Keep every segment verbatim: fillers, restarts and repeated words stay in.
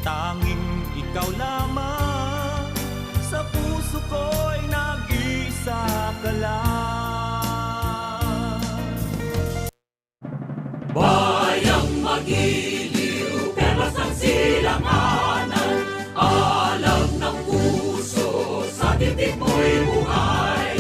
Tanging ikaw lamang sa puso ko'y nag-isa ka lang. Bayang magiliw, perlas ng silanganan, alam ng puso, sa titik mo'y buhay.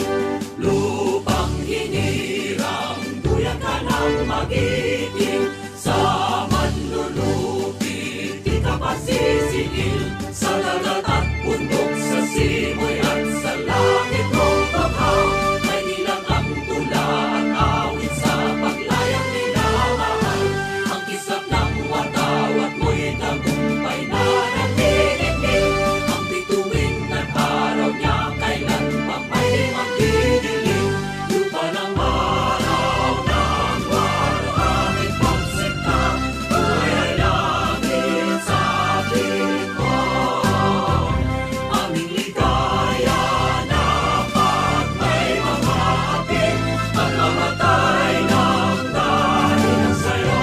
Lupang hinirang, duyan ka ng magiting, sa manlulupit, di ka pa sisingil, sa dagat at bundok, sa simoy at sa langit mong tughaw. May nilang ang tula at awit sa paglayang minamahal. Ang kislap ng watawat mo'y tagumpay na nanginginig. Ang bituin at araw niya kailan pang may magdidilim. Lupa ng araw ng waluhangin pagsinta, buhay ay langit sa piling mo. Aming ligaya na pag may mga hapit, pagmamatay ng dahil sa'yo.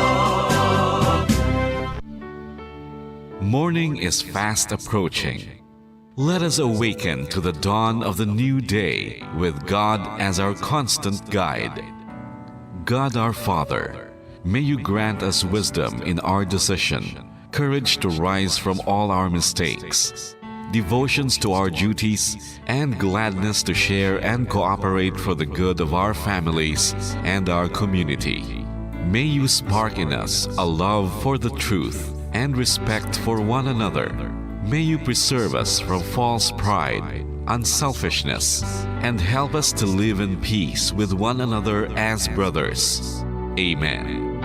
Morning is fast approaching. Let us awaken to the dawn of the new day with God as our constant guide. God our Father, may you grant us wisdom in our decision, courage to rise from all our mistakes, devotions to our duties, and gladness to share and cooperate for the good of our families and our community. May you spark in us a love for the truth and respect for one another. May you preserve us from false pride, unselfishness, and help us to live in peace with one another as brothers. Amen.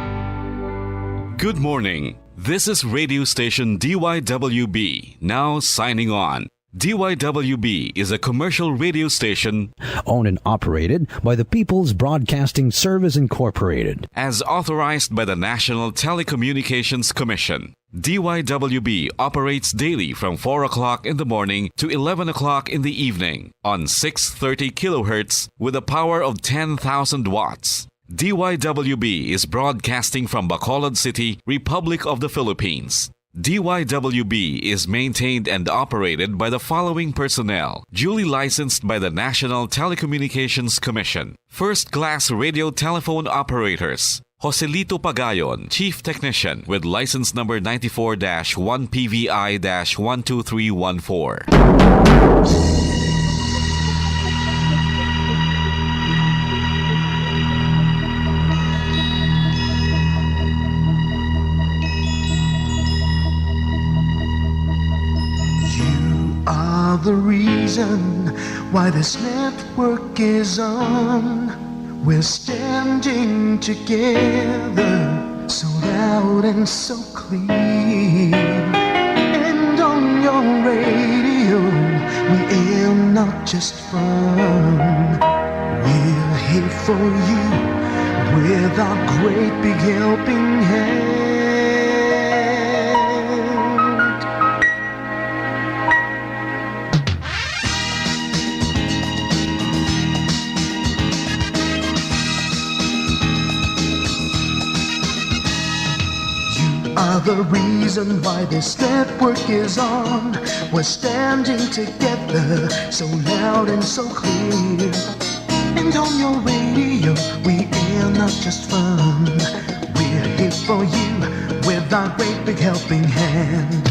Good morning. This is radio station D Y W B, now signing on. D Y W B is a commercial radio station owned and operated by the People's Broadcasting Service Incorporated. As authorized by the National Telecommunications Commission. D Y W B operates daily from four o'clock in the morning to eleven o'clock in the evening on six thirty kilohertz with a power of ten thousand watts. D Y W B is broadcasting from Bacolod City, Republic of the Philippines. D Y W B is maintained and operated by the following personnel, duly licensed by the National Telecommunications Commission. First-class radio telephone operators, Joselito Pagayon, Chief Technician, with license number ninety-four dash one P V I dash one two three one four. You are the reason why this network is on. We're standing together, so loud and so clear. And on your radio, we aim not just fun. We're here for you with our great big helping hand. You are the reason why this network is on. We're standing together, so loud and so clear. And on your radio, we air not just fun. We're here for you with our great big helping hand.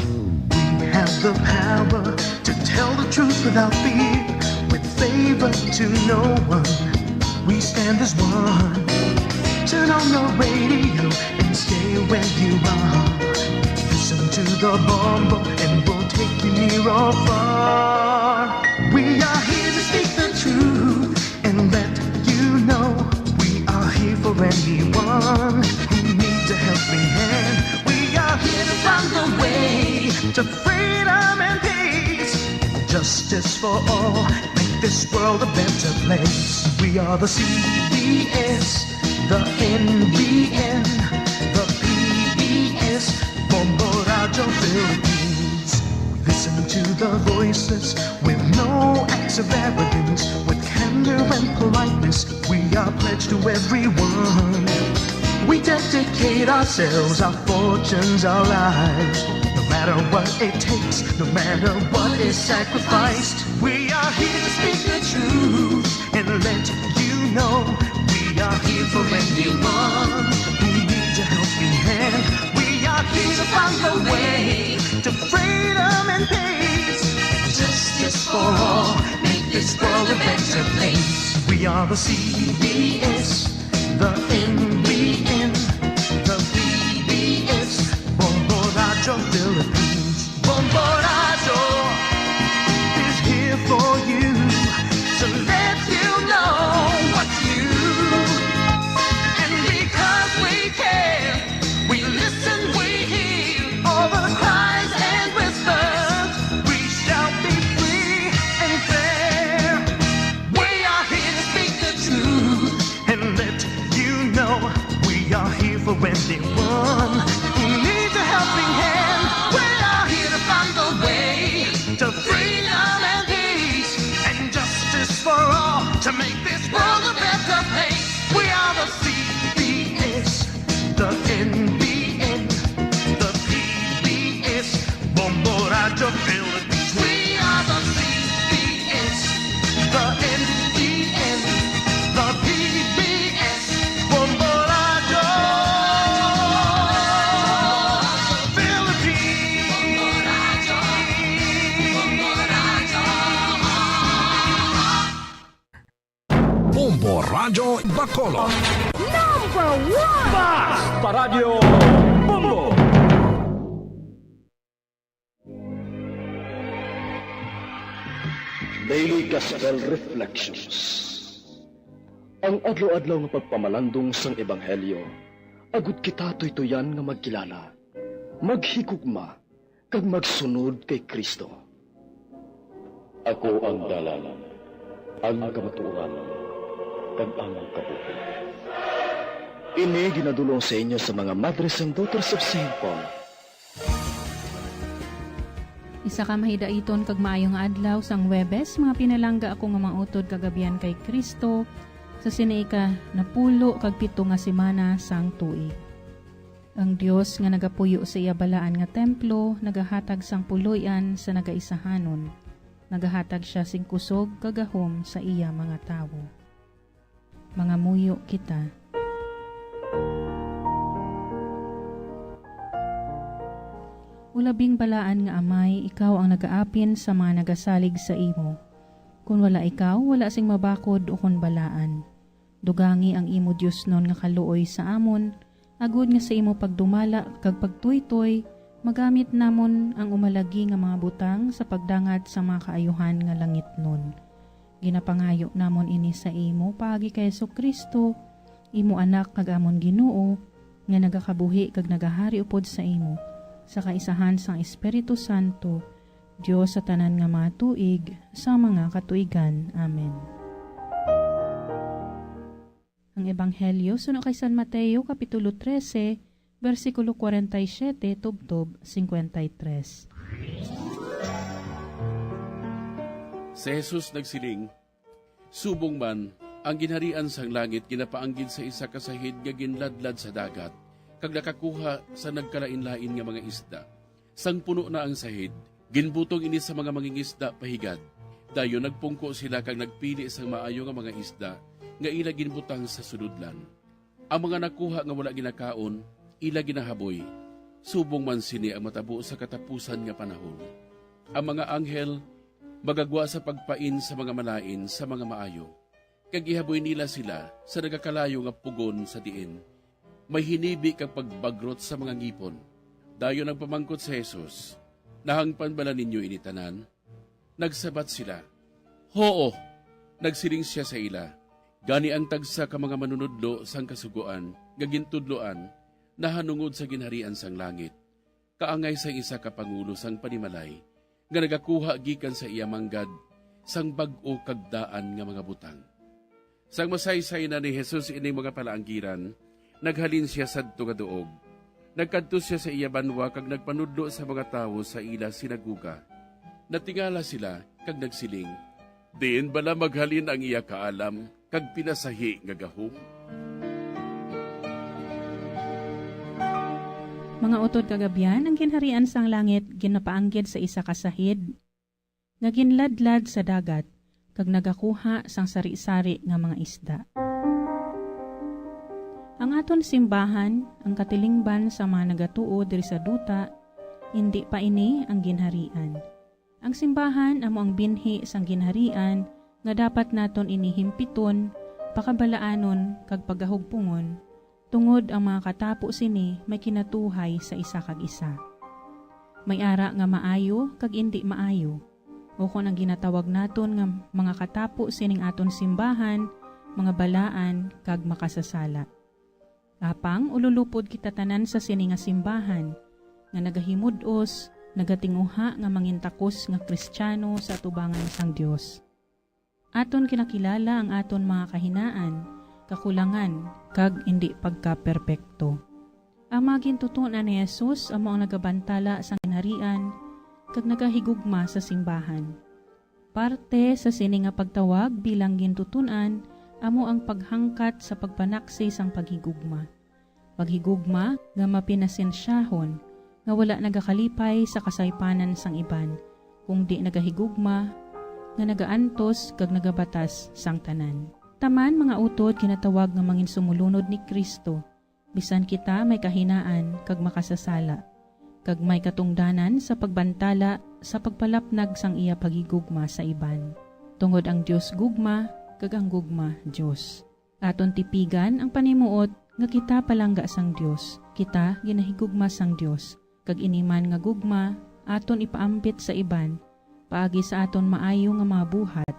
We have the power to tell the truth without fear, with favor to no one. We stand as one. Turn on your radio and stay where you are. Listen to the bombo and we'll take you near or far. We are here to speak the truth and let you know we are here for anyone who needs a helping hand. We are here to find a way to freedom and peace, justice for all, make this world a better place. We are the C B S, the N B N, the P B S, Bombo Radio Philippines. Listen to the voices with no acts of arrogance, with candor and politeness. We are pledged to everyone. We dedicate ourselves, our fortunes, our lives. No matter what it takes, no matter what is sacrificed, we are here to speak the truth and let you know we are here for anyone who needs a helping hand. We are here to find a way to freedom and peace and justice for all. Make this world a better place. We are the C B S, the N B N, the P B S, Bombo Radyo Philippines. Bombo Radyo is here for you to let you know what's new. And because we care, we listen, we hear all the cries and whispers. We shall be free and fair. We are here to speak the truth and let you know we are here for anyone who needs a helping hand. We are here to find the way to freedom and peace and justice for all to make this world a better place. We are the C B S, the N B N, the P B S, Bombo Radyo Philippines. We are the C B S, the N B N, the P B S, Bombo Radyo Philippines. Bombo Radyo Bacolod. Number one! Basta Radyo Bombo! Daily Gospel Reflections. Ang adlaw-adlaw nga pagpamalandong sang Ebanghelyo, agud kita tuytoyan nga magkilala, maghigugma, kag magsunod kay Cristo. Ako ang dalan, ang kamatuoran, kag ang kabuhi. Ini ginadul-ong sa inyo sa mga Madres and Daughters of Saint Paul. Isa ka mahidaiton kag maayo nga adlaw sang Huwebes, mga pinalangga ako nga mga utod kag abyan kay Cristo, sa sini ika napulo kag pito nga semana sang tuig. Ang Dios nga nagapuyo sa iya balaan nga templo nagahatag sang puloy-an sa nagaisahanon. Nagahatag sia sing kusog kag gahom sa iya mga tawo. Mangamuyo kita. O labing balaan nga Amay, ikaw ang nagaapin sa mga nagasalig sa imo. Kon wala ikaw, wala sing mabakod ukon balaan. Dugangi ang imo diosnon nga kaluoy sa amon, agod nga sa imo pagdumala kag pagtuytoy, magamit namon ang umalagi nga mga butang sa pagdangat sa mga kaayuhan nga langitnon. Ginapangayo namon ini sa imo paagi kay Jesu-Cristo, imo Anak kag amon Ginoo, nga nagakabuhi kag nagahari upod sa imo, sa kaisahan sang Espiritu Santo, Dios sa tanan nga mga tuig, sa mga katuigan. Amen. Ang Ebanghelyo suno kay San Mateo, Kapitulo trese, bersikulo kwarenta y siete tubtob cincuenta y tres. Si Jesus nagsiling, "Subong man, ang ginharian sang langit ginapaanggid sa isa ka sahid nga ginladlad sa dagat, kag nakakuha sa nagkalainlain nga mga isda. Sang puno na ang sahid, ginbutong ini sa mga mangingisda pahigad. Dayon nagpungko sila kag nagpili sang maayo nga mga isda nga ila ginbutang sa sulodlan. Ang mga nakuha nga wala ginakaon, ila ginahaboy. Subong man sini ang matabo sa katapusan nga panahon. Ang mga anghel magagwa sa pagpain sa mga malain sa mga maayo, kag ihaboy nila sila sa nagakalayo nga pugon sa diin may hinibi kag pagbagrot sa mga ngipon." Dayon nagpamangkot si Jesus, "Nahangpan bala ninyo ini tanan?" Nagsabat sila, "Huo." Nagsiling sia sa ila, "Gani ang tagsa ka mga manunodlo sang Kasugoan nga gintudloan nahanungod sa Ginharian sang langit kaangay sang isa ka pangulo sang panimalay nga nagakuha gikan sa iya manggad sang bag-o kag daan nga mga butang." Sang masaysay na ni Jesus ining mga palaanggiran, naghalin sia sadto nga duog. Nagkadto sia sa iya banwa kag nagpanudlo sa mga tawo sa ila sinagoga. Natingala sila kag nagsiling, "Diin bala maghalin ang iya kaalam kag pinasahi nga gahom?" Mga utod kag abyan, ang ginharian sang langit ginapaanggid sa isa ka sahid nga ginladlad sa dagat, kag nagakuha sang sari-sari nga mga isda. Ang aton simbahan, ang katilingban sa mga nagatuo diri sa duta, indi pa ini ang ginharian. Ang simbahan amo ang binhi sang ginharian nga dapat naton ini himpiton, pakabalaanon, kag pagahugpungon, tungod ang mga katapo sini may kinatuhay sa isa kag isa. May ara nga maayo kag indi maayo, o kon ang ginatawag naton nga mga katapo sining aton simbahan, mga balaan kag makasasala. Apang ululupod kita tanan sa sini nga simbahan, nga nagahimud-os, nagatinguha nga mangintakos nga Kristiyano sa atubangan sang Dios. Aton kinakilala ang aton mga kahinaan, kakulangan, kag indi pagkaperpekto. Ang mga gintuton-an ni Jesus amo ang nagabantala sang ginharian kag nagahigugma sa simbahan. Parte sa sini nga pagtawag bilang gintuton-an amo ang paghangkat sa pagpanaksi sang paghigugma. Paghigugma nga mapinasensyahon, nga wala nagakalipay sa kasaypanan sang iban, kundi nagahigugma nga nagaantos kag nagabatas sang tanan. Taman, mga utod, ginatawag nga manginsumulunod ni Cristo, bisan kita may kahinaan kag makasasala, kag may katungdanan sa pagbantala sa pagpalapnag sang iya paghigugma sa iban. Tungod ang Dios gugma, kag ang gugma Dios. Aton tipigan ang panimuot nga kita palangga sang Dios, kita ginahigugma sang Dios, kag ini man nga gugma aton ipaambit sa iban paagi sa aton maayo nga mga buhat,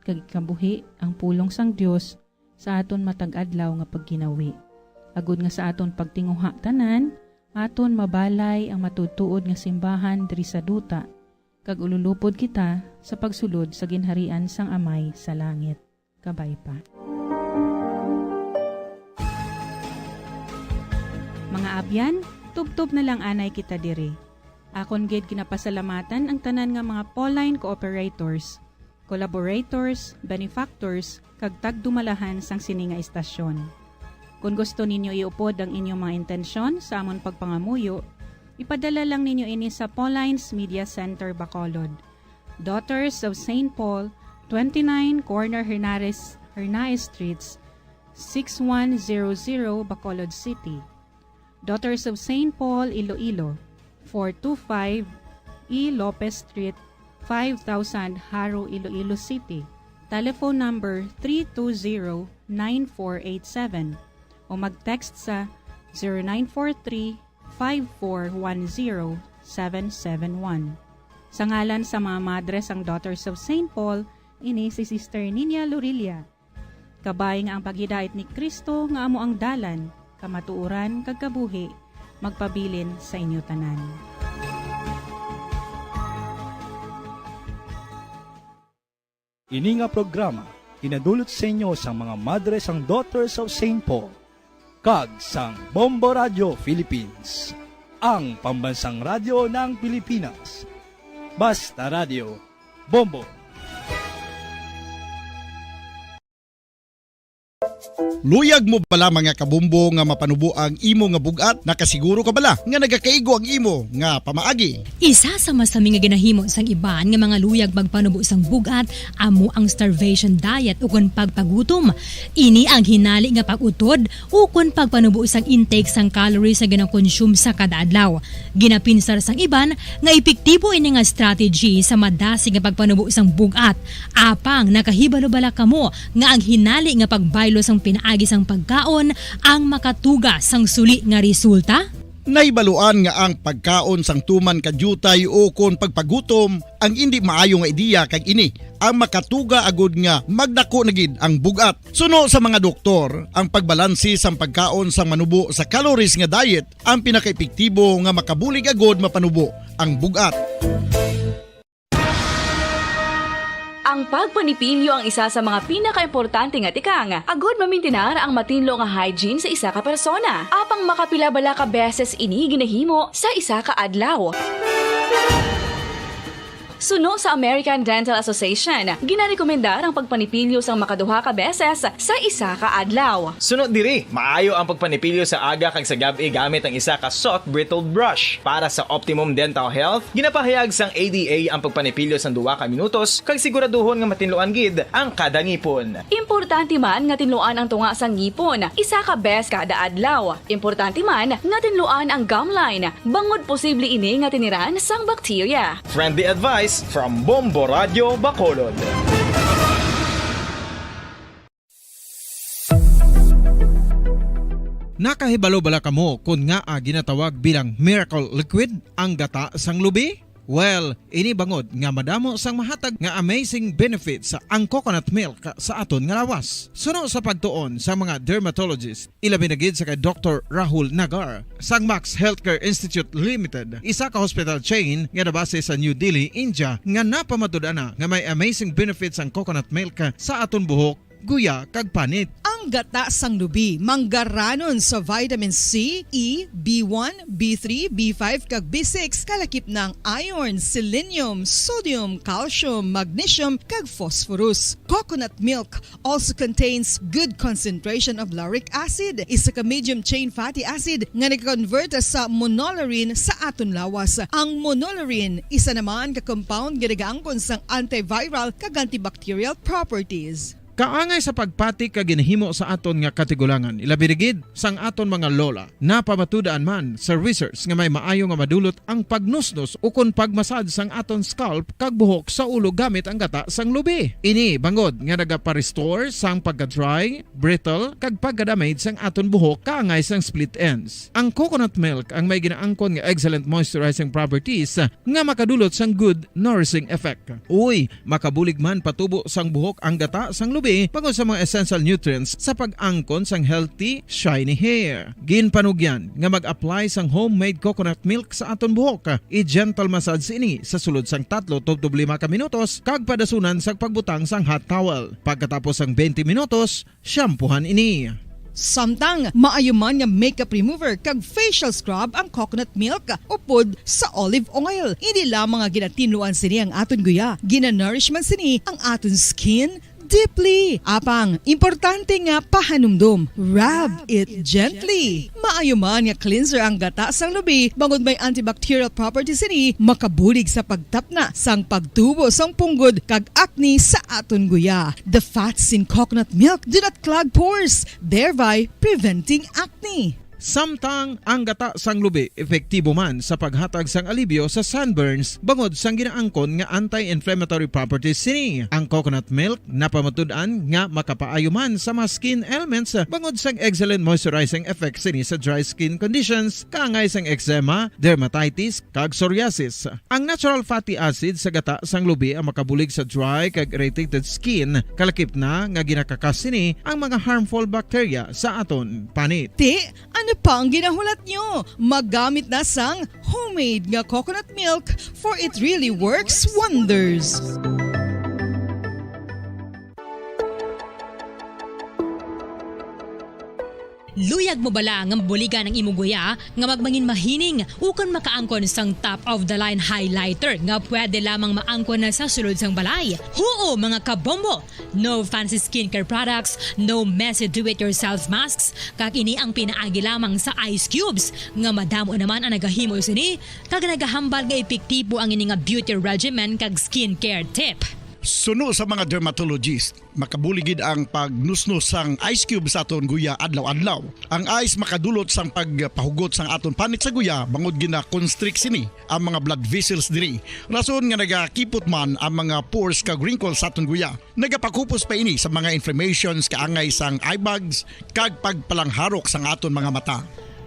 kag ikabuhi ang pulong sang Dios sa aton matag adlaw nga pagkinawi, agod nga sa aton pagtinguha tanan aton mabalay ang matuod-tuod nga simbahan diri sa duta, kag ululupod kita sa pagsulod sa ginharian sang Amay sa langit. Kabay pa. Mga abyan, tubtob na lang anay kita diri. Akon gid ginapasalamatan ang tanan nga mga Pauline cooperators, collaborators, benefactors, kag tagdumalahan sang sini nga istasyon. Kon gusto ninyo iupod ang inyong mga intensyon sa amon pagpangamuyo, ipadala lang ninyo ini sa Pauline's Media Center, Bacolod, Daughters of Saint Paul, twenty-nine Corner Hernares, Hernaez Streets, six one zero zero, Bacolod City. Daughters of Saint Paul, Iloilo, four two five E Lopez Street, five thousand, Jaro, Iloilo City. Telephone number three two zero, nine four eight seven o mag-text sa zero nine four three, five four one zero, seven seven one. Sa ngalan sa mga madre sang Daughters of Saint Paul, ini si Sister Nina Lorilla. Kabay nga ang paghidait ni Cristo nga amo ang dalan, kamatuoran, kag kabuhi, magpabilin sa inyo tanan. Ini nga programa ginadulot sa inyo sang mga madre sang Daughters of Saint Paul kag sang Bombo Radio Philippines, ang pambansang radyo ng Pilipinas. Basta Radio, Bombo. Luyag mo bala, mga kabombo, nga mapanubo ang imo nga bug-at? Nakasiguro ka bala nga nagakaigo ang imo nga pamaagi? Isa sa masami nga ginahimo sang iban nga mga luyag magpanubo sang bug-at amo ang starvation diet ukon pagpagutom. Ini ang hinali nga pag-utod ukon pagpanubo sang intake sang calories nga ginakonsume sa kada adlaw. Ginapinsar sang iban nga epektibo ini nga strategy sa madasig nga pagpanubo sang bug-at. Apang nakahibalo bala kamo nga ang hinali nga pagbaylo sang pinaagi sang pagkaon ang makatuga sang suli nga resulta? Nahibaluan nga ang pagkaon sang tuman ka diutay ukon pagpagutom ang indi maayo nga ideya, kag ini ang makatuga agud nga magdako na gid ang bug-at. Suno sa mga doktor, ang pagbalanse sang pagkaon sang manubo sa calories nga diet ang pinakaepektibo nga makabulig agud mapanubo ang bug-at. Ang pagpanipilyo ang isa sa mga pinakaimportante nga tikang agud mamintinar ang matinlo nga hygiene sa isa ka persona. Apang makapila bala ka beses ini ginahimo sa isa ka adlaw? Suno sa American Dental Association, ginarekomendar ang pagpanipilyo sang makaduha ka beses sa isa ka adlaw. Suno diri, maayo ang pagpanipilyo sa aga kag sa gab-i gamit ang isa ka soft bristled brush. Para sa optimum dental health, ginapahayag sang A D A ang pagpanipilyo sang duha ka minutos kag siguraduhon nga matinluan gid ang kada ngipon. Importante man nga tinluan ang tunga sang ngipon isa ka bes kada adlaw. Importante man nga tinluan ang gum line, bangod posible ini nga tiniran sang bakterya. Friendly advice from Bombo Radio Bacolod. Nakahibalo bala kamo kon ngaa ginatawag bilang miracle liquid ang gata sang lubi? Well, ini bangod nga madamo sang mahatag nga amazing benefits ang coconut milk sa aton nga lawas. Suno sa pagtuon sa mga dermatologist, ilabi na gid sa kay Doktor Rahul Nagar sang Max Healthcare Institute Limited, isa ka hospital chain nga nabase sa New Delhi, India, nga napamatud-an na nga may amazing benefits ang coconut milk sa aton buhok, guya, kag panit. Ang gata sang lubi manggaranon sa vitamin C, E, B one, B three, B five, kag B six, kalakip na ang iron, selenium, sodium, calcium, magnesium, kag phosphorus. Coconut milk also contains good concentration of lauric acid, isa ka medium chain fatty acid nga nag-convert sa monolaurin sa aton lawas. Ang monolaurin isa naman ka compound nga nagaangkon sang antiviral kag antibacterial properties. Kaangay sa pagpati kag ginahimo sa aton nga katigulangan, ilabi na gid sang aton mga lola. Napamatud-an man sa research nga may maayo nga madulot ang pagnusnos ukon pagmasad sang aton scalp kag buhok sa ulo gamit ang gata sang lubi. Ini bangod nga nagapa-restore sang pagka-dry, brittle, kag pagka-damage sang aton buhok kaangay sang split ends. Ang coconut milk ang may ginaangkon nga excellent moisturizing properties nga makadulot sang good nourishing effect. Uy, makabulig man patubo sang buhok ang gata sang lubi bangod sa mga essential nutrients sa pag-angkon sang healthy, shiny hair. Ginpanugyan nga mag-apply sang homemade coconut milk sa aton buhok. I-gentle massage ini sa sulod sang tatlo tubtob lima ka minutos kag padasunan sang pagbutang sang hot towel. Pagkatapos sang twenty minutos, shampoohan ini. Samtang maayo man nga makeup remover kag facial scrub ang coconut milk upod sa olive oil. Hindi lamang nga ginatinluan sini ang aton guya, ginanourish man sini ang aton skin deeply. Apang, importante nga pahanumdom, rub it gently. Maayo man nga cleanser ang gata sang lubi, bangod may antibacterial properties sini, makabulig sa pagtapna sang pagtubo sang punggod kag acne sa aton guya. The fats in coconut milk do not clog pores, thereby preventing acne. Samtang ang gata sang lubi epektibo man sa paghatag sang alibyo sa sunburns bangod sang ginaangkon nga anti-inflammatory properties sini. Ang coconut milk napamatud-an nga makapaayo man sa mga skin ailments bangod sang excellent moisturizing effect sini sa dry skin conditions kaangay sang eczema, dermatitis, kag psoriasis. Ang natural fatty acid sa gata sang lubi ang makabulig sa dry kag irritated skin, kalakip na nga ginakakas sini ang mga harmful bacteria sa aton panit. Ti, ano pa ang ginahulat nyo? Maggamit na sang homemade nga coconut milk, for it really works wonders. Luyag mo bala nga mabuligan ang imo guya nga magmangin mahining ukon makaangkon sang top of the line highlighter nga pwede lamang maangkon na sa sulod sang balay? Huo, mga kabombo! No fancy skincare products, no messy do-it-yourself masks, kag ini ang pinaagi lamang sa ice cubes nga madamo naman ang nagahimo sini kag nagahambal nga epektibo ang ini nga beauty regimen kag skincare tip. Suno sa mga dermatologist, makabulig gid ang pagnusnos sang ice cube sa aton guya adlaw-adlaw. Ang ice makadulot sang pagpahugot sang aton panit sa guya bangod gina-constrict sini ang mga blood vessels diri. Rason nga nagakipot man ang mga pores kag wrinkles sa aton guya. Nagapakupos pa ini sa mga inflammations kaangay sang eye bags kag pagpalangharok sang aton mga mata.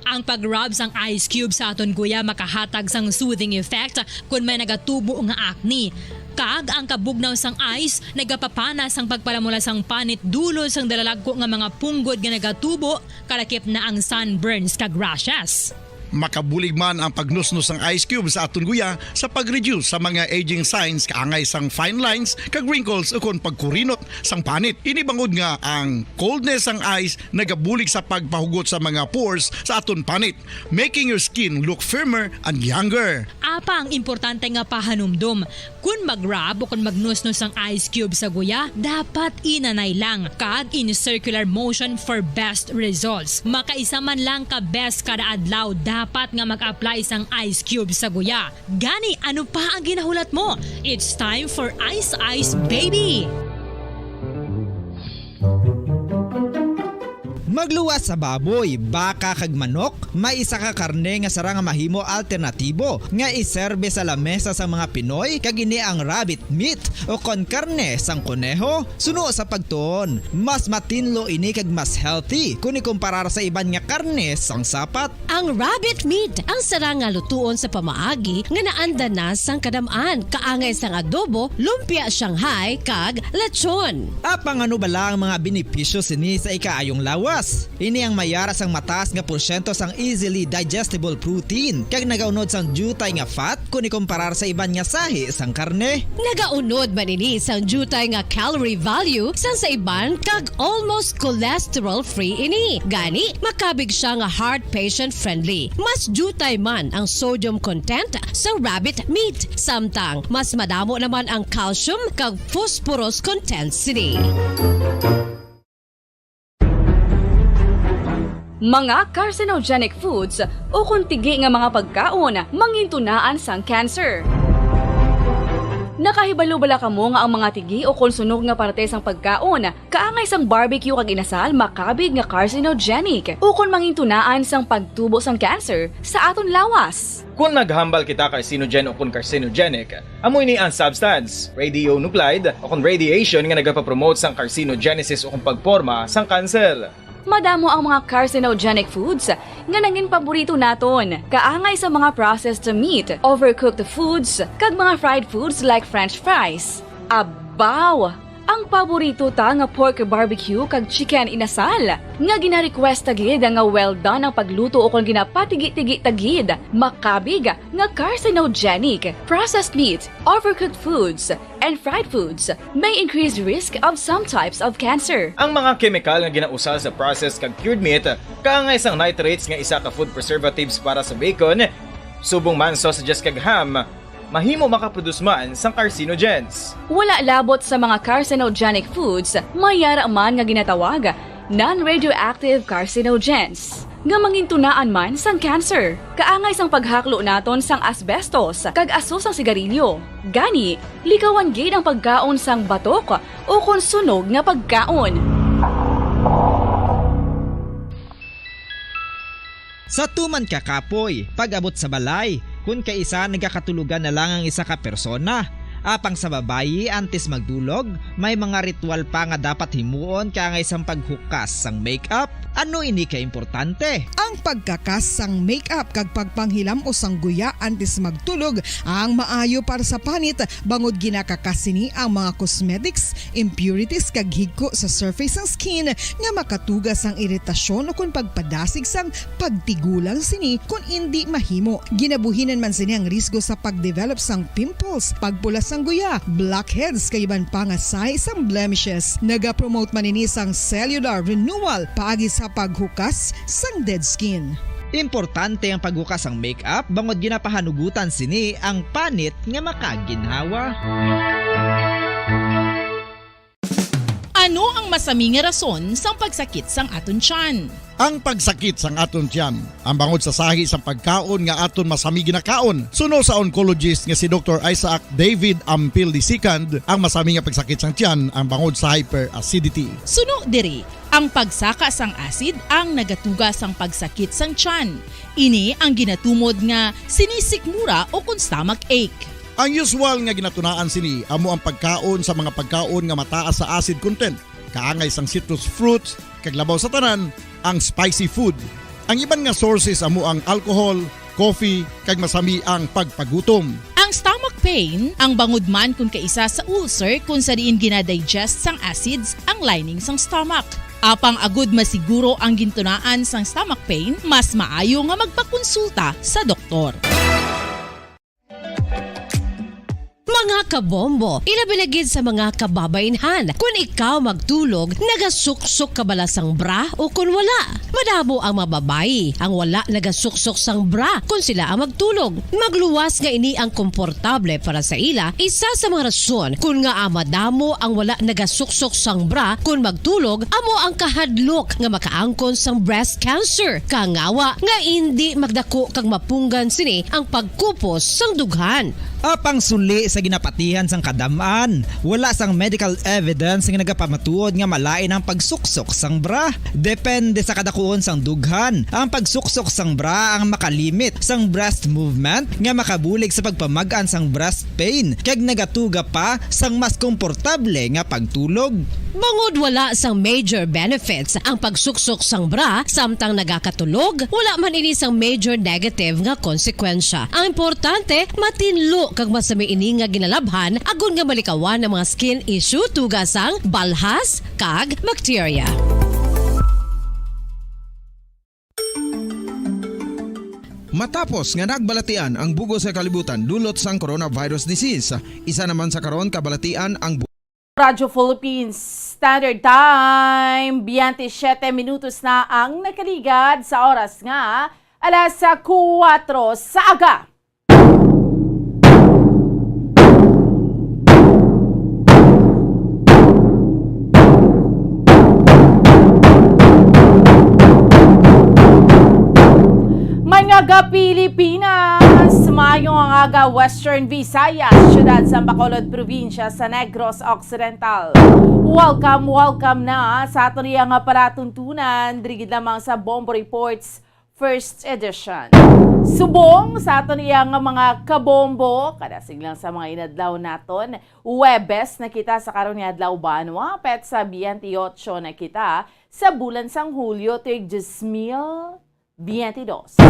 Ang pag-rub sang ice cube sa aton guya makahatag sang soothing effect kon may nagatubo nga acne. Kag ang kabugnaw sang ice nagapapana sang pagpalamula sang panit dulot sang dalalagko nga mga punggod nga nagatubo, kalakip na ang sunburns kag rashes. Makabulig man ang pagnusnos sang ice cube sa aton guya sa pag-reduce sa mga aging signs kaangay sang fine lines kag wrinkles ukon pagkurinot sang panit. Ini bangod nga ang coldness sang ice nagabulig sa pagpahugot sa mga pores sa aton panit, making your skin look firmer and younger. Apang importante nga pahanumdom, kon mag-rub o kon magnusnos ang ice cube sa guya, dapat inanay lang kag in circular motion for best results. Makaisa man lang ka beses kada adlaw dapat nga mag-apply sang ice cube sa guya. Gani, ano pa ang ginahulat mo? It's time for Ice Ice Baby! Magluwas sa baboy, baka kag manok, may isa ka karne nga sarang nga mahimo alternatibo nga iserbe sa lamesa sa mga Pinoy, kag ini ang rabbit meat o kon karne sang koneho. Suno sa pagtuon, mas matinlo ini kag mas healthy kon ikumparar sa iban nga karne sang sapat. Ang rabbit meat ang sarang nga lutuon sa pamaagi nga naanda na sang kadam-an, kaangay sang adobo, lumpia Shanghai, kag lechon. Apang ano bala ang mga benepisyo sini sa ikaayong lawas? Ini ang may ara sang mataas nga porsyento sang easily digestible protein kag nagaunod sang diutay nga fat kon ikumparar sa iban nga sahi sang karne. Nagaunod man ini sang diutay nga calorie value sang sa iban kag almost cholesterol-free ini. Gani, makabig sia nga heart patient-friendly. Mas diutay man ang sodium content sa rabbit meat, samtang mas madamo naman ang calcium kag phosphorus content sini. Mga carcinogenic foods ukon tigi nga mga pagkaon mangintunaan sang cancer. Nakahibalo bala kamo nga ang mga tigi ukon sunog nga parte sang pagkaon, kaangay sang barbecue kag inasal, makabig nga carcinogenic ukon mangintunaan sang pagtubo sang cancer sa aton lawas? Kon naghambal kita carcinogen ukon carcinogenic, amo ini ang substance, radionuclide, ukon radiation nga nagapapromote sang carcinogenesis ukon pagporma sang kanser. Madamo ang mga carcinogenic foods nga nangin paborito naton, kaangay sa mga processed meat, overcooked foods, kag mga fried foods like French fries. Abaw! Ang paborito ta nga pork barbecue kag chicken inasal, nga gina-request ta gid nga well done ang pagluto ukon ginapatigi-tigi ta gid, makabig nga carcinogenic. Processed meat, overcooked foods, and fried foods may increase risk of some types of cancer. Ang mga kemikal nga ginausar sa processed kag cured meat, kaangay sang nitrates nga isa ka food preservatives para sa bacon, subong man sausages kag ham, mahimo makaproduce man sang carcinogens. Wala labot sa mga carcinogenic foods, may yara man nga ginatawag non-radioactive carcinogens, nga mangintunaan man sang cancer, kaangay sang paghaklo naton sang asbestos kag aso sang sigarilyo. Gani, likawan gid ang pagkaon sang batok ukon sunog nga pagkaon. Sa tuman ka kapoy, pag-abot sa balay, kun kaisa nagakatulogan na lang ang isa ka persona, apang sa babayi, antes magdulog, may mga ritual pa nga dapat himuon kaangay sang paghukas sang makeup. Ano ini ka importante? Ang pagkakas sang makeup kag pagpanghilam-os sang guya antes magtulog ang maayo para sa panit, bangod ginakakas sini ang mga cosmetics, impurities, kag higko sa surface sang skin nga makatuga sang iritasyon ukon pagpadasig sang pagtigulang sini kon indi mahimo. Ginabuhinan man sini ang risgo sa pag-develop sang pimples, pagpula sang guya, blackheads, kag iban pa nga sahi sang blemishes. Nagapromote man ini sang cellular renewal paagi sa paghukas sang dead skin. Importante ang paghukas sang makeup bangod ginapahanugutan sini ang panit nga makaginhawa. Ano ang masami nga rason sang pagsakit sang aton tiyan? Ang pagsakit sang aton tiyan, ang bangod sa sahi sang pagkaon nga aton masami ginakaon, suno sa oncologist nga si Doktor Isaac David Ampil the second, ang masami nga pagsakit sang tiyan ang bangod sa hyperacidity. Suno diri, ang pagsaka sang acid ang nagatuga sang pagsakit sang tiyan. Ini ang ginatumod nga sinisikmura o kon stomach ache. Ang usual nga ginatunaan sini amo ang pagkaon sa mga pagkaon nga mataas sa acid content, kaangay sang citrus fruits, kag labaw sa tanan, ang spicy food. Ang iban nga sources amo ang alcohol, coffee, kag masami ang pagpagutom. Ang stomach pain, ang bangod man kon kaisa sa ulcer kon sa diin gina-digest sang acids ang lining sang stomach. Apang agud masiguro ang gintunaan sang stomach pain, mas maayo nga magpakonsulta sa doktor. Mga kabombo, ilabi na gid sa mga kababaynhan, kun ikaw magtulog, nagasuksok ka bala sang bra o kun wala? Madamo ang mga babayi ang wala nagasuksok sang bra kun sila ang magtulog. Magluwas nga ini ang komportable para sa ila, isa sa mga rason kun ngaa madamo ang wala nagasuksok sang bra kun magtulog amo ang kahadlok nga makaangkon sang breast cancer. Kangawa nga indi magdako kag mapunggan sini ang pagkupos sang dughan. Apang suli sa ginapatihan sang kadam-an, wala sang medical evidence nga nagapamatuod nga malain ang pagsuksok sang bra. Depende sa kadakuon sang dughan, ang pagsuksok sang bra ang makalimit sang breast movement nga makabulig sa pagpamag-an sang breast pain kag nagatuga pa sang mas komportable nga pagtulog. Bangod wala sang major benefits ang pagsuksok sang bra samtang nagakatulog, wala man ini sang major negative nga konsekwensya. Ang importante, matinlo kag masami ini nga ginalabhan agod nga malikawan ang mga skin issue tuga sang balhas kag bakterya. Matapos nga nagbalatian ang bug-os nga kalibutan dulot sang coronavirus disease, isa naman sa karon kabalatian ang bu- Radyo Philippines Standard Time, twenty-seven minutos na ang nakaligad sa oras nga alas kuwatro sa aga. Mga ga-Pilipinas, maayong aga, Western Visayas, siyudad sa Bacolod, probinsya sa Negros Occidental. Welcome, welcome na sa aton iya nga palatuntunan, diri gid lamang sa Bombo Reports First Edition. Subong sa aton iya nga mga kabombo, kadasig lang sa mga inadlaw naton, Huwebes na kita sa karon nga adlaw, banwa, petsa twenty-eight na kita sa bulan sang Hulyo, tuig dos mil twenty-dos.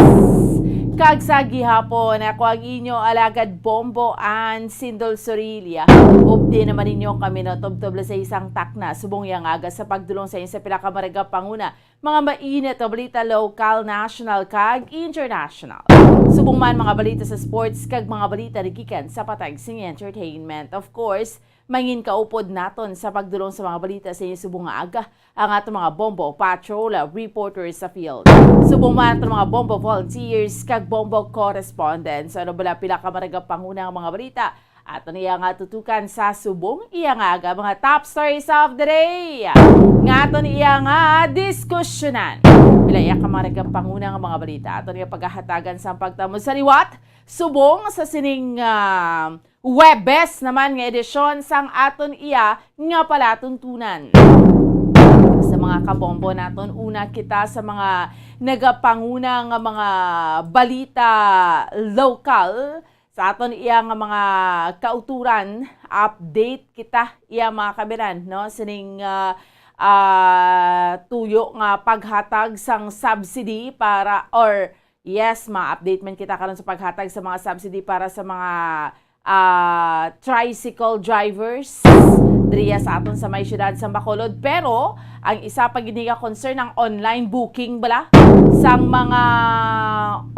Kag sa gihapon, ako ang inyo alagad Bombo Ann Sindol Sorilla. Updi naman ninyo kami, no, tubtob lang sa isang takna, subong yang aga sa pagdulong sa inyo sa pila ka maragap panguna, mga mainit nga balita, lokal, national, kag international. Subong man mga balita sa sports kag mga balita nagikan sa patag sing entertainment. Of course, mangin kaupod naton sa pagdulong sa mga balita sa inyo subong nga aga ang aton mga Bombo Patrol reporters sa field. Subong man aton mga Bombo volunteers kag Bombo correspondents. Ano bala pila ka maragap panguna nga mga balita aton iya nga tutukan sa subong iya nga aga, mga top stories of the day nga aton iya nga diskusyonan. Pila iya ka mga nagapanguna nga mga balita aton iya paghahatagan sa pagtamo sa liwat subong sa sining, ah, Huwebes naman nga edisyon sang aton iya nga palatuntunan. Sa mga kabombo naton, una kita sa mga nagapanguna nga mga balita lokal. Sa aton iya nga mga kauturan, update kita iya mga kabiran, no? Sining, ah, ah, tuyo nga paghatag sang subsidy para, or yes, ma-update man kita karon sa paghatag sa mga subsidy para sa mga, ah, tricycle drivers diriya sa aton sa may siyudad sa Bacolod. Pero ang isa pa gid nga concern ang online booking bala sang mga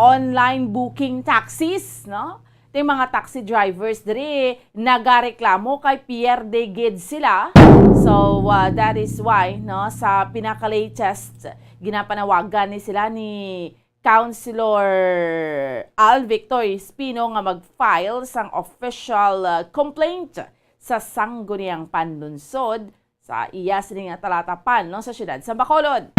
online booking taxis, no? Ting mga taxi drivers diri nagareklamo kay pierde gid sila. So, uh, that is why, no, sa pinaka-latest, ginapanawagan ni sila ni Councilor Al Victor Espino nga mag-file sang official, uh, complaint sa Sangguniang Panlunsod sa iya sini nga talatapan, no, sa siyudad sa Bacolod.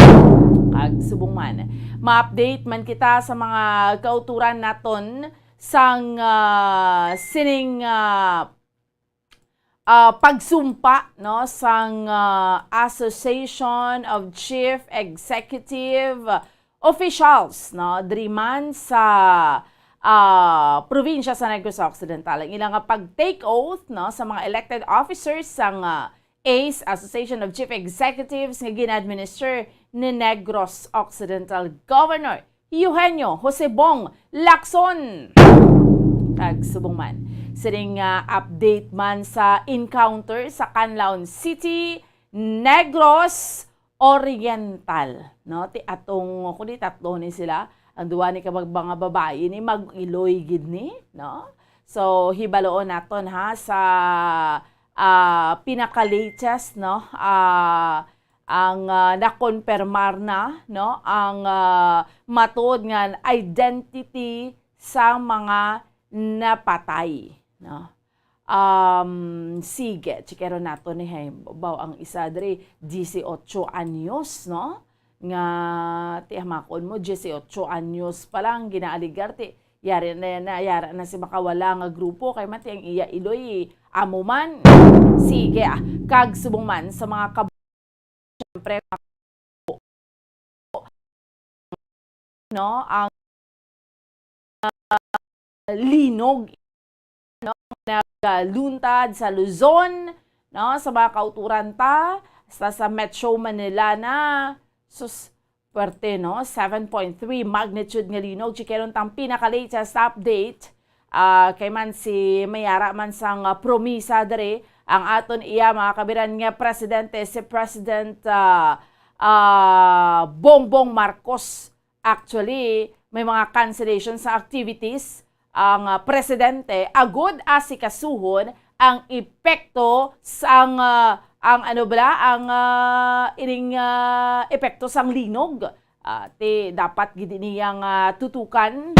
Kag subong man, ma-update man kita sa mga kauturan naton sang, ah, sining, ah, ah, pagsumpa, no, sang, ah, Association of Chief Executive Officials, no, diri man sa, ah, probinsya sa Negros Occidental. Ang ilang nga pag-take oath, no, sa mga elected officers sang, ah, ACE, Association of Chief Executives, nga gin-administer ni Negros Occidental Governor Eugenio Jose Bong Lacson. Kag subong man, sining, ah, update man sa encounter sa Canlaon City, Negros Oriental, no? Ti atong, kundi tatlo ni sila, ang duwa ni ka mga babayi ni mag-Iloy gid ni, no? So, hibaloon naton ha sa, ah, pinaka-latest, no? Ah, ang, ah, nakonpermar na, no? Ang, ah, matuod nga identity sa mga napatay, no? Um, sige, chikeron nato ni, hey, baw ang isa diri, dieciocho anyos, no? Nga, ti hamakon mo, dieciocho anyos pa lang, ginaaligar, ti, yari na, na, yara na si makawala nga grupo, kay man, ti ang iya Iloy, amo man. Sige, ah, kag subong man sa mga kab-, syempre, no, ang linog, no, nagaluntad sa Luzon, no, sa mga kauturan ta, sa, sa Metro Manila na. Sus, puwerte, no? Seven point three magnitude nga linog. Chikeron tang pinaka-latest update. Ah, kay man si may ara man sang, ah, promisa diri ang aton iya, mga kabiran, nga presidente, si President, ah, ah, Bongbong Marcos. Actually, may mga cancellation sa activities ang, ah, presidente agud asikasuhon ang epekto sang, ah, ang ano bala, ang, ah, ining, ah, epekto sang linog. Ah, ti dapat gid niyang, ah, tutukan.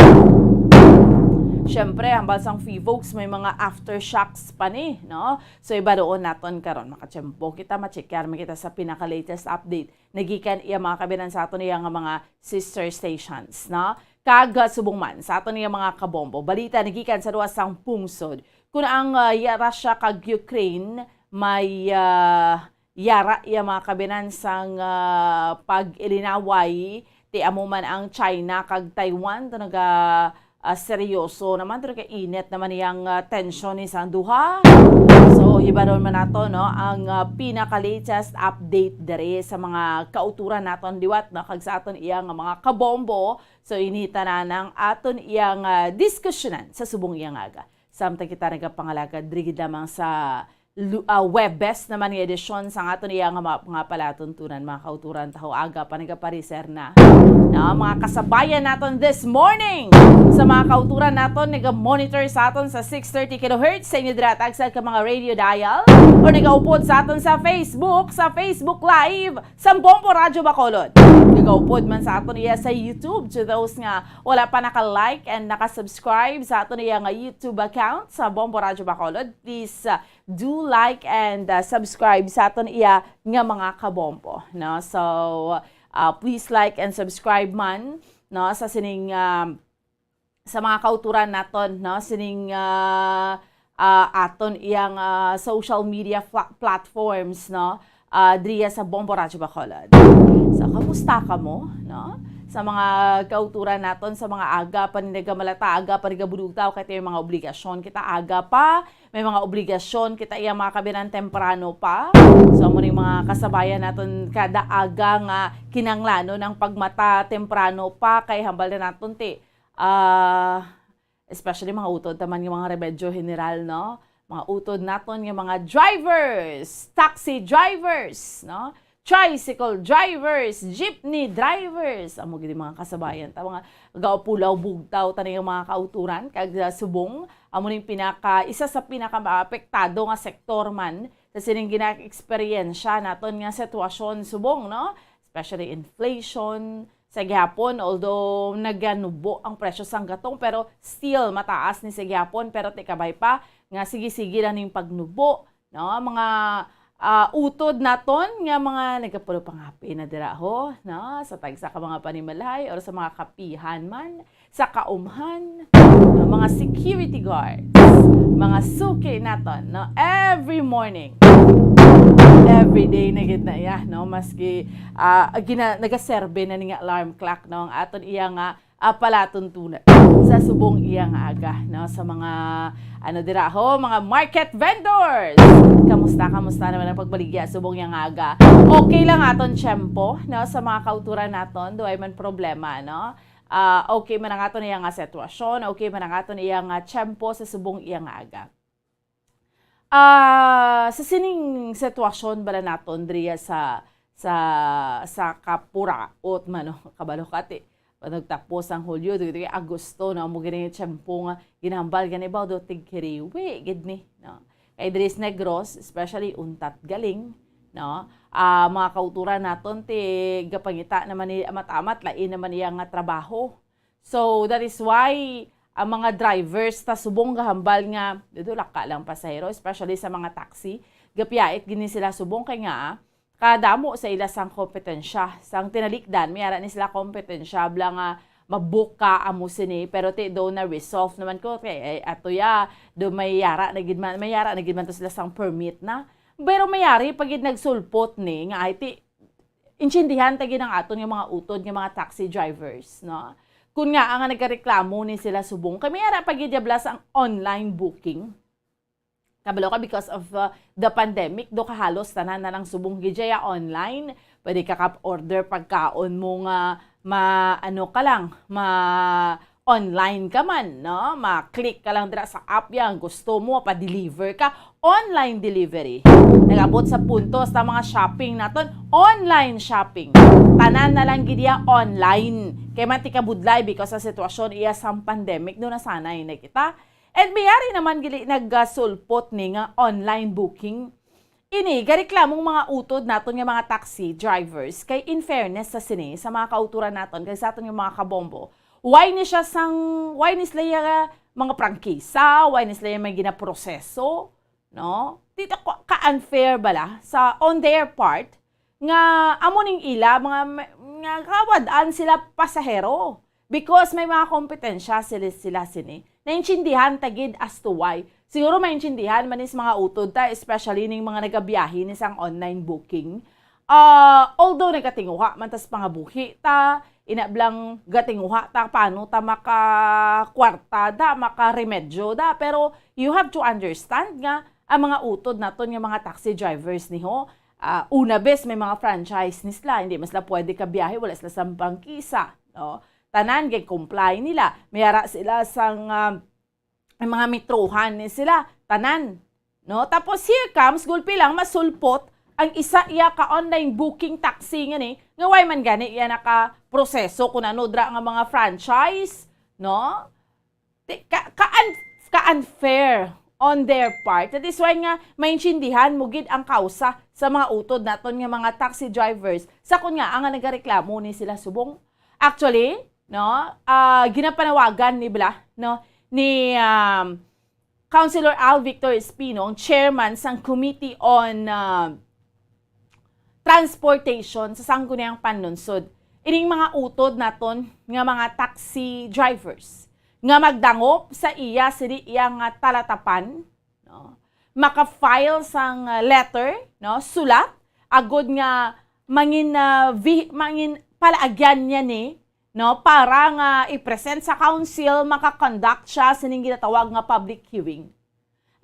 Siyempre, hambal sang Fivolcs, may mga aftershocks pa ni, no? So, ibaroon naton karon, makatiyempo kita, ma-check man kita sa pinaka-latest update nagikan iya, mga kabiran, sa aton iya nga mga sister stations, no? Kag, ah, subong man sa aton iya mga kabombo, balita nagikan sa duwa sang pungsod, kun ang, ah, ya-, Russia kag Ukraine may, ah, yara iya, mga kabiran, sang, ah, pag-ilinaway, ti amo man ang China kag Taiwan, to naga, ah, seryoso naman, to nagainit naman iyang, ah, tensyon ni sang duha. So, hibaron man nato, no, ang, ah, pinaka-latest update diri sa mga kauturan naton liwat, no, kag sa aton iya nga mga kabombo. So, ini tanan ang aton iya nga diskusyonan sa subong iya nga aga. Samtang kita nagapangalagad, diri gid lamang sa lu-, ah, Huwebes naman nga edisyon sang aton iya nga mga, mga palatuntunan, mga kauturan, taho aga pa nagapareser na. Na, mga kasabayan naton this morning, sa mga kauturan naton, naga-monitor sa aton sa six thirty kilohertz, sa inyo dira, tagsa ka mga radio dial, or nagaupod sa aton sa Facebook, sa Facebook Live, sa Bombo Radyo Bacolod. Nagaupod man sa aton iya sa YouTube, to those nga wala pa naka-like and naka-subscribe sa aton iya nga YouTube account sa Bombo Radyo Bacolod, please, uh, do like and, uh, subscribe sa aton iya nga mga kabombo, no? So, uh, please like and subscribe man, no, sa sining, um, sa mga kauturan naton, no, sining, uh, uh, aton iyang, uh, social media fla-, platforms, no, uh, diriya sa Bombo Radyo Bacolod. So, kamusta kamo, no? Sa mga kauturan naton, sa mga aga pa ni nagamalata, aga pa ni gabulugtaw, kay may mga obligasyon kita aga pa, may mga obligasyon kita iya, mga kabiran, temprano pa. So, amo ning mga kasabayan naton kada aga nga kinanglanon ang pagmata temprano pa, kay hambal na naton ti, ah, especially mga utod ta man nga mga remedyo general, no? Mga utod naton nga mga drivers, taxi drivers, no? Tricycle drivers, jeepney drivers, amo gid mga kasabayan ta, mga gaupulaw bugtaw ta nga mga kauturan, kag, ah, subong, amo ning pinaka, isa sa pinaka maapektado nga sektor man sa sining gina-eksperyensya naton nga sitwasyon subong, no? Especially inflation, sa gihapon, although naganubo ang presyo sang gatong, pero still mataas ni sa gihapon, pero ti kabay pa nga sige-sige lang ning pagnubo, no? Mga, ah, utod naton nga mga nagapulo pangapi na dira ho, no? Sa tagsa ka mga panimalay or sa mga kapihan man, sa kaumhan, no? Mga security guards, mga suki naton, no? Every morning, every day na gid na iya, no? Maski, ah, gina-, nagaserbe na ni nga alarm clock, no, ang aton iya nga, ah, palatuntunan sa subong iya nga aga, no, sa mga, ano dira ho, mga market vendors. Kamusta, kamusta naman ang pagbaligya subong iya nga aga? Okay lang aton tiyempo, no, sa mga kauturan naton, do ay man problema, no? Ah, okay man ang aton iya nga sitwasyon, okay man ang aton iya nga tiyempo sa subong iya nga aga. Ah, sa sining sitwasyon bala naton diriya sa sa, sa kapuraot man, no? Kabalo ka, ti, pag nagtapos ang Hulyo, dito kay Agosto, no? Amo gini nga tiyempo nga ginahambal gani ba, do tigkiriwi gid ni, no? Kay diri sa Negros, especially untat galing, no? Ah, mga kauturan naton, ti gapangita naman ni amat-amat, lain naman iya nga trabaho. So, that is why ang mga drivers ta subong gahambal nga dito laka lang pasahero, especially sa mga taxi, gapiyait gini sila subong kay nga, kadamo sa ila sang kompetensya. Sang tinalikdan, may ara ni sila kompetensya, bla nga mabuka amo sini, pero ti do na resolve naman ko, kay, eh, ato ya, do may yara na gid man, may yara na gid man to sila sang permit na. Pero may yari pa gid nagsulpot ni, nga ay ti, intindihan ta gid ang aton nga mga utod nga mga taxi drivers, no? Kun nga nga nagareklamo ni sila subong, kay may ara pa gid ya bla sang online booking. Kabalo ka, because of, uh, the pandemic, do kahalos tanan na lang subong gid ya online. Pwede ka ka-order pagkaon mo nga ma-, ano ka lang, ma-, online ka man, no? Ma-click ka lang dira sa app ya, ang gusto mo, pa-deliver ka. Online delivery. Nag-abot sa punto sa mga shopping naton, online shopping. Tanan na lang gid ya online. Kay man ti kabudlay because sa sitwasyon iya sang pandemic, do nasanay na kita. And may ari naman gili nagasulpot ni nga online booking. Ini, gareklamong mga utod naton nga mga taxi drivers, kay in fairness sa sini, sa mga kauturan naton, kay sa aton nga mga kabombo, why ni siya sang, why ni sila ya mga prangkisa, why ni sila ya may ginaproseso, no? Di ta ko, ka-unfair bala sa, on their part, nga amo ning ila, mga, nga kawad-an sila pasahero. Because may mga kompetensya sila, sila sini. Naintindihan ta gid as to why. Siguro maintindihan man is mga utod ta, especially ning mga nagabiyahe ni sang online booking. Ah, although nagatinguha man tas pangabuhi ta, ina blang gatinguha ta paano ta makakwarta da, makaremedyo da, pero you have to understand nga ang mga utod naton nga mga taxi drivers niho, ah, una bes may mga franchise ni sila, hindi man sila pwede kabiyahe, wala sila sang prangkisa, no? Tanan gay comply nila. May ara sila sang, ah, may mga metrohan ni sila, tanan, no? Tapos here comes, gulpi lang masulpot ang isa iya ka online booking taxi nga ni, nga why man gani iya nakaproseso kun ano dra nga mga franchise, no? Ti-, ka, ka, ka-unfair on their part. That is why nga maintindihan mo gid ang kausa sa mga utod naton nga mga taxi drivers sa kun nga nga nagareklamo ni sila subong. Actually, no, ah, ginapanawagan ni bla, no, ni, um, Councilor Al Victor Espino, ang chairman sang Committee on, ah, Transportation sa Sangguniang Panlungsod, ining mga utod naton nga mga taxi drivers nga magdangop sa iya sini iya nga talatapan, no? Maka-file sang, ah, letter, no, sulat, agod nga mangin, ah, vi-, mangin palaagyan niya ni, no, para nga i-present sa council, maka-conduct siya sining ginatawag nga public hearing.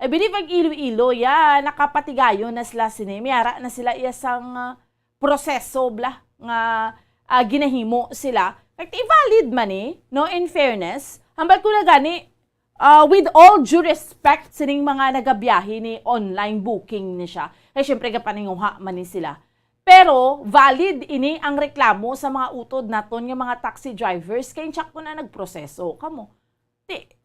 I believe ang Iloilo, ya, nakapatigayon na sila sini. May ara na sila iya sang, ah, proseso bla nga, ah, ginahimo sila. Like, valid man ni, no, in fairness. Hambal ko na gani, ah, with all due respect sining mga nagabiyahe ni, online booking ni siya. Kay syempre gapaninguha man ni sila. Pero valid ini ang reklamo sa mga utod naton nga mga taxi drivers kay check ko na nagproseso kamo. Ti,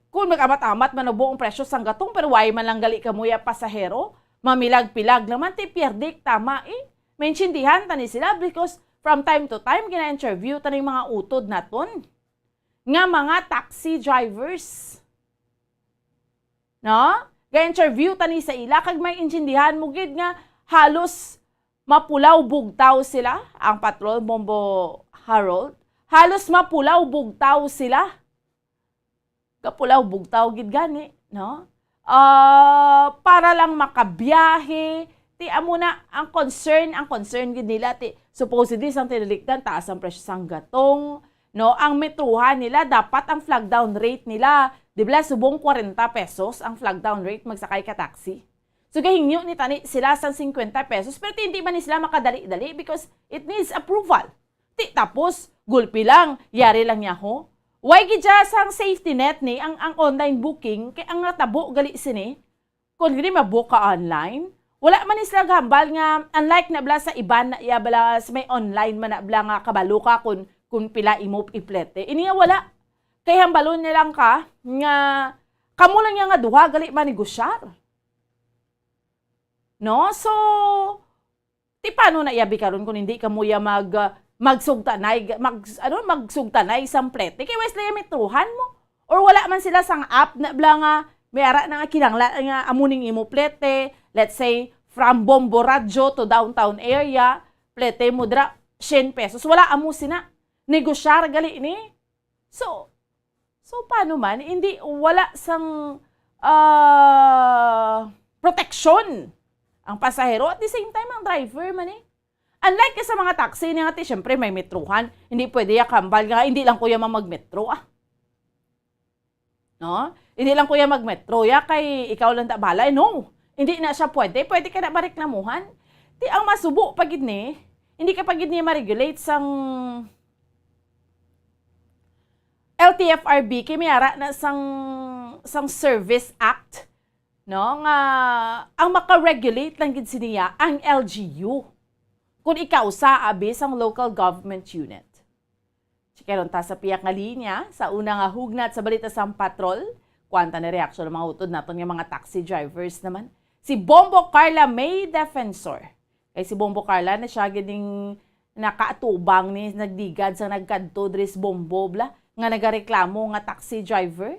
kung mag-amat-amat man ang buong presyo sang gatong, pero why man lang gali kamo ya pasahero? Mamilag-pilag naman, ti, pierde tama, eh. Maintindihan ta ni sila because from time to time, gina-interview ta ning mga utod naton nga mga taxi drivers. No? Ga-interview ta ni sa ila, kag may intindihan mo gid nga halos mapulaw bugtaw sila, ang Patrol Bombo Harold. Halos mapulaw bugtaw sila. Kapulaw bugtaw gid gani, no? Ah, para lang makabiyahe. Ti amo na ang concern, ang concern gid nila ti supposedly sang tinalikdan taas ang presyo sang gatong, no? Ang metrohan nila dapat ang flag down rate nila, di ba, subong kwarenta pesos ang flag down rate magsakay ka taxi. So gahingyo ni tani sila sang singkwenta pesos, pero ti hindi man ni sila makadali-dali because it needs approval. Ti tapos, gulpi lang, yari lang niya ho. Why gid siya sang safety net ni ang, ang online booking? Kay ang natabo gali sini, kung gini mabook ka online, Wala man ni sila gahambal nga, unlike na bala sa iban na iya bala sa may online man na bala nga kabalo ka kung, kung pila imo iplete. Ini nga wala. Kay hambalon niya lang ka nga kamo lang niya nga duha gali manegosyar. No? So, ti paano na iya bi karon kung hindi kamo ya mag, ah, magsugtanay, mag, ano, magsugtanay sang plete? Kay wala sila ya metrohan mo. Or wala man sila sang app na bala nga may ara na nga kinanglan nga amo ning imo plete, let's say, from Bombo Radyo to downtown area, plete mo dira, syen pesos. Wala amo sina. Negosyar gali ni. So, so paano man? Hindi, wala sang, ah, proteksyon ang pasahero. At the same time, ang driver man eh. Unlike sa mga taxi, nga ti, syempre, may metrohan. Hindi pwede ya kambal nga, hindi lang kuya mag-metro, ah. No? Hindi lang kuya mag-metro ya, kay ikaw lang ta bahala. No, hindi na siya pwede. Pwede ka na mareklamuhan. Ti, ang masubo pa gid ni, hindi ka pa gid ni ma-regulate sang L T F R B, kay may ara na sang, sang Service Act, no? Nga ang maka-regulate lang gid siniya ang L G U. Kung ikaw sa abi sang local government unit. Chikaron ta sa pihak nga linya, sa una nga hugnat sa balita sang patrol, kuwanta na reaksyon ng mga utod naton nga mga taxi drivers naman. Si Bombo Carla May Defensor. Kay si Bombo Carla na siya gid ning nakaatubang ni nagdigad sa nagkadto diri sa Bombo bala nga nagareklamo nga taxi driver.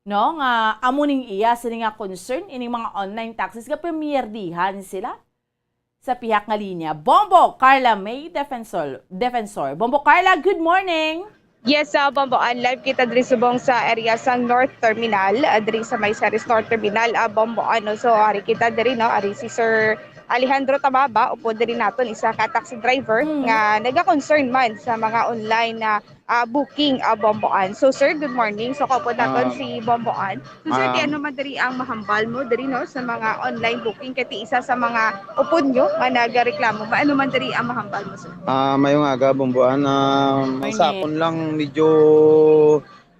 No, nga amo ning iya sini nga concern ining mga online taxis nga pamiyerdihan sila. Sa pihak nga linya, Bombo Carla May Defensor. Defensor. Bombo Carla, good morning. Yes, sa Bomboan, live kita diri subong sa area sang North Terminal, ah, diri sa may Ceres North Terminal, ah, Bomboan, no? So, ari kita diri, no? Ari si Sir Alejandro Tababa, upod diri naton, isa ka taxi driver Mm. nga naga-concern man sa mga online na, ah, booking, ah, Bomboan. So, sir, good morning. So, kaupod naton Ah. si Bomboan. So, sir, ti Ah. ano man diri ang mahambal mo diri, no, sa mga online booking? Kay ti isa sa mga upod nyo nga nagareklamo. Maano man diri ang mahambal mo, sir? Ah, mayong aga, Bomboan. Ah, ang Morning. Sa akon lang, medyo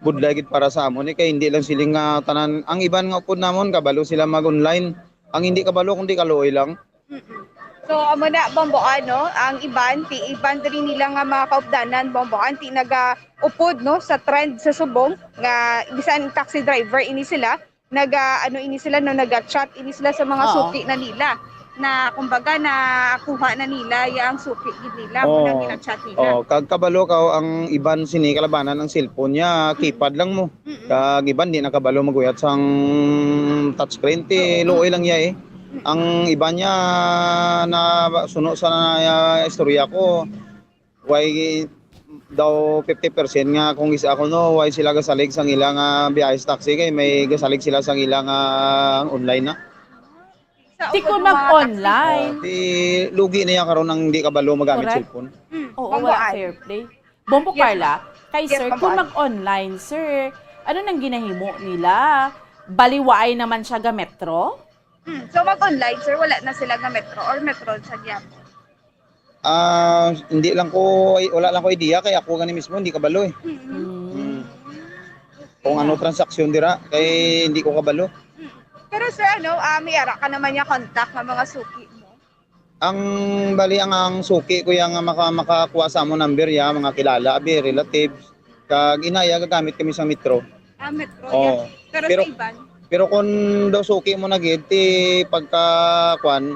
budlay gid para sa amon, eh, kay hindi lang siling nga tanan. Ang iban nga upod namon, kabalo sila mag-online. Ang hindi kabalo, kundi kaluoy lang. Mm-mm. So, amo na, Bomboan, no? Ang iban, ti iban diri nila nga mga kaupdanan, Bomboan, ti nagaupod, no, sa trend sa subong nga bisan taxi driver ini sila, naga, ano ini sila, no, naga-chat ini sila sa mga Oo. suki na nila. Na, kumbaga, nakuha na nila ya ang suki gid nila, mo Oo. nang gina-chat nila. Oo, kag kabalo ka, ang iban sini kalabanan ang cellphone niya, Mm. keypad lang mo. Mm-mm. Kag iban di nakabalo maguyat sang touchscreen, ti Oo. luoy lang iya eh. Mm. Ang iban niya na suno sa, ah, istorya ko, way daw fifty percent nga kung is ako, no, way sila gasalig sang ila nga biyahe sa taxi kay may gasalig sila sang ila nga online na. Sa Di upod kung ng mga mag-online. taxi. Oh, di lugi na iya karon ang di kabalo magamit Correct. cellphone. Mm, Oo, Bombo wala Al. fair play. Bombo Yes, Carla, ma'am. Kay Yes, sir, Bombo kung Al. mag-online, sir, ano nang ginahimo nila? Baliwaay naman siya ga metro? Mm, so mag-online, sir, wala na sila ga metro or metro sa gyapon? Ah, hindi lang ko, wala lang ko idea kay ako gani mismo hindi kabalo eh. Mm-hmm. Mm. Mm. Kung ano transaksyon dira kay hindi ko kabalo. Mm. Pero sir, ano, ah, may ara ka naman niya contact nga mga suki mo? Ang bali ang, ang suki ko yang maka-, makakuha sa amon number ya, mga kilala, abi, relatives. Kag inaya gagamit kami sa metro. Ah, metro, Oo. Yeah. Pero Pero, sa iban? Pero kung daw suki mo na gid, ti pagka, kwan,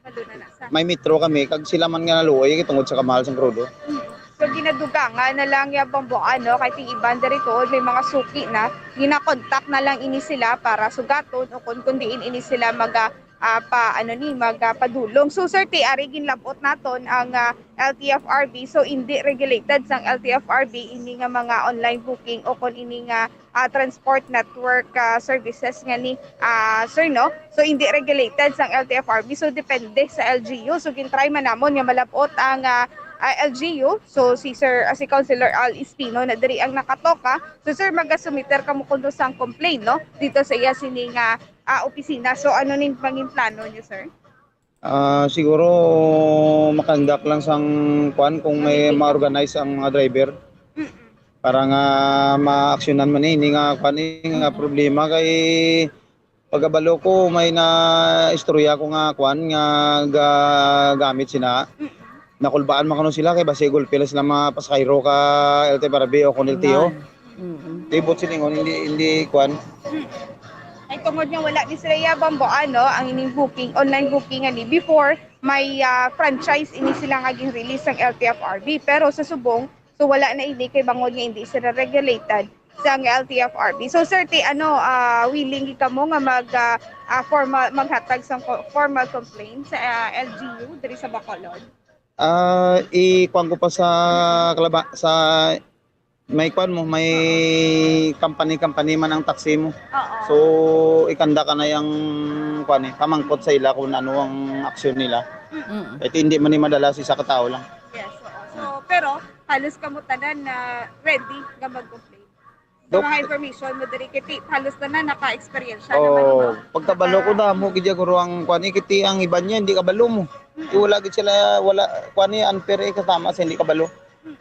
Kabalo na na sa may metro kami, kag sila man nga naluoy, tungod sa kamahal sang krudo. Mm. So, ginadugangan na lang ya Bomboan, no? Kay ting iban diri tuod, may mga suki na, ginakontak na lang ini sila para sugaton o kung, kung diin ini sila maga, ah, pa, ano ni, maga, padulong. So, sir, ti ari ginlabot naton ang, ah, L T F R B. So, hindi regulated sang L T F R B ini nga mga online booking o kung ini nga ah, transport network, ah, services nga ni, ah, sir, no? So, hindi regulated sang L T F R B. So, depende sa L G U. So, gintry man namon nga malabot ang, ah, ah, L G U. So, si Sir, ah, si Councilor Al Espino na diri ang nakatoka. So, sir, magasumiter kamo kuno sang complaint, no? Dito sa iya sini nga, ah, opisina. So, ano ning pangin plano niyo, sir? Ah, siguro makandak lang sang kwan kung may ma-organize ang mga driver. Mm-mm. Para nga maaksyonan man ini nga kwan, eh, nga Mm-mm. problema kay Pagkabalo ko, may na istorya ko nga kwan nga ga-, gamit sina. Mm. Nakulbaan man kuno sila kay basi gulpi lang sila mga pasahero ka L T F R B o kon L T O. Nan. Mm-mm. Di buot silingon, hindi, hindi kwan. Mm. Ay, tungod nga wala ni sila iya bamboan, no? Ang ining booking, online booking ani. Before, may, ah, franchise ini sila nga gin-release sang L T F R B. Pero sa subong, so wala na ini kay bangod nga hindi sila regulated sang L T F R B. So, sir, ti ano, ah, willing gid kamo nga mag, ah, ah, formal, maghatag sang co-, formal complaint sa, ah, L G U diri sa Bacolod? Ah, i-kuwan ko pa sa kalaba-, sa may kuwan mo, may company-company man ang taxi mo. Oo. So, ikanda ka na yang kuwan eh, pamangkot sa ila kung ano ang aksyon nila. Mm. Ito hindi man ni madala sa isa ka tao lang. Yes, oo. So, pero halos kamo tanan na ready nga mag-complain. Sa Dok- mga information mo diri, kay ti-, halos tanan naka-experience na naman, Oo. no? Pagkabalo ko Naka- damo gid ya guro ang kuan, eh, kiti ang iban niya, hindi kabalo mo. Mm. Eh, wala gid sila, wala, kuan, eh, unfair, eh, kasama sa hindi kabalo. Mm.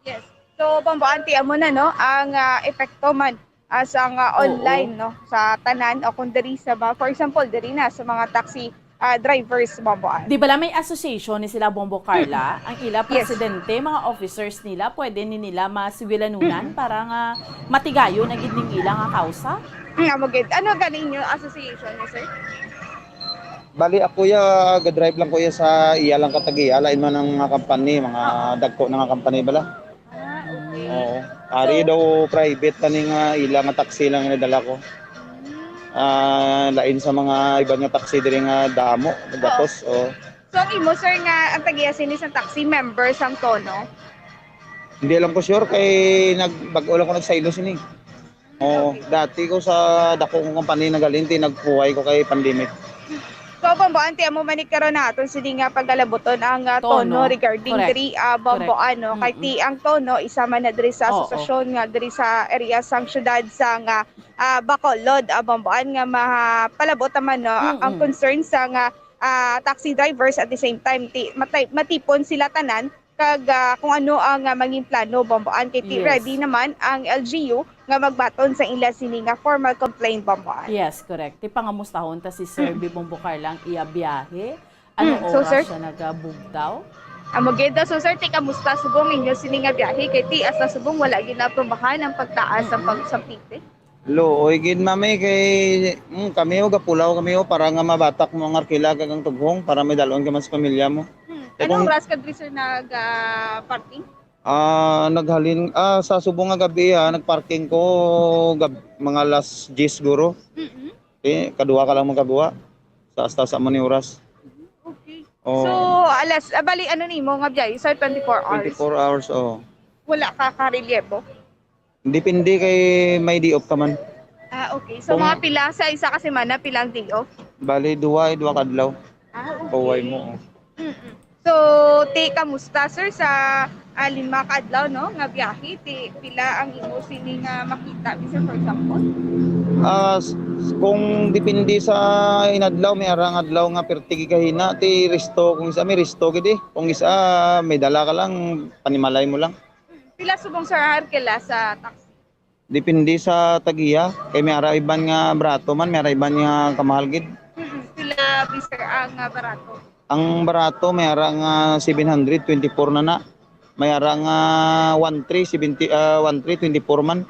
Yes. So, Bombo Auntie, amo na, no, ang, ah, epekto man, ah, sa nga Oo. online, no, sa tanan o kung diri sa mga, for example, diri na sa mga taxi, ah, drivers, Bombo Auntie. Di bala may association ni sila, Bombo Carla? Mm. Ang ila Yes. presidente, mga officers nila, pwede ni nila masiwilanunan Mm. para nga matigayon na gid ning ila nga kausa? Mm, amo gid. Ano gani inyo association ni sir? Bali, ako ya, ga-drive lang ko ya sa iya lang ka tag-iya, lain man ang mga company, mga Oo. dagko na nga company bala. Ah, okay. Oo. Ari So daw private na ni nga ila nga taxi lang nga nadala ko. Mm. Ah, lain sa mga iban nga taxi diri nga damo, Oo. gatos, oh. So, ang imo, sir, nga ang tag-iya sini sa taxi, member sang Tono? Hindi lang ko sure kay nag-, bag-o lang ko nagsaylo sini. Oo, Okay. dati ko sa dako kong company nagalinti, nagpuhay ko kay pandemic. So, Bombo Auntie, amo man ni karon naton sini nga pagalabuton ang, ah, Tono. Tono regarding Correct. diri, ah, Bombo, Correct. ano, kay Mm-mm. ti ang Tono, isa man na diri sa Oo. asosasyon nga diri sa area sang syudad sa nga, ah, Bacolod, ah, Bombo Auntie, nga mapalabot naman, no, ang Mm-mm. concern sa nga, ah, taxi drivers at the same time, ti-, matay-, matipon sila tanan kag, ah, kung ano ang, ah, mangin plano, Bombo Auntie, kay ti Yes. ready naman ang L G U nga magbaton sa ila sini nga formal complaint, Bombo Auntie. Yes, correct. Ti pangamustahon ta si Sir Mm. Bibong Bucar lang iya biyahe. Ano Mm, so, oras sir? siya nagabugtaw? Amo gid, so, sir, ti kamusta subong inyo sini nga biyahe? Kay ti, hasta subong wala gid naaprubahan ang pagtaas ang Mm-mm. pag-, sa ticket. Luoy gid, mami, kay, mm, kami, oh, gapulaw kami, oh, para nga mabatak mo ang arkila kag ang tughong para may dalon ka man sa pamilya mo. Hmm. Eh, Anong kung oras ka diri, sir, nag, ah, parking? Ah, naghalin, ah, sa subong nga gabi, ah, nagparking ko gab-, mga alas diyes guro. Mm-mm. Eh, kadua ka lang magkabuha. Sa hasta sa man ni oras. Okay. Oh. So, alas, ah, bali, ano nimo nga biyahe, sir, twenty-four hours? Twenty-four hours, oh. Wala ka karelyebo? Depende kay may day off ka man. Ah, okay. So, Kung mga pila sa isa ka semana, pila ang day off? Bali, duwa, eh, duwa ka adlaw. Ah, okay. Kuway mo, oh. Mm-mm. So, ti, kamusta, sir, sa, ah, lima ka adlaw, no, nga biyahe? Ti, pila ang imo sini nga makita, sir, for example? Ah, s-, s-, kung depende sa inadlaw, may ara nga adlaw nga perti gid kahina, ti resto, kung isa may resto gid eh. Kung isa, may dala ka lang, panimalay mo lang. Pila subong, sir, ang arkila sa taxi? Depende sa tag-iya. Kay may ara iban nga barato man, may ara iban nga kamahal gid. Mm-mm. Pila bi, sir, ang, ah, barato? Ang barato, may ara nga seven hundred, twenty-four na na. May ara nga one three, seventy, ah, one three, twenty-four man.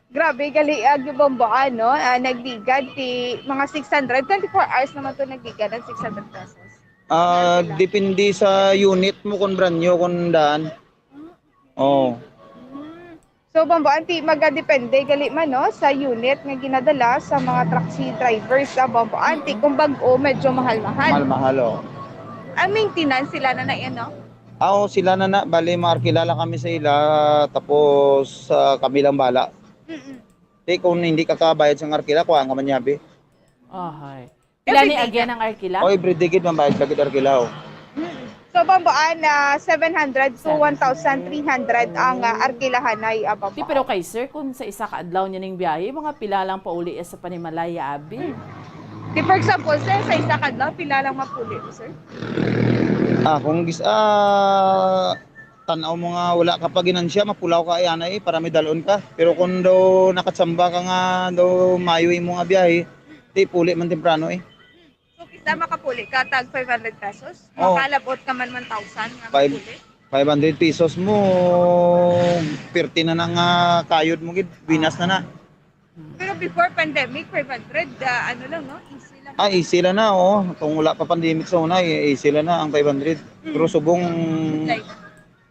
Grabe, gali ang gibomboan, no? Ah, nagligad ti mga six hundred. Twenty-four hours naman to nagligad ang six hundred pesos. Ah, Ang pila? Depende sa unit mo kung brand new, kung daan. Oo. Mm. So, Bombo Auntie, magadepende gali man, no, sa unit nga ginadala sa mga taxi drivers sa Bombo Auntie. Mm. Kung bag-o, medyo mahal-mahal. Mahal-mahal, oh. Ang maintenance, sila na na yan, no? Ah, oo, sila na na. Bali, maarkila lang kami sa ila, tapos, ah, kami lang bala. Mm-mm. Di, kung hindi ka kabayad sa arkila, kuha ka man yabi. Ahay. Pila ni Everyday agyan na. Ang arkila? Oh, everyday gid, mambayad ka gid arkila, oh. Mm. So, Bomboan, ah, seven hundred to Seven hundred. One thousand three hundred ang, ah, arkilahanay, ah, Bomboan. Di, pero kay sir, kung sa isa ka adlaw niya ning biyahe, mga pila lang pauli sa panimalay, abi? Mm. Di, for example, sir, sa isa ka adlaw, pila lang mapuli mo, sir? Ah, kung gis-, ah, tan-aw mo nga wala ka pa ginansya, mapulaw ka, ay, ana, eh, para may dalon ka. Pero kung daw nakatsamba ka nga daw maayo imo nga biyahe, di puli man temprano, eh. So, kisa makapuli ka tag five hundred pesos? Oo. Makalabot ka man one thousand nga Five, makapuli? Five hundred pesos mo, pirti na na nga kayod mo gid, binas na na. Pero before pandemic, five hundred, ah, ano lang, no? Easy lang. Ah, easy lang na, oo. Kung wala pa pandemic sa una, eh, easy lang na ang five hundred. Mm. Pero subong Like,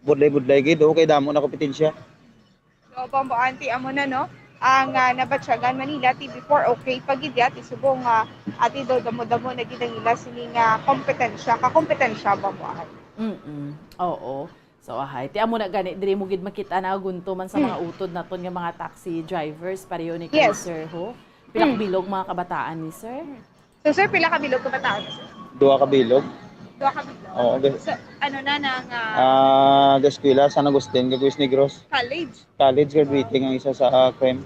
budlay-budlay gid, okay, damo na kompetensya. So, Bombo Ann, ti amo na, no? Ang, ah, nabatyagan Manila, ti before okay pa gid ya, ti subong, ah, ati daw damo-damo na gid ang ila sini nga kompetensya, kakompetensya, Bombo Ann. Mm-mm. Oo. So, ahay. Ti amo na gani, diri mo gid makita na gunto man sa Mm. mga utod naton nga mga taxi drivers, pareho ni kay Yes. Sir ho. Pila ka Mm. bilog mga kabataan ni Sir? Mm. So, sir, pila ka bilog kabataan, sir? Duha ka bilog. Duha ka bilog? Oo, okay. So, ano na nang, ah, Ah, ga-eskwela, San Agustin, ga Negros. College? College graduating ang isa sa, ah, crime.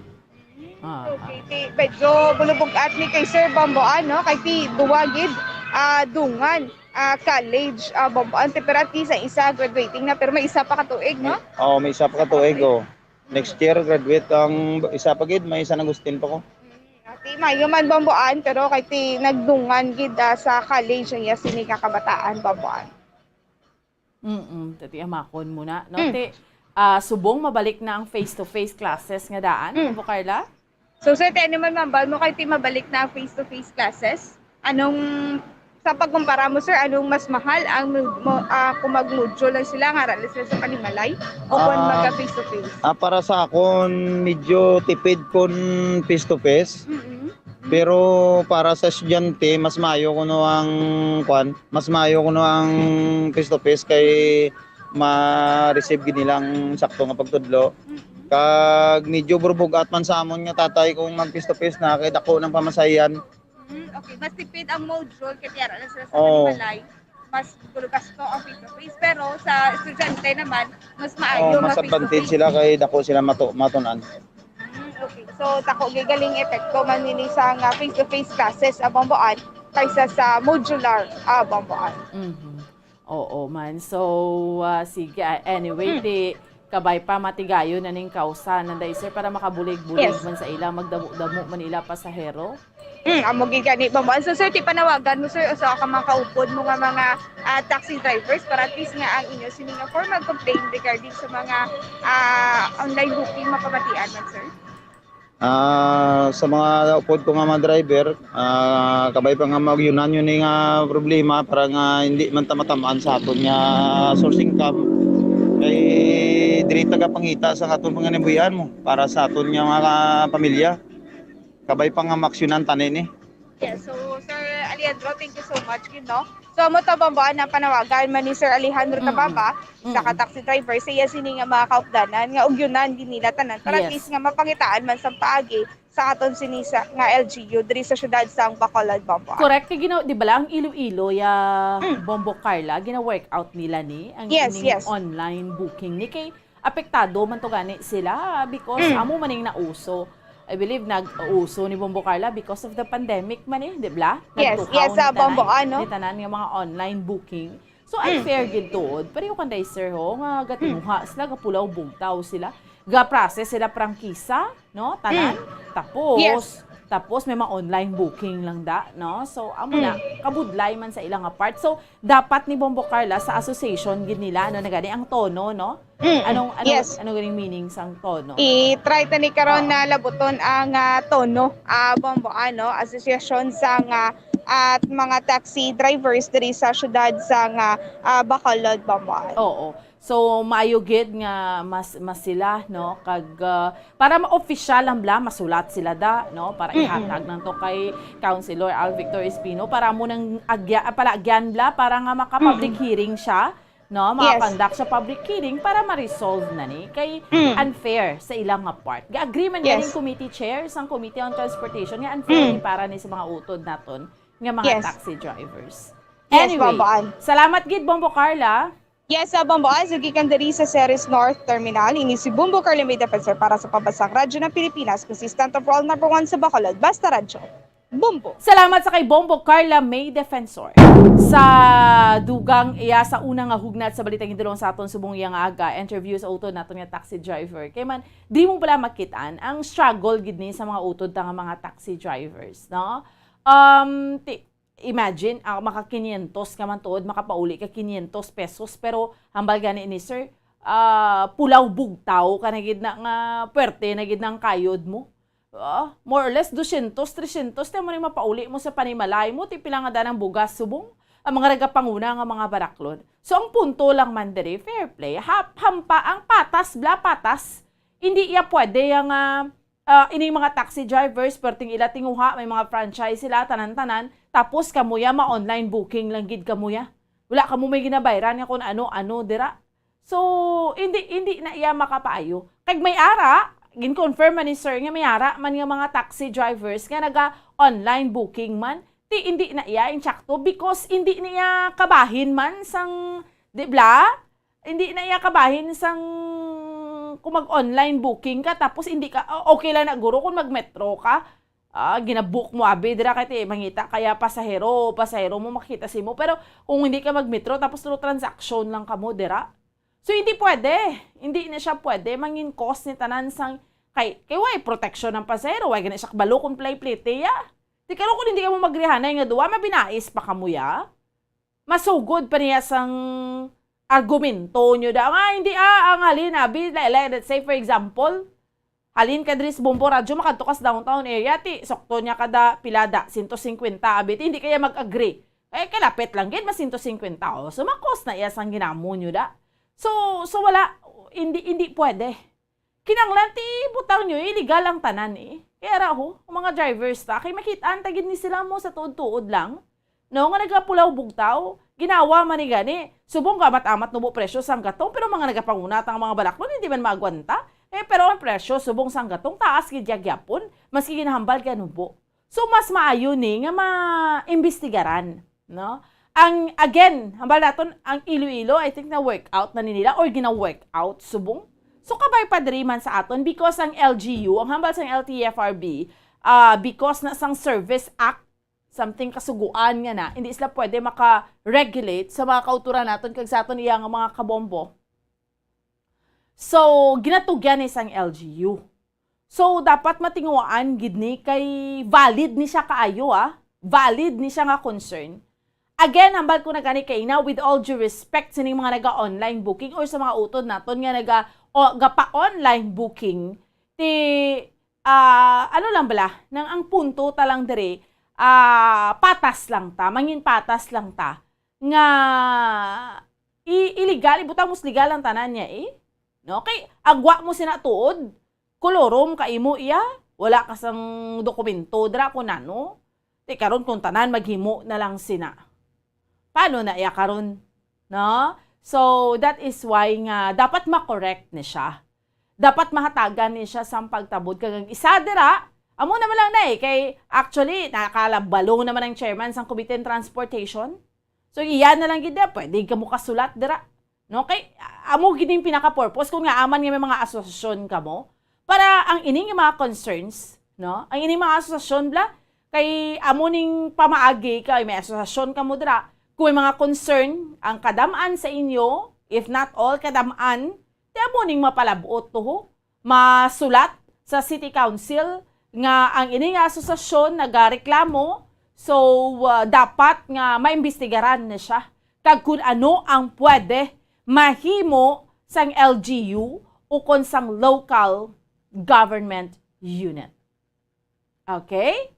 Mm, Ah, okay. Ti, medyo bulubog-at ni kay Sir Bombo Ann, no? Kay ti duwa gid, ah, dungan, ah, college, ah, Bombo Ann. Ti, pero at least ang isa graduating na, pero may isa pa ka tuig, no? May, oo, may isa pa ka tuig, oh. Next year, graduate ang isa pa gid, may San Agustin pa ko. Mm, ati, maayo man, Bombo Ann, pero kay ti nagdungan gid, ah, sa college ang iya sini nga kabataan, Bombo Ann. Mm, tati amakon mo na, no? Mm. Ti, ah, subong mabalik na ang face-to-face classes nga daan, Mm. Bombo Carla? So, sir, ti ano man mambal mo kay ti mabalik na ang face-to-face classes? Anong Sa pagkumpara mo, sir, anong mas mahal, ang mo-, mo-, ah, kung mag-module lang sila, nga ara lang sila sa panimalay, o kung Ah, maga face to face? Ah, para sa akon, medyo tipid kun face to face. Mm-mm. Pero para sa estudyante, mas maayo kuno ang, kwan, mas maayo kuno ang face to face kay ma-receive gid nila ang sakto nga pagtudlo. Mm-mm. Kag medyo burbugat man sa amon nga tatay kung mag face to face na, kay dako ng pamasayan. Mm, okay. Mas tipid ang module kay ti ara lang sila sa Oo. Panimalay. Mas gulo gasto ang face to face. Pero sa estudyante naman, mas maayo Oh, mas nga face to advantage face. Sila kay dako sila matu-, matunan. Mm, okay. So, dako gid galing epekto man nini sa nga face to face classes, ah, Bombo Ann, kaysa sa modular, ah, Bombo Ann. Mhm. Oo man. So, ah, sige, ah, anyway, Mm. ti kabay pa matigayon na ning kausa, nanday, sir, para makabulig-bulig Yes. man sa ila, magdamo-damo man ila pasahero. Mm, amo gid gani, Bombo Ann. So, sir, ti panawagan mo, sir, sa ka mga kaupod mo nga mga, ah, taxi drivers para at least nga ang inyo sini nga formal complaint regarding sa mga, ah, online booking mapamatian man, sir? Ah, sa mga upod ko nga mga driver, ah, kabay pa nga magyunan yun ni nga problema para nga hindi man ta matamaan sa aton nga source income. Kay diri tagapangita sa aton panganibuhian mo para sa aton nga mga pamilya. Kabay pa nga maaksyonan tani ni. Yes, so, Sir Alejandro, thank you so much gid, no? So, amo to, Bombo Ann, ang panawagan man ni Sir Alejandro Mm. Tababa, isa ka Mm. taxi driver, sa iya sini nga mga kaupdanan nga ugyunan gid nila tanan para at Yes. least nga mapangitaan man sa paagi sa aton sini sa, nga L G U diri sa siyudad sang Bacolod, Bombo Ann. Correct. Kay gina-, di ba lang, Iloilo, ya, Mm. Bombo Carla, gina-work out nila ni ang Yes, ining yes. online booking ni. Kay apektado man to gani sila because Mm. amo man ning nauso. I believe nag-uso ni Bombo Carla because of the pandemic man eh, di ba? Yes, Nagtuhaw yes, ni sa tanan. Bombo Ann, no? Ni tanan nga mga online booking. So, Mm. unfair gid tuod. Pareho kanday, sir, ho, nga gatinguha Mm. sila, gapulaw bugtaw sila. Ga-process sila prangkisa, no? Tanan. Mm. Tapos, Yes. tapos may mga online booking lang da, no? So, amo na, Mm. kabudlay man sa ilang part. So, dapat ni Bombo Carla sa association gid nila, ano, na gani ang tono, no? Mm, Anong, ano, yes. Ano ganing meaning sang tono? I-try ta ni karon Oo. na labuton ang, ah, tono, ah, Bombo, ano, asosiyasyon sang, ah, at mga taxi drivers diri sa siyudad sang, ah, ah, Bacolod, Bombo. Oo. So, maayo gid nga mas, mas sila, no, kag, ah, para ma-official lang bla, masulat sila da, no, para Mm-mm. ihatag lang to kay Councilor Al Victor Espino para mo nang agya, ah, pala agyan bla para nga maka-public Mm-mm. hearing siya, no, Yes. maka-conduct sa public hearing para ma-resolve na ni kay Mm. unfair sa ilang nga part. Ga-agree man Yes. ganing committee chair sang Committee on Transportation nga unfair Mm. ni para ni sa mga utod naton nga mga Yes. taxi drivers. Yes, Anyway, Bombo Ann. Salamat gid, Bombo Carla. Yes, sa Bombo Ann, gikan diri sa Ceres North Terminal, ini si Bombo Carla May Defensor para sa Pambansang Radyo ng Pilipinas, consistent overall number one sa Bacolod, Basta Radyo. Bombo. Salamat sa kay Bombo Carla May Defensor sa dugang iya sa una nga hugnat sa Balitang Hidulong sa aton subong iya nga aga, interview sa utod naton nga taxi driver. Kay man, di mo bala makitaan ang struggle gid ni sa mga utod ta nga mga taxi drivers, no? Um, ti-, imagine, ah, maka kinyentos ka man tuod, makapauli ka kinyentos pesos, pero hambal gani ni sir, ah, pulaw bugtaw ka na gid na nga puwerte na gid nang kayod mo. Ah, more or less, dosyentos, tresyentos, ti amo ni mapauli mo sa panimalay mo, ti pila nga danang bugas subong ang mga nagapanguna nga mga baraklon. So, ang punto lang man diri, fair play, hap-, hampa ang patas, bla patas. Hindi iya pwede yang, ah, ah, ining mga taxi drivers, perting ila tinguha, may mga franchise sila, tanan-tanan, tapos kamuya, ma-online booking lang gid kamuya. Wala kamo may ginabayran nga kung ano-ano dira. So, hindi, hindi na iya makapaayo. Kag may ara, gin-confirm man ni sir nga may ara man nga mga taxi drivers nga naga-online booking man. Ti hindi na iya insakto because hindi na iya kabahin man sang, di bla? Hindi na iya kabahin sang kung mag-online booking ka tapos hindi ka, o-, okay lang na guro kung mag-metro ka. Ah, ginabook mo abi dira kay ti mangita kaya pasahero, pasahero mo makita simo. Pero kung hindi ka mag-metro tapos through transaction lang kamo dira. So, hindi pwede. Hindi na siya pwede. Mangin cause ni tanan sang kay, kay way protection ang pasahero, way gani siya kabalo kung play plete ya. Di karon kung hindi kamo magrihanay nga duwa, mabinais pa kamo ya. Masugod pa niya sang argumento nyo da. Nga, hindi ah, ang halin abi, le-, le-, let's say for example, halin ka diri sa Bombo Radyo, makadto ka sa downtown area, ti sukto niya kada pila da, sento singkwenta abi, ti hindi kaya mag-agree. Eh, kalapit lang gid, mas sento singkwenta, oh. So, makos na iya sang ginamo nyo da. So, so wala, hindi, hindi pwede. Kinanglan ti butang nyo, illegal ang tanan eh. Kaya ra ho, ang mga drivers ta, kay makitaan ta gid ni sila mo sa tuod-tuod lang. No, nga nagapulaw bugtaw, ginawa man ni gani. Subong gamat-amat nubo presyo sang gatong, pero mga nagapanguna ta nga mga baraklon, hindi man maagwanta. Eh, pero ang presyo subong sang gatong taas gid ya gyapon, maski ginahambal kay nubo. So, mas maayo ni nga maimbestigaran, no? Ang, again, hambal naton, ang Iloilo, I think na-work out na ni nila or gina-work out subong. So, kabay pa diri man sa aton because ang L G U, ang hambal sang L T F R B, ah, because na sang Service Act, something kasuguan nga na, hindi sila pwede maka-regulate sa mga kauturan naton kag sa aton iya nga mga kabombo. So, ginatugyan ni sang L G U. So, dapat matinguhaan gid ni kay valid ni siya kaayo, ah. Valid ni siya nga concern. Again, hambal ko na gani kay na, with all due respect sining mga naga-online booking or sa mga utod naton nga naga, o, gapa-online booking, ti, ah, ano lang bala, nang ang punto ta lang diri, ah, patas lang ta, mangin patas lang ta, nga i-, illegal, ibutang mo sa legal ang tanan niya, eh. No? Kay, agwa mo sina tuod, kolorom ka imo iya, wala ka sang dokumento dira kung ano. Ti karon kung tanan maghimo na lang sina. Paano na iya karon? No? So, that is why nga dapat ma-correct ni siya. Dapat mahatagan ni siya sang pagtabod. Kag ang isa dira, amo naman lang na eh, kay actually, nakalabalo naman ang chairman sang Committee on Transportation. So, iya na lang gid na, pwede ka mo kasulat dira. No? Kay, amo gid yung pinaka-purpose kung nga aman nga may mga asosasyon kamo. Para ang ining mga concerns, no? Ang ining mga asosasyon, bla, kay amo ning pamaagi kay may asosasyon kamo dira. Kung may mga concern, ang kadam-an sa inyo, if not all, kadam-an, ti amo ning mapalabot to, ho? Masulat sa City Council nga ang ini nga asosasyon nagareklamo, so, uh, dapat nga maimbestigaran na siya kag kun ano ang pwede mahimo sang L G U ukon sang local government unit. Okay?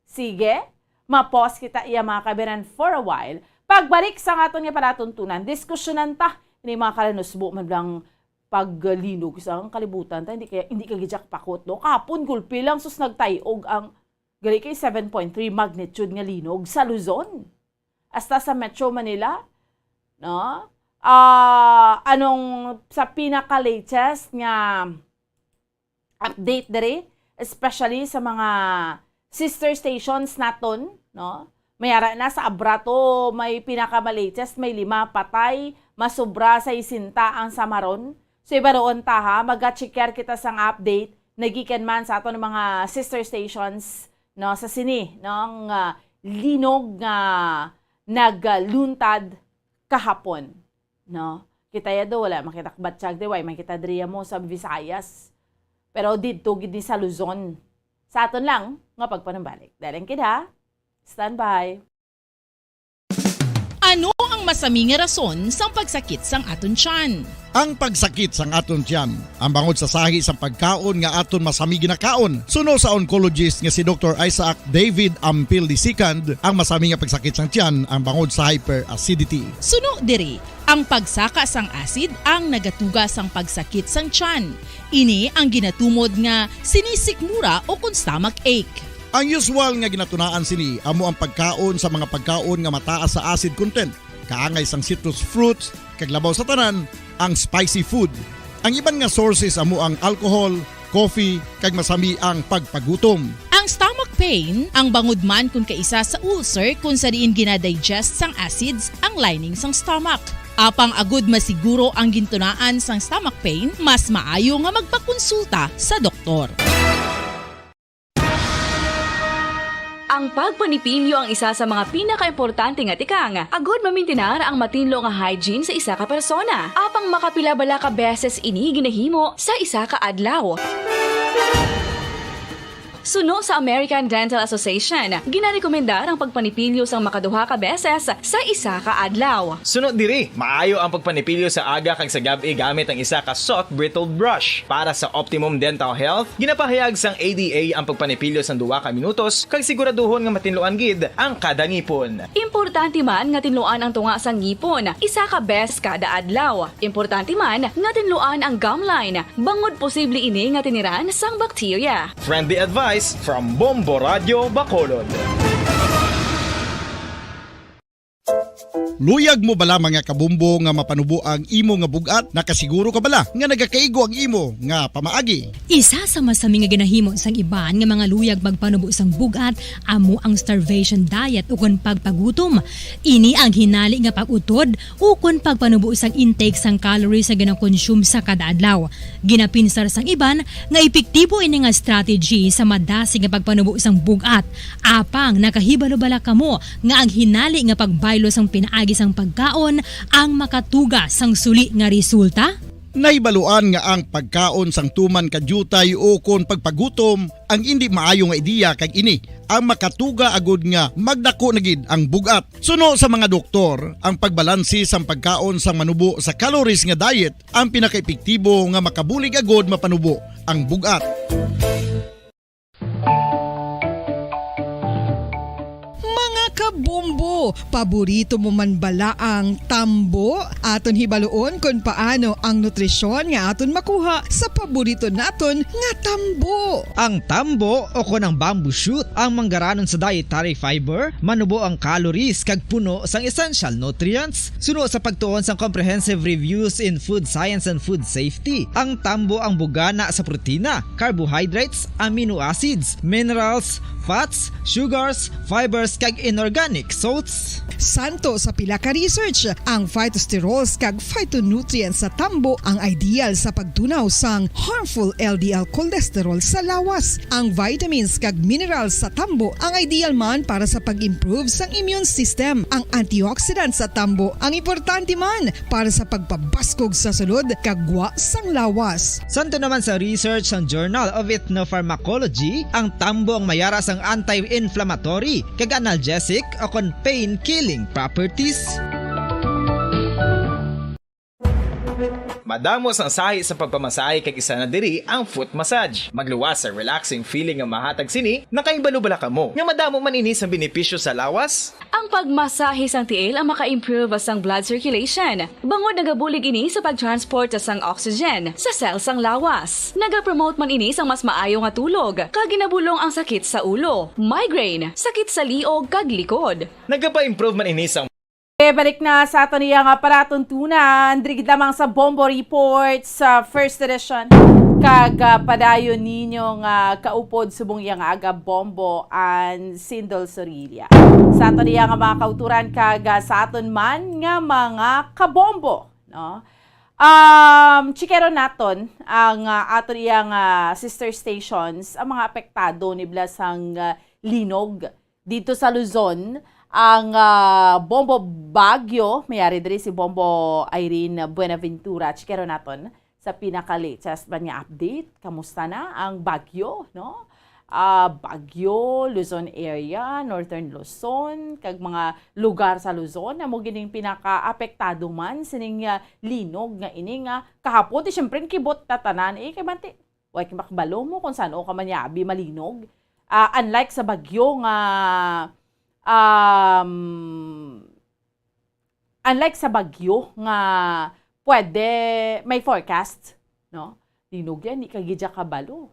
Sige. Ma-pause kita iya, mga kabayan, for a while. Pagbalik sa aton nga palatuntunan, diskusyonan ta ini, mga kalanusbo, man lang paglinog sa kalibutan ta, hindi kaya, hindi ka gijak pakot, no? Kahapon, gulpi lang, sus, nagtayog ang, gali kay seven point three magnitude nga linog sa Luzon. Hasta sa Metro Manila, no? Ah, anong sa pinaka-latest nga update diri, especially sa mga sister stations naton, no? May ara na sa Abrato, may pinaka-latest, may lima patay, masobra sa sesenta ang samaron. So, ibaroon ta, ha, maga-checker kita sang update, nagikan man sa aton mga sister stations no, sa sini, no, nga linog nga nagluntad kahapon, no? Kita ya do, wala man kita kabatyag di, way man kita diri mo sa Visayas. Pero didto gid ni sa Luzon. Sa aton lang nga pagpanumbalik. Daling kid, ha? Stand by. Ano ang masami nga rason sang pagsakit sang aton tiyan? Ang pagsakit sang aton tiyan, ang bangod sa sahi sang pagkaon nga aton masami ginakaon. Suno sa oncologist nga si Doktor Isaac David Ampil the second, ang masami nga pagsakit sang tiyan ang bangod sa hyperacidity. Suno diri, ang pagsaka sang acid ang nagatuga sang pagsakit sang tiyan. Ini ang ginatumod nga sinisikmura o kon stomach ache. Ang usual nga ginatunaan sini amo ang pagkaon sa mga pagkaon nga mataas sa acid content, kaangay sang citrus fruits, kag labaw sa tanan, ang spicy food. Ang iban nga sources amo ang alcohol, coffee, kag masami ang pagpagutom. Ang stomach pain, ang bangod man kon kaisa sa ulcer kung sa diin ginadigest sang acids ang lining sang stomach. Apang agud masiguro ang gintunaan sang stomach pain, mas maayo nga magpakonsulta sa doktor. Ang pagpanipilyo ang isa sa mga pinakaimportante nga tikang agud mamintinar ang matinlo nga hygiene sa isa ka persona. Apang makapila bala ka beses ini ginahimo sa isa ka adlaw? Suno sa American Dental Association, ginarekomendar ang pagpanipilyo sang makaduha ka beses sa isa ka adlaw. Suno diri, maayo ang pagpanipilyo sa aga kag sa gab-i gamit ang isa ka soft bristled brush. Para sa optimum dental health, ginapahayag sang A D A ang pagpanipilyo sang duha ka minutos kag siguraduhon nga matinluan gid ang kada ngipon. Importante man nga tinluan ang tunga sang ngipon isa ka beses kada adlaw. Importante man nga tinluan ang gum line, bangod posible ini nga tiniran sang bakterya. Friendly advice from Bombo Radyo Bacolod. Luyag mo bala, mga kabombo, nga mapanubo ang imo nga bug-at? Nakasiguro ka bala nga nagakaigo ang imo nga pamaagi? Isa sa masami nga ginahimo sang iban nga mga luyag magpanubo sang bug-at amo ang starvation diet ukon pagpagutom. Ini ang hinali nga pag-utod ukon pagpanubo sang intake sang calories nga ginakonsume sa kada adlaw. Ginapinsar sang iban nga epektibo ini nga strategy sa madasig nga pagpanubo sang bug-at. Apang nakahibalo bala kamo nga ang hinali nga pagbaylo sang pinaagi sang pagkaon ang makatuga sang suli nga resulta? Nahibaluan nga ang pagkaon sang tuman ka diutay ukon pagpagutom ang indi maayo nga ideya, kag ini ang makatuga agud nga magdako na gid ang bug-at. Suno sa mga doktor, ang pagbalanse sang pagkaon sang manubo sa calories nga diet ang pinakaepektibo nga makabulig agud mapanubo ang bug-at. Mga kabombo, paborito mo man bala ang tambo? Aton hibaluon kon paano ang nutrisyon nga aton makuha sa paborito naton nga tambo. Ang tambo, o kon ang bamboo shoot, ang manggaranon sa dietary fiber, manubo ang calories kag puno sang essential nutrients. Suno sa pagtuon sang Comprehensive Reviews in Food Science and Food Safety, ang tambo ang bugana sa protina, carbohydrates, amino acids, minerals, fats, sugars, fibers, kag inorganic salts. Santo sa pila ka research, ang phytosterols kag phytonutrients sa tambo ang ideal sa pagtunaw sang harmful L D L cholesterol sa lawas. Ang vitamins kag minerals sa tambo ang ideal man para sa pag-improve sang immune system. Ang antioxidant sa tambo ang importante man para sa pagpabaskog sa sulod kag gwa sang lawas. Santo naman sa research sang Journal of Ethnopharmacology, ang tambo ang mayara sang anti-inflammatory kag analgesic o kon pain-killing properties. Madamo sang sahi sa pagpamasahe, kag isa na diri ang foot massage. Magluwas sa relaxing feeling nga mahatag sini. Nakahibalo bala kamo nga madamo man ini sang benepisyo sa lawas? Ang pagmasahe sang tiil ang maka-improve sang blood circulation, bangod nagabulig ini sa pag-transport sang oxygen sa cell sang lawas. Nagapromote man ini sang mas maayo nga tulog, kag ginabulong ang sakit sa ulo, migraine, sakit sa liog, kag likod. Nagapa-improve man ini sang Eh, balik na sa aton iya nga palatuntunan, diri gid lamang sa Bombo Report sa First Edition. Kag, ah, padayon ninyo nga kaupod subong iya nga aga, Bombo and Sindol Sorilla. Sa aton iya nga mga kauturan kag, ah, sa aton man nga mga kabombo, no? Um, chikeron naton ang, ah, aton iya nga sister stations, ang mga apektado ni bala sang, ah, linog. Dito sa Luzon, ang, ah, Bombo Bagyo, mayari diri si Bombo Irene Buenaventura. Chikero naton sa pinaka-latest ba niya update. Kamusta na ang bagyo, no? Ah, Baguio, Luzon area, Northern Luzon, kag mga lugar sa Luzon, amo gining pinaka-apektado man sining, ah, linog nga ini nga kahapon. Di, syempre, kibot tatanan, eh, kay manti, way ka makabalo mo kung saan o ka manyabi malinog. Ah, unlike sa bagyo nga, um, unlike sa bagyo nga pwede may forecast, no? Linog yan, di ka gid siya kabalo.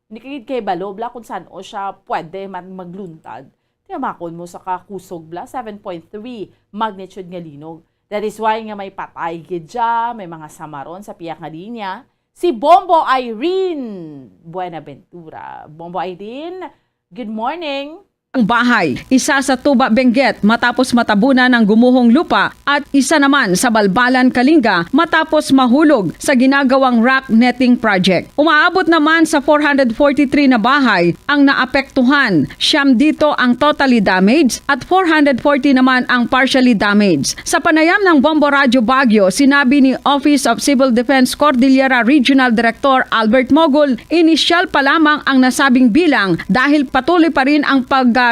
Di ka gid kay balo, bla, kung saan o siya pwede man magluntad. Tiyamakon mo sa kakusog, bla, seven point three magnitude nga linog. That is why nga may patay gid siya, may mga samaron sa piyak nga linya. Si Bombo Irene Buenaventura. Bombo Irene, good morning. Ang bahay, isa sa Tuba Benguet matapos matabunan ng gumuhong lupa at isa naman sa Balbalan, Kalinga matapos mahulog sa ginagawang rock netting project. Umaabot naman sa four hundred forty-three na bahay ang naapektuhan. Siyam dito ang totally damaged at four hundred forty naman ang partially damaged. Sa panayam ng Bombo Radyo Baguio, sinabi ni Office of Civil Defense Cordillera Regional Director Albert Mogul, inisyal pa lamang ang nasabing bilang dahil patuloy pa rin ang pagresponde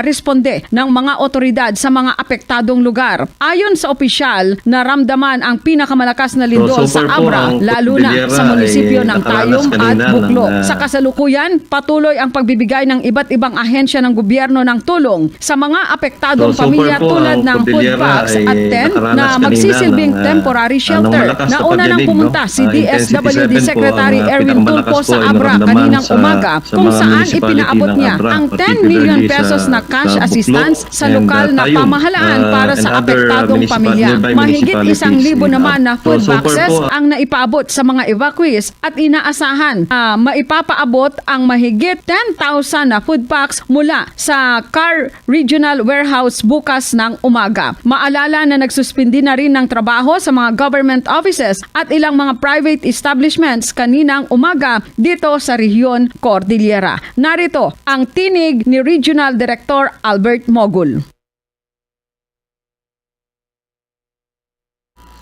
ng mga otoridad sa mga apektadong lugar. Ayon sa opisyal, naramdaman ang pinakamalakas na lindol sa Abra, lalo na sa munisipyo ng Tayum at Buklo. Sa kasalukuyan, patuloy ang pagbibigay ng iba't ibang ahensya ng gobyerno ng tulong sa mga apektadong pamilya, tulad ng food packs at tent na magsisilbing temporary shelter. Nauna nang pumunta si D S W D Secretary Erwin Tulfo sa Abra kaninang umaga, kung saan ipinaabot niya ang ten million pesos na cash assistance sa lokal na pamahalaan para sa apektadong pamilya. Mahigit isang libo naman na food boxes ang naipaabot sa mga evacuees at inaasahan na maipapaabot ang mahigit ten thousand na food packs mula sa CAR Regional Warehouse bukas ng umaga. Maalala na nagsuspindi na rin ng trabaho sa mga government offices at ilang mga private establishments kaninang umaga dito sa rehiyon Cordillera. Narito ang tinig ni Regional Director Albert Mogul.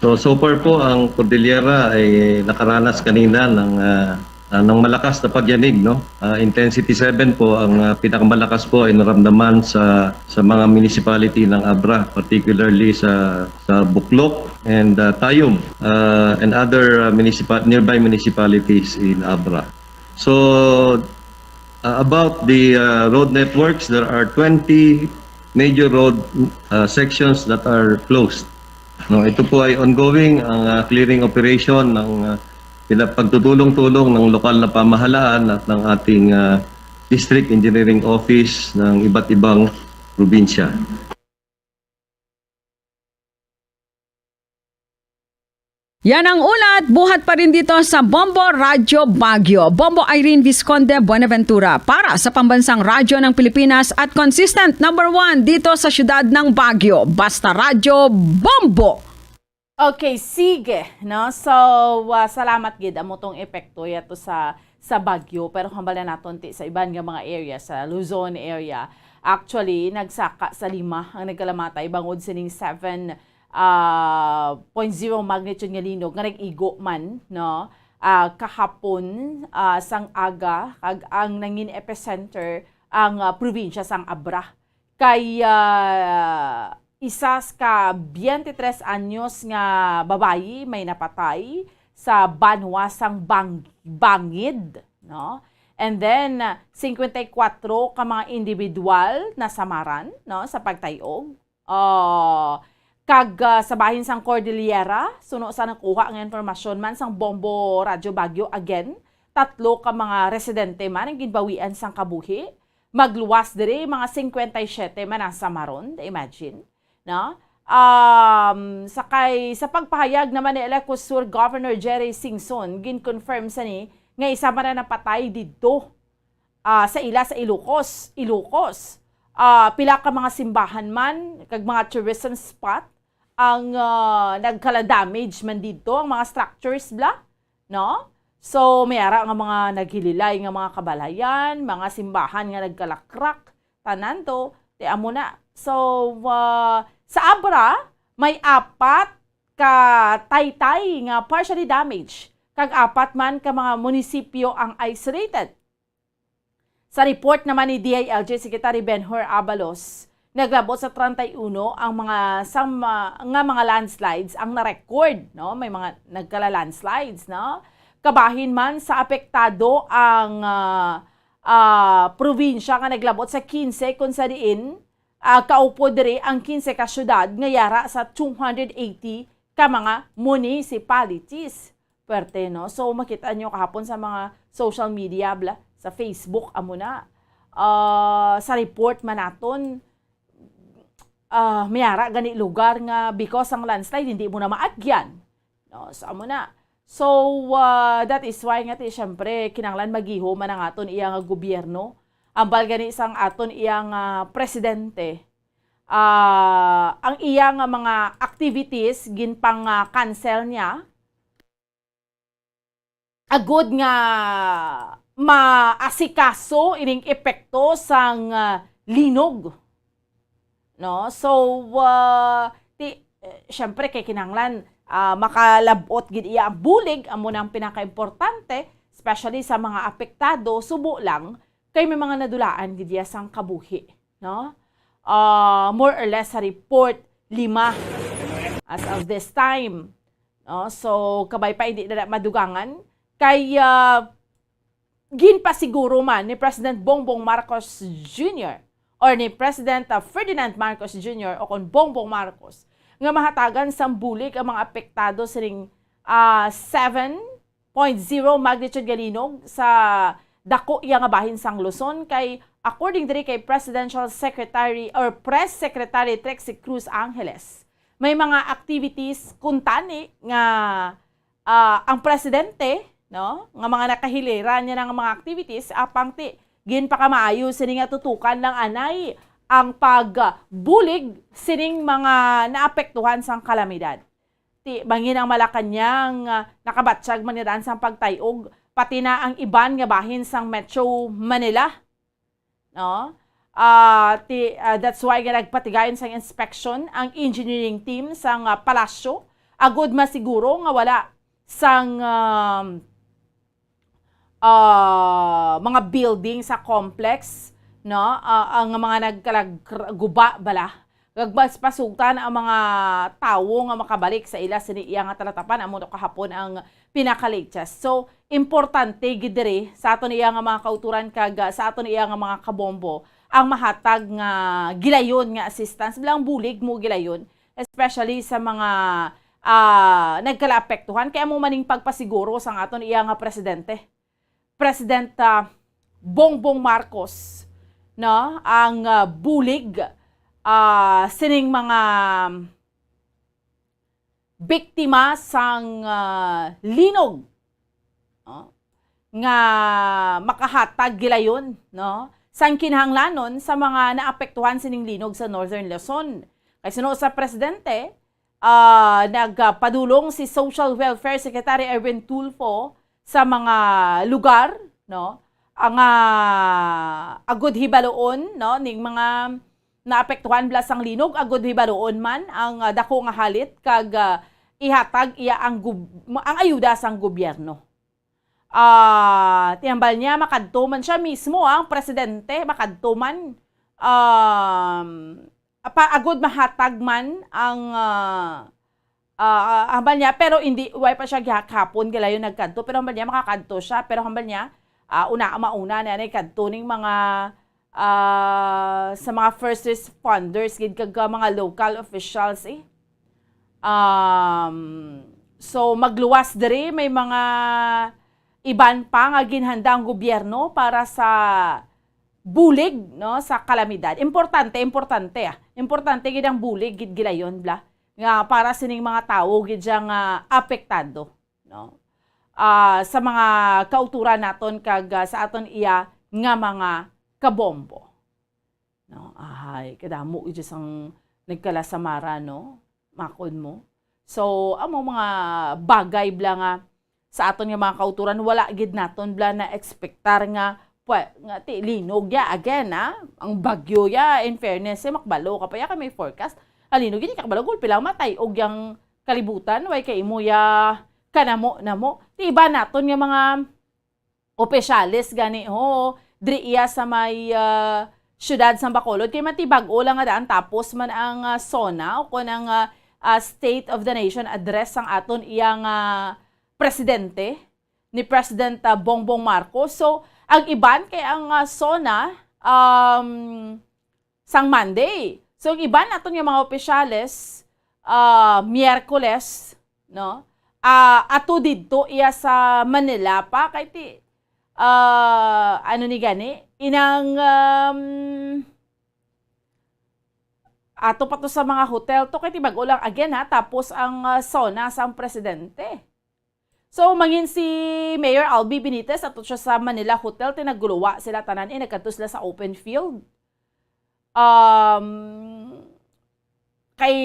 So, so far po, ang Cordillera ay nakaranas kanina ng, ah, ah, ng malakas na pagyanig, no? Ah, intensity seven po, ang, ah, pinakamalakas po ay naramdaman sa, sa mga municipality ng Abra, particularly sa, sa Buklok and, ah, Tayum, ah, and other, ah, municipa-, nearby municipalities in Abra. So, uh, about the, uh, road networks, there are twenty major road, uh, sections that are closed. No, ito po ay ongoing ang, uh, clearing operation ng, uh, pina-, pagtutulong-tulong ng lokal na pamahalaan at ng ating, uh, District Engineering Office ng iba't ibang probinsya. Yan ang ulat, buhat pa rin dito sa Bombo Radyo Baguio. Bombo Irene Visconde Buenaventura para sa Pambansang Radyo ng Pilipinas at consistent number one dito sa siyudad ng Baguio. Basta Radyo Bombo! Okay, sige, no? So, ah, salamat gid. Amo tong epekto yato sa, sa bagyo. Pero hambal na naton ti sa iban nga mga area, sa Luzon area. Actually, nagsaka sa lima ang nagkalamatay bangod sining seven, ah, point zero magnitude nga linog nga nag-igo man, no? Ah, kahapon, ah, sang aga, kag ang nangin epicenter ang, ah, probinsya sang Abra. Kay, ah, isa ka twenty-three anyos nga babayi may napatay sa banwa sang Bang-, Bangid, no? And then, ah, singkwenta y kuwatro ka mga individual nasamaran, no, sa pagtay-og. Ah, kag, ah, sa bahin sang Cordillera, suno sa nakuha nga impormasyon man sang Bombo Radyo Baguio, again, tatlo ka mga residente man ang ginbawian sang kabuhi. Magluwas diri, mga singkwenta y siyete man ang samaron, imagine, no? Um, sa kay, sa pagpahayag naman ni Ilocos Sur Governor Jerry Singson, gin-confirm sa ni nga isa man ang napatay didto, ah, sa ila sa Ilocos, Ilocos. Ah, pila ka mga simbahan man kag mga tourism spot ang, ah, nagkala-damage man didto, ang mga structures bla, no? So, may ara nga mga naghililay nga mga kabalayan, mga simbahan nga nagkalakrak, tanan to, ti amo na. So, ah, sa Abra, may apat ka taytay nga partially damaged, kag apat man ka mga munisipyo ang isolated. Sa report naman ni D I L G Secretary Benhur Abalos, naglabot sa treinta y uno ang mga, sa ma-, nga mga landslides ang na-record, no? May mga nagkala-landslides, no? Kabahin man sa apektado ang, ah, ah, probinsya nga naglabot sa quince, kung sa diin, ah, kaupod diri ang quince ka syudad nga yara sa two hundred eighty ka mga municipalities. Pwerte, no? So, makita nyo kahapon sa mga social media, bla, sa Facebook, amo na. Ah, sa report man naton, ah, may ara gani lugar nga because ang landslide, hindi mo na maagyan. No? So, amo na. So, ah, that is why nga ti, syempre, kinahanglan magihom man ang aton iya nga gobyerno. Ambal gani sang aton iya nga presidente, ah, ang iya nga mga activities ginpang, ah, cancel niya. Agud nga maasikaso ining epekto sang, ah, linog. No? So, ah, ti, eh, syempre, kay kinahanglan, ah, makalab-ot gid iya ang bulig, amo na ang pinakaimportante, especially sa mga apektado, subo lang kay may mga nadulaan gid iya sang kabuhi, no? Ah, more or less sa report, lima as of this time. No? So, kabay pa, hindi na madugangan. Kay, ah, ginpasiguro man ni President Bongbong Marcos Junior or ni President, ah, Ferdinand Marcos Junior o kon Bongbong Marcos nga mahatagan sang bulig ang mga apektado sining, ah, seven point zero magnitude nga linog sa dako iya nga bahin sang Luzon, kay according diri kay Presidential Secretary or Press Secretary Trixie Cruz Angeles, may mga activities kuntani nga, ah, ang presidente, no, nga mga nakahilera niya nga mga activities, apang ti ginpakamaayo sini nga tutukan lang anay ang pagbulig sining mga naapektuhan sang kalamidad. Ti bangin ang Malacañang, ah, nakabatyag man nga daan sang pagtay-og, pati na ang iban nga bahin sang Metro Manila. No? Ah, ti, ah, that's why nga nagpatigayon sang inspection ang engineering team sang, ah, palasyo, agud masiguro nga wala sang, um, ah, mga building sa complex, no? Ah, ang mga nagkalagguba bala. Nagpaspasugtan ang mga tawo nga makabalik sa ila sini iya nga talatapan, amo to kahapon ang pinaka-latest. So, importante gid diri sa aton iya nga mga kauturan kag, ah, sa aton iya nga mga kabombo ang mahatag nga gilayon nga assistance, bilang bulig mo gilayon, especially sa mga, ah, nagkalaapektuhan. Kaya mo maning pagpasiguro sang aton iya nga presidente, President, ah, Bongbong Marcos, no, ang, ah, bulig, ah, sining mga biktima sang, ah, linog, no, nga makahatag gilayon, no, sang kinahanglanon sa mga naapektuhan sining linog sa Northern Luzon. Kay suno sa presidente, ah, nagpadulong si Social Welfare Secretary Erwin Tulfo sa mga lugar, no, ang, ah, agud hibaluon, no, ning mga naapektuhan bala sang linog, agud hibaluon man ang, ah, dako nga halit kag, ah, ihatag iya ang gub-, ang ayuda sang gobyerno. Ah, ti hambal niya, makadto man siya mismo, ang presidente, makadto man, um, pa, agud mahatag man ang, ah, ah, hambal niya, pero hindi, way pa siya gihapon gilayon nagkadto, pero hambal niya, makakadto siya, pero hambal niya, ah, una, mauna na ni kadto ning mga, ah, sa mga first responders gid kag, ah, mga local officials, eh. Um, so, magluwas diri, may mga iban pa nga ginhanda ang gobyerno para sa bulig, no, sa kalamidad. Importante, importante, ah. Importante gid ang bulig gid gilayon, bla, nga para sining mga tawo gid siya nga apektado, no? Ah, sa mga kauturan naton kag, ah, sa aton iya nga mga kabombo. No? Ahay, kadamo gid sang nagkalasamara, no? Makon mo. So, amo mga bagay bla nga sa aton nga mga kauturan, wala gid naton bla na-expectar nga pa, nga ti, linog ya again, ah. Ang bagyo ya, in fairness, eh, makbalo ka pa ya kay may forecast. Ang linog, hindi ka kabalo, gulpi lang, matay og yang kalibutan, way kay imo ya kanamo-namo. Ti iba naton nga mga opisyales gani, ho, diri iya sa may, ah, siyudad sa Bacolod, kay matibag-o lang nga daan tapos man ang, ah, SONA o kon ang, ah, ah, State of the Nation Address sang aton iyang, ah, presidente, ni President, ah, Bongbong Marcos. So, ang iban kay ang, ah, SONA, um, sang Monday. So, ang iban naton nga mga opisyales, ah, Miyerkules, no? Ah, ato didto iya sa Manila pa kay ti, ah, ano ni gani? Inang, um, ato pa to sa mga hotel to kay ti bag-o lang again, ha, tapos ang, ah, SONA sang presidente. So, mangin si Mayor Albi Benitez, ato siya sa Manila Hotel, ti nagguluwa sila tanan, eh, nagkadto sila sa open field. Um, kay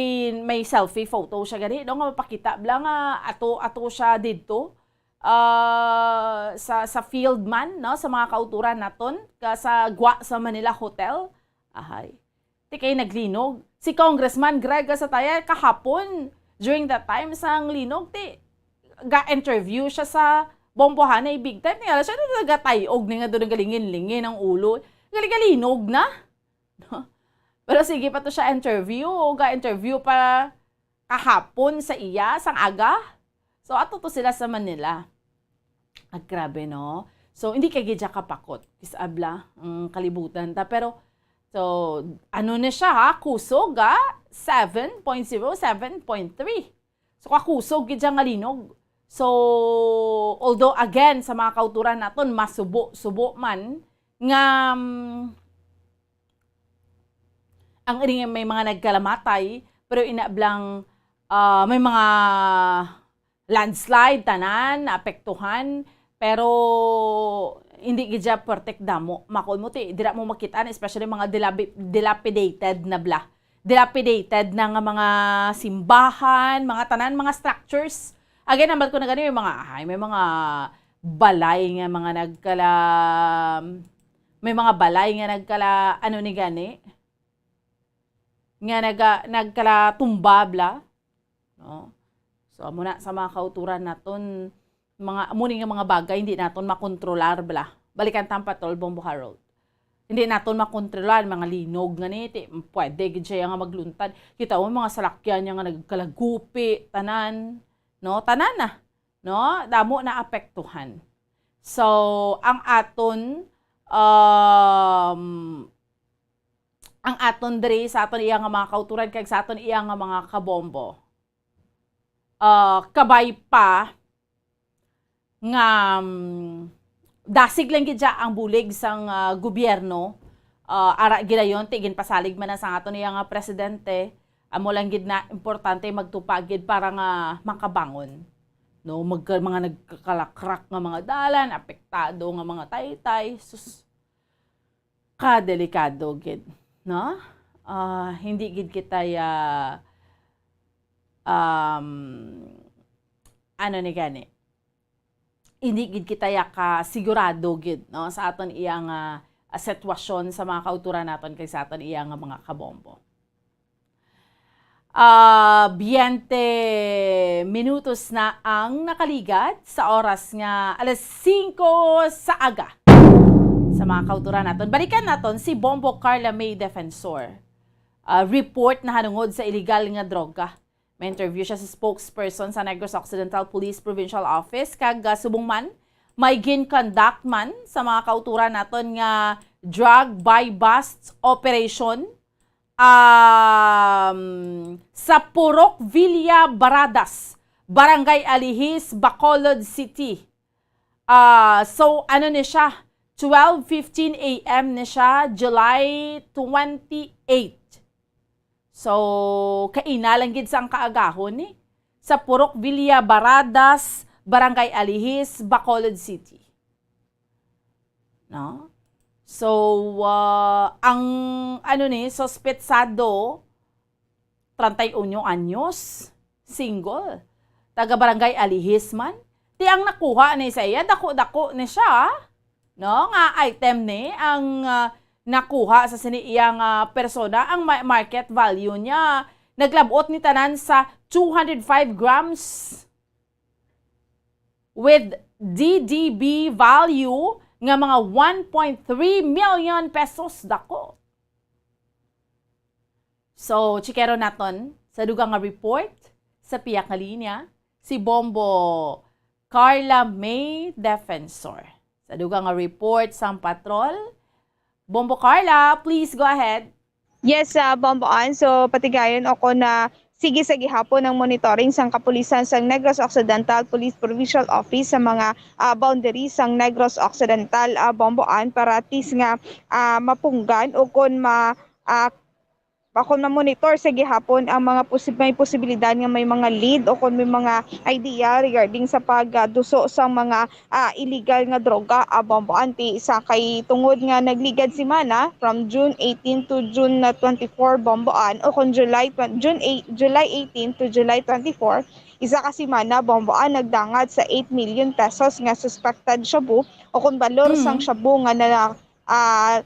may selfie photo siya gani, no, nga mapakita bala nga ato, ato siya didto, ah, sa, sa field man, no, sa mga kauturan naton, ka sa gwa sa Manila Hotel. Ahay. Ti kay naglinog. Si Congressman Greg Gasataya kahapon, during that time sang linog, ti ga-interview siya sa Bombohanay Big Time. Tingala siya, nagatay-og ni nga doon galingin-lingin ang ulo. Gali-, galinog na. No? Pero sige pa to siya interview, ga-interview pa kahapon sa iya, sang aga. So, ato to sila sa Manila. Ah, grabe, no? So, hindi kay gid siya kapakot. Kis-a bala, ang kalibutan ta. Pero, so, ano na siya, ha? Kusog, ha? Seven point zero, seven point three. So, kakusog gid siya nga linog. So, although, again, sa mga kauturan naton, masubo-subo man, nga, mm, ang ini nga may mga nagkalamatay, pero ina blang, ah, may mga landslide, tanan, naapektuhan, pero hindi gid siya pertek damo. Makon mo ti, dira mo makita, especially mga dilabi-, dilapidated na bala. Dilapidated na nga mga simbahan, mga tanan, mga structures. Again, ambal ko na gani, may mga, ay, may mga balay nga mga nagkala, may mga balay nga nagkala, ano ni gani? Nga naga-, nagkalatumba bala, no? So, amo na sa mga kauturan naton, mga, amo ni nga mga bagay, hindi naton makontrolar bala. Balikan ta ang Patrol Bombo Harold. Hindi naton makontrolar, mga linog nga ni, ti, pwede gid siya nga magluntad. Kita mo, mga salakyan niya nga nagkalagupi, tanan, no? Tanan na, no? Damo na apektuhan. So, ang aton, um, ang aton diri sa aton iya nga mga kauturan kag sa aton iya nga mga kabombo. Ah, kabay pa nga, mm, dasig lang gid siya ang bulig sang, ah, gobyerno. Ah, ara gidayon, ti ginpasalig man na sang aton iya nga presidente, amo lang gid na importante magtupad gid para nga makabangon. No, magka-, mga nagkakalakrak nga mga dalan, apektado nga mga taytay, sus. Kadelikado gid, no? Ah, hindi gid kita ya, um, ano ni gani? Hindi gid kita ya ka sigurado gid, no, sa aton iya nga, ah, sitwasyon sa mga kauturan naton kag sa aton iya nga mga kabombo. Ah, biyente minutos na ang nakaligad sa oras nga alas singko sa aga. Sa mga kauturan naton, balikan naton si Bombo Carla May Defensor. Ah, report nahanungod sa iligal nga droga. May interview siya sa spokesperson sa Negros Occidental Police Provincial Office kag, ah, subong man, may gin-conduct man sa mga kauturan naton nga drug buy-bust operation um, sa Purok Villa Baradas, Barangay Alihis, Bacolod City. Ah, so, ano ni siya? Twelve fifteen A M ni siya, July twenty-eight. So, kaina lang gid sang kaagahon ni, sa Purok Villa Baradas, Barangay Alihis, Bacolod City. No? So, ah, ang, ano ni, suspetsado, treinta y uno anyos, single, taga Barangay Alihis man. Ti ang nakuha ni sa iya, dako-dako ni siya, ah. no, nga item ni ang, ah, nakuha sa sini iyang, ah, persona. Ang ma-, market value niya naglab-ot ni tanan sa two hundred five grams with D D B value nga mga one point three million pesos. Dako. So, chikero naton sa dugang nga report sa pihak nga linya, si Bombo Carla May Defensor. Sa dugang nga report sang patrol, Bombo Carla, please go ahead. Yes, ah, Bombo Ann. So, patigayon ako na sige sa gihapon ang monitoring sang kapulisan sang Negros Occidental Police Provincial Office sa mga, ah, boundaries sang Negros Occidental, ah, Bombo Ann, para at least nga, ah, mapunggan o kon ma-, ah, akon ma-monitor sa gihapon ang mga posib-, may posibilidad nga may mga lead o kon may mga idea regarding sa pagduso sang mga, ah, illegal nga droga, ah, Bombo Ann. Ti sa kay tungod nga nagligad semana from June eighteen to June, ah, twenty-four, Bombo Ann, o kon July twen-, June eight, July eighteen to July twenty-four, isa ka semana, Bombo Ann, nagdangat sa eight million pesos nga suspected shabu o kon balor sang Mm. shabu nga na, ah,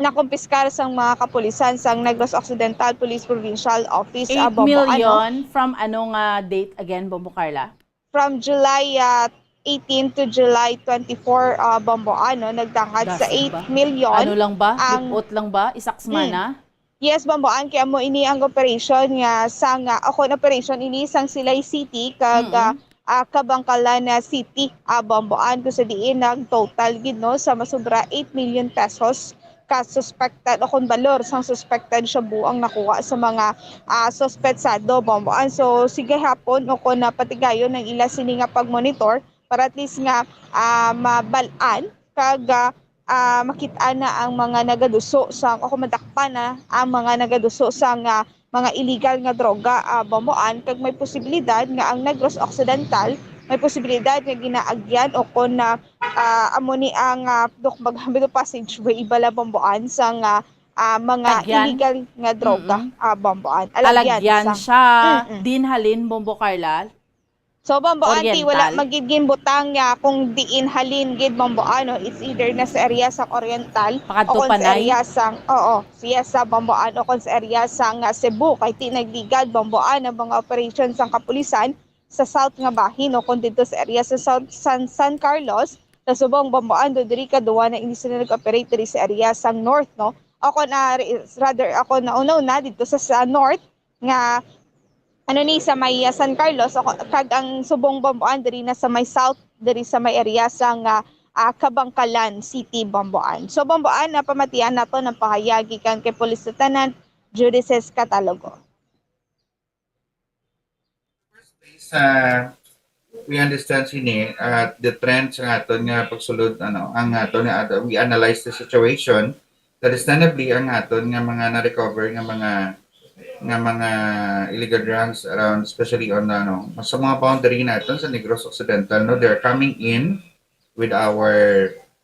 nakumpiskar sang mga kapulisan sang Negros Occidental Police Provincial Office, ah, Bombo Ann, no? Eight million from ano nga date again, Bombo Carla? From July, ah, eighteen to July twenty-four, ah, Bombo Ann, no, nagdangat sa Dasig ba? Eight million Ano lang ba? Ang Lipot lang ba? Isa ka Mm. semana? Yes, Bombo Ann, kay amo ini ang operation nga sang, ah, akon operation ini sang Silay City kag, Mm. ah, ah, Kabankalan, ah, City, ah, Bombo Ann, kung sa diin nag-total gid, no, sa masubra eight million pesos ka suspected o kon balor sang suspected shabu ang nakuha sa mga, ah, suspetsado, Bombo Ann. So, sige hapon o kon, ah, patigayon ang ila sini nga pag-monitor para at least nga, ah, mabal-an kag, ah, ah, makit-an na ang mga nagaduso sang, o kon madakpan na ang mga nagaduso sang, ah, mga illegal nga droga, ah, Bombo Ann, kag may posibilidad nga ang Negros Occidental, may posibilidad nga ginaagyan o kon na, ah, amo ni ang, ah, dok-, mag-, Middle Passageway, bala, Bombo Ann, sang, ah, ah, mga Agyan? Illegal nga droga, Mm-mm. ah, Bombo Ann. Alagyan Alagyan sang siya, Mm-mm. din halin, Bombo Carla? So, Bombo Ann, ti wala Oriental? man gid ginbutang nga kung diin halin gid, Bombo Ann, no? It's either na sa area sang Oriental Pakadto o kon sa Panay? area sang, oo, siya sa Bombo Ann o kon sa area sang, ah, Cebu. Kay ti nagligad, Bombo Ann, ang mga operation sang kapulisan sa South nga bahin o kon didto sa area sa South San, San Carlos, sa subong, Bombo Ann, do diri kaduwa na ini sila nag-operate diri sa area sang North, no? O kon, ah, re-, rather, ako na unaw na didto sa, sa North, nga, ano ni, sa may, ah, San Carlos, o, kag ang subong, Bombo Ann, diri na sa may south, diri sa may area sang, ah, ah, Kabankalan City, Bombo Ann. So, Bombo Ann, napamatian nato ang pahayag gikan kay Police Lieutenant Judices Catalogo. First place, ah, we understand sini, ah, the trend sa aton nga pagsulod, ano, ang aton nga, ah, we analyze the situation. Understandably, ang aton nga mga na-recover nga mga, nga mga illegal drugs around, especially on, ano, sa mga boundary naton sa Negros Occidental, no, they're coming in with our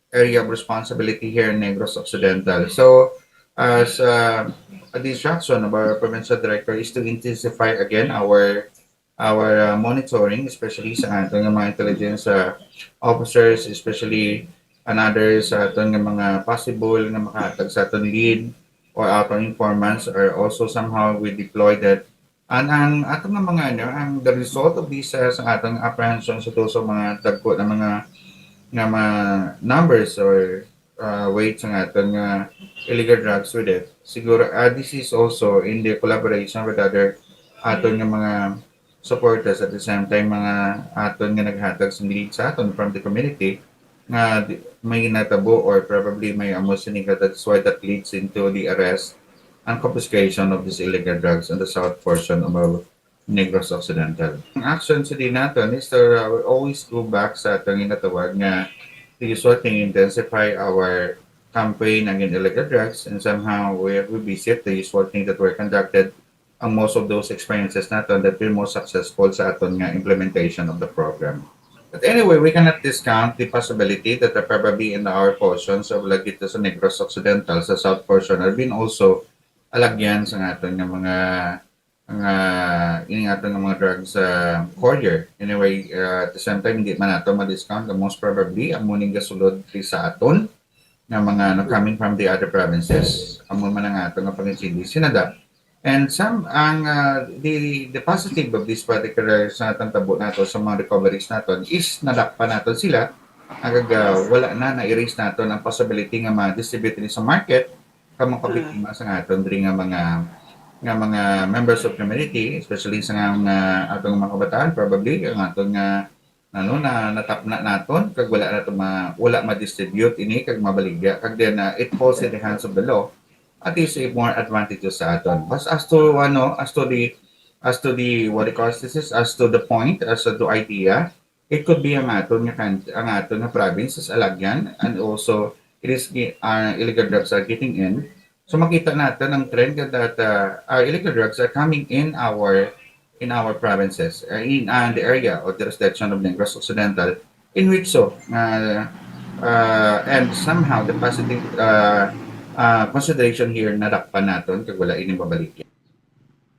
area of responsibility here in Negros Occidental. So, as, uh, a distraction of our provincial director is to intensify again our, our, uh, monitoring, especially sa aton nga mga intelligence, uh, officers, especially another sa aton nga mga possible nga makahatag sa aton lead or aton informants, or also somehow we deploy that. And ang aton nga mga, ano, ang the result of this, uh, sa aton apprehension sa to sa mga dagko na mga, nga mga numbers or, uh, weight sa aton nga illegal drugs with it. Siguro, uh, this is also in the collaboration with other aton nga mga supporters, at the same time, mga aton nga naghatag sa lead sa aton from the community nga di-, may natabo or probably may amo sini ka, that's why that leads into the arrest and confiscation of these illegal drugs on the south portion of our Negros Occidental. Ang action sa di naton is to, uh, we always go back sa atong ginatawag nga the usual thing, intensify our campaign against illegal drugs, and somehow we, we visit the usual thing that were conducted ang most of those experiences naton that were most successful sa aton nga implementation of the program. But anyway, we cannot discount the possibility that there probably in our portions of Lagito sa Negros Occidental, sa south portion, have been also alagyan sa aton nga mga ang, ah, ini ato nga mga drugs, ah, courier. Anyway, ah, at the same time, hindi man nato ma-discount na most probably amo ning gasulod diri sa aton nga mga, ano, coming from the other provinces. Amo man ang ato nga pangintindi, Senador. And some, ang, ah, the, the positive of this particular sa natabo nato, sa mga recoveries naton, is nadakpan naton sila. Agag, ah, wala na, na-erase naton ang possibility nga ma-distribute ni sa market kag makabiktima sa aton diri nga mga, nga mga members of community, especially sa nga, nga atong mga kabataan, probably ang aton nga, ano, na natapna naton kag wala nato ma-, wala ma-distribute ini kag mabaligya, kag then, ah, it falls in the hands of the law. At least, eh, more advantageous sa aton. But as to, ano, as to the, as to the, what do you call this, is as to the point, as to the idea, it could be ang aton nga kan-, ang aton nga province is alagyan, and also it is, uh, illegal drugs are getting in. So makita natin ang trend that, that, uh, uh, illegal drugs are coming in our, in our provinces, uh, in, uh, the area or jurisdiction of Negros Occidental, in which so, uh, uh, and somehow the positive, uh, uh, consideration here nadakpan naton kag wala ini mabaligya.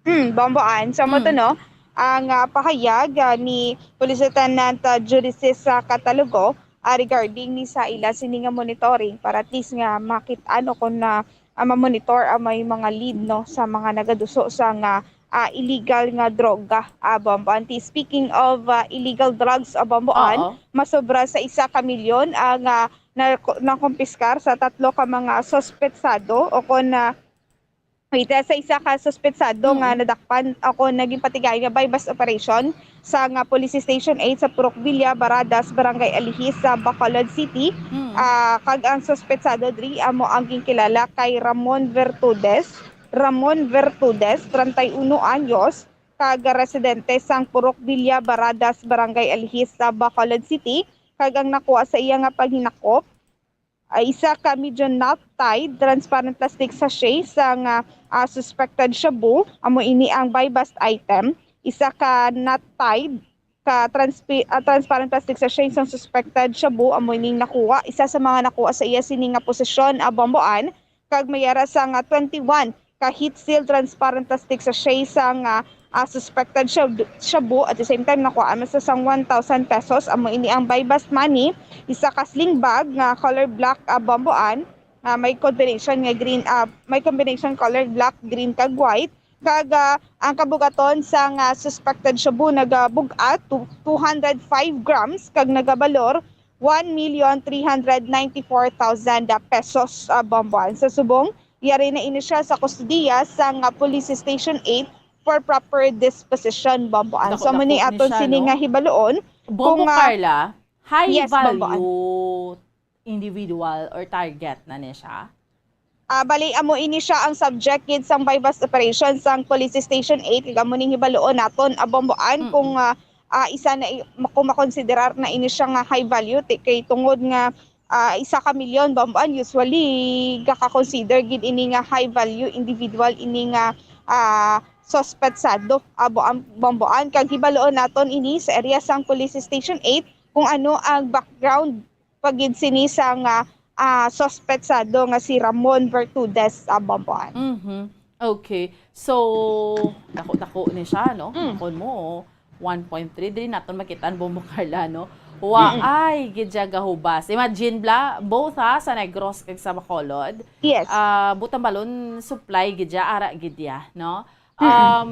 Hmm, Bomboan. So, mo to, Mm. no? Ang ah, pahayag ah, ni Police Lieutenant ah, Judicis ah, Catalugo ah, regarding ni sa ila sini nga monitoring para at least nga makit-an o kung na ah, ma-monitor ang may mga lead, no, sa mga nagaduso sa nga ah, illegal nga droga, ah, Bomboan. Ti- Speaking of ah, illegal drugs, ah, Bomboan, Oo. masobra sa isa ka milyon ang ah, na nakumpiskar sa tatlo ka mga suspetsado o kung ah, wait, ah, sa isa ka suspetsado nga Mm. nadakpan o kung naging patigay nga buy-bust operation sa nga Police Station eight sa Purok Villa, Baradas, Barangay Alihis sa Bacolod City. Mm. Ah, kag ang suspetsado diri amo ang ginkilala kay Ramon Vertudes. Ramon Vertudes, treinta y uno anyos, kag residente sang Purok Villa, Baradas, Barangay Alihis sa Bacolod City, kag ang nakuha sa iya nga paghinakop ay isa ka medyo knot-tied transparent plastic sachet sang ah, suspected shabu. Amo ini ang buy-bust item. Isa ka knot-tied ka transpi- ah, transparent plastic sachet sang suspected shabu. Amo ining nakuha. Isa sa mga nakuha sa iya sini nga posesyon, ah, Bomboan, kag may ara sang ah, twenty-one ka heat seal transparent plastic sachet sang ah, ah, suspected shab- shabu. At the same time, nakuha man sa sang one thousand pesos. Amo ini ang buy-bust money, isa ka sling bag nga color black, ah, Bomboan. Ah, may combination nga green, ah, may combination color black, green, kag white. Kag ah, ang kabugaton sang ah, suspected shabu nagabug-at two hundred five grams kag nagabalor one million three hundred ninety-four thousand pesos, ah, Bomboan. Sa subong, yari na ini siya sa kustodiya sang ah, Police Station eight for proper disposition, Bomboan. So, Dako-dako amo ni ni aton siya, sini no? nga hibaluon. Bombo Kung, ah, Carla, high yes, Bomboan. value individual or target na ni siya? Ah, bali, amo ini siya ang subject gid sang buy-bust operation sang Police Station eight. Kag amo ning hibaluon naton, ah, Bomboan, Mm-mm. kung ah, ah, isa na i- ma- kung makonsiderar na ini siya nga high value, ti- kay tungod nga ah, isa ka milyon, Bomboan, usually gaka-consider gid ini nga high value individual, ini nga ah, suspetsado, ah, Bo- Bomboan. Kag hibaluon naton ini sa area sang Police Station eight kung ano ang background pa gid sini sa nga ah, suspetsado nga si Ramon Vertudes, ah, Bomboan. Mhm. Okay. So, dako-dako ni siya, no? Mm. Kung mo, one point three, dili naton makita ang Bombo Carla, no? Wa Mm-mm. ay gid siya gahubas. Imagine, Bla, both ha, sa Negros kag sa Bacolod. Yes. Ah, butang balon, supply gid siya, ara gid ya, no? Mm-mm. Um,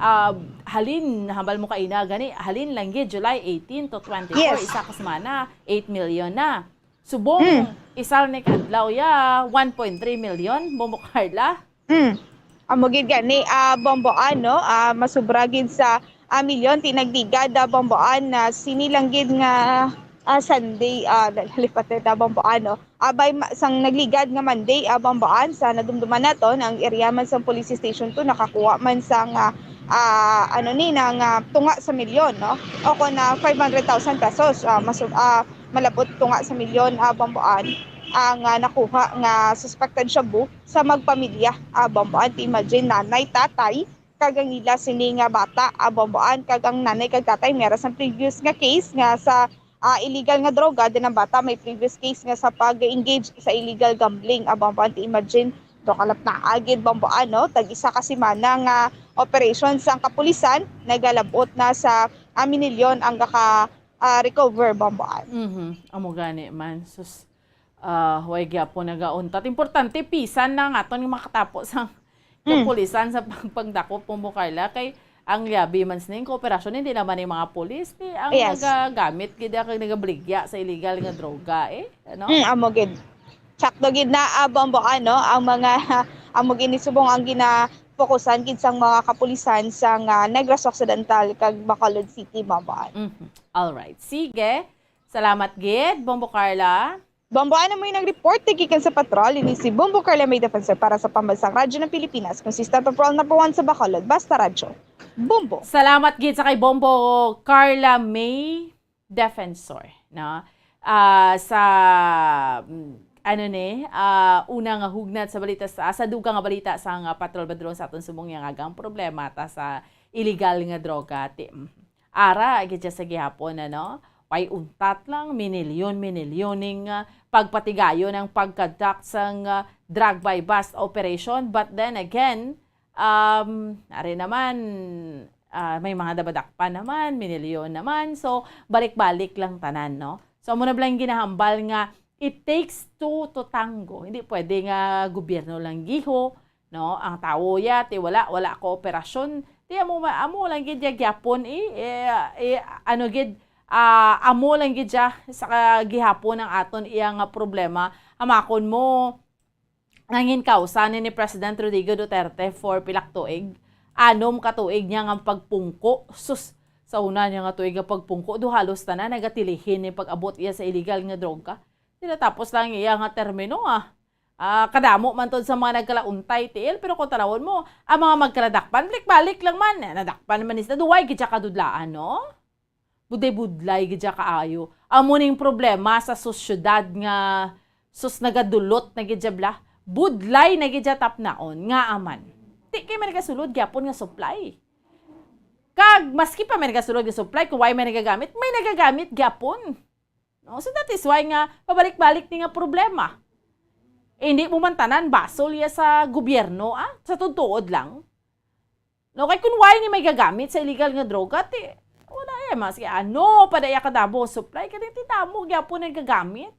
ah, halin, hambal mo kaina, gani, halin lang gid, July eighteen to twenty-four, Yes. isa ka semana, eight million na. Subong, Mm. isal ni kadlaw ya, one point three million, Bombo Carla. Mm. Amo gid gani, ah, Bomboan, no? Ah, masubra gid sa ah, milyon, tinagligad, ah, Bomboan, na sini lang gid nga ah, Sunday, ah, lipat na ta, Bomboan, no? Ah, by ma- sang nagligad nga Monday, ah, Bomboan, sa nadumduman naton, ang area man sang police station to nakakuha man sang ah, ah, ano ni, nga tunga sa milyon, no? O kung na five hundred thousand pesos, ah, masu- ah, malabot tunga sa milyon, ah, Bomboan, ang ah, nakuha nga suspected shabu sa magpamilya, ah, Bomboan. Ti imagine, nanay, tatay, kag ang ila sini nga bata, ah, Bomboan, kag ang nanay kag tatay may ara sang previous nga case nga sa ah, illegal nga droga, then ang bata may previous case nga sa pag-engage sa illegal gambling, ah, Bomboan. Ti imagine, do kalap na agid, Bomboan, no? Tag isa ka semana nga operation sang kapulisan, nagalabot na sa, ah, minilyon ang gaka, ah, recover, Bombo Ann. Mhm. Amo gani man. Sus, ah, way gyapon nagauntat. Importante, pisan na nga aton nga makatapo sa Mm. kapulisan sa pag-, pagdakop, Bombo Carla, kay ang liabi man sining kooperasyon, hindi naman yung mga pulis, ni ang Yes. nagagamit gid kag nagabaligya sa illegal nga droga, eh, ano? Mm, amo gid. Sakto gid na, ah, Bombo Ann, ang mga, amo gid ni subong ang ginafokusan gid sang mga kapulisan sa nga Negros Occidental kag Bacolod City, Bombo Ann. Mhm. Alright. Sige. Salamat gid, Bombo Carla. Bombo Ann, amo yung nag-report gikan sa patrol. Ini si Bombo Carla May Defensor para sa Pambansang Radyo ng Pilipinas, consistent patrol number one sa Bacolod. Basta Radyo. Bombo. Salamat gid sa kay Bombo Carla May Defensor, no? Ah, sa, mm, ano ni, ah, una nga hugnat sa balita sa, sa dugang nga balita sa nga patrol ba dron sa aton subong nga agang problema ta sa illegal nga droga, ti, mm. Ara, gid siya sa gihapon, ano? Way untat lang, minilyon, minilyon ning, ah, pagpatigayon ang pagkadak sang, ah, drug buy-bust operation. But then again, um, ari naman, ah, may mga nabadakpan naman, minilyon naman. So, balik-balik lang tanan, no? So, amo na bala yung ginahambal nga, it takes two to tango. Hindi pwede nga gobyerno lang giho, no? Ang tawo ya, ti wala, wala kooperasyon. Ti amo, ma-, amo lang gid ya gyapon, eh, eh, eh, ano gid, ah, amo lang gid ya sa ka-, gihapon ang aton iya nga problema. Hamakon mo, nangin kausa ni, ni President Rodrigo Duterte for pilak tuig. Anom ka tuig niya nga pagpungko. Sus, sa una niya nga tuig nga pagpungko, do halos tanan nagatilihin ni pag-abot iya sa illegal nga droga. Sila tapos lang iya nga termino, ah. Ah, kadamo man tod sa mga nagkalauntay, tiil, pero kung tanawon mo, ang mga magkaladakpan, balik-balik lang man. Eh, nadakpan naman ni sila. Duway gid siya kadudlaan, no? Budlay-budlay gid siya kaayo. Amo ning problema sa sosyedad nga sus nagadulot na gid siya bla. Budlay na gid siya tapnaon nga aman. Di kay may nagasulod gyapon nga supply. Kag maski pa may nagasulod nga supply, kung way may nagagamit, may nagagamit gyapon. No? So that is why nga pabalik-balik ni nga problema. Eh, hindi mo man tanan basol ya sa gobyerno, ah? Sa tutuod lang. No, kay kun way ni may gagamit sa illegal nga droga, ti, wala eh, maski ano pa daya kadamo ang supply, kani ti damo gyapon ang gagamit.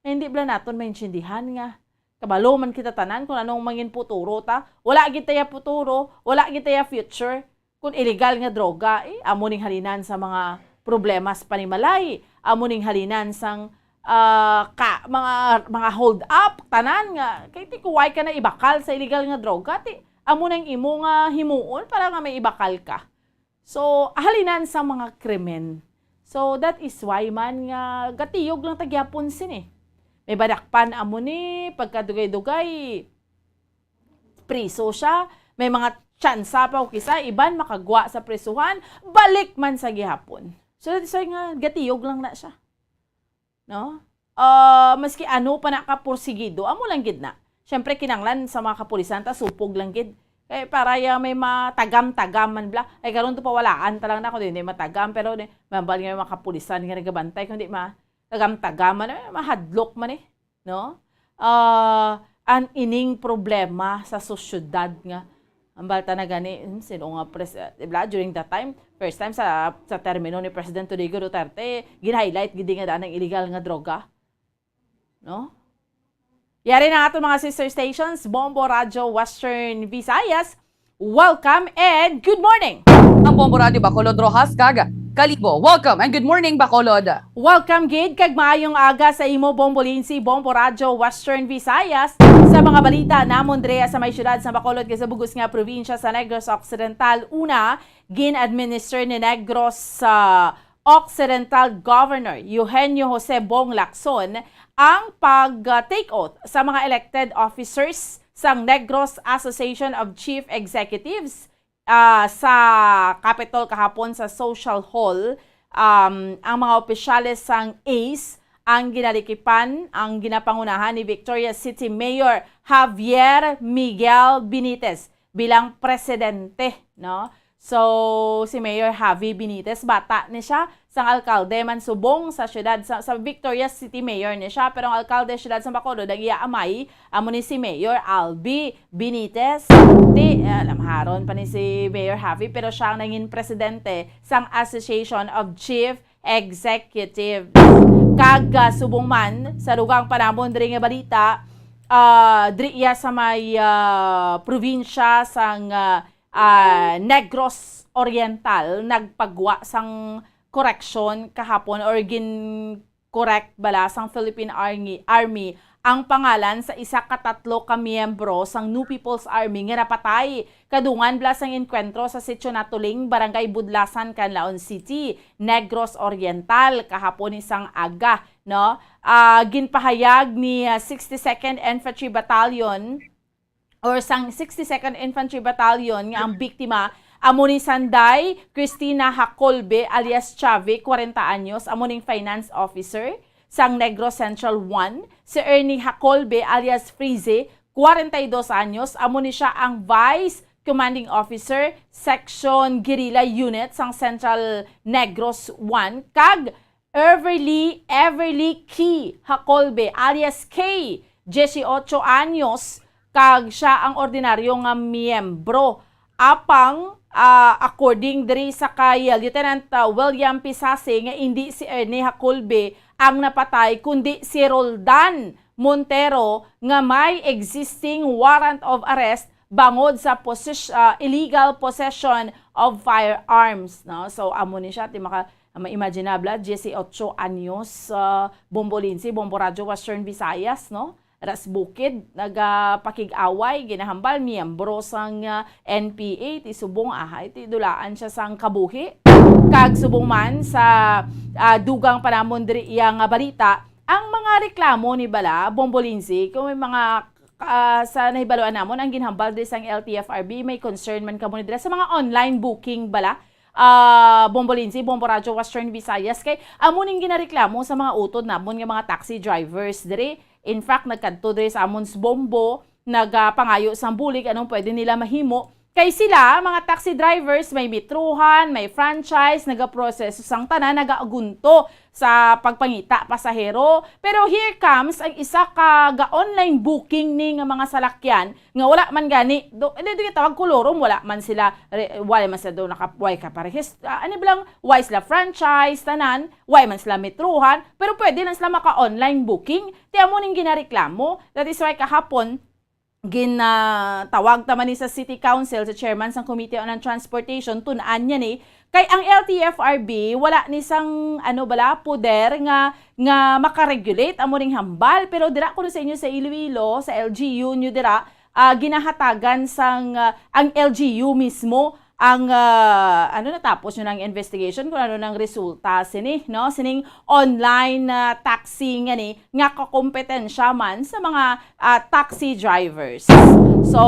Nga hindi bala naton maintindihan nga kabalo man kita tanan kung anong mangin futuro ta. Wala gid taya futuro, wala gid taya future. Kung illegal nga droga, eh, amo ning halinan sa mga problema sa panimalay, amo ning halinan sang, ah, ka, mga, mga hold up, tanan nga, kay ti kuway ka na ibakal sa illegal nga droga, ti amo nang imo nga himuon para nga may ibakal ka. So, halinan sa mga krimen. So, that is why man nga gatiyog lang ta gyapon sini. May badakpan amo ni pagkadugay-dugay, priso siya. May mga tsansa pa o kisa iban makagwa sa prisuhan, balik man sa gihapon. So, that is why nga gatiyog lang na siya. No? Ah, maski ano pa na ka porsigido, amo lang gid na. Siyempre, kinanglan sa mga kapulisan, ta supog lang gid. Kay para ya may matagam-tagam man bla. Ay, karon to pawalaan ta lang na kung di, di matagam, pero di, mambal nga may mga kapulisan nga nagabantay, kung di ma-, tagam-tagam man, eh, mahadlok man eh. No? Ah, an ining problema sa sosyedad nga, ang balta na gani, hmm, sino nga pres-, eh, di ba, during that time, first time sa, sa termino ni President Rodrigo Duterte, gin-highlight gid nga daan ang illegal nga droga. No? Yari na ato mga sister stations, Bombo Radyo Western Visayas, welcome and good morning! Ang Bombo Radyo Bacolod, Roxas kag Kalibo. Welcome and good morning, Bacolod! Welcome gid kag maayong aga sa imo, Bombo Lindsay, Bombo Radyo Western Visayas. Sa mga balita namon dre sa may siyudad sa Bacolod kag sa bug-os nga probinsya sa Negros Occidental, una, gin-administer ni Negros, ah, Occidental Governor Eugenio Jose Bong Lacson ang pag, ah, take oath sa mga elected officers sang Negros Association of Chief Executives, ah, sa Capitol kahapon sa Social Hall. Um, ang mga opisyales sang ace ang ginalikipan, ang ginapangunahan ni Victorias City Mayor Javier Miguel Benitez bilang presidente, no? So, si Mayor Javi Benitez, bata ni siya, sang alkalde man subong sa siyudad, sa, sa Victorias City Mayor ni siya, pero ang alkalde sa siyudad sa Bacolod, ang iya amay, amo ni si Mayor Albi Benitez. Di, eh, lamharon pa ni si Mayor Javi, pero siya ang nangin presidente sang Association of Chief Executive. Kag, ah, subong man, sa dugang pa namon diri nga balita, ah, diri iya sa may, ah, probinsya sang, ah, ah, Negros Oriental, nagpagwa sang koreksyon kahapon or gin-correct bala sang Philippine Army, Army ang pangalan sa isa ka tatlo ka miyembro sang New People's Army nga napatay kadungan bala sang enkwentro sa Sitio Natuling, Barangay Budlasan, Canlaon City, Negros Oriental, kahapon ni sang aga, no? Ah, ginpahayag ni, ah, sixty-second Infantry Battalion or sang sixty-second Infantry Battalion nga ang biktima amo ni Sanday Christina Hacolbe alias Chavy, kwarenta anyos, amo ning finance officer sang Negros Central one, si Ernie Hacolbe alias Freeze, kwarenta y dos anyos, amo ni siya ang Vice Commanding Officer, Section Guerrilla Unit sang Central Negros one, kag Everly, Everly Key Hacolbe alias Kay, dieciocho anyos, kag siya ang ordinaryo nga miyembro. Apang, ah, according diri sa kay Lieutenant, ah, William Pisase, nga indi si Ernie Hacolbe ang napatay, kundi si Roldan Montero nga may existing warrant of arrest bangod sa possess-, ah, illegal possession of firearms, no? So, amo ni siya, ti maka-, ma-imaginable, dieciocho anyos, ah, Bombo Lindsay, Bombo Radyo Western Visayas, no? Ras Bukid, nagapakig-away, ginahambal, miyembro sang, ah, N P A, ti subong ahay, ti dulaan siya sang kabuhi. Kag subong man sa, ah, dugang pa namon diri iya nga balita, ang mga reklamo ni bala, Bombo Lindsay, kung may mga, ah, sa nahibaluan namon, ang ginhambal diri sang L T F R B, may concern man kamo ni dira sa mga online booking bala, ah, Bombo Lindsay, Bombo Radyo Western Visayas, kay amo ning ginareklamo sa mga utod namon nga mga taxi drivers diri. In fact, nagkadto diri sa amon sa Bombo, nagapangayo sang bulig anong pwede nila mahimo. Kay sila, mga taxi drivers, may metrohan, may franchise, nagaproseso sang tanan, nagaagunto sa pagpangita pasahero. Pero here comes ang isa ka ga-online booking ni nga mga salakyan nga wala man gani, do, hindi, di tawag kolorum, wala man sila, re-, wala man sila do naka, way ka parehis-, ah, ano ba lang, way sila franchise, tanan, way man sila metrohan, pero pwede lang sila maka-online booking. Ti amo ning ginareklamo. That is why kahapon, ginatawag ta man ni sa City Council, sa chairman sang Committee on Transportation, tun-an niya ni, kay ang L T F R B, wala ni sang, ano bala, poder nga, nga makaregulate amo ning hambal. Pero dira kuno sa inyo sa Iloilo, sa L G U nyo dira, ah, ginahatagan sang, ah, ang L G U mismo ang, ah, ano, natapos nyo ng investigation kung ano nang resulta sini, no? Sining online, ah, taxi nga ni, nga kakompetensya man sa mga, ah, taxi drivers. So,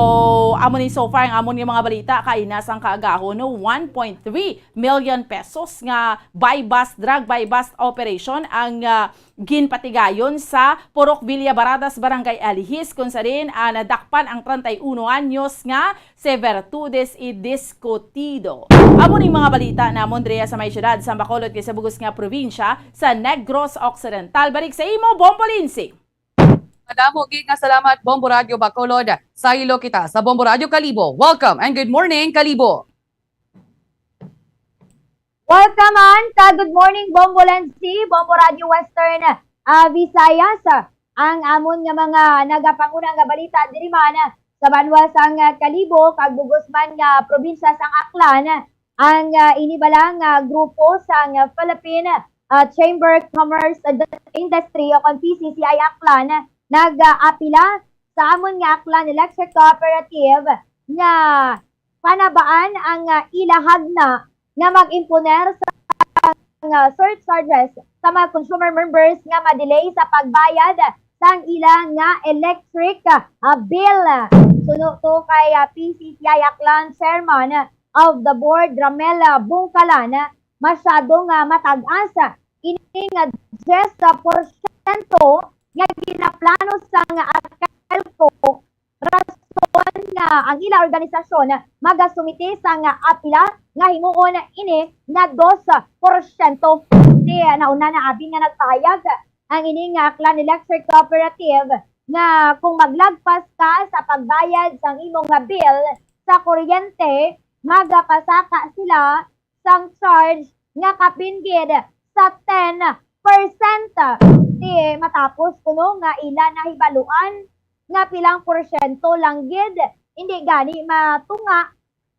amo ni so far ang amon nga mga balita kaina sang kaagahon, no? One point three million pesos nga buy-bust, drug buy-bust operation ang, ah, ginpatigayon sa Purok Villa Baradas, Barangay Alihis, kung sa diin, ah, nadakpan ang treinta y uno anyos nga si Vertudes y Discutido. Amo ning mga balita namon diri sa may siyudad sa Bacolod kay sa bugos nga probinsya sa Negros Occidental. Balik sa imo, Bombo Lindsay. Madamo gid nga salamat, Bombo Radyo Bacolod. Saylo kita sa Bombo Radyo Kalibo. Welcome and good morning, Kalibo. Welcome, man, kag good morning, Bombo Lancy, Bombo Radio Western, ah, Visayas. Ang amon nga mga nagapanguna nga balita diri man, ah, sa banwa sang, ah, Kalibo kag bugos man nga probinsya sang Aklan, ang, ah, ini bala nga grupo sang, ah, Philippine, ah, Chamber of Commerce and Industry o kon P C C I Aklan nag-apila sa amon nga Aklan Electric Cooperative nga panabaan ang, ah, ila hagna nga mag-imponer sa, ah, surcharges sa mga consumer members nga ma-delay sa pagbayad sang ila nga electric, ah, bill. Suno to kay, ah, P C C I Aklan Chairman of the Board, Ramel, ah, Bungkalan, masyado nga matag-as ini nga diyes porsyento nga ginaplano sang ACELCO, rason nga ang ila organisasyon magasumite sang apila nga himuon ini nga dos porsyento. Di nauna na abi nga nagpahayag ang ini nga Aklan Electric Cooperative nga kung maglagpas ka sa pagbayad sang imo nga bill sa kuryente, magapasaka sila sang charge nga kapin gid sa ten percent. Di matapos kuno nga ila nahibaluan nga pilang porsyento lang gid, hindi gani matunga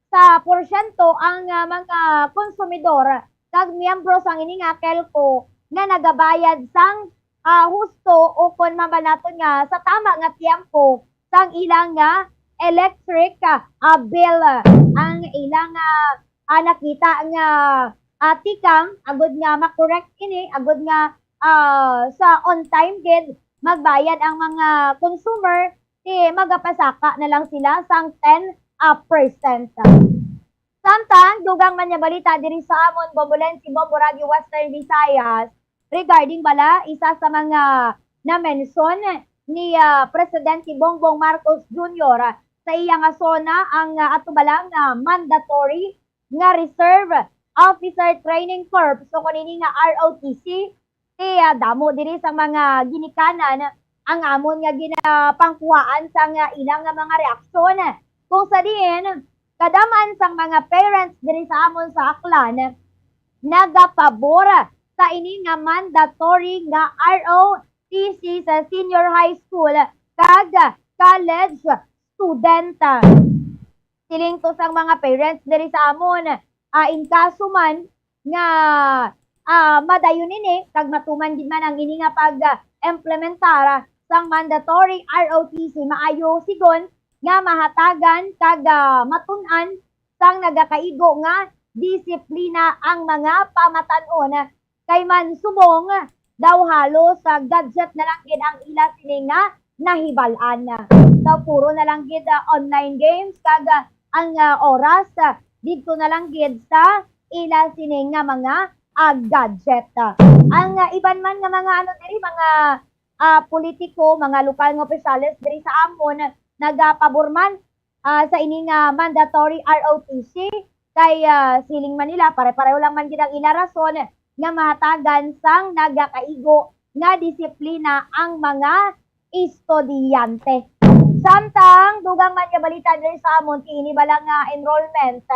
sa porsyento ang, ah, mga konsumidor kag miyembro sang ini nga KELCO nga nagabayad sang, ah, husto o kon mabal naton nga sa tama nga tiyempo sang ilang, ah, electric, ah, ah, bill. Ang ilang, ah, ah, nakita nga, ah, tikang agud nga ma-correct ini, agud nga, ah, sa on time gid magbayad ang mga consumer, ti magapasaka na lang sila sang ten, ah, percent. Samtang dugang man nga balita diri sa amon, Bombolense, Bombo Radio Western Visayas, regarding bala isa sa mga na-mention ni, ah, Presidente Bongbong Marcos Junior, ah, sa iya nga SONA ang, ah, ato bala nga mandatory nga Reserve Officer Training Corps o kon ini nga R O T C, ti, ah, damo diri sa mga ginikanan ang amon nga ginapangkuhaan sang, ah, ilang nga mga reaksyon. Kung sa diin, kadam-an sang mga parents diri sa amon sa Aklan nagapabor sa ini nga mandatory nga R O T C sa senior high school kag college student. Siling to sang mga parents diri sa amon, ah, in kaso man nga, ah, madayon ini kag matuman gid man ang ini nga pag-implementar sang mandatory R O T C, maayo sigon nga mahatagan kag, ah, matun-an sang nagakaigo nga disiplina ang mga pamatan-on. Kay man subong daw halos sa gadget na lang gid ang ila sini nga nahibal-an. So, puro na lang gid, ah, online games kag, ah, ang, ah, oras, ah, didto na lang gid sa ila sini nga mga, ah, gadget. Ang, ah, iban man nga mga ano diri, mga, ah, politiko, mga lokal nga opisyales diri sa amon, nagapabor man ah, sa ini nga mandatory R O T C, kay, ah, siling man nila, pare-pareho lang man gid ang ila rason nga mahatagan sang nagakaigo nga disiplina ang mga estudyante. Samtang dugang man nga balita diri sa amon, ti ini bala nga enrollment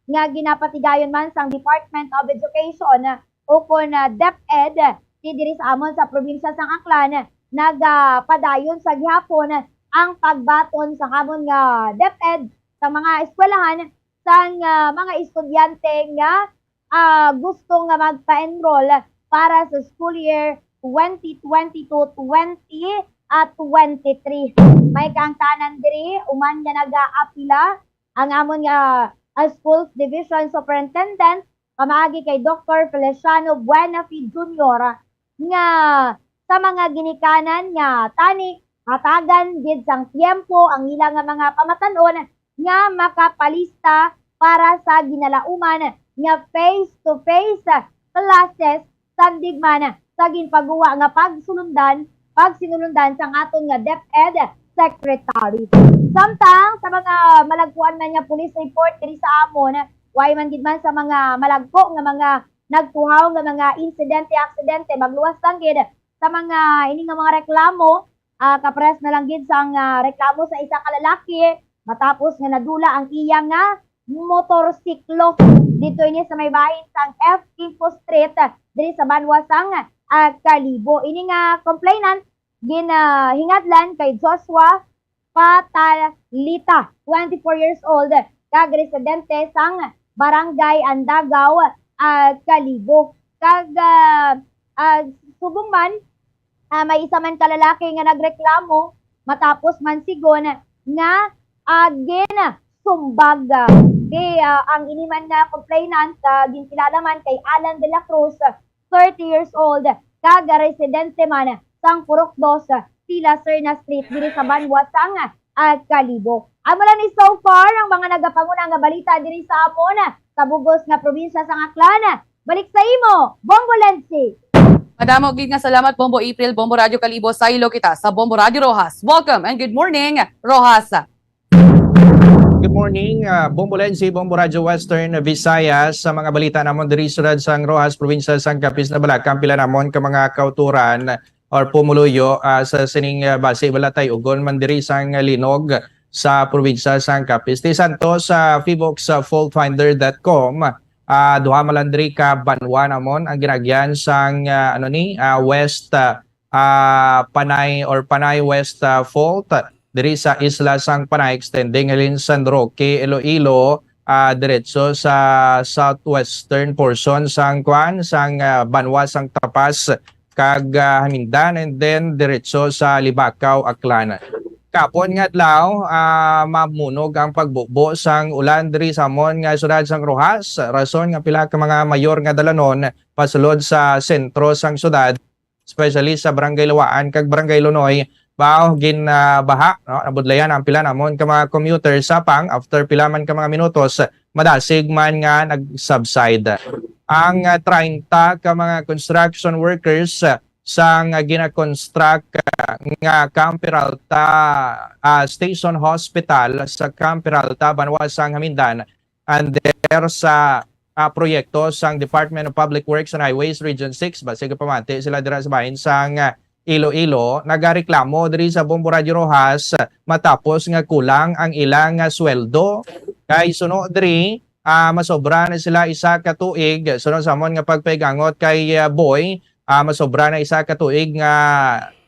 nga ginapatigayon man sang Department of Education ukon, ah, DepEd, ti diri sa amon sa probinsya sang Aklan, nagapadayon sa gihapon ang pagbaton sa amon nga DepEd sa mga eskwelahan sang, ah, mga estudyante nga, ah, gusto nga magpa-enroll para sa school year twenty twenty-two twenty, ah, twenty-three. May kaangtanan diri, human nga nagaapila ang amon nga, ah, Schools Division Superintendent, pamaagi kay Doktor Feliciano Buenafe Junior, nga sa mga ginikanan nga tani, hatagan gid sang tiyempo ang ila nga mga pamatan-on nga makapalista para sa ginalauman nga face-to-face classes, sandig man sa ginpaguwa nga pagsulundan, pagsinulundan sang aton nga DepEd Secretary. Samtang sa mga malagpuan man nga police report diri sa amon, way man gid man sa mga malagpo nga mga nagtuhaw nga mga insidente, aksidente, magluwas lang gid sa mga ini nga mga reklamo, ah, kapares na lang gid sang, ah, reklamo sa isa ka lalaki matapos nga nadula ang iya nga motorsiklo. Dito ini sa may bahin sang F Quinto Street, ah, diri sa banwa sang, ah, Kalibo. Ini nga complainant ginahingadlan kay Joshua Patalita, twenty-four years old, kag residente sang Barangay Andagaw, ah, Kalibo. Kag, ah, ah, subong man, ah, may isa man ka lalaki nga nagreklamo matapos man sigon nga, ah, ginsumbag. Kay, ah, ang ini man nga complainant, ah, ginkilala man kay Alan de la Cruz, thirty years old, kag residente man sang Purok Dos, Pila Serna Street, diri sa banwa sang, ah, Kalibo. Amo lang ni so far ang mga nagapanguna nga balita diri sa amon, sa bugos nga probinsya sang Aklan. Balik sa imo, Bombo Lensi. Madamo gid nga salamat, Bombo April, Bombo Radyo Kalibo, saylo kita sa Bombo Radyo Roxas. Welcome and good morning, Roxas. Good morning, ah, Bombo Lenzi, Bombo Radyo Western Visayas. Sa mga balita namon diri sa siyudad sang Roxas, probinsya sang Capiz, nabalaka ang pila namon ka mga kauturan or pumuluyo, ah, sa sining, ah, basi balatay ugon man diri sang linog sa probinsya sang Capiz. Ti Santos sa Fivox, ah, fault finder dot com, ah, duha man lang diri ka banwa namon ang ginagyan sang, ah, ano ni, ah, West, ah, ah, Panay or Panay West, ah, Fault diri sa isla sang Panay, extending halin San Roque, Iloilo, ah, diretso sa southwestern portion sang kuan, sang, ah, banwa sang Tapas kag, ah, Hamindan, and then diretso sa Libacao, Aklan. Kapon nga adlaw, ah, mamunog ang pagbubo sang ulan diri sa amon nga siyudad sang Roxas, rason nga pila ka mga mayor nga dalanon pasulod sa sentro sang siyudad, especially sa Barangay Lawaan kag Barangay Lunoy, bao gin, ah, baha, no? Nabudlayan ang pila namon ka mga commuters sapang after pila man ka mga minutos, madasig man nga nag-subside. Ang, ah, treinta ka mga construction workers, ah, sang, ah, gina-construct, ah, nga Camp Peralta, ah, Station Hospital sa Camp Peralta, banwa sang Hamindan, under sa, ah, proyekto sang Department of Public Works and Highways Region six, basig pamati sila dira sa bahin sang, ah, Iloilo, nagareklamo diri sa Bombo Radyo Roxas matapos nga kulang ang ilang, ah, sweldo. Kay suno diri, ah, masobra na sila isa ka tuig. Suno sa amon nga pagpaigangot kay, ah, Boy, ah, masobra na isa ka tuig nga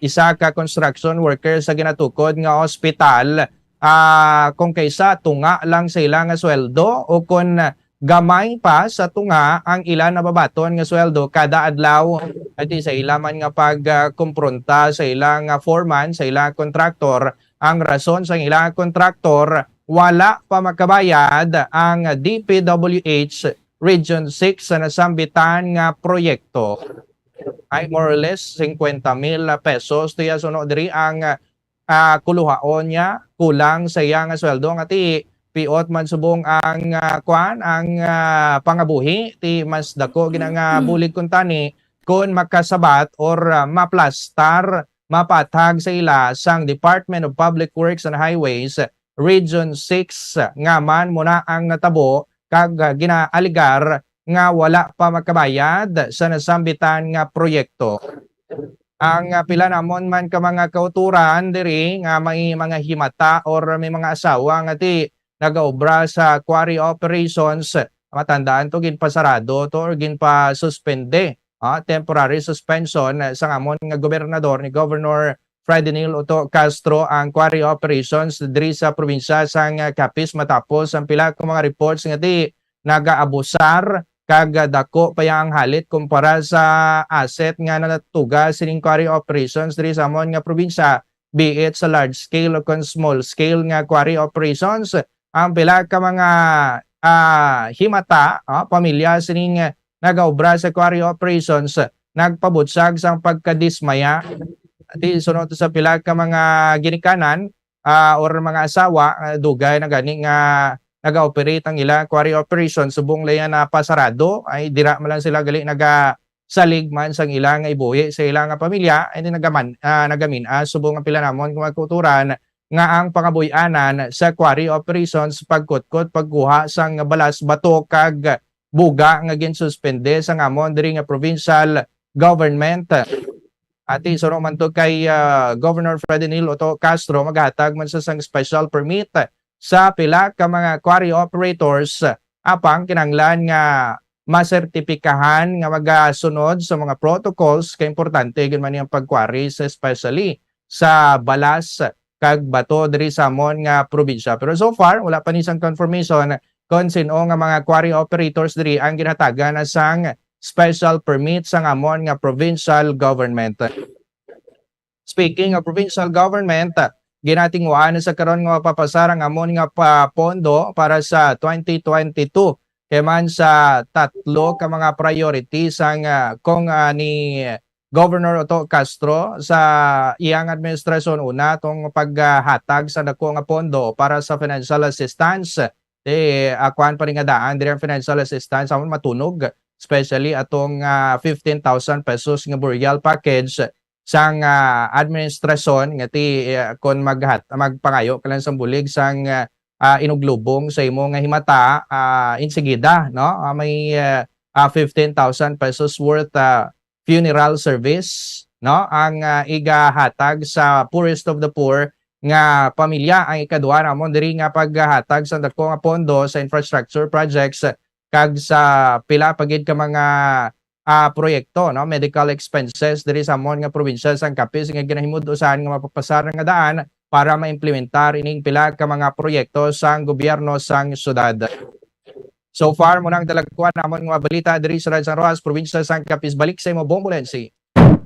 isa ka construction worker sa ginatukod nga ospital, ah, kung kaysa tunga lang sa ila nga sweldo o kon gamay pa sa tunga ang ila nababaton nga sweldo kada adlaw. Ati sa ila man nga pag, ah, kompronta sa ila nga foreman, sa ila kontraktor, ang rason sang ila kontraktor wala pa makabayad ang D P W H Region six sa nasambitan nga proyekto. Ay more or less fifty mil pesos tuya suno diri ang, ah, kuluhaon niya, kulang sa iya nga sweldo nga ti piot man subong ang, ah, kuan, ang, ah, pangabuhi, ti mas dako gina nga bulig kuntani kon makasabat or, ah, maplastar, mapathag sa ila sang Department of Public Works and Highways Region six nga man muna ang natabo kag, ah, ginaaligar nga wala pa makabayad sa nasambitan nga proyekto. Ang, ah, pila namon man ka mga kauturan diri nga may mga himata or may mga asawa nga ti nagaobra sa quarry operations, matandaan to, ginpasarado to or ginpasuspende, ah, temporary suspension, eh, sang amon nga gobernador ni Governor Freddy Neil Otto Castro ang quarry operations diri sa probinsya sang, ah, Capiz matapos ang pila ka mga reports nga ti nagaabusar kag, ah, dako pa ang halit kumpara sa asset nga natuga sining quarry operations diri sa amon nga probinsya, be it sa large scale o kon small scale nga quarry operations. Ang pila ka mga, ah, himata, ah, pamilya sining, ah, nagaobra sa quarry operations, nagpabutyag sang pagkadismaya. Ati, sunod sa pila ka mga ginikanan, ah, or mga asawa, ah, dugay na gani nga naga-operate ang ila quarry operation, subong la iya napasarado, ay dira man lang sila gali nagasalig man sang ila nga ibuhi sa ila nga pamilya, and then nagaman-, ah, nagamin-a subong ang pila namon nga mga kauturan nga ang pangabuy-anan sa quarry operations, pagkutkot, pagkuha sang balas, bato kag buga nga ginsuspende sang amon diri nga provincial government. Ati, suno man to kay, ah, Governor Freddy Neil Otto Castro, maghatag man sa sang special permit sa pila ka mga quarry operators, apang kinahanglan nga masertipikahan nga magasunod sa mga protocols, kay importante gyud man ang pag-quarry, sa especially sa balas kag bato diri sa amon nga probinsya. Pero so far, wala pa ni sang confirmation kon sin-o nga mga quarry operators diri ang ginhatagan na sang special permit sang amon nga provincial government. Speaking of provincial government, ginatinguhaan na sa karon nga mapapasar ang amon nga pa-, pondo para sa twenty twenty-two. Kay man sa tatlo ka mga priority sang, ah, kung, ah, ni Governor Otto Castro sa iyang administrasyon, una, tong paghatag sa dako nga pondo para sa financial assistance. Ti, ah, kuan pa rin nga daan diri ang financial assistance, amon matunog, especially atong, ah, fifteen thousand pesos nga burial package sang, ah, administrasyon nga ti, ah, kon maghat-, magpangayo ka lang sang bulig sang, ah, ah, inuglubong sa imo nga himata, ah, insigida, no? Ah, may, ah, ah, fifteen thousand pesos worth, ah, funeral service, no? Ang, ah, igahatag sa poorest of the poor nga pamilya. Ang ikaduha namon diri nga paghatag sa dako nga pondo sa infrastructure projects kag sa pila pa gid ka mga, ah, proyekto, no? Medical expenses diri sa amon nga probinsya sang Capiz nga ginahimud-usan nga mapapasar nga daan para maimplementar ining pila ka mga proyekto sang gobyerno sang syudad. So far, mo nang dalagkuan namon nga mga balita diri sa Radyo San Rojas, probinsya sang Capiz. Balik sa imo, Bombo Lensi.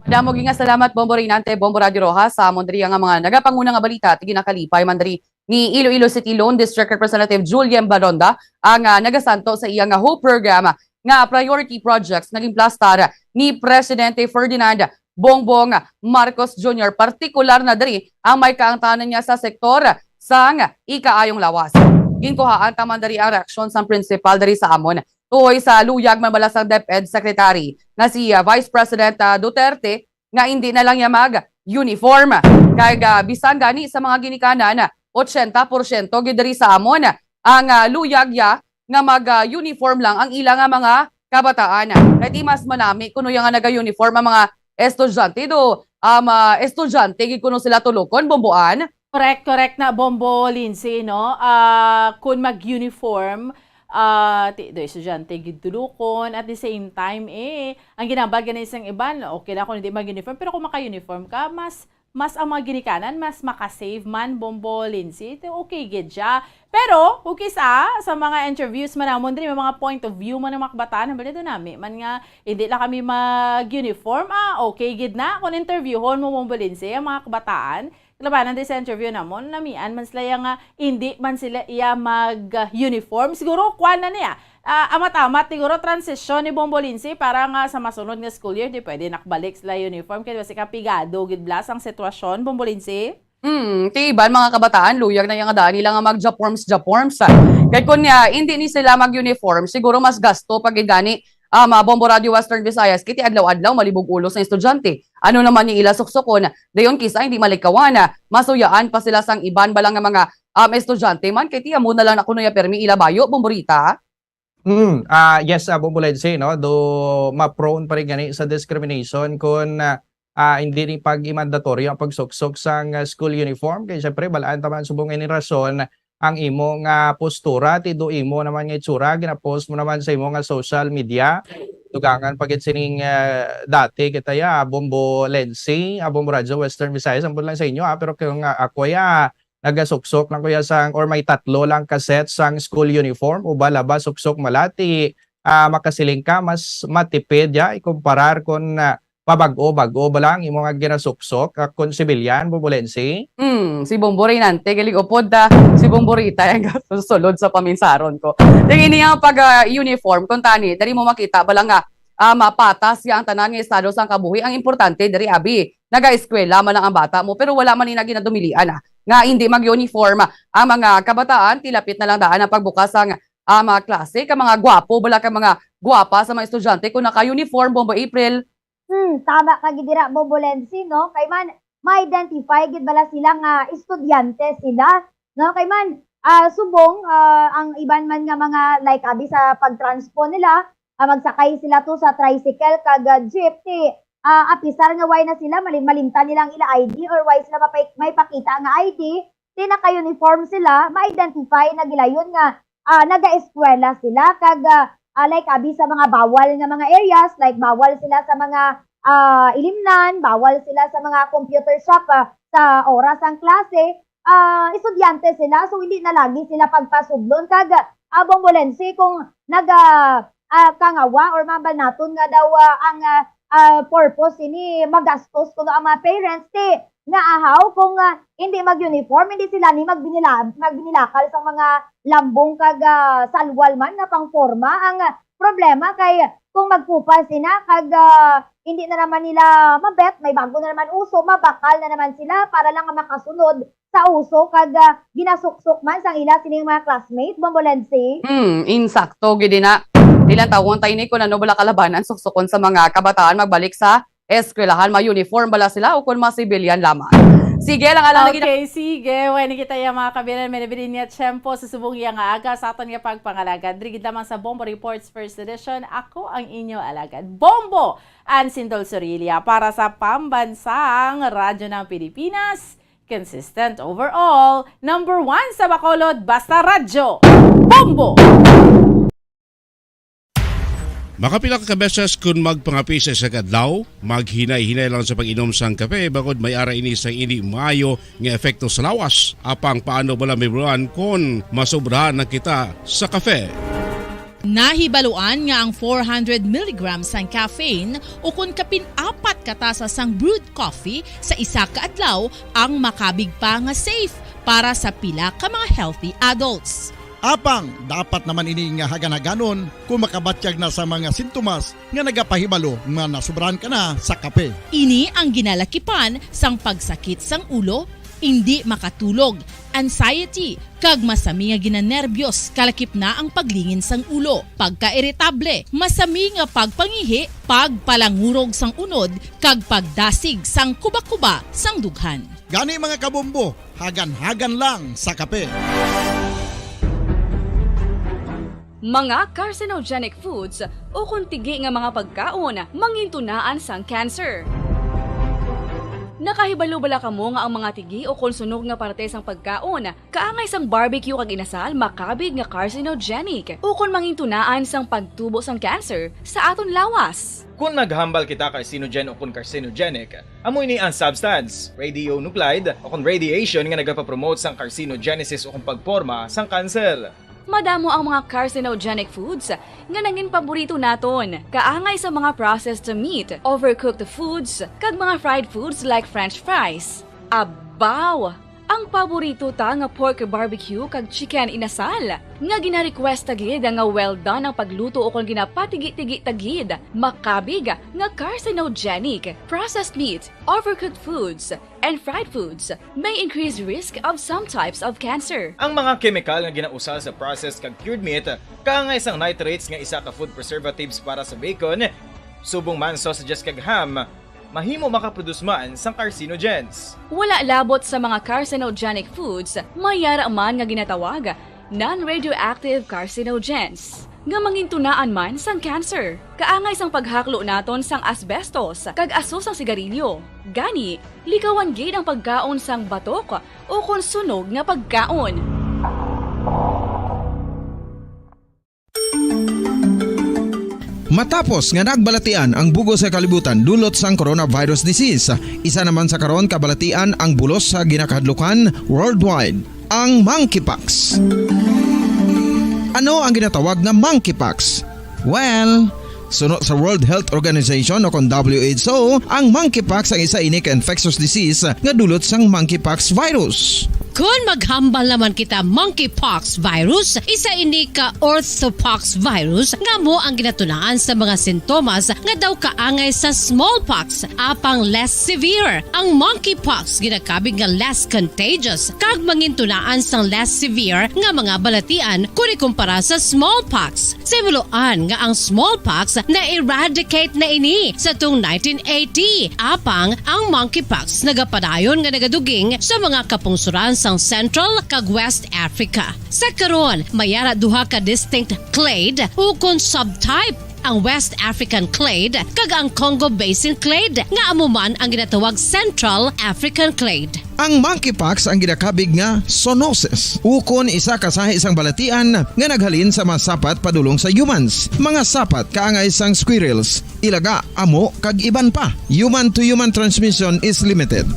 Madamo gid nga salamat, Bombo Reynante, Bombo Radyo Rojas, sa amon diri nga mga nagapanguna nga balita, ti ginakalipay man diri ni Iloilo City Lone District Representative Julien Baronda ang, ah, nagasanto sa iya nga Hope Program nga priority projects nga ginplastar ni Presidente Ferdinand Bongbong Marcos Junior, partikular na diri ang may kaangtanan niya sa sektor sang ikaayong lawas. Ginkuhaan ta man diri ang reaksyon sang principal diri sa amon tuhoy sa luyag man bala sang DepEd Secretary nga si, ah, Vice President, ah, Duterte nga indi na lang niya mag-uniform. Kay, ah, bisan gani sa mga ginikanan, ochenta porsyento gid diri sa amon ang, ah, luyag ya nga mag, ah, uniform lang ang ila nga mga kabataan. Kay di mas manami kuno ya nga naga-uniform ang mga estudyante do, ah, mga estudyante gid kuno sila tulokon, Bomboan. Correct, correct na, Bombo Lindsay, no? Ah, kung mag-uniform, ah, ti-, do estudyante gid tulokon, at the same time, eh, ang ginambal gani sang iban, okay na kung hindi mag-uniform, pero kung maka-uniform ka, mas, mas ang mga ginikanan, mas maka-save man, Bombo Lindsay. Ito, okay gid siya. Pero, kung kisa, sa mga interviews man namon, diri, may mga point of view man ng mga kabataan, nabali doon nami, man nga, hindi lang kami mag-uniform, ah, okay gid na. Kung interviewon mo, Bombo Lindsay, ang mga kabataan, labanan di sa interview namon, namian man sila yang, ah, hindi man sila iya mag-uniform. Siguro, kuwan na niya. Ah, amat-amat, siguro, transition ni Bombo Lindsay para nga sa masunod nga school year, di pwede nakabalik sila uniform. Kaya basi ka pigado, gid blas ang sitwasyon, Bombo Lindsay. Hmm, ti iban mga kabataan, luyag na yang daan nila nga mag-japorms, japorms, ah. Kay kun, ah, hindi ni sila mag-uniform, siguro mas gasto pa gid gani, ah, mga Bombo Radio Western Visayas, kay ti adlaw-adlaw malibog ulo sa estudyante. Ano naman ni ila suksukon? Dayon kisa hindi malikawan, ah, masuyaan pa sila sang iban bala nga mga, um, estudyante man, kay ti amo na lang na kuno ya permi ila bayo, Bomborita. Hmm, ah, yes, ah, Bombo Lensi, no? Do ma-prone pa rin gani sa discrimination kung, ah, ah, hindi ni pag-i-mandatory ang pagsuksok sang, ah, school uniform. Kay syempre, balaan ta man subong ini rason ang imo nga postura, ti do imo naman nga itsura, ginapost mo naman sa imo nga social media. Dugangan pa gid sining, ah, dati kita ya, Bombo Lensi, ah, Bombo Radyo Western Visayas, ambot lang sa inyo, ah, pero kung, ah, ako ya, nagasuksok lang ko ya sang, or may tatlo lang ka set sang school uniform, o ba laba suksok malati, ah, makasiling ka, mas matipid ya, ikumparar kon, ah, pabag-o-bag-o ba lang imo nga ginasuksok, ah, kon civilian, Bombo Lensi? Hmm, si Bombo Reynante, galing upod, ah, si Bombo Rita, ang sulod sa paminsaron ko. Ding ini ang pag, ah, uniform, kung tani, dali mo makita, bala nga, ah, mapatas ya ang tanan nga estado sang kabuhi. Ang importante, diri, abi, naga-eskwela man lang ang bata mo, pero wala man ni na ginadumilian, ah, nga hindi mag-uniform ang mga kabataan, tilapit na lang daan ang pagbukas sang, ah, mga klase, ka mga gwapo, bala ka mga gwapa sa mga estudyante kung naka-uniform, Bombo April. Hmm, tama ka gid dira, Bombo Lensi, no? Kay man, ma-identify gid bala sila nga estudyante sila, no? Kay man, ah, subong, ah, ang iban man nga mga, like, abi sa pag-transpo nila, ah, magsakay sila to sa tricycle kag, ah, jeep, ti, ah, apisar nga way na sila, malim-, malimtan nila ang ila I D or way sila mapay-, may pakita nga I D, ti naka-uniform sila, ma-identify na gilayon nga, ah, naga-eskwela sila kag, ah, ah, like, abi sa mga bawal nga mga areas, like, bawal sila sa mga, ah, ilimnan, bawal sila sa mga computer shop, ah, sa oras sang klase, ah, estudyante sila, so hindi na lagi sila pagpasudlon kag, ah, Bombo Lensi, kung naga, ah, kangawa or mambal naton nga daw, ah, ang, ah, ah, purpose ini magastos kuno ang mga parents, ti nga ahaw kung, ah, hindi mag-uniform, hindi sila ni magbinila-, magbinilakal sa mga lambong kag, ah, salwal man nga pangporma. Ang, ah, problema kay kung magkupas sina kag, ah, hindi na naman nila mabet, may bago na naman uso, mabakal na naman sila para lang nga makasunod sa uso kag, ah, ginasuksok man sang ila sining mga classmate, Bombo Lensi. Hmm, insakto gid na. Dilan tawon tayo ni kung ano bala kalabanan suksukon sa mga kabataan magbalik sa eskwelahan? Ma-uniform bala sila o kon ma-civilian lamang? Sige lang, alang lagi na. Okay, sige. Wala na kita ya, mga kabinan. May nabilin niya tiyempo sa subong iya nga aga sa aton nga pagpangalagad. Diri gid lamang sa Bombo Reports First Edition. Ako ang inyo alagad, Bombo Ansindol Sorilia, para sa Pambansang Radyo ng Pilipinas. Consistent overall, number one sa Bacolod, basta radyo, Bombo! Makapila ka beses kun magpangape sa isa ka adlaw? Maghinay-hinay lang sa pag-inom sang kape, bangod may ara ini sang indi maayo nga epekto sa lawas. Apang paano bala mahibaluan kon masobrahan na kita sa kape? Nahibaluan nga ang four hundred milligrams sang caffeine ukon kapin apat ka tasa sang brewed coffee sa isa ka adlaw ang makabig pa nga safe para sa pila ka mga healthy adults. Apang dapat naman ini nga hagan-haganon kung makabatyag na sa mga sintomas nga nagapahibalo nga nasobrahan ka na sa kape. Ini ang ginalakipan sang pagsakit sang ulo, indi makatulog, anxiety, kag masami nga ginanerbiyos, kalakip na ang paglingin sang ulo, pagkairitable, masami nga pagpangihi, pagpalangurog sang unod, kag pagdasig sang kuba-kuba sang dughan. Gani, mga kabombo, hagan-hagan lang sa kape. Mga carcinogenic foods ukon tigi nga mga pagkaon mangintunaan sang cancer. Nakahibalo bala kamo nga ang mga tigi ukon sunog nga parte sang pagkaon kaangay sang barbecue kag inasal makabig nga carcinogenic ukon mangintunaan sang pagtubo sang cancer sa aton lawas? Kon naghambal kita carcinogen ukon carcinogenic, amo ini ang substance, radionuclide, ukon radiation nga nagapapromote sang carcinogenesis ukon pagporma sang kanser. Madamo ang mga carcinogenic foods nga nangin paborito naton, kaangay sa mga processed meat, overcooked foods, kag mga fried foods like French fries. Abaw! Ang paborito ta nga pork barbecue kag chicken inasal, nga gina-request ta gid nga well done ang pagluto ukon ginapatigi-tigi ta gid, makabig nga carcinogenic. Processed meat, overcooked foods, and fried foods may increase risk of some types of cancer. Ang mga kemikal nga ginausal sa processed kag cured meat, kaangay sang nitrates nga isa ka food preservatives para sa bacon, subong man sausages kag ham, mahimo makaproduce man sang carcinogens. Wala labot sa mga carcinogenic foods, may ara man nga ginatawag non-radioactive carcinogens, nga mangintunaan man sang cancer. Kaangay sang paghaklo naton sang asbestos kag aso sang sigarilyo. Gani, likawan gid ang pagkaon sang batok ukon sunog nga pagkaon. Matapos nga nagbalatian ang bug-os nga kalibutan dulot sang coronavirus disease, isa naman sa karon kabalatian ang bulos sa ginakahadlukan worldwide, ang monkeypox. Ano ang ginatawag nga monkeypox? Well, suno sa World Health Organization o kon W H O, ang monkeypox ang isa ini ka infectious disease nga dulot sang monkeypox virus. Kon maghambal naman kita monkeypox virus, isa ini ka orthopox virus nga amo ang ginatunaan sa mga sintomas nga daw kaangay sa smallpox, apang less severe. Ang monkeypox ginakabig nga less contagious kag mangintunaan sang less severe nga mga balatian kon ikumpara sa smallpox. Simuloan nga ang smallpox na-eradicate na ini sa tuong nineteen eighty, apang ang monkeypox nagapadayon nga nagaduging sa mga kapungsoran sang Central kag West Africa. Sa karon, may ara duha ka distinct clade ukon subtype, ang West African clade kag ang Congo Basin clade, nga amo man ang ginatawag Central African clade. Ang monkeypox ang ginakabig nga zoonosis, ukon isa ka sahi sang balatian nga naghalin sa mga sapat padulong sa humans, mga sapat kaangay sang squirrels, ilaga, amo, kag iban pa. Human-to-human transmission is limited.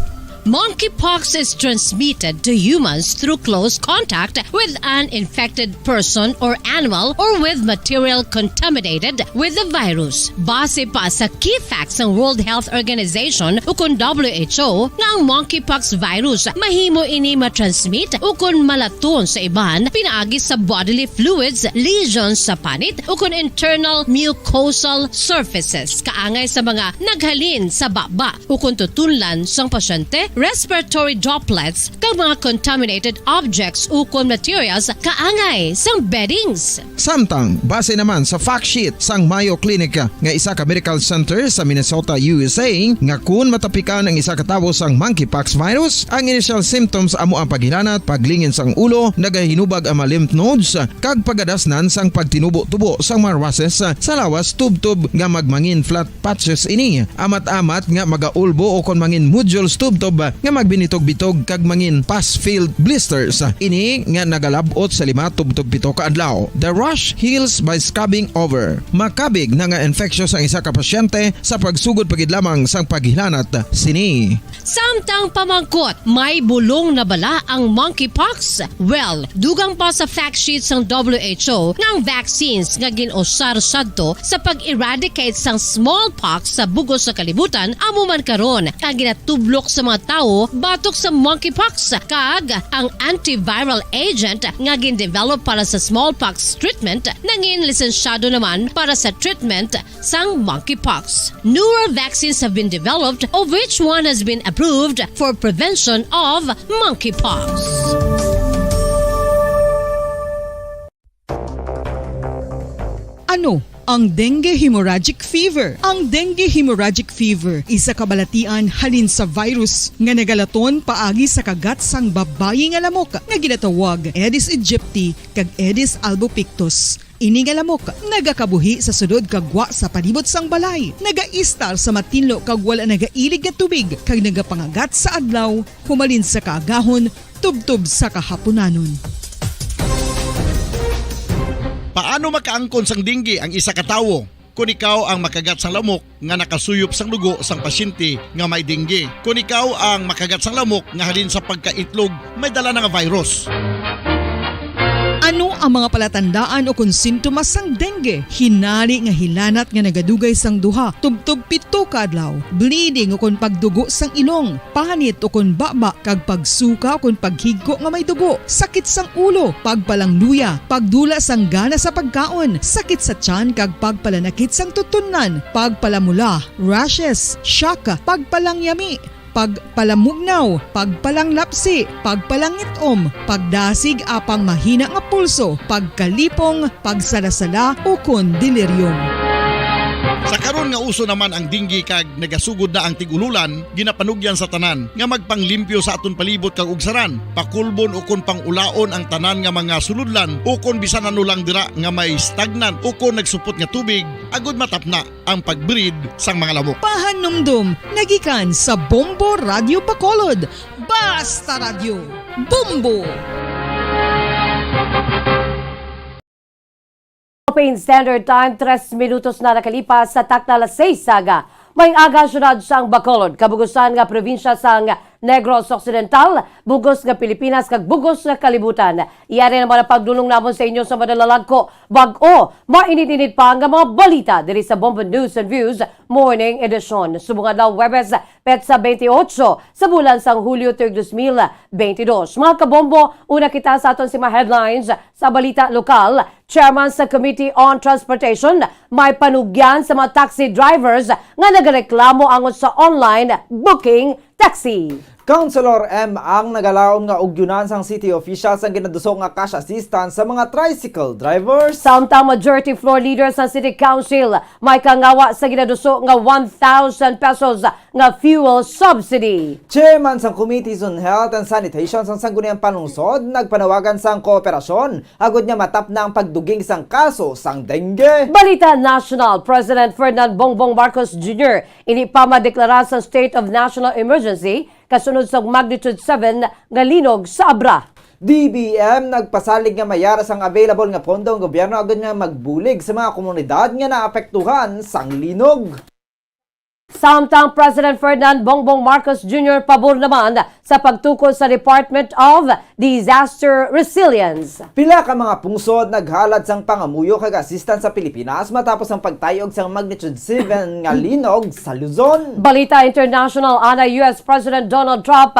Monkeypox is transmitted to humans through close contact with an infected person or animal or with material contaminated with the virus. Base pa sa key facts sang World Health Organization ukon W H O nga ang monkeypox virus mahimo ini matransmit ukon malaton sa iban pinaagi sa bodily fluids, lesions sa panit ukon internal mucosal surfaces kaangay sa mga naghalin sa baba ukon tutunlan sang pasyente respiratory droplets, kag mga contaminated objects ukon materials kaangay sang beddings. Samtang, base naman sa fact sheet sang Mayo Clinic nga isa ka medical center sa Minnesota, U S A, nga kun matapikan ang isa ka tawo sang monkeypox virus, ang initial symptoms amo ang paghilanat, paglingin sang ulo, nagahinubag ang mga lymph nodes, kag pagadasnan sang pagtinubo-tubo sang mga rushes sa lawas tubtob nga magmangin flat patches ini, amat-amat nga magaulbo o kon mangin nodules tubtob nga magbinitog-bitog kag mangin pus-filled blisters ini nga nagalab-ot sa lima tubtob pito ka adlaw. The rash heals by scrubbing over. Makabig na nga infectious ang isa ka pasyente sa pagsugod pa gid lamang sang paghilanat sini. Samtang pamangkot, may bulong na bala ang monkeypox? Well, dugang pa sa fact sheet sang W H O nga ang vaccines nga gin-usar sadto sa pag-eradicate sang smallpox sa bug-os nga kalibutan amo man karon ang ginatublok sa mga tawo batok sa monkeypox, kag ang antiviral agent nga gin-develop para sa smallpox treatment nangin lisensyado naman para sa treatment sang monkeypox. Newer vaccines have been developed, of which one has been approved for prevention of monkeypox. Ano ang dengue hemorrhagic fever? Ang dengue hemorrhagic fever isa ka balatian halin sa virus nga nagalaton paagi sa kagat sang babayi nga lamok nga ginatawag Aedes aegypti kag Aedes albopictus. Ini nga lamok nagakabuhi sa sulod kag gwa sa palibot sang balay, nagaistar sa matinlo kag wala nagailig nga tubig, kag nagapangagat sa adlaw humalin sa kaagahon tubtob sa kahapunanon. Paano makaangkon sang dengue ang isa ka tawo? Kon ikaw ang makagat sang lamok nga nakasuyop sang dugo sang pasyente nga may dengue. Kon ikaw ang makagat sang lamok nga halin sa pagkaitlog may dala na nga virus. Ano ang mga palatandaan o kon sintomas sang dengue? Hinari nga hilanat nga nagadugay sang duha tubtob pito ka adlaw, bleeding o kon pagdugo sang ilong, panit o kon baba, kag pagsuka o kon paghigko nga may dugo, sakit sang ulo, pagpalangluya, pagdula sang gana sa pagkaon, sakit sa tiyan kag pagpalanakit sang tutunlan, pagpalamula, rashes, shock, pagpalangyami, pagpalamugnaw, pagpalanglapsi, pagpalangit-om, pagdasig apang mahina nga pulso, pagkalipong, pagsalasala, ukon delirium. Sa karon nga uso naman ang dengue kag nagasugod na ang tig-ululan, ginapanugyan sa tanan nga magpanglimpyo sa aton palibot kag ugsaran, pakulbon ukon pang-ulaon ang tanan nga mga sulodlan ukon bisan ano lang dira nga may stagnant ukon nagsupot nga tubig, agod matapna ang pag-breed sang mga lamok. Pahanumdom nga gikan sa Bombo Radyo Bacolod. Basta Radyo, Bombo! Philippine Standard Time, tres minutos na nakalipas sa takna alas seis sa aga. Maayong aga, siyudad sang Bacolod, kabugusan nga probinsya sang Negros Occidental, bug-os nga Pilipinas, kag bug-os nga kalibutan. Yari naman ang pagdulong namon sa inyo sa madalalagko, bag-o, mainit-init pa nga mga balita diri sa Bombo News and Views Morning Edition. Subong adlaw, Huwebes, petsa twenty-eight sa bulan sang Hulyo, tuig dos mil twenty-dos. Mga kabombo, una kita sa aton sima headlines sa balita lokal. Chairman sa Committee on Transportation may panugyan sa mga taxi drivers nga nagareklamo angot sa online booking taxi. Councilor M ang nagalaom nga ugyonan sang city officials ang ginaduso nga cash assistance sa mga tricycle drivers. Samtang majority floor leader sa City Council may kangawa sa ginaduso nga one thousand pesos nga fuel subsidy. Chairman sang Committees on Health and Sanitation sang Sangguniang Panlungsod nagpanawagan sang kooperasyon agod nga matapna ang pagduging sang kaso sang dengue. Balita National, President Ferdinand Bongbong Marcos Junior ini pa madeklara sa State of National Emergency kasunod sa magnitude seven nga linog sa Abra. D B M nagpasalig nga mayara sang available nga pondo ang gobyerno agud nga magbulig sa mga komunidad nga naapektuhan sang linog. Samtang President Ferdinand Bongbong Marcos Junior pabor naman sa pagtukod sa Department of Disaster Resilience. Pila ka mga pungsod naghalad sang pangamuyo kag assistance sa Pilipinas matapos ang pagtayog sang magnitude seven nga linog sa Luzon. Balita International, ana, U S President Donald Trump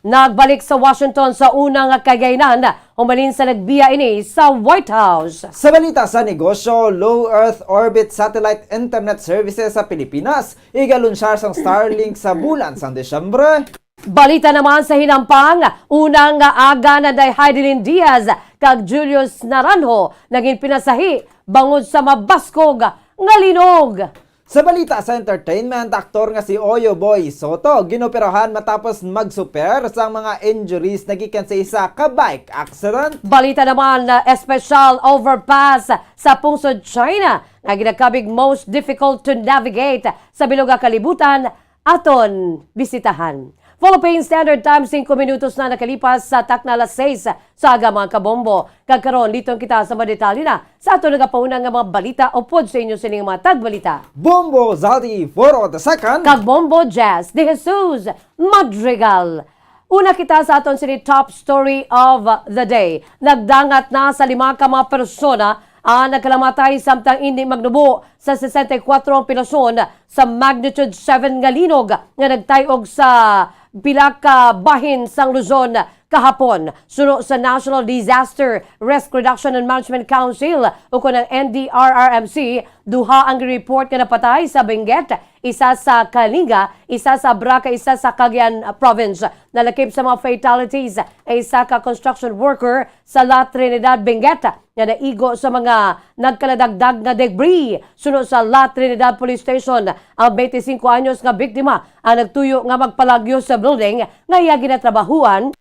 nagbalik sa Washington sa una nga kagaynan humalin sa nagbiya ini sa White House. Sa balita sa negosyo, low Earth orbit satellite internet services sa Pilipinas igalunsyar sang Starlink sa bulan sang Disyembre. Balita naman sa hinampang, unang aga na day Heidelin Diaz kag Julius Naranjo naging pinasahi bangod sa mabaskog nga linog. Sa balita sa entertainment, aktor nga si Oyo Boy Soto ginoperahan matapos magsuper sang mga injuries nagikan sa isa ka bike accident. Balita naman, uh, special overpass sa pungsod China nga ginakabig most difficult to navigate sa bilog nga kalibutan, aton bisitahan. Philippine Standard Time, singko minutos na nakalipas sa takna alas seis sa aga, mga kabombo. Kag karon, liton kita sa mga detalye na sa aton nagapauna nga mga balita upod sa inyo sining mga tagbalita. Bombo Zaldi four oh the second. Kag Bombo Jazz de Jesus Madrigal. Una kita sa aton sini top story of the day. Nagdangat na sa lima ka mga persona ang nagkalamatay, samtang indi magnubo sa sesenta y kuwatro ang pilason sa magnitude seven nga linog nga nagtay-og sa pila ka bahin sang Luzon kahapon. Suno sa National Disaster Risk Reduction and Management Council, ukon ang N D R R M C, duha ang report nga napatay sa Benguet, isa sa Kalinga, isa sa Abra, kag isa sa Cagayan, uh, Province. Nalakip sa mga fatalities ang isa ka construction worker sa La Trinidad, Benguet, nga naigo sa mga nagkaladagdag nga debris. Suno sa La Trinidad Police Station, ang twenty-five anyos nga biktima ang nagtuyo nga magpalagyo sa building nga iya ginatrabahuan.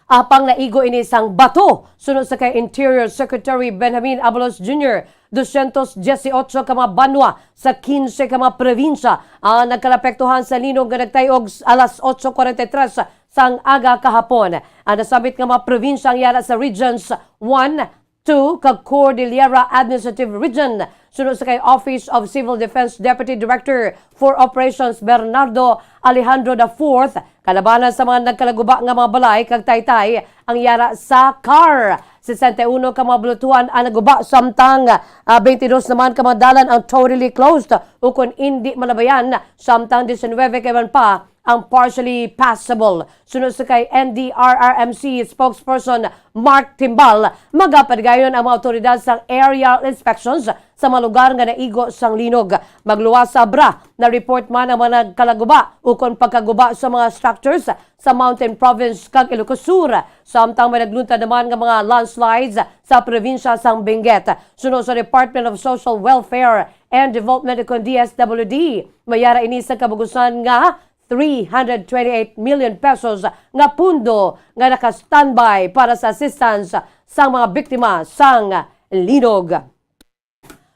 Apang naigo ini sang bato. Suno sa kay Interior Secretary Benjamin Abalos Junior, dosyentos dieciocho ka mga banwa sa quince ka mga probinsya ang nagkalapektuhan sa linog nga nagtay-og s-, alas otso cuarenta y tres sang aga kahapon. Ang nasambit nga mga probinsya ang yara sa Regions one, two, kag Cordillera Administrative Region. Suno sa kay Office of Civil Defense Deputy Director for Operations Bernardo Alejandro the fourth, kalabanan sa mga nagkalaguba nga mga balay kag taytay ang yara sa CAR. Sesenta y uno ka mga bulutuhan ang naguba, samtang, ah, twenty-dos naman ka mga dalan ang totally closed ukon indi malabayan, samtang diecinuebe ka iban pa ang partially passable. Suno sa kay N D R R M C spokesperson Mark Timbal, magapatigayon ang mga awtoridad sang aerial inspections sa mga lugar nga naigo sang linog. Magluwas sa Abra, na-report man ang mga nagkalaguba ukon pagkaguba sa mga structures sa Mountain Province kag Ilocos Sur. Samtang may nagluntad naman nga mga landslides sa probinsya sang Benguet. Suno sa Department of Social Welfare and Development, ukon D S W D, may yara ini sa kabugusan nga three hundred twenty-eight million pesos nga pundo nga naka-standby para sa assistance sang mga biktima sang linog.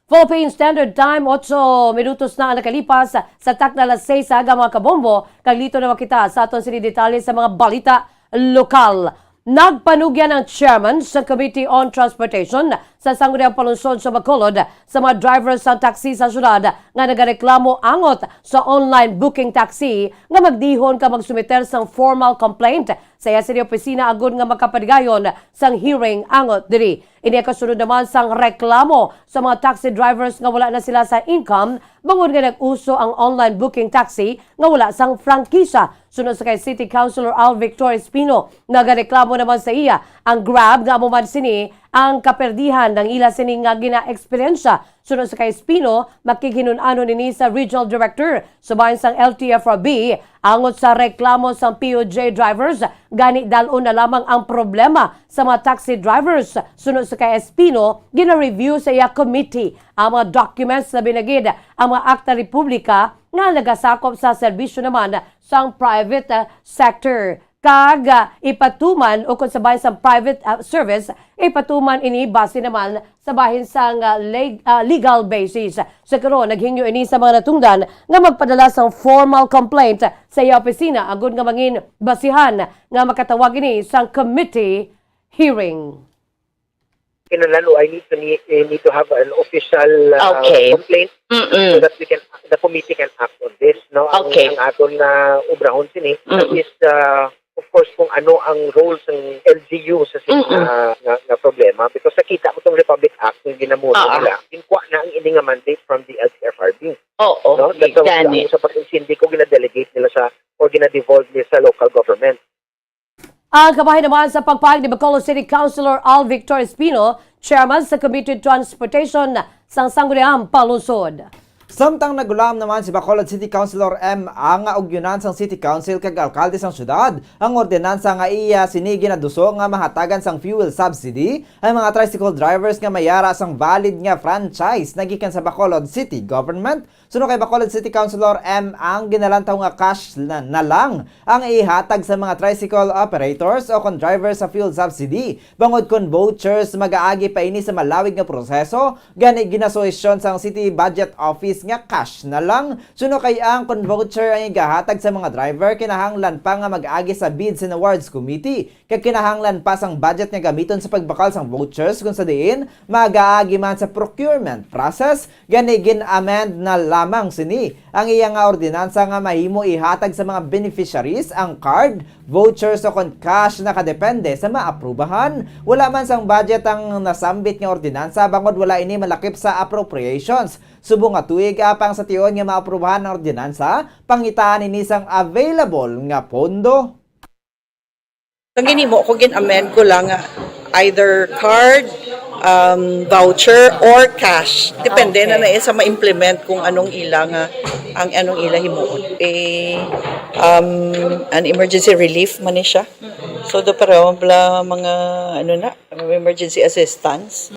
Philippine Standard Time, otso minutos na ang nakalipas sa takna alas seis sa aga, mga kabombo, kag liton na kita sa aton sini detalye sa mga balita lokal. Nagpanugyan ang chairman sa Committee on Transportation sa Sangguniang Panlungsod sa Bacolod sa mga drivers sang taxi sa syudad nga nagareklamo angot sa online booking taxi nga magdihon ka magsumiter sang formal complaint sa iya sini opisina agod nga makapatigayon sang hearing angot diri. Ini ang kasunod naman sang reklamo sa mga taxi drivers nga wala na sila sa income bangod nga nag-uso ang online booking taxi nga wala sang prangkisa. Suno sa kay City Councilor Al Victor Espino, nagareklamo naman sa iya ang Grab nga amo man sini ang kaperdihan ng ila sini nga gina-eksperyensya. Suno sa kay Espino, makighinun-anon ini sa Regional Director sa bahin sang L T F R B angot sa reklamo sang P U J drivers, gani dal-on na lamang ang problema sa mga taxi drivers. Suno sa kay Espino, gina-review sa iya committee ang mga documents, labi na gid ang mga akta republika nga nagasakop sa serbisyo naman sang private, ah, sector. Kag, ah, ipatuman, o kung sa bahin sang private, ah, service, ipatuman ini base naman sa bahin sang, ah, leg-, ah, legal basis. Sa karon, naghingyo ini sa mga natungdan nga magpadala sang formal complaint sa iya opisina agud nga mangin basihan nga makatawag ini sang committee hearing. Kinahanglan, oh, I need to need, I need to have an official, uh, Okay. complaint Mm-mm. so that we can, the committee can act on this, no? Ang, Okay. ang aton nga obrahon sini, that Mm-mm. is, uh, of course, kung ano ang role sang L G U sa sini Mm-mm. nga, nga, nga problema. Because nakita ko tong Republic Act nga ginamuna Ah, ah. nila. Ginkuha na ang ini nga mandate from the L T F R B. Oo, No? That's the, gani. Ang sa pag-insindi ko, gina-delegate nila sa, or gina-devolve nila sa local government. Ang kabahin naman sa pagpahayag ni Bacolod City Councilor Al Victor Espino, chairman sa Committee on Transportation sang Sangguniang Panlungsod. Samtang naghulam naman si Bacolod City Councilor M. Ang nga ugyonan sang City Council kag alkalde sang syudad ang ordinansa nga iya sini ginaduso nga mahatagan sang fuel subsidy ang mga tricycle drivers nga may ara sang valid nga franchise nagikan sa Bacolod City Government. Suno kay Bacolod City Councilor M. Ang ginalantaw nga cash na, na lang ang ihatag sa mga tricycle operators o kon drivers sa fuel subsidy, bangod kon vouchers, mag-aagi pa ini sa malawig nga proseso. Gani, ginasuhestyon sang City Budget Office nga cash na lang. Suno kay Ang, kon voucher ang igahatag sa mga driver, kinahanglan pa nga mag-agi sa Bids and Awards Committee, kag kinahanglan pa sang budget nga gamiton sa pagbakal sang vouchers, kung sa diin mag-aagi man sa procurement process. Gani, gin-amend na lamang sini ang iya nga ordinansa nga mahimo ihatag sa mga beneficiaries ang card, vouchers o kon cash, nakadepende sa maaprubahan. Wala man sang budget ang nasambit nga ordinansa, bangod wala ini malakip sa appropriations. Subong nga tuig, apang sa tion nga maaprubahan ang ordinansa, pangitaan ini sang available nga pondo. Ang ginhimo ko, gin-amend ko lang nga either card, um, voucher, or cash. Depende na Okay. na sa ma-implement kung anong ila nga, ang anong ila himuon. Eh, um, an emergency relief man ni siya. So, do para bla mga, ano na, emergency assistance.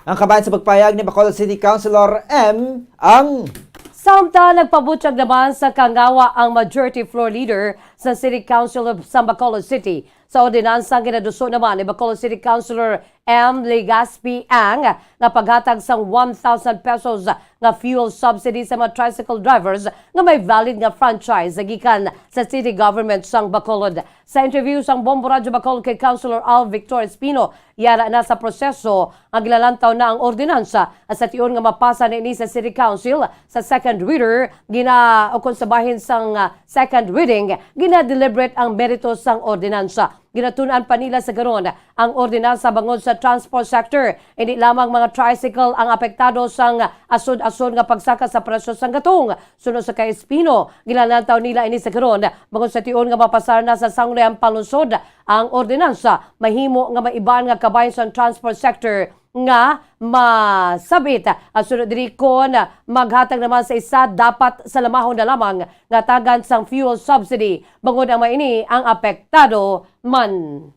Ang kabahin sa pagpayag ni Bacolod City Councilor M. Ang. Samtang nagpabutyag naman sa kangawa ang Majority Floor Leader sa City Council of San Bacolod City, sa ordinansang ginaduso naman ni Bacolod City Councilor M. Legaspi Ang nga paghatag sang one thousand pesos nga fuel subsidy sa mga tricycle drivers nga may valid nga franchise gikan sa city government sang Bacolod. Sa interview sang Bombo Radyo Bacolod kay Councilor Al Victor Espino, yara na sa proseso nga gilalantaw na ang ordinansa, sa tion nga mapasa na ini sa City Council sa second reader, gina-, o kung sa bahin sang, ah, second reading, gina-deliberate ang merito sang ordinansa. Ginatun-an pa nila sa karon ang ordinansa bangod sa transport sector. Hindi lamang mga tricycle ang apektado sang asod-asod nga pagsaka sa presyo sang gatong. Suno sa kay Espino, gilalantaw nila ini sa karon, bangod sa tion nga mapasar na sa Sangguniang Panlungsod ang ordinansa, mahimo nga maiban nga kabahin sa transport sector nga masabit. At sunod diri, kon maghatag naman sa isa, dapat sa lamahon na lamang nga tagan sang fuel subsidy, bangod ang maini ang apektado man.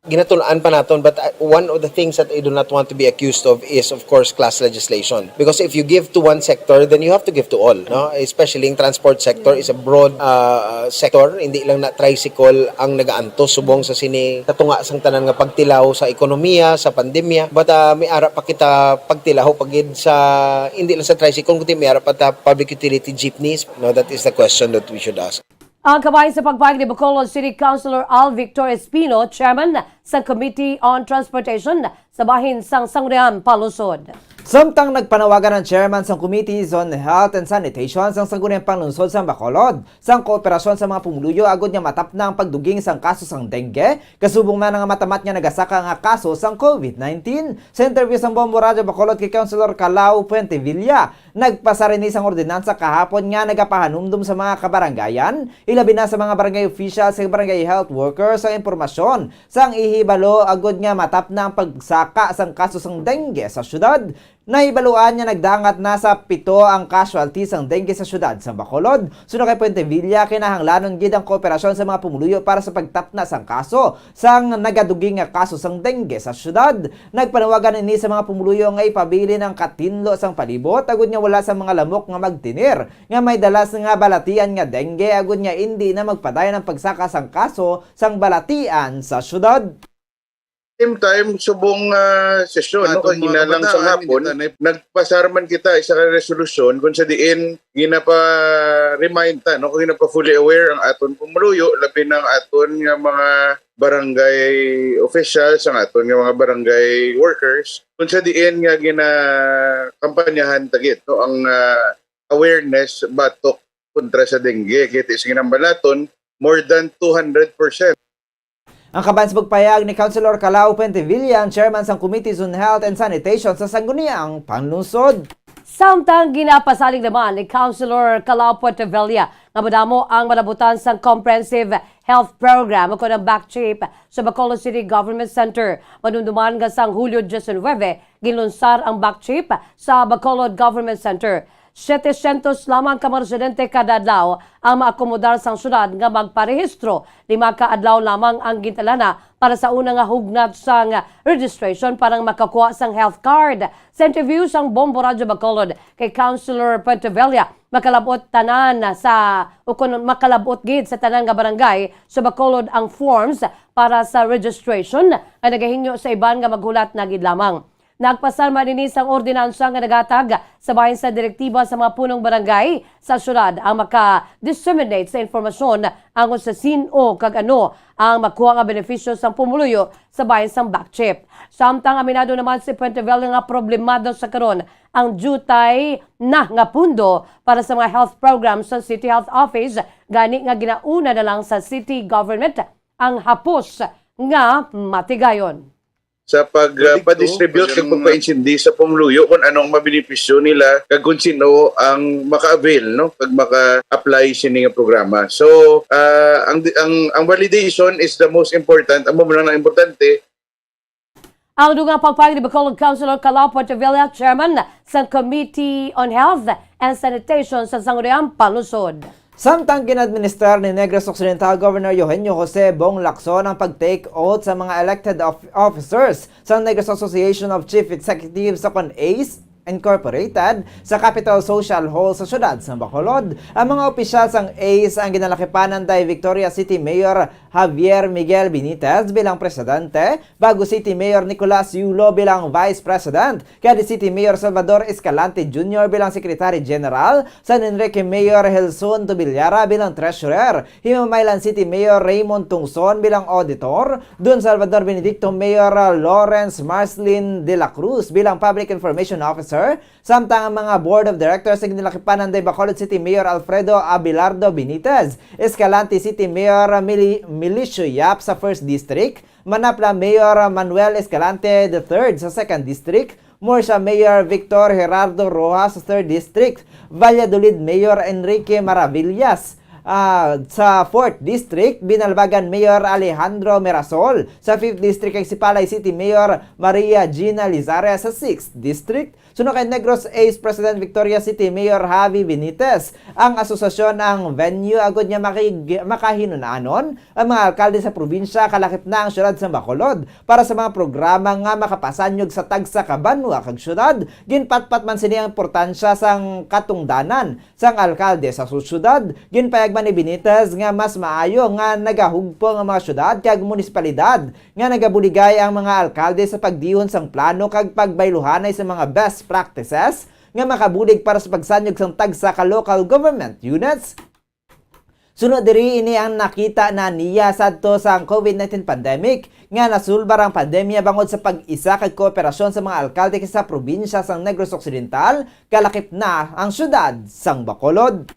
Ginatun-an pa naton, but, uh, one of the things that I do not want to be accused of is, of course, class legislation. Because if you give to one sector, then you have to give to all, no? Especially yung transport sector is a broad, uh, sector. Hindi lang na tricycle ang nagaantos subong sa sini katunga sang tanan nga pagtilaw sa ekonomiya, sa pandemya. But, uh, may ara pa kita pagtilaw pagid sa, hindi lang sa tricycle, kundi may ara pa ta public utility jeepneys. No, that is the question that we should ask. Ang kabahin sa pagpayag ni Bacolod City Councilor Al Victor Espino, chairman sa Committee on Transportation sa bahin sang Sangguniang Panlungsod. Samtang nagpanawagan ang chairman sang Committee on Health and Sanitation sang Sangguniang Panlungsod sang Bacolod sang kooperasyon sa mga pumuluyo agud nga matapna ang pagduging sang kaso sang dengue, kasubong man nga matamat nga nagasaka nga kaso sang COVID nineteen. Sa interview sang Bombo Radyo Bacolod kay Councilor Calao Puentevilla, nagpasar ini sang ordinansa kahapon nga nagapahanumdom sa mga kabarangayan, ilabi na sa mga barangay officials kag barangay health workers, ang impormasyon sang ihibalo agud nga matapna ang pagsaka sang kaso sang dengue sa syudad. Nahibaluan nga nagdangat na sa pito ang casualty sang dengue sa syudad sang Bacolod. Suno kay Puentevilla, kinahanglanon gid ang kooperasyon sa mga pumuluyo para sa pagtapna sang kaso sang nagaduging nga kaso sang dengue sa syudad. Nagpanawagan ini sa mga pumuluyo nga ipabilin ang katinlo sang palibot, agud nga wala sa mga lamok nga magtinir nga may dalas nga balatian nga dengue, agud nga indi na magpadayon ang pagsaka sang kaso sang balatian sa syudad. Same time, subong, ah, sesyon, no, kag hinalang sa hapon, nagpasar man kita isa ka resolusyon kung sa diin ginapa-remind ta, no, kung ginapa-fully aware ang aton pumuluyo, labi na ang aton nga mga barangay officials, ang aton nga mga barangay workers, kung sa diin nga ginakampanyahan ta gid, no, ang, ah, awareness batok kontra sa dengue. Kay ti sa ginambalaton, more than two hundred percent. Ang kaban sa pagpayag ni Councilor Calao Pentevilla, ang chairman sang Committees on Health and Sanitation sa Sangguniang Panlungsod. Samtang ginapasalig naman ni Councilor Calao Puentevilla nga madamo ang malabutan sang Comprehensive Health Program, ukon ang BACCHIP, sa Bacolod City Government Center. Madumduman nga sang Hulyo diecinuebe, ginlunsar ang BACCHIP sa Bacolod Government Center. Setecientos lamang ka mga residente kada adlaw ang maakomodar sang syudad nga magparehistro. Lima ka adlaw lamang ang gintalana para sa una nga hugnat sang registration para makakuha sang health card. Sa interview sang Bombo Radyo Bacolod kay Councilor Puentevilla, makalabot tanan sa, o kon makalabot gid sa tanan nga barangay sa Bacolod ang forms para sa registration nga nagahingyo sa iban nga maghulat na gid lamang. Nagpasar man ini sang ordinansa nga naghatag sa bahin sa direktiba sa mga punong barangay sa syudad ang maka-disseminate sa informasyon angon sa sin-o kag ano ang makuha nga benepisyo sang pumuluyo sa bahin sang BACChip. Samtang aminado naman si Puentevilla nga problemado sa karon ang diutay na nga pundo para sa mga health programs sa City Health Office, gani nga ginauna na lang sa city government ang hapos nga matigayon. Sa pag, uh, pa-distribute kag pagpaintindi sa pumuluyo kung ano ang mabenepisyo nila kag kung sino ang maka-avail, no, kag maka-apply sini nga programa. So, uh, ang ang ang validation is the most important, ang mao lang ang importante. Ang dugang pagpayag ni Bacolod Councilor Calao Puentevilla, chairman sa Committee on Health and Sanitation sa Sangguniang Panlungsod. Samtang gin-administrar ni Negros Occidental Governor Eugenio Jose Bong Lacson ang pag-take oath sa mga elected of- officers sa Negros Association of Chief Executives o kon ACE Incorporated sa Capitol Social Hall sa siyudad sa Bacolod. Ang mga opisyal sang ACE ang ginalakipan anday Victoria City Mayor Javier Miguel Benitez bilang presidente, Bago City Mayor Nicolas Yulo bilang Vice President, Quezon City Mayor Salvador Escalante Junior bilang Secretary General, San Enrique Mayor Helson Tubillara bilang Treasurer, Himamaylan City Mayor Raymond Tungson bilang Auditor, Don Salvador Benedicto Mayor Lawrence Marslin de la Cruz bilang Public Information Officer, samtang ang mga Board of Directors nga ginalakipan anday Bacolod City Mayor Alfredo Abelardo Benitez, Escalante City Mayor Mili- Milicio Yap sa First District, Manapla Mayor Manuel Escalante the third sa Second District, Murcia Mayor Victor Gerardo Rojas sa Third District, Valladolid Mayor Enrique Maravillas, ah, sa Fourth District, Binalbagan Mayor Alejandro Mirasol sa Fifth District, kag Sipalay City Mayor Maria Gina Lizares sa Sixth District. Suno kay Negros ACE President Victoria City Mayor Javi Benitez, ang asosasyon ang venue agud nga makig- makahinun-anon ang mga alkalde sa probinsya, kalakip na ang siyudad sa Bacolod, para sa mga programa nga makapasanyog sa tagsa ka banwa kag siyudad. Ginpatpat man sini ang importansya sang katungdanan sang alkalde sa su- siyudad. Ginpayag man ni Benitez nga mas maayo nga nagahugpong ang mga siyudad kag munisipalidad nga nagabuligay ang mga alkalde sa pagdihon sang plano kag pagbayluhanay sa mga best practices nga makabulig para sa pagsanyog sang tagsa ka local government units. Suno diri, ini ang nakita na niya sadto sa COVID nineteen pandemic nga nasulbar ang pandemya bangod sa pag-isa kag kooperasyon sa mga alkalde sa probinsya sang Negros Occidental, kalakip na ang siyudad sang Bacolod.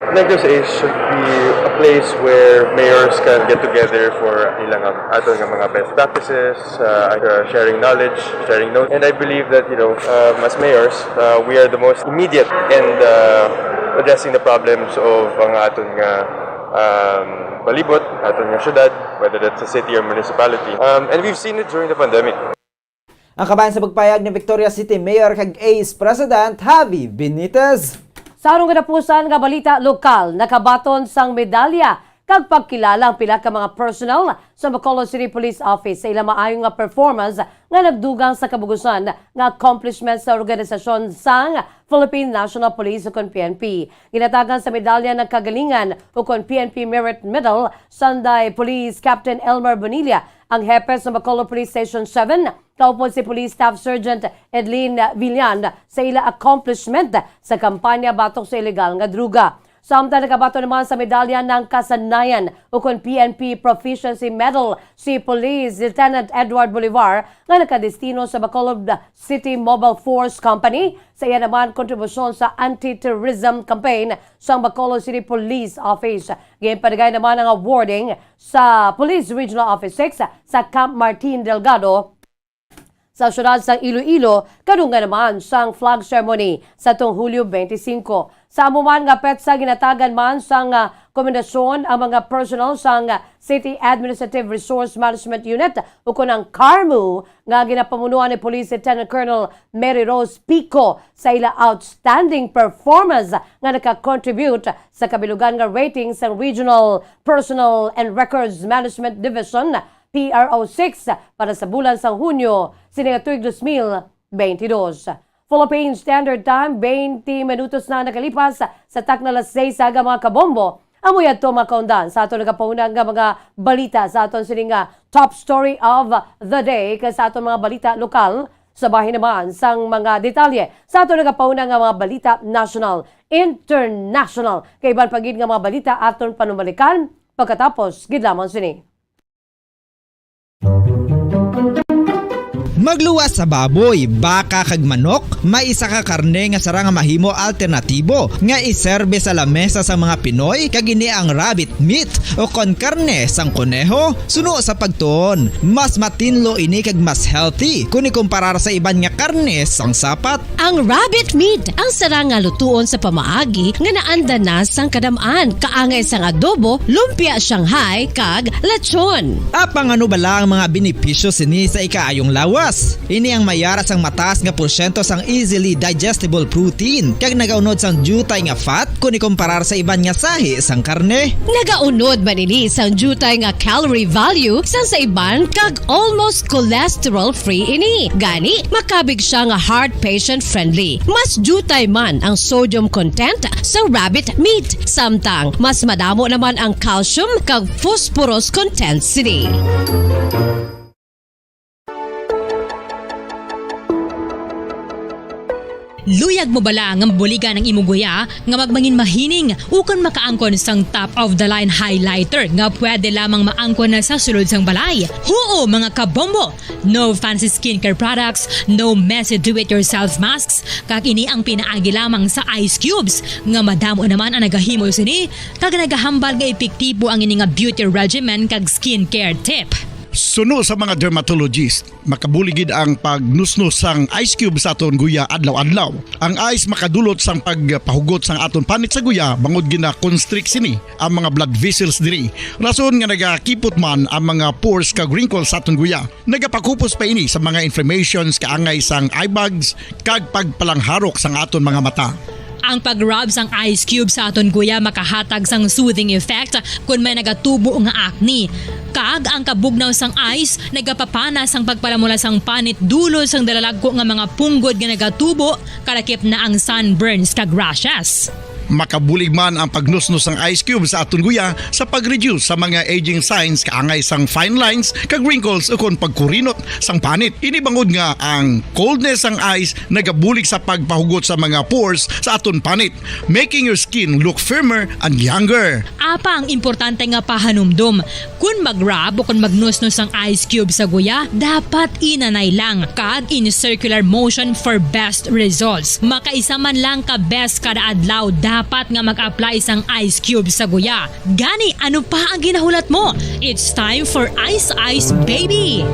Negros Ace should be a place where mayors can get together for ilang ato nga mga best practices, uh, uh, sharing knowledge, sharing notes. And I believe that, you know, um, as mayors, uh, we are the most immediate and uh, addressing the problems of ang aton nga um, palibot, aton nga syudad, whether that's a city or municipality. Um, and we've seen it during the pandemic. Ang kabahin sa pagpayag ni Victoria City Mayor kag ACE President Javi Benitez. Sa arong katapusan nga balita lokal, nakabaton sang medalya kag pagkilala ang pila ka mga personnel sa Bacolod City Police Office sa ilang maayo nga performance nga nagdugang sa kabugusan nga accomplishment sa organisasyon sang Philippine National Police ukon P N P. Ginatagan sa medalya ng kagalingan ukon P N P Merit Medal sanday Police Captain Elmer Bonilla, ang hepe sa Bacolod Police Station seven, kaupod si Police Staff Sergeant Edlin Villan sa ila accomplishment sa kampanya batok sa ilegal nga droga. Samtang nakabaton naman sa medalya ng Kasanayan ukon P N P Proficiency Medal si Police Lieutenant Edward Bolivar nga nakadestino sa Bacolod City Mobile Force Company sa iya naman kontribusyon sa anti-terrorism campaign sang Bacolod City Police Office. Ginpaligay naman ang awarding sa Police Regional Office six sa Camp Martin Delgado. sa siyudad sang Iloilo, kadungan naman sang flag ceremony sa tong Hulyo twenty-five. Sa amo man nga petsa, ginatagan man sang, ah, komendasyon ang mga personnel sang, ah, City Administrative Resource Management Unit, ukon ang CARMU, nga ginapamunuan ni Police Lieutenant Colonel Mary Rose Pico sa ila outstanding performance nga naka-contribute sa kabilugan nga rating sang Regional Personnel and Records Management Division, P R O six, para sa bulan sang Hunyo sini nga tuig dos mil beintidos. Philippine Standard Time, twenty minutos na nakalipas sa takna alas seis sa aga, mga kabombo. Amo yadto, mga kaundan, sa aton nagapauna nga mga balita sa aton sini nga top story of the day, kag sa aton mga balita lokal, sa bahin naman sang mga detalye sa aton nagapauna nga mga balita national, international, kag iban pa gid nga mga balita aton panumalikan pagkatapos gid lamang sini. Magluwas sa baboy, baka kag manok, may isa ka karne nga sarang nga mahimo alternatibo nga iserbe sa lamesa sa mga Pinoy, kag ini ang rabbit meat o kon karne sang koneho. Suno sa pagtuon, mas matinlo ini kag mas healthy kun ikumparar sa iban nga karne sang sapat. Ang rabbit meat ang sarang nga lutuon sa pamaagi nga naanda na sang kadam-an, kaangay sang adobo, lumpia Shanghai, kag lechon. Apang ano bala ang mga benepisyo sini sa ikaayong lawas? Ini ang may ara sang mataas nga porsyento sang easily digestible protein, kag nagaunod sang diutay nga fat kun ikumparar sa iban nga sahi sang karne. Nagaunod man ini sang diutay nga calorie value sang sa iban, kag almost cholesterol-free ini. Gani, makabig siya nga heart patient-friendly. Mas diutay man ang sodium content sa rabbit meat, samtang mas madamo naman ang calcium kag phosphorus content sini. Luyag mo bala nga mabuligan ang imo guya nga magmangin mahining ukon makaangkon sang top-of-the-line highlighter nga pwede lamang maangkon na sa sulod sang balay? Huo, mga kabombo! No fancy skincare products, no messy do-it-yourself masks, kag ini ang pinaagi lamang sa ice cubes, nga madamo naman ang nagahimo sini, kag nagahambal nga epektibo ang ini nga beauty regimen kag skincare tip. Suno sa mga dermatologist, makabulig gid ang pagnusnos sang ice cube sa aton guya adlaw-adlaw. Ang ice makadulot sang pagpahugot sang aton panit sa guya, bangod gina-constrict sini ang mga blood vessels diri. Rason nga nagakipot man ang mga pores kag wrinkles sa aton guya. Nagapakupos pa ini sa mga inflammations kaangay sang eye bags kag pagpalangharok sang aton mga mata. Ang pag-rub sang ice cube sa aton guya makahatag sang soothing effect kon may nagatubo nga acne. Kag ang kabugnaw sang ice nagapapana sang pagpalamula sang panit dulod sang dalalagko nga mga punggod nga nagatubo, kalakip na ang sunburns kag rashes. Makabulig man ang pagnusnos sang ice cube sa aton guya sa pag-reduce sa mga aging signs kaangay sang fine lines kag wrinkles ukon pagkurinot sang panit. Ini bangod nga ang coldness sang ice nagabulig sa pagpahugot sa mga pores sa aton panit, making your skin look firmer and younger. Apang importante nga pahanumdom, Kun mag-rub o kun magnusnos ang ice cube sa guya, dapat inanay lang kag in circular motion for best results. Makaisa man lang ka beses kada adlaw dapat nga mag-apply sang ice cube sa guya. Gani, ano pa ang ginahulat mo? It's time for Ice Ice Baby!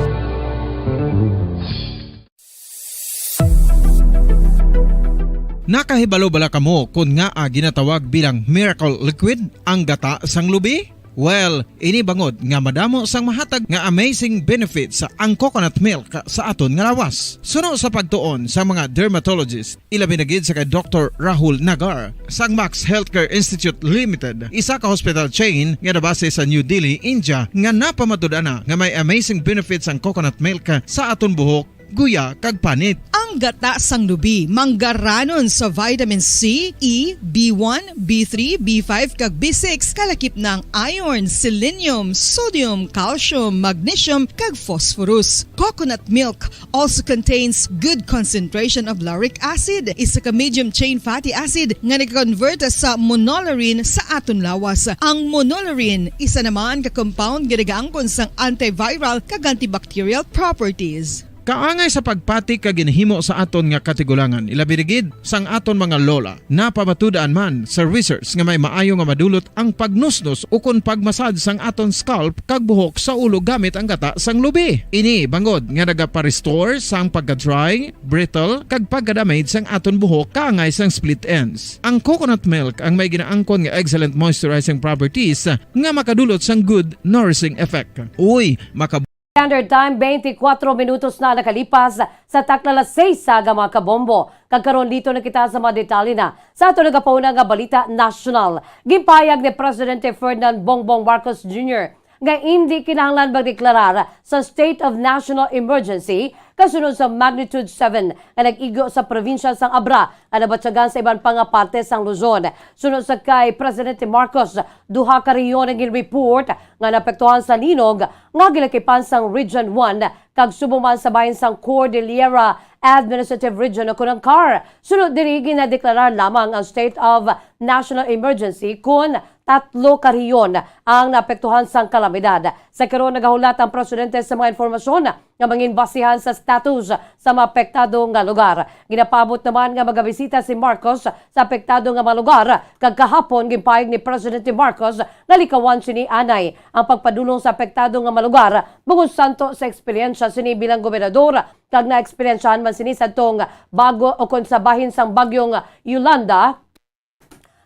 Nakahibalo bala kamo kon ngaa ginatawag bilang miracle liquid ang gata sang lubi? Well, ini bangod nga madamo sang mahatag nga amazing benefits ang coconut milk sa aton nga lawas. Suno sa pagtuon sa mga dermatologist, ilabi na gid sa kay Doktor Rahul Nagar sang Max Healthcare Institute Limited, isa ka hospital chain nga nabase sa New Delhi, India, nga napamatud-an na nga may amazing benefits ang coconut milk sa aton buhok, guya, kag panit. Ang gata sang lubi manggaranon sa vitamin C, E, B one, B three, B five, kag B six, kalakip na ang iron, selenium, sodium, calcium, magnesium, kag phosphorus. Coconut milk also contains good concentration of lauric acid, isa ka medium chain fatty acid nga nag-convert sa monolaurin sa aton lawas. Ang monolaurin, isa naman ka compound nga nagaangkon sang antiviral kag antibacterial properties. Kaangay sa pagpati kag ginhimo sa aton nga katigulangan, ilabi na gid sang aton mga lola. Napamatud-an man sa research nga may maayo nga madulot ang pagnusnos ukon pagmasad sang aton scalp kag buhok sa ulo gamit ang gata sang lubi. Ini bangod nga nagapa-restore sang pagka-dry, brittle, kag pagka-damage sang aton buhok kaangay sang split ends. Ang coconut milk ang may ginaangkon nga excellent moisturizing properties nga makadulot sang good nourishing effect. Uy, maka- Standard Time, twenty-four minutos na nakalipas sa takna alas seis sa aga, mga kabombo. Kag karon, dito na kita sa mga detalye na sa ato nagapauna nga balita nasyonal. Ginpahayag ni Presidente Ferdinand Bongbong Marcos Junior nga indi kinahanglan magdeklarar sa state of national emergency kasunod sa magnitude seven nga nag-igo sa probinsya sang Abra nga nabatyagan sa iban pa nga parte sang Luzon. Suno sa kay Presidente Marcos, duha ka rehiyon ang gin-report nga naapektuhan sa linog nga ginakipan sang Region one kag subong man sa bahin sang Cordillera Administrative Region o kon ang CAR. Sunod diri, ginadeklarar lamang ang state of national emergency kon tatlo ka rehiyon ang naapektuhan sang kalamidad. Sa karon, nagahulat ang presidente sa mga impormasyon nga mangin basihan sa status sa mga apektado nga lugar. Ginapaabot naman nga magabisita si Marcos sa apektado nga mga lugar, kag kahapon ginpahayag ni Presidente Marcos nga likawan sini anay ang pagpadulong sa apektado nga mga lugar, bangod santo sa eksperyensya sini bilang gobernador, kag naeksperyensyahan man sini sadtong bago o kon sa bahin sang Bagyong Yolanda,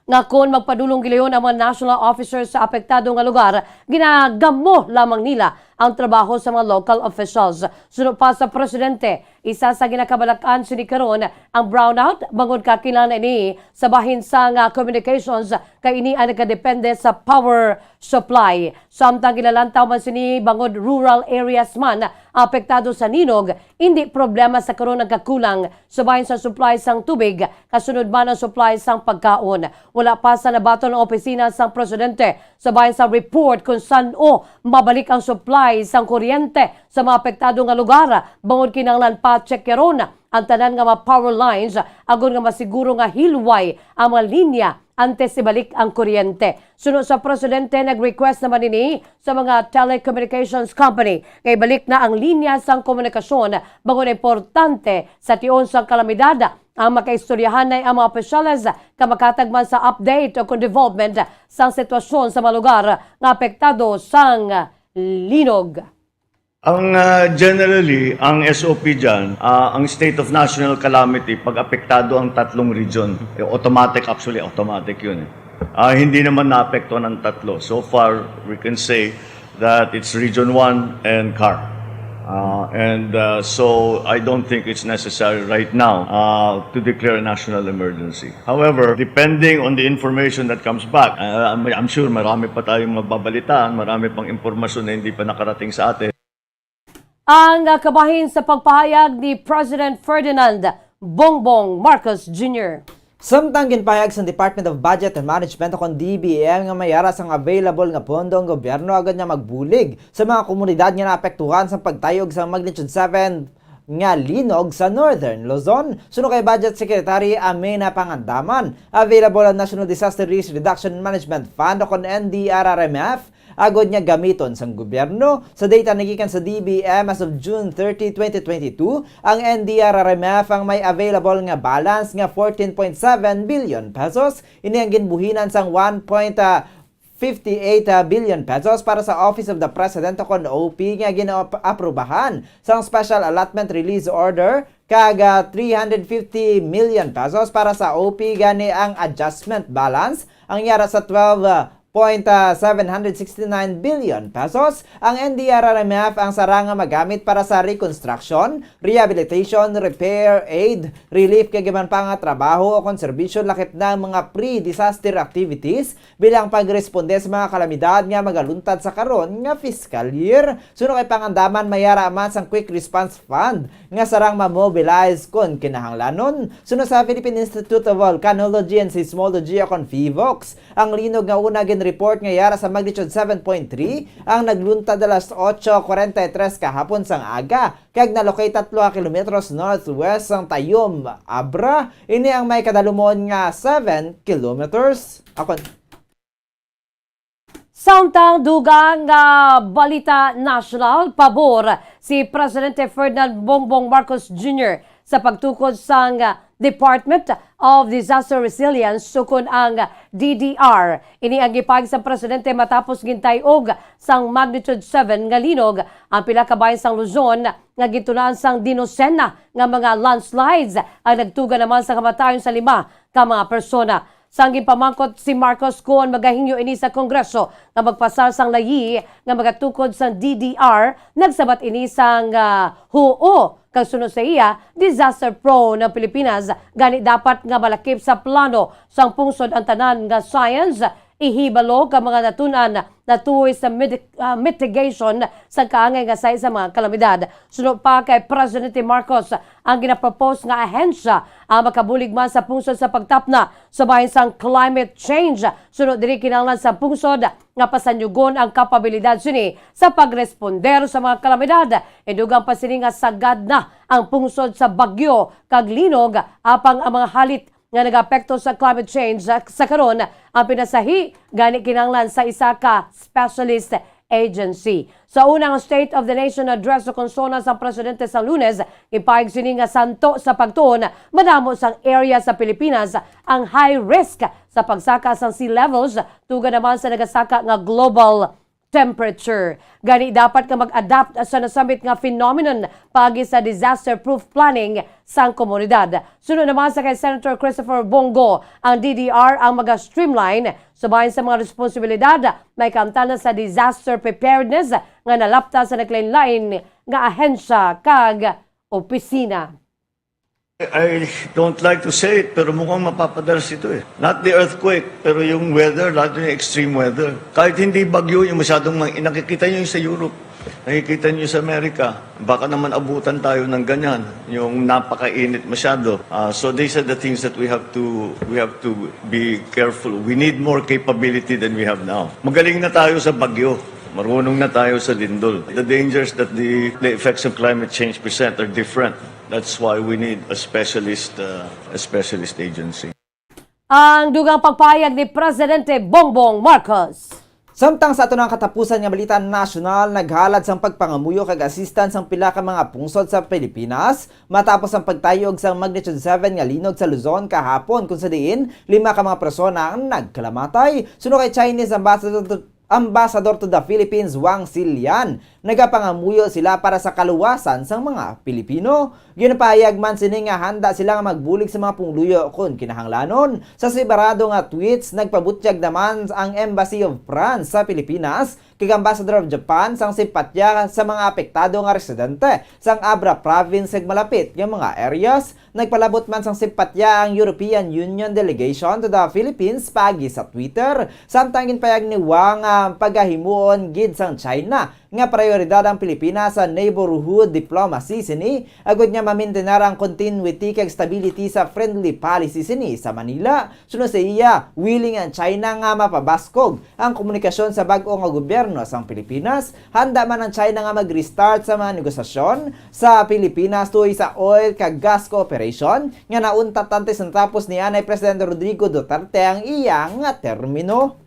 nga kon magpadulong gilayon ang mga national officers sa apektado nga lugar, ginagamo lamang nila ang trabaho sa mga local officials. Suno pa sa presidente, isa sa ginakabalak-an sini karon ang brownout, bangod kakinahanglan ini sa bahin sang communications, kay ini ang nagadepende sa power supply. Samtang ginalantaw man sini bangod rural areas man apektado sa linog, indi problema sa karon ang kakulang sa bahin sa supply sang tubig, kasunod man ang supply sang pagkaon. Wala pa sa nabaton ang opisina sang presidente sa bahin sa report kung san-o mabalik ang supply sang kuryente sa mga apektado nga lugar, bangod kinahanglan pa tsekyaron ang tanan nga mga power lines, agod nga masiguro nga hilway ang mga linya antes ibalik ang kuryente. Suno sa presidente, nag-request naman ini sa mga telecommunications company nga ibalik na ang linya sang komunikasyon, bangod importante sa tion sang kalamidad ang makaistoryahanay ang mga opisyales nga makatag man sa update o kon development sang sitwasyon sa mga lugar nga apektado sang linog. Ang, ah, generally, ang S O P dyan, ah, ang state of national calamity, pag apektado ang tatlong region, eh, automatic, actually, automatic yun, eh. Ah, hindi naman naapektuhan ang tatlo. So far, we can say that it's Region one and CAR. Ah, and, ah, so, I don't think it's necessary right now, ah, to declare a national emergency. However, depending on the information that comes back, ah, I'm, I'm sure marami pa tayong mababalitaan, marami pang impormasyon na hindi pa nakarating sa atin. Ang, ah, kabahin sa pagpahayag ni President Ferdinand Bongbong Marcos Junior. Samtang ginpahayag sa Department of Budget and Management o kon D B M nga may ara sang available nga pondo ang gobyerno agud nga magbulig sa mga komunidad nga naapektuhan sa pagtayog sa magnitude seven nga linog sa Northern Luzon. Suno kay Budget Secretary Amena Pangandaman, available ang National Disaster Risk Reduction and Management Fund o kon N D R R M F agud nga gamiton sang gobyerno. Sa data nagikan sa D B M as of June thirty, twenty twenty-two, ang N D R R M F ang may available nga balance nga fourteen point seven billion pesos. Ini ang ginbuhinan sang one point fifty-eight billion pesos para sa Office of the President o kon O P nga ginaaprubahan sang special allotment release order, kag, ah, three hundred fifty million pesos para sa O P. Gani ang adjustment balance ang yara sa twelve point seven hundred sixty-nine billion pesos. Ang N D R R M F ang sara nga magamit para sa reconstruction, rehabilitation, repair, aid, relief, kag iban pa nga trabaho o kon serbisyo lakip na ang mga pre-disaster activities bilang pagresponde sa mga kalamidad nga magaluntad sa karon nga fiscal year. Suno kay Pangandaman, may ara man sang Quick Response Fund nga sarang ma-mobilize kon kinahanglanon. Suno sa Philippine Institute of Volcanology and Seismology o kon PHIVOLCS, ang linog nga una gin-report nga yara sa magnitude seven point three ang nagluntad alas otso cuarenta y tres kahapon sang aga, kag na-locate tatlo ka kilometros northwest sang Tayum, Abra. Ini ang may kadalumon nga seven kilometers. Ako, Samtang dugang nga balita nasyonal, pabor si Presidente Ferdinand Bongbong Marcos Junior sa pagtukod sang Department of Disaster Resilience, sukon ang D D R. Ini ang gipahayag sang presidente matapos gintay-og sang magnitude seven nga linog ang pila ka bahin sang Luzon nga gintunaan sang dinosena nga mga landslides ang nagtuga naman sa kamatayon sa lima ka mga persona. Sang ginpamangkot si Marcos kon magahingyo ini sa Kongreso nga magpasar sang layi nga magatukod sang D D R, nagsabat ini sang, ah, huo, kag suno sa iya, disaster prone ang Pilipinas, gani dapat nga malakip sa plano sang pungsod ang tanan nga science, ihibalo kag mga natun-an natuhoy sa midi-, ah, mitigation sa kaangay nga sahi sa mga kalamidad. Suno pa kay Presidente Marcos, ang ginapropose nga ahensya ang makabulig man sa pungsod sa pagtapna sa bahin sang climate change. Suno diri, kinahanglan sa pungsod nga pasanyugon ang kapabilidad sini sa pagresponder sa mga kalamidad. Indugang pa sini nga sagad na ang pungsod sa bagyo kag linog, apang ang mga halit nga nagaapekto sa climate change sa, sa karon ang pinasahi gani kinahanglan sa isa ka specialist agency. Sa unang State of the Nation Address sa Konsona sang Presidente sa Lunes, ipahayag sini nga santo sa pagtuon, madamo sang area sa Pilipinas ang high risk sa pagsaka sang sea levels, tuga naman sa nagasaka nga global temperature. Gani, dapat nga mag-adapt sa nasambit nga phenomenon paagi sa disaster-proof planning sang komunidad. Suno naman sa kay Senator Christopher Bongo, ang D D R ang maga-streamline sa bahin sa mga responsibilidad may kaamtanan sa disaster preparedness nga nalapta sa naglain-lain nga ahensya kag opisina. I don't like to say it, pero mukhang mapapadalas ito eh. Not the earthquake, pero yung weather, lalo yung extreme weather. Kahit hindi bagyo, yung masyadong mang-, nakikita nyo yung sa Europe, nakikita nyo sa Amerika, baka naman abutan tayo ng ganyan, yung napakainit masyado. Ah, so these are the things that we have to we have to be careful. We need more capability than we have now. Magaling na tayo sa bagyo. Marunong na tayo sa lindol. The dangers that the, the effects of climate change present are different. That's why we need a specialist, uh, a specialist agency. Ang dugang pagpahayag ni Presidente Bongbong Marcos. Samtang sa ato nga katapusan nga balita nasyonal, naghalad sang pagpangamuyo kag assistance ang pila ka mga pungsod sa Pilipinas matapos ang pagtayog sang magnitude seven nga linog sa Luzon kahapon, kung sa diin lima ka mga persona ang nagkalamatay. Suno kay Chinese Ambassador to, Ambassador to the Philippines, Wang Xilian, nagapangamuyo sila para sa kaluwasan sang mga Pilipino. Ginapahayag man sini nga handa sila nga magbulig sa mga pumuluyo kon kinahanglanon. Sa separado nga tweets, nagpabutyag naman ang Embassy of France sa Pilipinas kag Ambassador of Japan sang simpatya sa mga apektado nga residente sang Abra Province kag malapit nga mga areas. Nagpalabot man sang simpatya ang European Union delegation to the Philippines paagi sa Twitter, samtang ginpahayag ni Wang nga pagahimuon gid sang China nga prayoridad ang Pilipinas sa neighborhood diplomacy sini, agud nga mamintinar ang continuity kag stability sa friendly policy sini sa Manila. Suno sa iya, willing ang China nga mapabaskog ang komunikasyon sa bag-o nga gobyerno sang Pilipinas. Handa man ang China nga mag-restart sa mga negosasyon sa Pilipinas tuhoy sa oil kag gas cooperation nga nauntat antes natapos ni anay Presidente Rodrigo Duterte ang iya nga termino.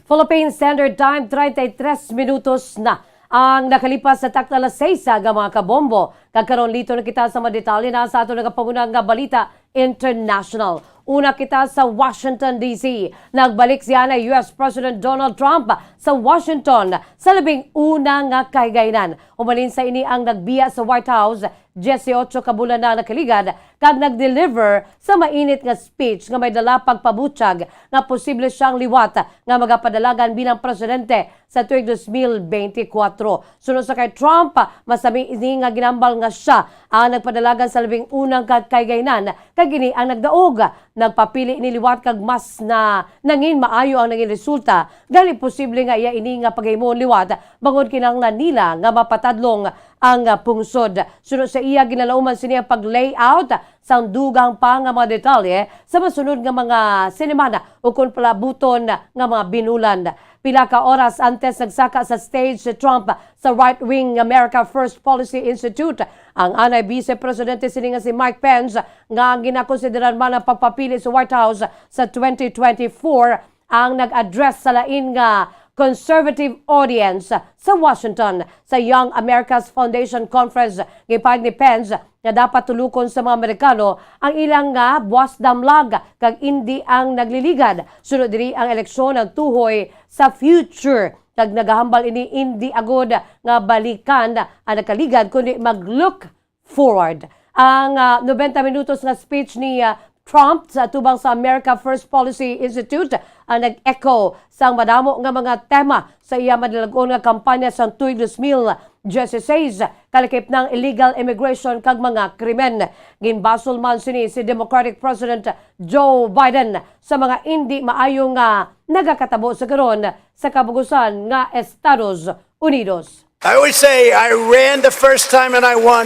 Philippine Standard Time, treinta y tres minutos na ang nakalipas sa takna alas seis nga mga kabombo. Kag karon, lito na kita sa mga detalye na sa ato nagapangunang nga balita international. Una kita sa Washington, D C. Nagbalik si anay U S President Donald Trump sa Washington sa labing una nga kahigaynan. Umalin sa ini ang nagbiya sa White House, dieciocho ka bulan na nakaligad, kag nag-deliver sa mainit nga speech nga may dala pagpabutyag nga posible siyang liwat nga magapadalagan bilang presidente sa tuig dos mil beintikwatro. Suno sa kay Trump, masami ini nga ginambal nga sia ang nagpadalagan sa labing unang ka-, kahigaynan, kag ini ang nagdaog. Nagpapili ini liwat kag mas na nangin maayo ang nangin resulta, gani posible nga iya ini nga paghimuon liwat bangod kinahanglan nila nga mapatadlong ang pungsod. Suno sa iya, ginalauman sini ang pag-layout sang dugang pa nga mga detalye sa masunod nga mga sinimana ukon palabuton nga mga binulan. Pila ka oras antes nagsaka sa stage si Trump sa right-wing America First Policy Institute ang anay Vice Presidente sini nga si Mike Pence, nga ang ginakonsiderar man ang pagpapili sa White House sa twenty twenty-four, ang nag-address sa lain nga conservative audience sa Washington. Sa Young America's Foundation Conference, gipahayag ni Pence nga dapat tulukon sa mga Amerikano ang ilang nga buwas damlag kag indi ang nagliligad. Sunod diri ang eleksyon ang tuhoy sa future, kag nagahambal ini indi agud nga balikan ang nagkaligad, kundi mag-look forward. Ang, ah, nobenta minutos nga speech ni, ah, Trump sa atubang sa America First Policy Institute ang nag-echo sang madamo nga mga tema sa iya madalag-on nga kampanya sang tuig dos mil dieciséis, kalakip ng illegal immigration kag mga krimen. Ginbasol man sini si Democratic President Joe Biden sa mga indi maayo nga nagakatabo sa karon sa kabugusan nga Estados Unidos. I always say, I ran the first time and I won.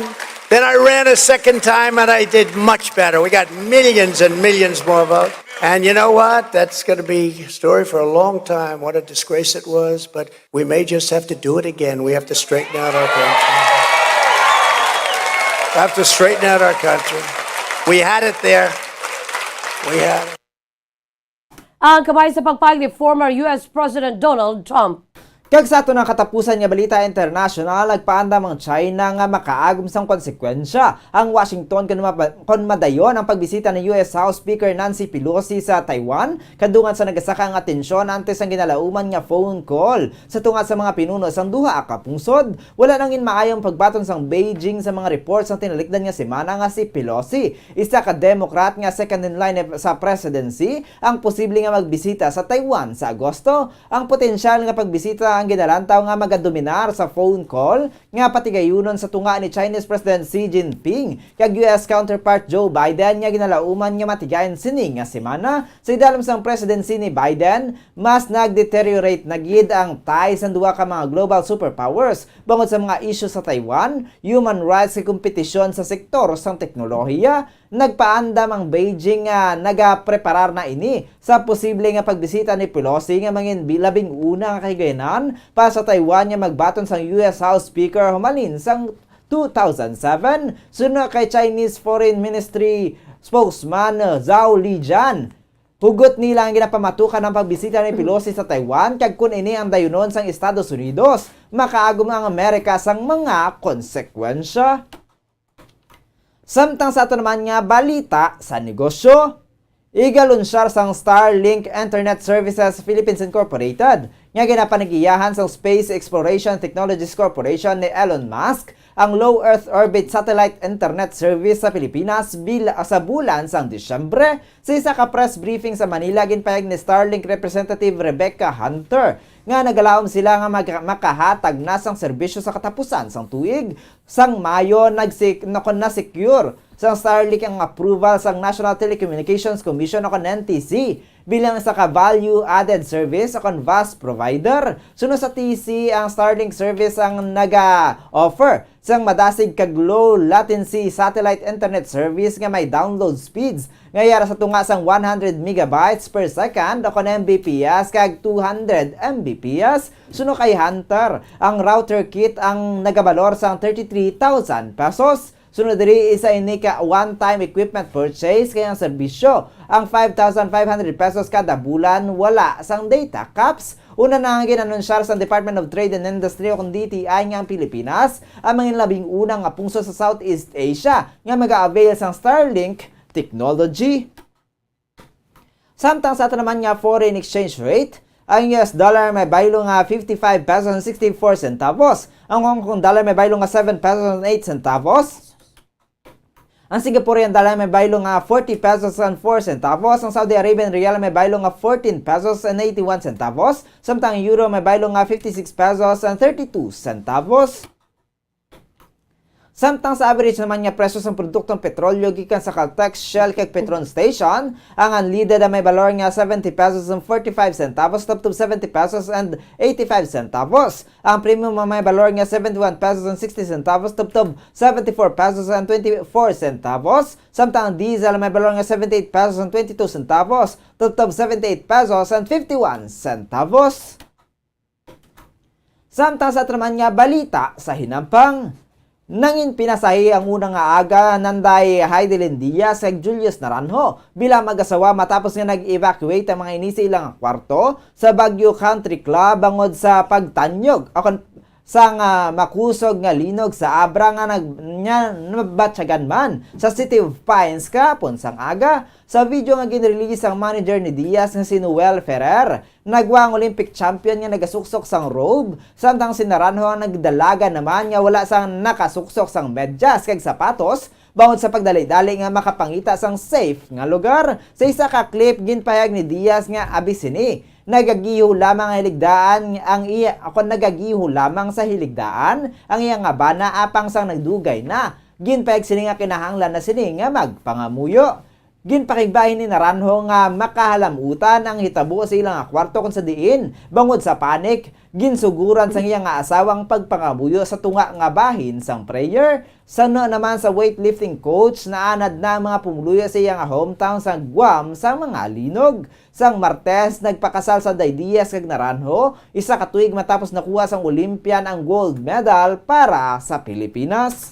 Then I ran a second time and I did much better. We got millions and millions more votes. And you know what? That's gonna be a story for a long time. What a disgrace it was. But we may just have to do it again. We have to straighten out our country. We have to straighten out our country. We had it there. We had it. Ang kabay sa pagpahayag ni former U S President Donald Trump. Kag sa aton ang katapusan nga balita internasyonal, nagpaandam ang China nga makaagom sang konsekwensya ang Washington kon mapa-, kon madayon ang pagbisita ni U S House Speaker Nancy Pelosi sa Taiwan, kadungan sa nagasaka ang atensyon antes ang ginalauman nga phone call sa tunga sa mga pinuno sang duha ka pungsod. Wala nangin maayong pagbaton sang Beijing sa mga report sang tinalikdan nga semana nga si Pelosi, isa ka Democrat nga second in line sa presidency, ang posible nga magbisita sa Taiwan sa Agosto. Ang potensyal nga pagbisita ang ginalantaw nga magadominar sa phone call nga patigayunon sa tunga ni Chinese President Xi Jinping kag U S counterpart Joe Biden nga ginalauman nga matigayon sini nga semana. Sa idalom sang presidency ni Biden, mas nag-deteriorate na gid ang ties sang duha ka mga global superpowers bangod sa mga isyu sa Taiwan, human rights kag kompetisyon sa sektor sang teknolohiya. Nagpaandam ang Beijing nga nagapreparar na ini sa posible nga pagbisita ni Pelosi nga mangin bi-, labing una nga kahigayonan para sa Taiwan nga magbaton sang U S House Speaker humalin sang two thousand seven, suno kay Chinese Foreign Ministry spokesman Zhao Lijian. Hugot nila ang ginapamatukan ang pagbisita ni Pelosi sa Taiwan, kag kun ini ang dayunon sang Estados Unidos, makaagom ang Amerika sang mga konsekwensya. Samtang sa ato naman nga balita sa negosyo, igalunsyar sang Starlink Internet Services Philippines Incorporated nga ginapanigiyahan sang Space Exploration Technologies Corporation ni Elon Musk ang low Earth orbit satellite internet service sa Pilipinas bil-, sa bulan sang Disyembre. Sa isa ka press briefing sa Manila, ginpahayag ni Starlink Representative Rebecca Hunter nga nagalaom sila nga mag-, makahatag na sang serbisyo sa katapusan sang tuig. Sang Mayo, nagsik-, nakon na-secure sang Starlink ang approval sang National Telecommunications Commission o kon N T C bilang isa ka value-added service o kon VAS provider. Suno sa T C, ang Starlink service ang naga-offer sang madasig kag low latency satellite internet service nga may download speeds nga yara sa tunga sang one hundred megabytes per second o kon M B P S kag two hundred M B P S. Suno kay Hunter, ang router kit ang nagabalor sang thirty-three thousand pesos. Sunod diri, isa ini ka one-time equipment purchase, kay ang serbisyo, ang five thousand five hundred pesos kada bulan, wala sang data caps. Una na nga gin-anunsyar sa Department of Trade and Industry o kon D T I nga ang Pilipinas ang mangin labing una nga pungsod sa Southeast Asia nga maga-avail sang Starlink technology. Samtang sa ato naman nga foreign exchange rate, ang U S dollar may baylo nga fifty-five pesos and sixty-four centavos. Ang Hong Kong dollar may baylo nga seven pesos and eight centavos. Ang Singaporean dollar may baylo nga forty pesos and four centavos. Ang Saudi Arabian rial may baylo nga fourteen pesos and eighty-one centavos. Samtang ang euro may baylo nga fifty-six pesos and thirty-two centavos. Samtang sa average naman nga presyo sang produktong petrolyo gikan sa Caltex, Shell, kag Petron Station, ang unleaded ang may balor nga seventy pesos and forty-five centavos tubtob seventy pesos and eighty-five centavos. Ang premium ang may balor nga seventy-one pesos and sixty centavos tubtob seventy-four pesos and twenty-four centavos, samtang ang diesel ang may balor nga seventy-eight pesos and twenty-two centavos tubtob seventy-eight pesos and fifty-one centavos. Samtang sa ato naman nga balita sa hinampang, Nangin pinasahi ang una nga aga nanday Heidelin Diaz kag Julius Naranjo bilang mag-asawa matapos nga nag-evacuate ang mga ini sa ilang kwarto sa Baguio Country Club bangod sa pagtanyog o kon sang, ah, makusog nga linog sa abra nga nag-, nga nabatyagan man sa City of Pines kahapon sang aga. Sa video nga ginrelease sang manager ni Diaz nga si Noel Ferrer, nagwa ang Olympic champion nga nagasuksok sang robe, samtang si Naranjo ang nagdalagan naman nga wala sang nakasuksok sang medyas kag sapatos, bangod sa pagdali-dali nga makapangita sang safe nga lugar. Sa isa ka clip, ginpahayag ni Diaz nga abi sini, nagagiho lamang ang hiligdaan ang iya, kon nagagiho lamang sa hiligdaan ang iya nga bana apang sang nagdugay na. Ginpahayag sini nga kinahanglan na sini nga magpangamuyo. Ginpakigbahin ni Naranjo nga makahalamutan ang hitabo sa ila nga kwarto kon sa diin, bangod sa panic, ginsuguran sang iya nga asawa ang pagpangamuyo sa tunga nga bahin sang prayer. Sa no naman sa weightlifting coach, naanad na ang mga pumuluyo sa iya nga hometown sa Guam sa mga linog. Sang Martes, nagpakasal sa Day Diaz kag Naranjo, isa ka tuig matapos nakuha sang Olympian ang gold medal para sa Pilipinas.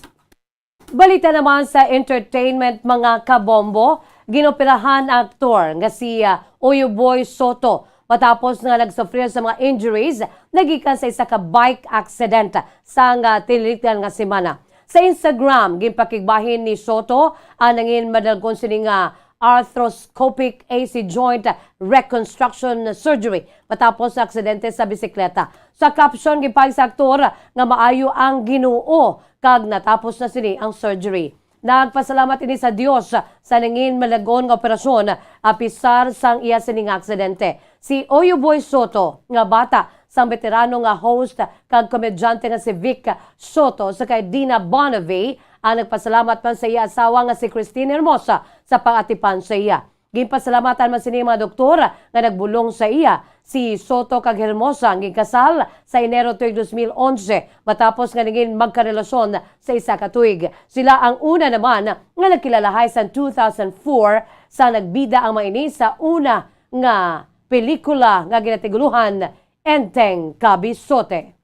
Balita naman sa entertainment, mga kabombo, ginoperahan ang aktor nga si, ah, Uyo Boy Soto matapos nga nagsufrir sa mga injuries nagikan sa isa ka bike accident sang, ah, tinilikdan nga semana. Sa Instagram, ginpakigbahin ni Soto ang nangin madalgon sini nga arthroscopic A C joint reconstruction surgery matapos sa aksidente sa bisikleta. Sa caption, gipahayag sa aktor nga maayo ang Ginoo kag natapos na sini ang surgery. Nagpasalamat ini sa Dios sa nangin malag-on nga operasyon, apisar sang iya sini nga aksidente. Si Oyo Boy Soto, nga bata sang beterano nga host kag komedyante nga si Vic Soto sa kay Dina Bonavie, ang nagpasalamat man sa iya asawa nga si Christine Hermosa sa pag-atipan sa iya. Ginpasalamatan man sini mga doktor nga nagbulong sa iya. Si Soto kag Hermosa ang ginkasal sa Enero tuig dos mil onse, matapos nga nangin magkarelasyon sa isa ka tuig. Sila ang una naman nga nagkilalahay sa two thousand four, sa nagbida ang mga ini sa una nga pelikula nga ginatiguluhan Enteng Kabisote.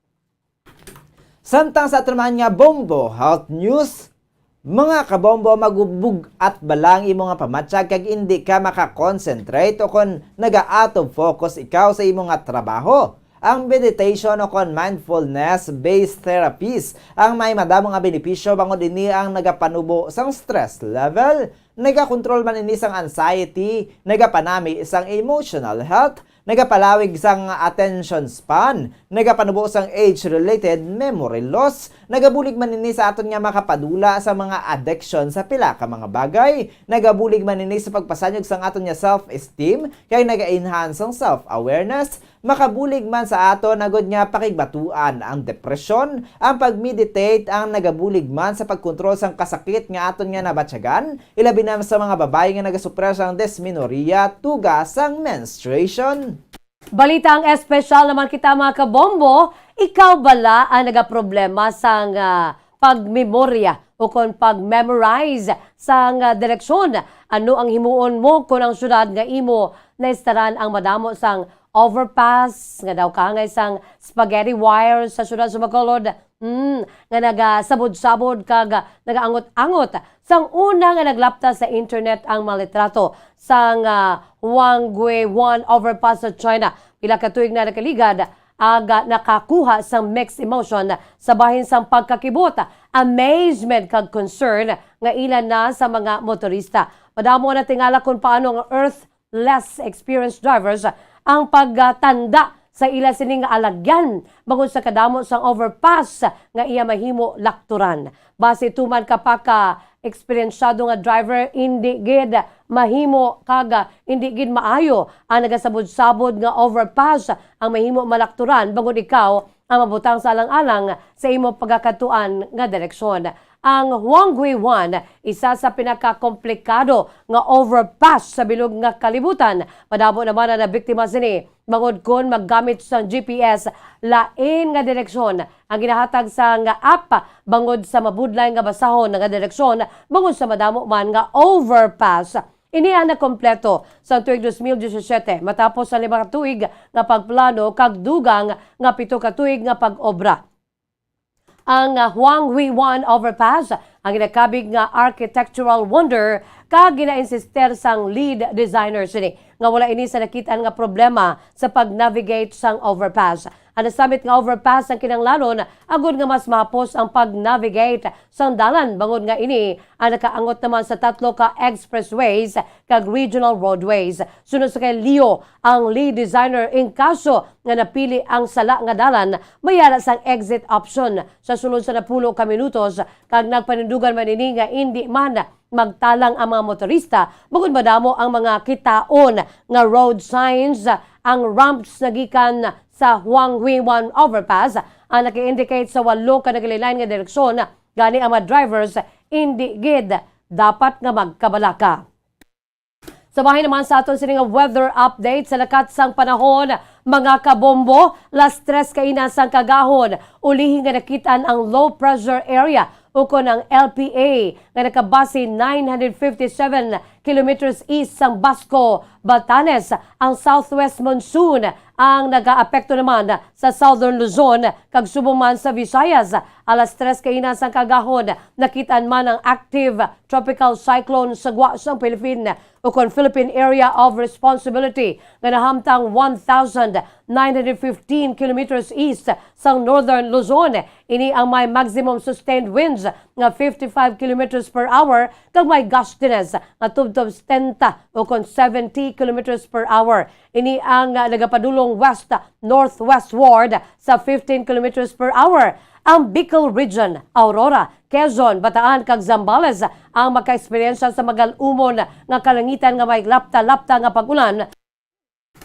Samtang sa aton man nga Bombo Health News, mga kabombo, magubug-at bala ang imo nga pamatyag kag indi ka maka-concentrate o kon naga-out of focus ikaw sa imo nga trabaho. Ang meditation o kon mindfulness-based therapies ang may madamo nga benepisyo, bangod ini ang nagapanubo sang stress level, nagakontrol man ini sang anxiety, nagapanami sang emotional health, nagapalawig sang attention span, nagapanubo sang age-related memory loss, nagabulig man ini sa aton nga makapadula sa mga addiction sa pila ka mga bagay, nagabulig man ini sa pagpasanyog sang aton nga self-esteem, kay naga-enhance ang self-awareness, makabulig man sa aton agud nga pakigbatuan ang depresyon, ang pag-meditate, ang nagabulig man sa pagkontrol sang kasakit nga aton nga nabatyagan, ilabi na sa mga babayi nga nagasupra sang dysmenorrhea tuga sang menstruation. Balita ang espesyal naman kita, mga kabombo. Ikaw bala ang nagaproblema sang, ah, pagmemorya o kon pag-memorize sang, ah, direksyon? Ano ang himuon mo kon ang syudad nga imo naistaran ang madamo sang overpass, nga daw kaangay sang spaghetti wire sa syudad sa Bacolod? Hmm, nga nagasabod-sabod kag nagaangot-angot. Sang una nga naglapta sa internet ang mga litrato sang, ah, Huangwe One overpass sa China, pila ka tuig na nakaligad, aga nakakuha sang mixed emotion sa bahin sang pagkakibot, amazement kag concern nga ila na sa mga motorista. Madamo na tingala kung paano ang earth less experienced drivers ang pagtanda sa ila sini nga alagyan bangod sa kadamo sang overpass nga iya mahimo lakturan. Basi tuman ka pa ka eksperensyado nga driver, indi gid mahimo kag indi gid maayo ang nagasabod-sabod nga overpass ang mahimo malakturan bangod ikaw ang mabutang sa alang-alang sa imo pagakadtuan nga direksyon. Ang Huangwe One, isa sa pinakakomplikado nga overpass sa bilog nga kalibutan. Madamo naman ang nabiktima sini bangod kon maggamit sang G P S lain nga direksyon ang ginahatag sang app bangod sa mabudlay nga basahon nga direksyon bangod sa madamo man nga overpass. Ini ang nakompleto sa tuig dos mil diyesisete matapos ang lima ka tuig nga pagplano kag dugang nga pito ka tuig nga pag-obra. Ang, ah, Huang Huiwan Overpass ang ginakabig nga architectural wonder, kag gina-insister sang lead designer sini nga wala ini sa nakit-an nga problema sa pag-navigate sang overpass. Ang nasamit nga overpass ang kinahanglanon agod nga mas mahapos ang pag-navigate sang dalan, bangod nga ini ang nakaangot naman sa tatlo ka expressways kag regional roadways. Suno sa kay Leo, ang lead designer, in kaso nga napili ang sala nga dalan, may ara sang exit option sa sulod sa napulo ka minutos, kag nagpanindugan man ini nga indi man magtalang ang mga motorista, bangod madamo ang mga kitaon nga road signs, ang ramps nga gikan sa Huang Huiwan Overpass ang naka-indicate sa walo ka nagalain-lain nga direksyon, gani ang mga drivers indi gid dapat nga magkabalaka. Sa bahin naman sa aton sini nga weather update, sa lakat sang panahon, mga kabombo, las tres kaina sang kagahon, ulihi nga nakit-an ang low pressure area ukon ang L P A nga nakabase nine hundred fifty-seven kilometers east sang Basco, Batanes. Ang southwest monsoon ang nagaapekto naman sa Southern Luzon kag subong man sa Visayas. Alas tres kaina sang kagahon, nakit-an man ang active tropical cyclone sa gwa sang Philippine ukon Philippine Area of Responsibility nga nahamtang one thousand nine hundred fifteen kilometers east sang Northern Luzon. Ini ang may maximum sustained winds nga fifty-five kilometers per hour kag may gustiness nga tubtob setenta ukon seventy kilometers per hour. Ini ang, ah, nagapadulong west-northwestward sa fifteen kilometers per hour. Ang Bicol Region, Aurora, Quezon, Bataan, kag Zambales ang makaeksperyensya sa magal-umon nga kalangitan nga may lapta-lapta nga pag-ulan,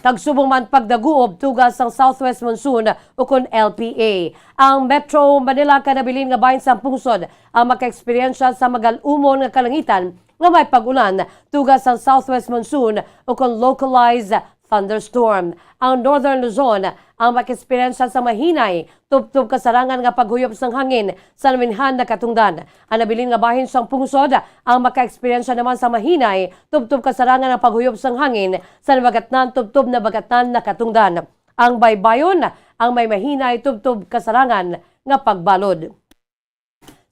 kag subong man pagdaguob tuga sang southwest monsoon ukon L P A. Ang Metro Manila kag nabilin nga bahin sang pungsod ang makaeksperyensya sa magal-umon nga kalangitan nga may pag-ulan tuga sang southwest monsoon ukon localized thunderstorm. Ang Northern Luzon ang makaeksperyensya sa mahinay tubtob kasarangan nga paghuyop sang hangin sa naminhan nga katungdan. Ang nabilin nga bahin sang pungsod ang makaeksperyensya naman sa mahinay tubtob kasarangan nga paghuyop sang hangin sa nabagatnan tubtob nabagatnan nga katungdan. Ang baybayon ang may mahinay tubtob kasarangan nga pagbalod.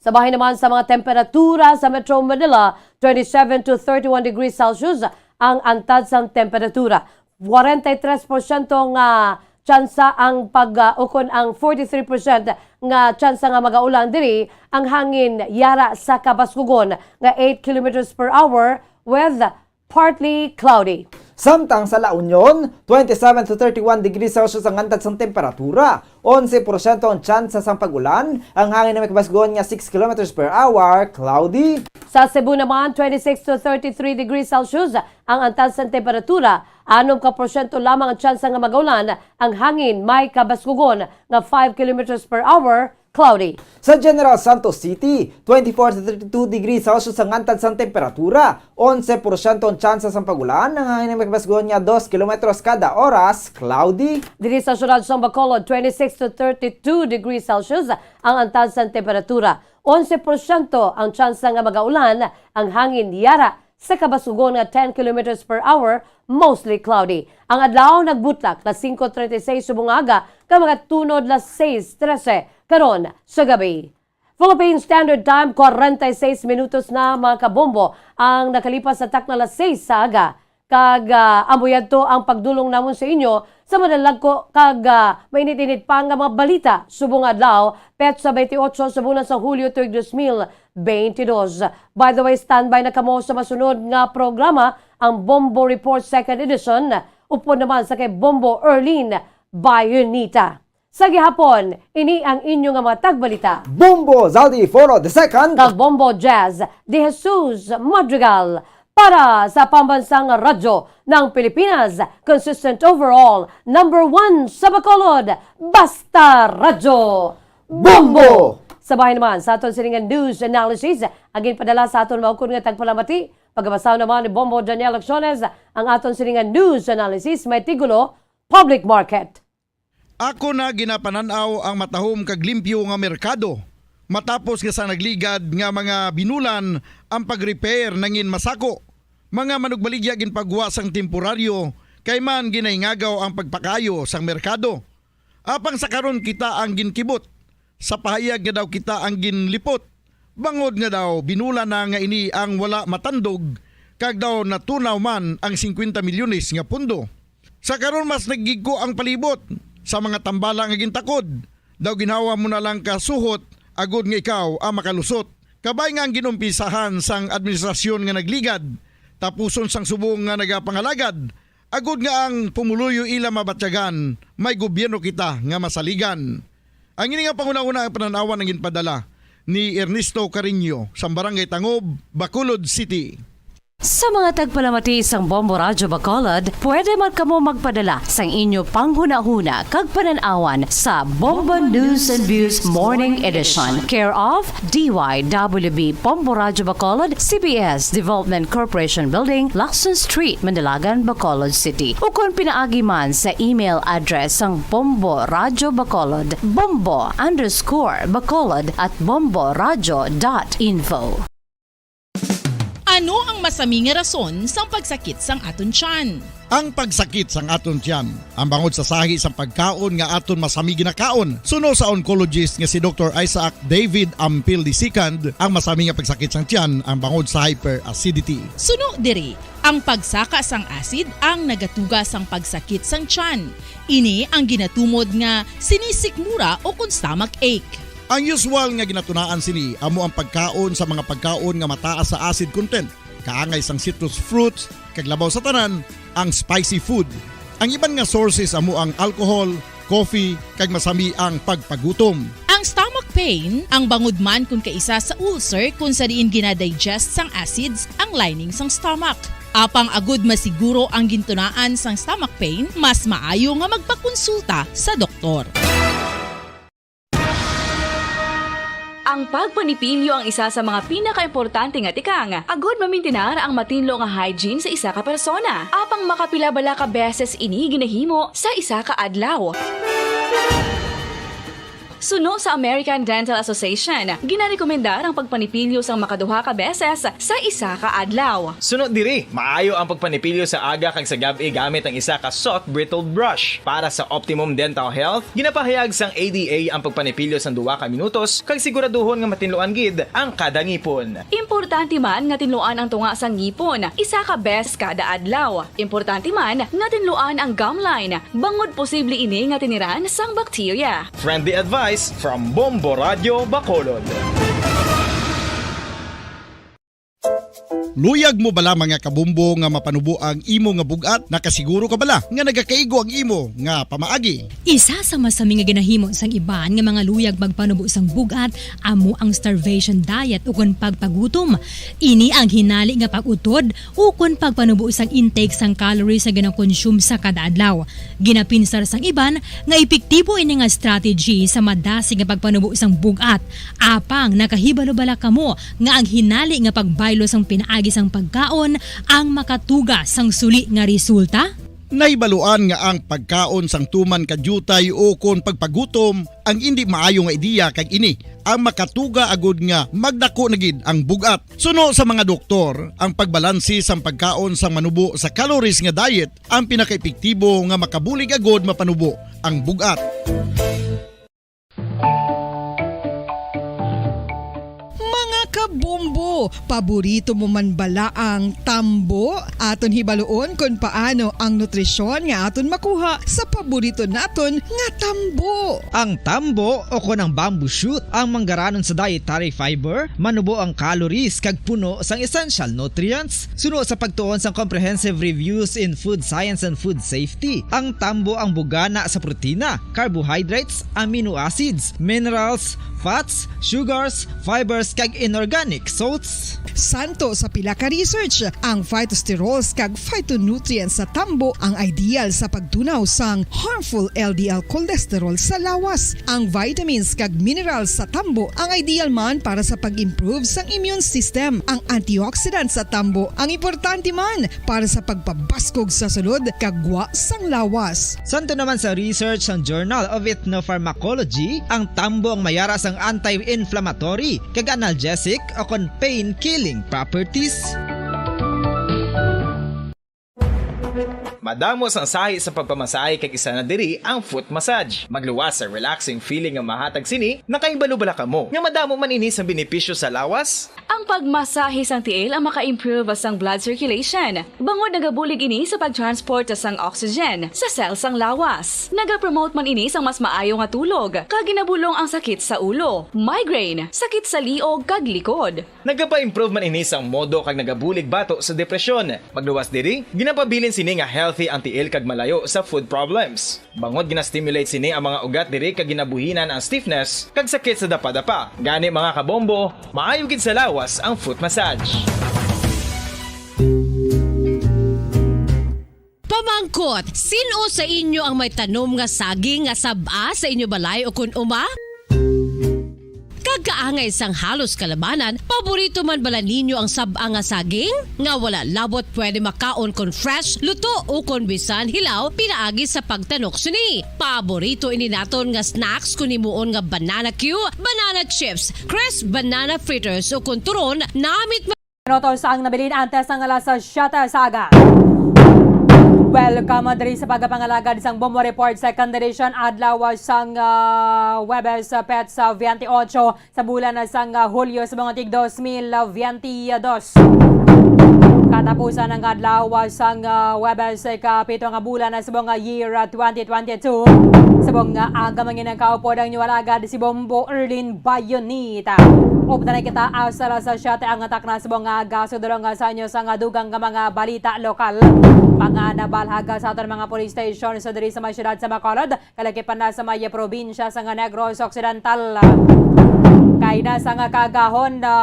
Sa bahin naman sa mga temperatura sa Metro Manila, twenty-seven to thirty-one degrees Celsius ang antad sang temperatura. Forty-three porsyento nga tsansa ang pag, ah, ukon ang forty-three percent nga tsansa nga magaulan diri. Ang hangin yara sa kabaskugon nga eight kilometers per hour with partly cloudy. Samtang sa La Union, twenty-seven to thirty-one degrees Celsius ang antad sang temperatura. Onse porsyento ang tsansa sang pag-ulan, ang hangin nga may kabasgon nga six kilometers per hour, cloudy. Sa Cebu naman, twenty-six to thirty-three degrees Celsius ang antad sang temperatura. Anom ka porsyento lamang ang tsansa nga magaulan, ang hangin may kabaskugon nga five kilometers per hour, cloudy. Sa General Santos City, twenty-four to thirty-two degrees Celsius ang antad sang temperatura, onse porsyento ang tsansa sang pag-ulan, ang hangin nga may kabasgon nga dos kilometros kada oras, cloudy. Diri sa siyudad sang Bacolod, twenty-six to thirty-two degrees Celsius ang antad sang temperatura, onse porsyento ang tsansa nga magaulan, ang hangin yara sa kabaskugon nga ten kilometers per hour, mostly cloudy. Ang adlaw nagbutlak las singko treinta y seis subong nga aga, kag magatunod las seis trese karon sa gabi. Philippine Standard Time, kwarenta y seis minutos na, mga kabombo, ang nakalipas sa takna las seis sa aga. Kag, ah, amo yadto ang pagdulong namon sa inyo sa madalagko kag, ah, mainit-init pa nga mga balita subong nga adlaw, petsa twenty-eight sa bulan sa Hulyo tuig dos mil twenty-two. By the way, standby na kamo sa masunod nga programa, ang Bombo Report Second Edition, upod naman sa kay Bombo Erlin Bayonita. Sa gihapon, ini ang inyo nga mga tagbalita. Bombo Zaldi Foro the second. Kag Bombo Jazz de Jesus Madrigal para sa Pambansang Radyo ng Pilipinas, consistent overall, number one sa Bacolod, Basta Radyo. Bombo! Sa bahin naman sa aton sini nga news analysis, ang ginpadala sa aton maukon nga tagpalamati, pagabasa naman ni Bombo Daniel Acciones ang aton sini nga news analysis, may titulo, Public Market. Ako na ginapanan-aw ang matahom kag limpyo nga merkado, matapos nga sa nagligad nga mga binulan ang pag-repair nangin masako. Mga manugbaligya ginpagwa sang temporaryo, kay man ginahingagaw ang pagpakaayo sang merkado. Apang sa karon kita ang ginkibot. sa pahayag nga daw kita ang ginlipot, bangod nga daw binulan na nga ini ang wala matandog, kag daw natunaw man ang singkwenta milyones nga pondo. Sa karon, mas nagigko ang palibot sa mga tambala nga gintakod. Daw ginhawa mo na lang ka suhot agod nga ikaw ang makalusot. Kabay nga ang ginumpisahan sang administrasyon nga nagligad, tapuson sang subong nga nagapangalagad, agod nga ang pumuluyo ila mabatyagan, may gobyerno kita nga masaligan. Ang ini nga panghunahuna ang panan-awan ang ginpadala ni Ernesto Cariño sa Barangay Tangob, Bacolod City. Sa mga tagpalamati sang Bombo Radyo Bacolod, pwede man kamo magpadala sang inyo panghunahuna kag panan-awan sa Bombo News and Views Morning Edition, care of D Y W B Bombo Radyo Bacolod, C B S Development Corporation Building, Lacson Street, Manalagan, Bacolod City, ukon pinaagi man sa email address sang Bombo Radyo Bacolod, bombo underscore bacolod at bomboradyo dot info. Ano ang masami nga rason sang pagsakit sang aton tiyan? Ang pagsakit sang aton tiyan, ang bangod sa sahi sang pagkaon nga aton masami ginakaon. Suno sa oncologist nga si Doktor Isaac David Ampil the second, ang masami nga pagsakit sang tiyan ang bangod sa hyperacidity. Suno diri, ang pagsaka sang acid ang nagatuga sang pagsakit sang tiyan. Ini ang ginatumod nga sinisikmura o kon stomach ache. Ang usual nga ginatunaan sini amo ang pagkaon sa mga pagkaon nga mataas sa acid content, kaangay sang citrus fruits, kag labaw sa tanan, ang spicy food. Ang iban nga sources amo ang alcohol, coffee, kag masami ang pagpagutom. Ang stomach pain, ang bangod man kon kaisa sa ulcer kon sa diin ginadigest sang acids ang lining sang stomach. Apang agud masiguro ang gintunaan sang stomach pain, mas maayo nga magpakonsulta sa doktor. Ang pagpanipilyo ang isa sa mga pinakaimportante nga tikang agud mamintinar ang matinlo nga hygiene sa isa ka persona. Apang makapila bala ka beses ini ginahimo sa isa ka adlaw? Suno sa American Dental Association, ginarekomendar ang pagpanipilyo sang makaduha ka beses sa isa ka adlaw. Suno diri, maayo ang pagpanipilyo sa aga kag sa gab-i gamit ang isa ka soft bristled brush. Para sa optimum dental health, ginapahayag sang A D A ang pagpanipilyo sang duha ka minutos kag siguraduhon nga matinluan gid ang kada ngipon. Importante man nga tinluan ang tunga sang ngipon isa ka beses kada adlaw. Importante man nga tinluan ang gum line, bangod posible ini nga tiniran sang bakterya. Friendly advice from Bombo Radyo Bacolod. Luyag mo bala, mga kabombo, nga mapanubo ang imo nga bug-at? Nakasiguro ka bala nga nagakaigo ang imo nga pamaagi? Isa sa masami nga ginahimo sang iban nga mga luyag magpanubo sang bug-at amo ang starvation diet ukon pagpagutom. Ini ang hinali nga pag-utod ukon pagpanubo sang intake sang calories nga ginakonsume sa kada adlaw. Ginapinsar sang iban nga epektibo ini nga strategy sa madasig nga pagpanubo sang bug-at. Apang nakahibalo bala kamo nga ang hinali nga pagbaylo sang pinaagi sang pagkaon ang makatuga sang suli nga resulta? Nahibaluan nga ang pagkaon sang tuman ka diutay o kon pagpagutom ang indi maayo nga ideya, kag ini ang makatuga agud nga magdako na gid ang bug-at. Suno sa mga doktor, ang pagbalanse sang pagkaon sang manubo sa calories nga diet ang pinakaepektibo nga makabulig agud mapanubo ang bug-at. Mga kabombo, paborito mo man bala ang tambo? Aton hibaluon kon paano ang nutrisyon nga aton makuha sa paborito naton nga tambo. Ang tambo o kon ang bamboo shoot ang manggaranon sa dietary fiber, manubo ang calories kag puno sang essential nutrients. Suno sa pagtuon sang Comprehensive Reviews in Food Science and Food Safety, ang tambo ang bugana sa protina, carbohydrates, amino acids, minerals, fats, sugars, fibers, kag inorganic salts. Santo sa pila ka research, ang phytosterols kag phytonutrients sa tambo ang ideal sa pagtunaw sang harmful L D L cholesterol sa lawas. Ang vitamins kag minerals sa tambo ang ideal man para sa pag-improve sang immune system. Ang antioxidants sa tambo ang importante man para sa pagpabaskog sa sulod kag gwa sang lawas. Santo naman sa research sang Journal of Ethnopharmacology, ang tambo ang mayara sang anti-inflammatory kag analgesic o kon pain-killing properties. Madamo sang sahi sa pagpamasahe, kag isa na diri ang foot massage. Magluwas sa relaxing feeling nga mahatag sini. Nakahibalo bala kamo nga madamo man ini sang benepisyo sa lawas? Ang pagmasahe sang tiil ang maka-improve sang blood circulation, bangod nagabulig ini sa pag-transport sang oxygen sa cell sang lawas. Nagapromote man ini sang mas maayo nga tulog, kag ginabulong ang sakit sa ulo, migraine, sakit sa liog, kag likod. Nagapa-improve man ini sang modo kag nagabulig bato sa depresyon. Magluwas diri, ginapabilin sini nga healthy ang tiil kag malayo sa foot problems. Bangod gina-stimulate sini ang mga ugat diri kag ginabuhinan ang stiffness kag sakit sa dapadapa. Gani, mga kabombo, maayo gid sa lawas ang foot massage. Pamangkot, sin-o sa inyo ang may tanom nga saging nga sab-a sa inyo balay ukon uma? Kag kaangay sang halos kalabanan, paborito man bala ninyo ang sab-a nga saging? Nga wala labot pwede makaon kon fresh, luto, ukon bisan hilaw, pinaagi sa pagtanok sini. Paborito ini naton nga snacks kon himuon nga banana cue, banana chips, crisp banana fritters, ukon turon, namit. Minutos ang nabilin antes sang alas siyete sa aga. Welcome diri sa pagpangalagad sang Bombo Report, second edition, adlaw sang, ah, Huwebes, ah, petsa twenty-eight sa bulan sang, ah, Hulyo sa mga tig dos mil veintidós. Katapusan ang adlaw sang, ah, Huwebes, ikapito nga bulan sa mga year, ah, twenty twenty-two. Sa mga aga, mangin ang kaupod ang inyong alagad, si Bombo Erlin Bayonita. Updan na kita, ah, sa alas siyete ang atak na sa mga aga. Sudulong sa inyo sa nga dugang nga mga balita lokal. Mga nabalhag sa aton mga police station sa diri sa may siyudad sa Bacolod, kalagipan na sa may probinsya sa nga Negros Occidental. Kay na sa nga kaagahon na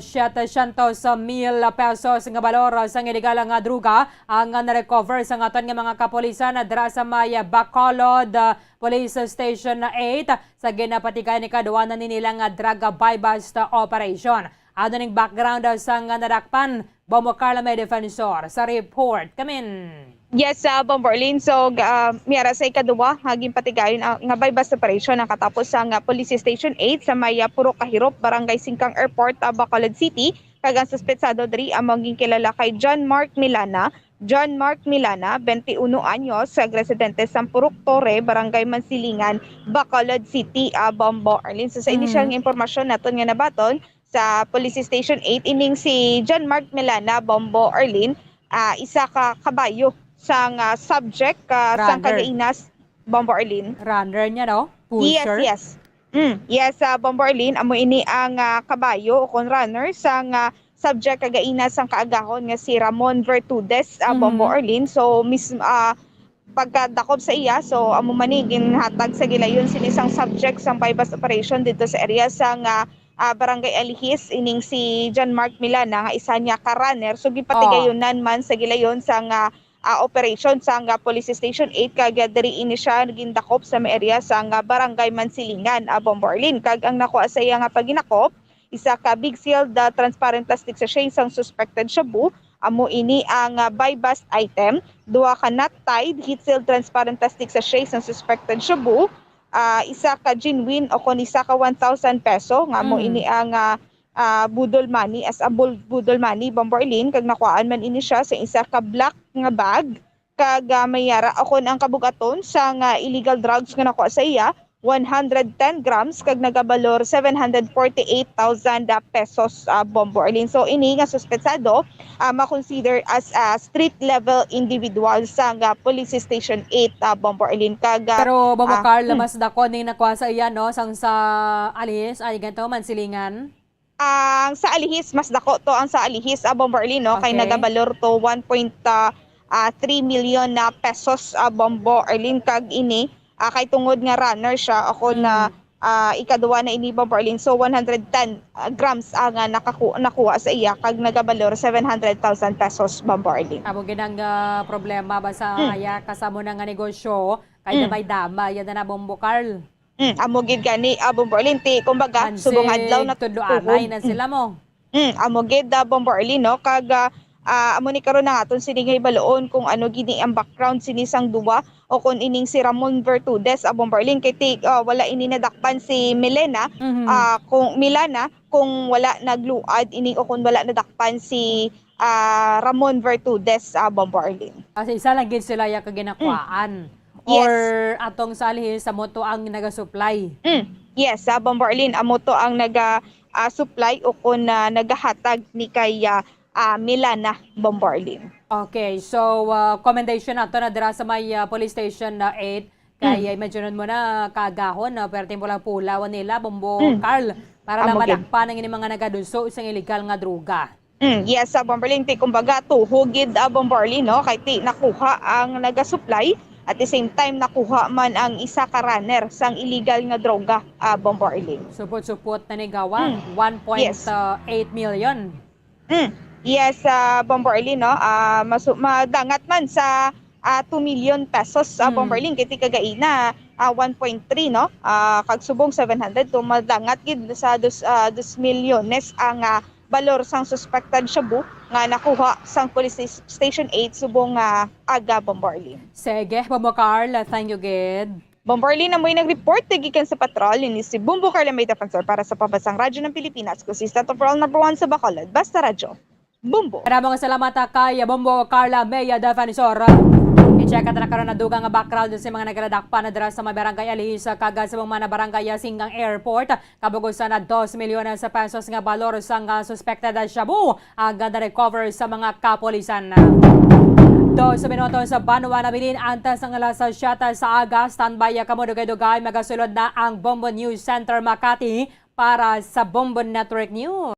setecientos mil pesos nga balor sa nga illegal nga droga ang na-recover sa aton nga mga kapulisan dira sa may Bacolod Police Station eight sa ginapatigayon ni kadwa na nila nga drug buy-bust operation. Ano ning background sang nadakpan? Bombo Carla may defensor sa report. Kamin. Yes, ah, Bombo Arlene. So, g-, ah, may ara sa ikaduwa nga ginpatigayon, ah, nga buy-bust operation ang katapos sa nga Police Station eight sa may, ah, Purok Kahirop, Barangay Singkang Airport, ah, Bacolod City. Kag ang suspetsado diri amo ang ginkilala kay John Mark Milana, John Mark Milana, twenty-one anyos, kag residente sa Purok Torre, Barangay Mansilingan, Bacolod City, ah, Bombo Arlene. So, sa inisyal nga impormasyon naton nga nabaton sa Police Station eight, ining si John Mark Milana, Bombo Arlene, ah, isa ka kabayo sang, ah, subject, ah, sang kagainas, Bombo Arlene. Runner niya, no? Yes, pusher. Yes. Mm, yes, ah, Bombo Arlene, amo ini ang, ah, kabayo o kon runner sang, ah, subject kagaina sang kaagahon nga si Ramon Vertudes, ah, Bombo Arlene. So, mis-, ah, pagkadakop sa iya, so, amo man ni ginhatag sa gilayon sini sang subject sang buy-bust operation didto sa area sang, ah, ah, Barangay Alihis, ining si John Mark Milana nga isa niya ka runner. So, gipatigayonan man sa gilayon sang, ah, ah, operation sang, ah, Police Station eight, kag, ah, diri ini siya gindakop sa may area sang, ah, Barangay Mansilingan, ah, Bombo Arlene. Kag ang nakuha sa iya nga paghinakop, isa ka big sealed, ah, transparent plastic sachet sang suspected shabu, amo ini ang, ah, buy-bust item, duha ka knot tied, heat sealed transparent plastic sachet sang suspected shabu, ah, isa ka genuine o kon isa ka one thousand peso, nga amo ini ang, ah, ah, budol money, as a bul-, budol money, Bombo Arlene, kag nakuhaan man ini siya sa isa ka black nga bag, kag, ah, may ara, o kon ang kabug-aton sang, ah, illegal drugs nga nakuha sa iya, one hundred ten grams, kag nagabalor seven hundred forty-eight thousand pesos, ah, Bombo Arlene. So, ini nga suspetsado, ah, ma-consider as a street level individual sang, ah, Police Station eight, ah, Bombo Arlene. Kag, ah, Pero, Bombo Carl, mas dako ni nakuha sa iya, no? Sang sa Alihis, ay, ganito, Mansilingan. Ang sa Alihis, mas dako to ang sa Alihis, ah, Bombo Arlene, no? Kay nagabalor to one point three million na pesos, ah, Bombo Arlene, kag ini, ah, kay tungod nga runner siya, ako na, ah, ikaduwa na ini, Bombo Arlene. So, one hundred ten, ah, grams ang, ah, nakaku-, nakuha sa iya, kag nagabalor seven hundred thousand pesos, Bombo Arlene. Amo gid ang, ah, problema ba sa aya kasamo na nga negosyo, kay damay-damay, yan na na, Bombo Carl. Mm, amo gid gani, ah, Bombo Arlene, ti, kumbaga, subong adlaw na tudloanay na sila mo. Mm, amo gid, ah, Bombo Arlene, no? Kag, ah, ah, amo ni karon ang aton sini nga hibaluon kung ano gini ang background sini sang duwa o kung ining si Ramon Vertudes, ah, Bombo Arlene, kay ti, ah, wala ini nadakpan si Milena, ah, kung Milana, kung wala nagluad ini o kung wala nadakpan si, ah, Ramon Virtudes, ah, Bombo Arlene. As isa lang gid sila ya ka ginakuhaan. Mm. Yes. Or atong sa alihis sa amo to ang nagasupply? Mm. Yes, ah, Bombo Arlene, amo to ang naga, ah, supply o kun, ah, nagahatag ni kay, ah, ah, Milana, Bombo Arlene. Okay, so, ah, commendation nato na dira sa may, ah, police station na eight. Kay, mm, ah, imagine mo na, kaagahon, no? Perting pula-pula nila, Bombo, mm, Carl, para lang madakpan ang ini mga nagaduso sang illegal nga droga. Mm, yes, sa Bombo Arlene, ti kumbaga, tuho gid, ah, Bombo Arlene, no? Kay ti nakuha ang nagasupply, at the same time, nakuha man ang isa ka runner sang illegal nga droga, ah, Bombo Arlene. Supot-supot na ni gawa, mm, one point eight million. Yes. Mm. Yes, ah, Bombo Arlene, no? Ah, masu-, madangat man sa, ah, two million pesos, ah, Bombo Arlene, kay ti kagaina, ah, one point three, no? Ah, kag subong seven hundred, to madangat gid sa dos, ah, dos milyones ang, ah, balor sang suspected shabu nga nakuha sang Police Station eight subong, ah, aga, Bombo Arlene. Sige, Bombo Carl, thank you gid. Bombo Arlene, amoy nag-report gikan sa patrol, ini si Bombo Carla May Defensor para sa Pambansang Radyo ng Pilipinas, consistent overall number one sa Bacolod. Basta Radyo, Bombo. Maraming salamat, ah, kay Bombo Carla May Defensor. I-check naton na karon ang dugang nga background sa mga nagaladakpan na dira sa mga barangay Alihis, ah, kag sa mga barangay, ah, Singgang Airport. Kabugusan na dos milyones sa pesos nga balor sang, ah, suspected shabu ang na-recover sa mga kapulisan. Dos minutos sa banwa nabilin antes ang alas siyete sa aga. Standby kamo, dugay-dugay magasulod na ang Bombo News Center Makati para sa Bombo Network News.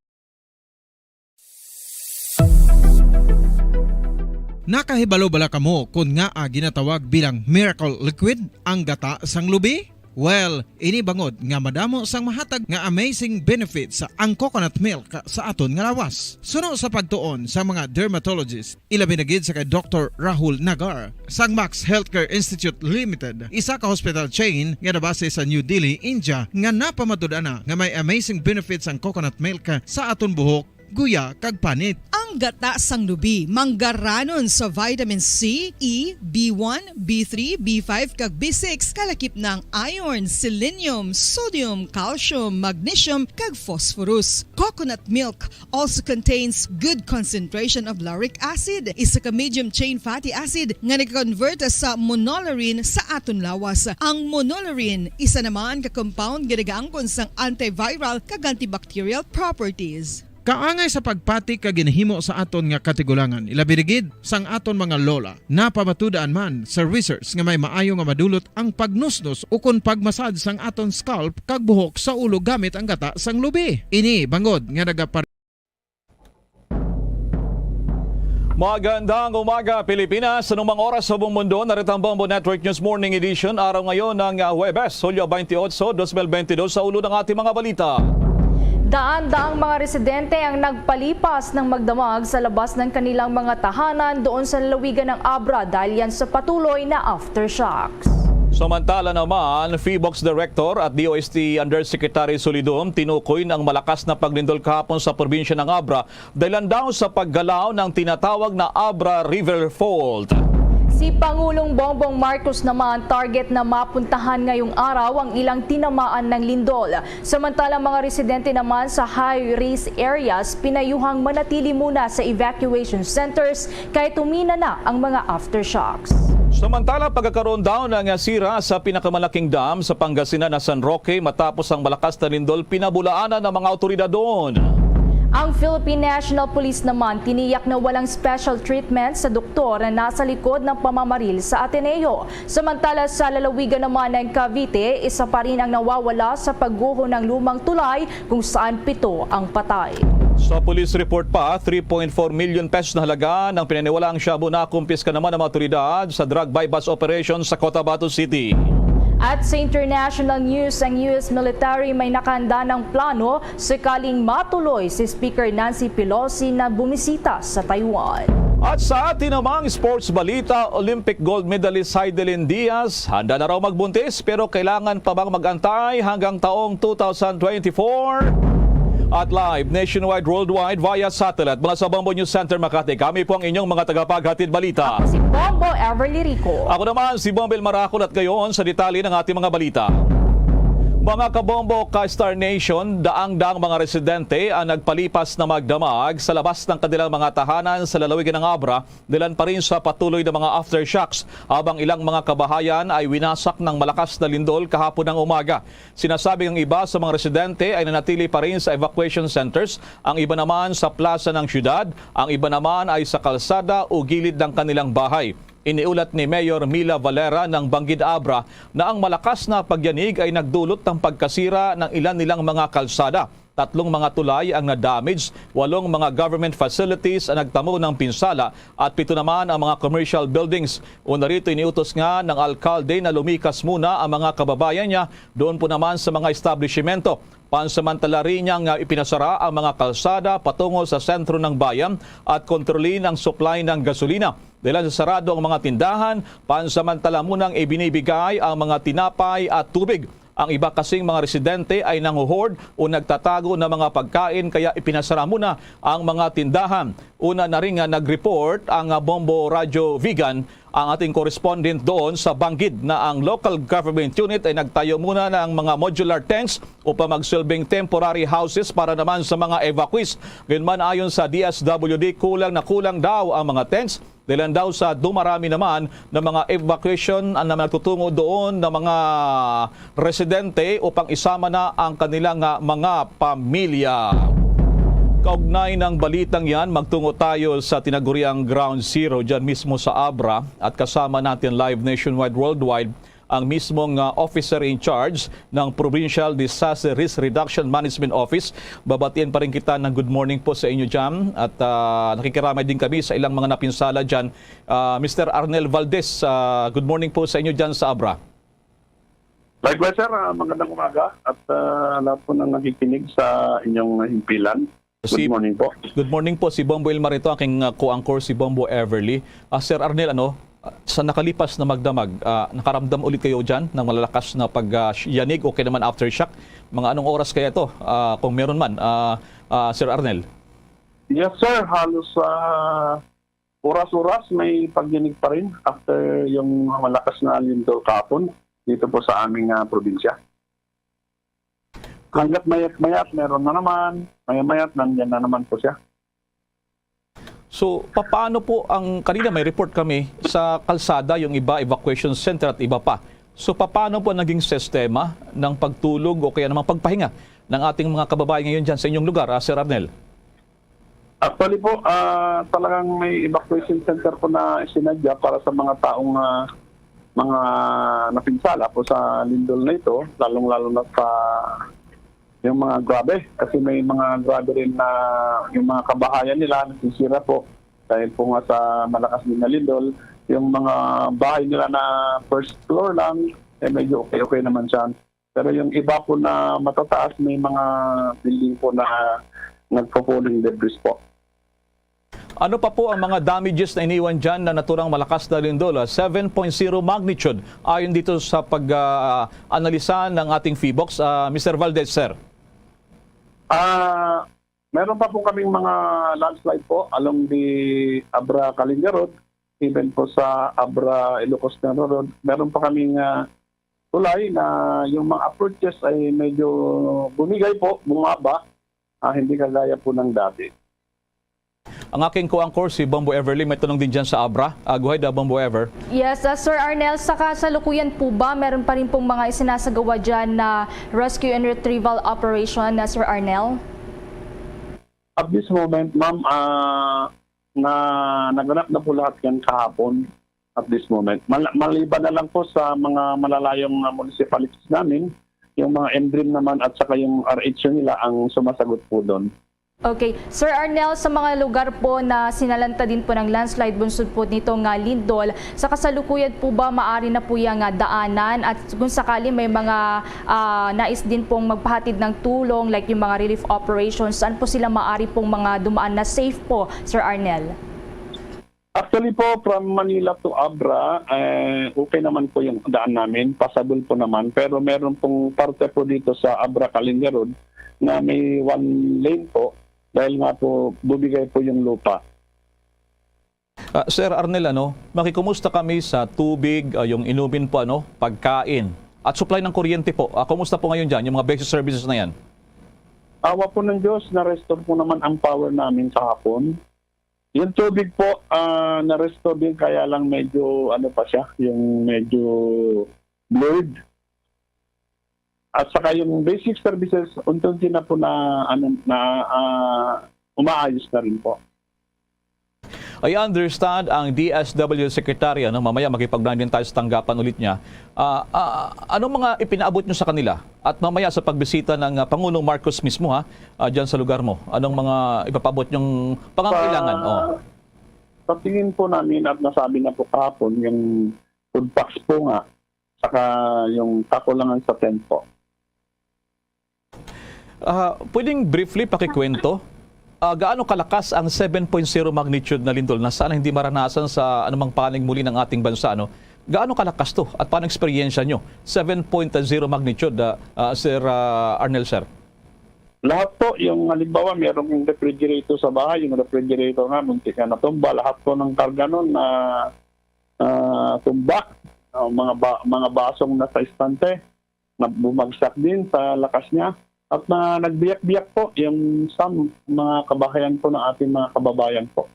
Nakahibalo bala kamo kon ngaa ginatawag bilang miracle liquid ang gata sang lubi? Well, ini bangod nga madamo sang mahatag nga amazing benefits ang coconut milk sa aton nga lawas. Suno sa pagtuon sang mga dermatologist, ilabi na gid sa kay Doktor Rahul Nagar sang Max Healthcare Institute Limited, isa ka hospital chain nga nabase sa New Delhi, India, nga napamatud-an na nga may amazing benefits ang coconut milk sa aton buhok, guya, kag panit. Ang gata sang lubi manggaranon sa vitamin C, E, B one, B three, B five, kag B six, kalakip na ang iron, selenium, sodium, calcium, magnesium, kag phosphorus. Coconut milk also contains good concentration of lauric acid, isa ka medium chain fatty acid nga nag-convert sa monolaurin sa aton lawas. Ang monolaurin, isa naman ka compound nga nagaangkon sang antiviral kag antibacterial properties. Kaangay sa pagpati kag ginahimo sa aton nga katigulangan, ilabi na gid sang aton mga lola. Napamatud-an man sa research nga may maayo nga madulot ang pagnusnos ukon pagmasad sang aton scalp kag buhok sa ulo gamit ang gata sang lubi. Ini bangod nga nagapar- Magandang umaga, Pilipinas. Anumang oras sa buong mundo, narito ang Bombo Network News Morning Edition. Araw ngayon ng, ah, Huwebes, Hulyo twenty-eight, twenty twenty-two. Sa ulo ng ating mga balita. Daan-daang mga residente ang nagpalipas ng magdamag sa labas ng kanilang mga tahanan doon sa lalawigan ng Abra dahil yan sa patuloy na aftershocks. Samantala naman, PHIVOLCS Director at D O S T Undersecretary Solidum tinukoy na ang malakas na paglindol kahapon sa probinsya ng Abra dahilan daw sa paggalaw ng tinatawag na Abra River Fault. Si Pangulong Bongbong Marcos naman target na mapuntahan ngayong araw ang ilang tinamaan ng lindol. Samantala, mga residente naman sa high-risk areas pinayuhang manatili muna sa evacuation centers kay tumina na ang mga aftershocks. Samantala, pagkakaroon daw ng sira sa pinakamalaking dam sa Pangasinan na San Roque matapos ang malakas na lindol, pinabulaanan ng mga awtoridad doon. Ang Philippine National Police naman tiniyak na walang special treatment sa doktor na nasa likod ng pamamaril sa Ateneo. Samantala, sa lalawigan naman ng Cavite, isa pa rin ang nawawala sa pagguho ng lumang tulay kung saan pito ang patay. Sa police report pa, three point four million pesos na halaga ng pinaniwalaang shabu na kumpiska naman ng mga awtoridad sa drug buy-bust operation sa Cotabato City. At sa international news, ang U S military may nakahanda ng plano sakaling matuloy si Speaker Nancy Pelosi na bumisita sa Taiwan. At sa atin namang sports balita, Olympic gold medalist Hidilyn Diaz handa na raw magbuntis pero kailangan pa bang mag-antay hanggang taong two thousand twenty-four? At live nationwide, worldwide via satellite mula sa Bombo News Center Makati, kami po ang inyong mga tagapaghatid balita. Ako si Bombo Everly Rico. Ako naman si Bombo El Maracol at ngayon sa detalye ng ating mga balita. Mga kabombo ka Star Nation, daang-daang mga residente ang nagpalipas na magdamag sa labas ng kanilang mga tahanan sa lalawigan ng Abra, dahilan pa rin sa patuloy na mga aftershocks, habang ilang mga kabahayan ay winasak ng malakas na lindol kahapon ng umaga. Sinasabing ang iba sa mga residente ay nanatili pa rin sa evacuation centers, ang iba naman sa plaza ng syudad, ang iba naman ay sa kalsada o gilid ng kanilang bahay. Iniulat ni Mayor Mila Valera ng Banggid Abra na ang malakas na pagyanig ay nagdulot ng pagkasira ng ilan nilang mga kalsada. Tatlong mga tulay ang na-damage, walong mga government facilities ang nagtamo ng pinsala, at pito naman ang mga commercial buildings. Una rito, iniutos nga ng alkalde na lumikas muna ang mga kababayan niya doon po naman sa mga establishmento. Pansamantala rin niyang, ah, ipinasara ang mga kalsada patungo sa sentro ng bayan at kontrolin ang supply ng gasolina. Dahil sa sarado ang mga tindahan, pansamantala munang ibinibigay ang mga tinapay at tubig. Ang iba kasing mga residente ay nanguhoard o nagtatago ng mga pagkain, kaya ipinasara muna ang mga tindahan. Una na rin nga nag-report ang, ah, Bombo Radyo Vigan, ang ating correspondent doon sa Banggid, na ang local government unit ay nagtayo muna ng mga modular tents upang magsilbing temporary houses para naman sa mga evacuees. Gayunman, ayon sa D S W D, kulang na kulang daw ang mga tents, dahilan daw sa dumarami naman ng mga evacuation na nagtutungo doon ng mga residente upang isama na ang kanilang, ah, mga pamilya. Kaugnay ng balitang yan, magtungo tayo sa tinaguriang Ground Zero dyan mismo sa Abra, at kasama natin live nationwide, worldwide, ang mismong, ah, officer in charge ng Provincial Disaster Risk Reduction Management Office. Babatiin pa rin kita ng good morning po sa inyo dyan, at, ah, nakikiramay din kami sa ilang mga napinsala dyan. Ah, Mister Arnel Valdez, ah, good morning po sa inyo dyan sa Abra. Likewise, sir. Ah, magandang umaga at, ah, lahat po ng nakikinig sa inyong himpilan. Good Si morning po. Good morning po. Si Bombo Ilmar ito, aking, ah, co-anchor, si Bombo Everly. Ah, Sir Arnel, ano, ah, sa nakalipas na magdamag, ah, nakaramdam ulit kayo dyan ng malalakas na pag, ah, sh-, yanig o kaya naman aftershock? Mga anong oras kaya ito, ah, kung meron man, ah, ah, Sir Arnel? Yes, sir. Halos, ah, oras-oras may pagyanig pa rin after yung malakas na lindol kahapon dito po sa aming, ah, probinsya. Hanggat mayat-mayat, meron na naman. Maya-mayat, nandyan na naman po siya. So, papaano po ang, kanina may report kami sa kalsada, yung iba, evacuation center at iba pa. So, papaano po naging sistema ng pagtulog o kaya namang pagpahinga ng ating mga kababayan ngayon dyan sa inyong lugar, ah, Sir Arnel? Actually po, ah, talagang may evacuation center po na isinadya para sa mga taong, ah, mga napinsala po sa lindol na ito, lalong-lalo na sa yung mga grabe. Kasi may mga grabe rin na yung mga kabahayan nila nasisira po dahil po nga sa malakas din na lindol. Yung mga bahay nila na first floor lang, eh, medyo okay-okay naman siya. Pero yung iba po na matataas, may mga building po na nagpo-falling debris po. Ano pa po ang mga damages na iniwan dyan na naturang malakas na lindol? Ah, seven point zero magnitude ayon dito sa pag, ah, analisa ng ating PHIVOLCS, ah, Mister Valdez, sir. Ah, meron pa po kaming mga landslide po along the Abra Kalinga Road, even po sa Abra Ilocos Norte Road. Meron pa kaming, ah, tulay na yung mga approaches ay medyo bumigay po, bumaba, ah, hindi kagaya po ng dati. Ang aking co-anchor, si Bombo Everly, may tanong din dyan sa Abra. Ah, go ahead, ah, Bombo Ever. Yes, ah, Sir Arnel, sa kasalukuyan po ba, meron pa rin pong mga isinasagawa dyan na rescue and retrieval operation na, Sir Arnel? At this moment, ma'am, ah, na naganap na po lahat yan kahapon at this moment. Mal-, maliban na lang po sa mga malalayong, ah, municipalities namin, yung mga M DRRM naman at saka yung R H U nila ang sumasagot po doon. Okay. Sir Arnel, sa mga lugar po na sinalanta din po ng landslide, bunsod po nito nga lindol, sa kasalukuyan po ba maari na po yang, ah, daanan? At kung sakali may mga, ah, nais din pong magpahatid ng tulong, like yung mga relief operations, saan po sila maari pong mga dumaan na safe po, Sir Arnel? Actually po, from Manila to Abra, eh, okay naman po yung daan namin. Passable po naman. Pero meron pong parte po dito sa Abra Kalinga Road na may one lane po dahil nga po bumigay po yung lupa. Ah, Sir Arnel, ano, makikumusta kami sa tubig, ah, yung inumin po, ano, pagkain? at supply ng kuryente po. Ah, kumusta po ngayon dyan, yung mga basic services na yan? Awa po ng Diyos, na-restore po naman ang power namin kahapon. Yung tubig po, ah, na-restore din, kaya lang medyo, ano pa siya, yung medyo blurred. At saka yung basic services, unti-unti na po na, ano, na, ah, umaayos na rin po. I understand ang D S W Secretary, ano, mamaya makipag-ugnayan din tayo sa tanggapan ulit niya. Ah, ah, anong mga ipinaabot niyo sa kanila? At mamaya sa pagbisita ng, ah, Pangulong Marcos mismo, ha, ah, dyan sa lugar mo, anong mga ipapaabot niyong pangangailangan? Pa-, Oh. Sa tingin po namin at nasabi na po kahapon, yung food packs po nga, saka yung kakulangan sa tent po. Ah, pwedeng briefly pakikwento? Ah, gaano kalakas ang seven point zero magnitude na lindol na sana hindi maranasan sa anumang panig muli ng ating bansa, no? Gaano kalakas to? At paano eksperyensya nyo? Seven point zero magnitude, ah, ah, Sir, ah, Arnel, sir. Lahat po, yung halimbawa, merong refrigerator sa bahay, yung refrigerator nga, muntik na natumba. Lahat po ng karga nun na, ah, tumba. Ah, mga ba-, mga basong nasa istante, na bumagsak din sa lakas niya. At na nagbiyak-biyak po yung sa mga kabahayan po ng ating mga kababayan po.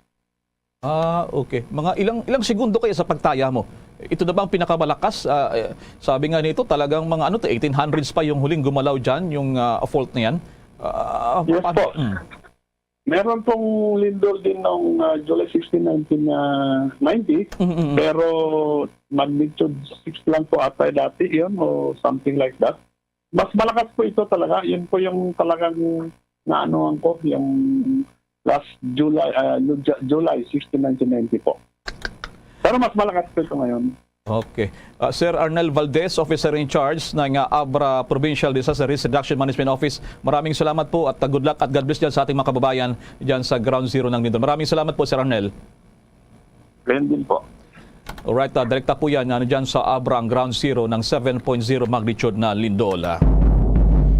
Ah, okay. Mga ilang, ilang segundo kaya sa pagtaya mo? Ito na ba ang pinakamalakas? Ah, eh, sabi nga nito, talagang mga ano to, eighteen hundreds pa yung huling gumalaw dyan, yung, ah, fault na yan. Ah, Yes paano? po. Mm. Meron pong lindol din noong, ah, July sixteen, nineteen, ah, ninety, Mm, mm, mm. pero magnitude six lang po ata dati yun o something like that. Mas malakas po ito talaga. Yun po yung talagang naanuhan ko, yung last July, ah, Ju-, July sixteen, nineteen ninety po. Pero mas malakas po ito ngayon. Okay. Ah, Sir Arnel Valdez, Officer in Charge ng, ah, ABRA Provincial Disaster Risk Reduction Management Office, maraming salamat po at, ah, good luck at God bless dyan sa ating mga kababayan dyan sa Ground Zero ng Lindol. Maraming salamat po, Sir Arnel. Ganyan din po. Alright, ah, direkta po yan, ano, dyan sa ABRA, ang Ground Zero ng seven point zero magnitude na lindol, ah.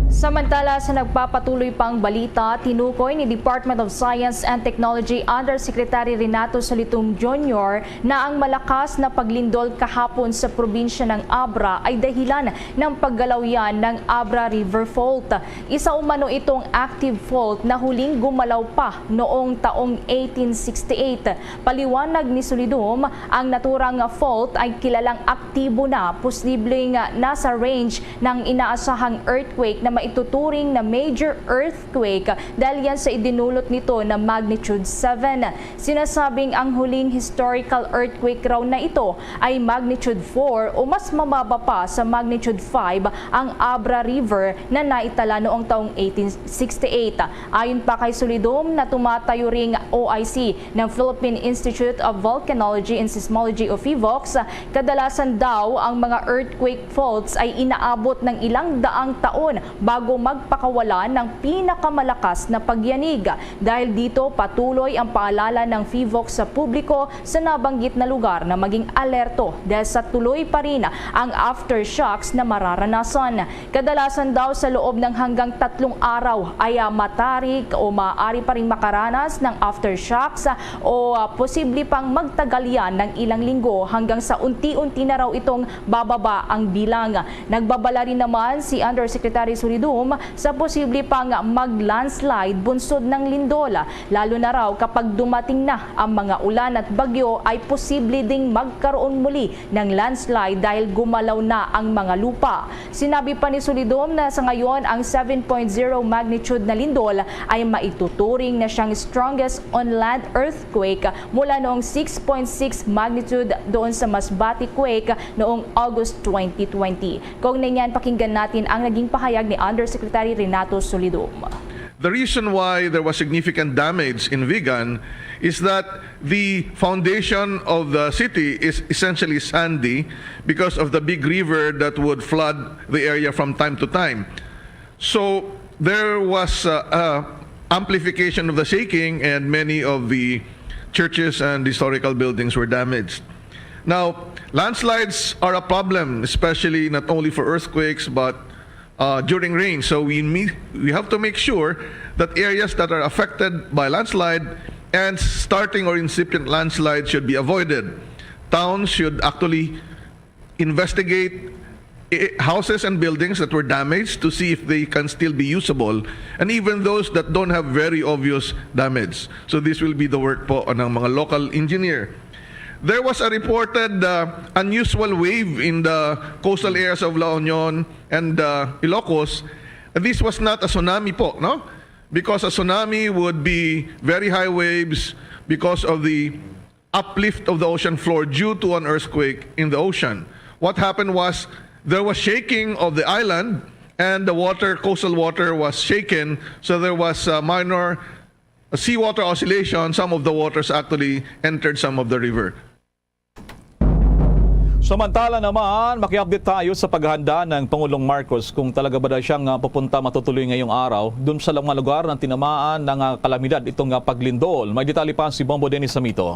Samantala, sa nagpapatuloy pang balita, tinukoy ni Department of Science and Technology Undersecretary Renato Solitum Junior na ang malakas na paglindol kahapon sa probinsya ng ABRA ay dahilan ng paggalaw yan ng ABRA River Fault. Isa umano itong active fault na huling gumalaw pa noong taong eighteen sixty-eight. Paliwanag ni Solidum, ang naturang fault ay kilalang aktibo na, posibleng nasa range ng inaasahang earthquake na maituturing na major earthquake dahil yan sa idinulot nito na magnitude seven. Sinasabing ang huling historical earthquake raw na ito ay magnitude four o mas mababa pa sa magnitude five ang Abra River na naitala noong taong eighteen sixty-eight. Ayon pa kay Solidum na tumatayo ring O I C ng Philippine Institute of Volcanology and Seismology o PHIVOLCS, kadalasan daw ang mga earthquake faults ay inaabot ng ilang daang taon bago magpakawala ng pinakamalakas na pagyanig. Dahil dito, patuloy ang paalala ng PHIVOLCS sa publiko sa nabanggit na lugar na maging alerto dahil sa tuloy pa rin ang aftershocks na mararanasan. Kadalasan daw sa loob ng hanggang tatlong araw ay, ah, matarik o maaari pa rin makaranas ng aftershocks, ah, o, ah, posible pang magtagal yan ng ilang linggo hanggang sa unti-unti na raw itong bababa ang bilang. Nagbabala rin naman si Undersecretary Solidum sa posible pang mag-landslide bunsod ng lindol, lalo na raw kapag dumating na ang mga ulan at bagyo ay posible ding magkaroon muli ng landslide dahil gumalaw na ang mga lupa. Sinabi pa ni Solidum na sa ngayon ang seven point zero magnitude na lindol ay maituturing na siyang strongest on-land earthquake mula noong six point six magnitude doon sa Masbate quake noong August twenty twenty. Kaugnay niyan, pakinggan natin ang naging pahayag ni Undersecretary Renato Solidum. The reason why there was significant damage in Vigan is that the foundation of the city is essentially sandy because of the big river that would flood the area from time to time. So there was, uh, uh, amplification of the shaking, and many of the churches and historical buildings were damaged. Now, landslides are a problem, especially not only for earthquakes, but, uh, during rain. So we meet, we have to make sure that areas that are affected by landslide and starting or incipient landslide should be avoided. Towns should actually investigate i- houses and buildings that were damaged to see if they can still be usable, and even those that don't have very obvious damage. So this will be the work po ng mga local engineer. There was a reported uh, unusual wave in the coastal areas of La Union and uh, Ilocos. This was not a tsunami po, no? Because a tsunami would be very high waves because of the uplift of the ocean floor due to an earthquake in the ocean. What happened was there was shaking of the island, and the water, coastal water, was shaken. So there was a minor seawater oscillation. Some of the waters actually entered some of the river. Samantala naman, maki-update tayo sa paghahanda ng Pangulong Marcos kung talaga ba daw siyang ah, pupunta matutuloy ngayong araw dun sa mga lugar na tinamaan ng ah, kalamidad itong ah, paglindol. May detalye pa si Bombo Dennis Samito.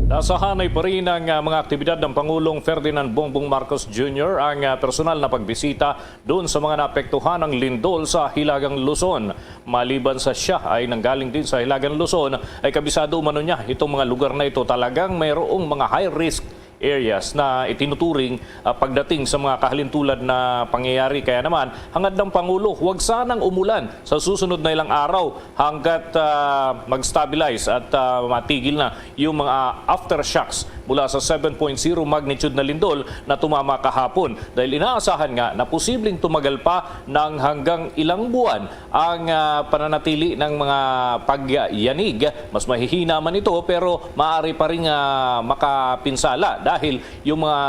Nasahanay pa rin ang ah, mga aktibidad ng Pangulong Ferdinand Bongbong Marcos Junior. Ang ah, personal na pagbisita doon sa mga naapektuhan ng lindol sa Hilagang Luzon. Maliban sa siya ay nanggaling din sa Hilagang Luzon, ay kabisado umano niya itong mga lugar na ito. Talagang mayroong mga high risk areas na itinuturing ah, pagdating sa mga kahalintulad na pangyayari. Kaya naman, hangad ng Pangulo, huwag sanang umulan sa susunod na ilang araw hanggat ah, mag-stabilize at ah, matigil na yung mga aftershocks mula sa seven point zero magnitude na lindol na tumama kahapon, dahil inaasahan nga na posibleng tumagal pa ng hanggang ilang buwan ang ah, pananatili ng mga pagyanig. Mas mahihina man ito, pero maaari pa rin ah, makapinsala dahil yung mga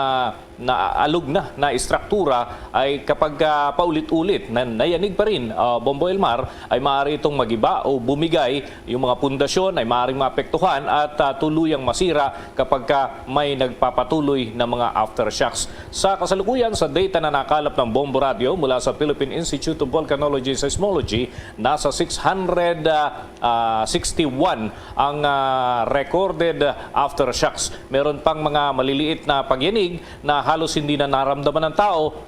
naalog na na istruktura ay kapag ah, paulit-ulit na nayanig pa rin, ah, Bombo Elmar, ay maaari itong magiba o bumigay. Yung mga pundasyon ay maaaring maapektuhan at ah, tuluyang masira kapag ka may nagpapatuloy na mga aftershocks. Sa kasalukuyan, sa data na nakalap ng Bombo Radio mula sa Philippine Institute of Volcanology and Seismology, nasa six hundred, ah, ah, sixty-one ang ah, recorded aftershocks. Meron pang mga maliliit na pagyanig na halos hindi na naramdaman ng tao,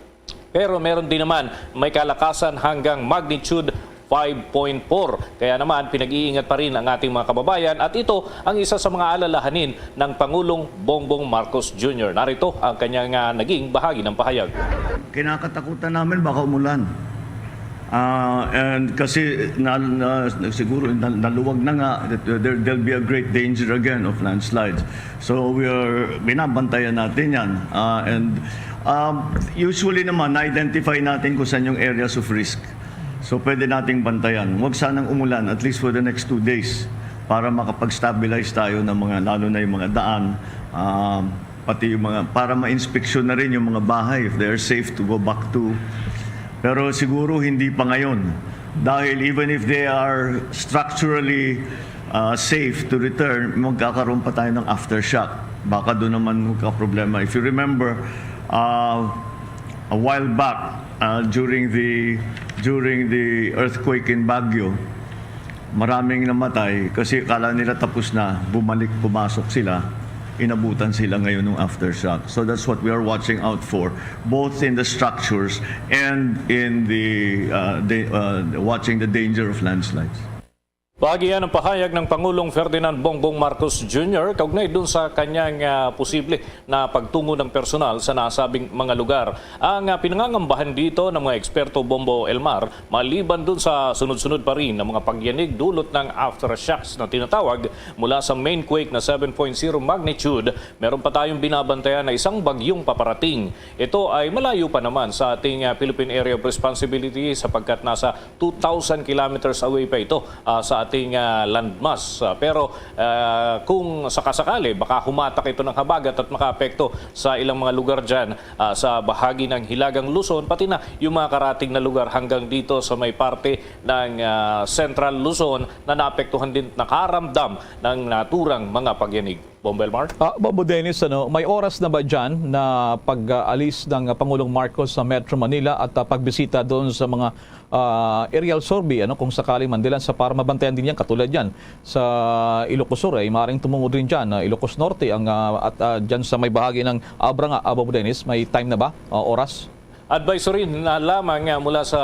pero meron din naman may kalakasan hanggang magnitude five point four. Kaya naman, pinag-iingat pa rin ang ating mga kababayan at ito ang isa sa mga alalahanin ng Pangulong Bongbong Marcos Junior. Narito ang kanyang ah, naging bahagi ng pahayag. Kinakatakutan namin baka umulan. Ah, and kasi na, na, siguro na, naluwag na nga, that there, there'll be a great danger again of landslides. So we are, binabantayan natin yan. Ah, and um, usually naman, na-identify natin kung saan yung areas of risk. So pwede nating bantayan. Huwag sanang umulan, at least for the next two days, para makapag-stabilize tayo ng mga, lalo na yung mga daan, um, pati yung mga, para ma-inspeksyon na rin yung mga bahay if they are safe to go back to. Pero siguro hindi pa ngayon. Dahil even if they are structurally uh, safe to return, magkakaroon pa tayo ng aftershock. Baka doon naman magkaproblema. If you remember, uh, a while back, uh, during the during the earthquake in Baguio, maraming namatay kasi kala nila tapos na, bumalik, pumasok sila, inabutan sila ngayon ng aftershock. So that's what we are watching out for, both in the structures and in the, uh, the uh, watching the danger of landslides. Bahagi yan ang pahayag ng Pangulong Ferdinand Bongbong Marcos Junior kaugnay dun sa kanyang ah, posible na pagtungo ng personal sa nasabing mga lugar. Ang ah, pinangangambahan dito ng mga eksperto, Bombo Elmar, maliban dun sa sunod-sunod pa rin ng mga pagyanig dulot ng aftershocks na tinatawag mula sa main quake na seven point zero magnitude, meron pa tayong binabantayan na isang bagyong paparating. Ito ay malayo pa naman sa ating ah, Philippine Area of Responsibility sapagkat nasa two thousand kilometers away pa ito ah, sa ating ah, landmass. Ah, pero ah, kung sakasakali, baka humatak ito ng habagat at makaapekto sa ilang mga lugar dyan ah, sa bahagi ng Hilagang Luzon, pati na yung mga karating na lugar hanggang dito sa may parte ng ah, Central Luzon na naapektuhan din, nakaramdam ng naturang mga pagyanig. Bombo Elmar? Ah, Bombo Dennis, ano, may oras na ba dyan na pag-alis ng ah, Pangulong Marcos sa Metro Manila at ah, pagbisita doon sa mga ah, aerial survey, ano, kung sakali man dilan sa para mabantayan din yan, katulad yan sa Ilocos Sur, ay maaaring tumungod rin dyan, ah, Ilocos Norte, ang, ah, at ah, dyan sa may bahagi ng Abra nga, ah, Bombo Dennis, may time na ba? Ah, oras? Advisory na lamang, ah, mula sa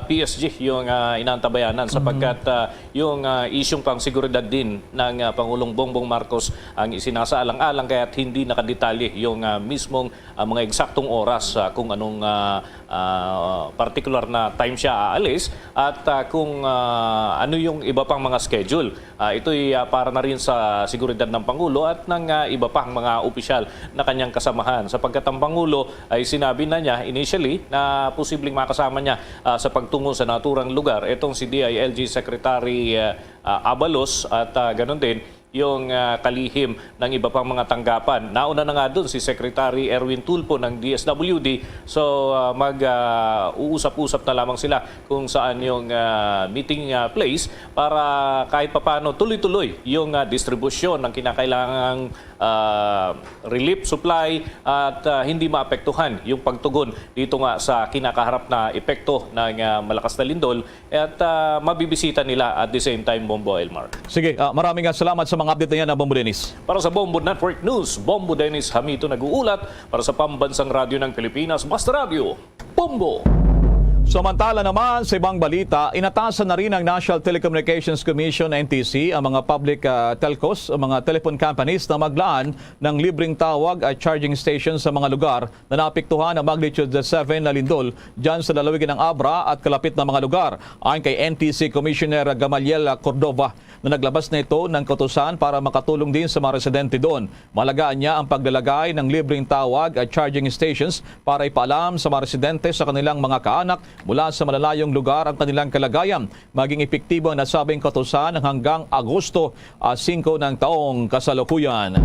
P S G yung, ah, inaantabayanan sapagkat, ah, yung, ah, isyung pangseguridad din ng, ah, Pangulong Bongbong Marcos ang isinasaalang-alang, kaya't hindi nakadetalye yung, ah, mismong, ah, mga eksaktong oras, ah, kung anong, ah, ah, partikular na time siya aalis at, ah, kung, ah, ano yung iba pang mga schedule. Ah, ito'y, ah, para na rin sa seguridad ng Pangulo at ng, ah, iba pang mga opisyal na kanyang kasamahan, sapagkat ang Pangulo ay sinabi na niya initially na posibleng makasama niya, ah, sa pagtungo sa naturang lugar itong si D I L G Secretary, ah, ah, Abalos at, ah, ganun din yung, ah, kalihim ng iba pang mga tanggapan. Nauna na nga dun si Secretary Erwin Tulfo ng D S W D. So, ah, mag, ah, uusap-usap na lamang sila kung saan yung, ah, meeting, ah, place para kahit papano tuloy-tuloy yung, ah, distribusyon ng kinakailangang, ah, relief supply at, ah, hindi maapektuhan yung pagtugon dito nga sa kinakaharap na epekto ng, ah, malakas na lindol at, ah, mabibisita nila at the same time, Bombo Elmar. Sige, ah, maraming, ah, salamat sa mga update na yan, ah, Bombo Dennis. Para sa Bombo Network News, Bombo Dennis Hamito nag-uulat para sa Pambansang Radyo ng Pilipinas, Basta Radyo, Bombo. Samantala naman, sa ibang balita, inatasan na rin ng National Telecommunications Commission, N T C, ang mga public, ah, telcos, ang mga telephone companies na maglaan ng libreng tawag at charging station sa mga lugar na naapektuhan ng magnitude seven na lindol dyan sa lalawigan ng Abra at kalapit na mga lugar. Ayon kay N T C Commissioner Gamaliel Cordova, na naglabas na ito ng kautusan para makatulong din sa mga residente doon. Mahalaga niya ang paglalagay ng libreng tawag at charging stations para ipaalam sa mga residente sa kanilang mga kaanak mula sa malalayong lugar ang kanilang kalagayan. Maging epektibo ang nasabing kautusan hanggang Agosto, ah, singko ng taong kasalukuyan.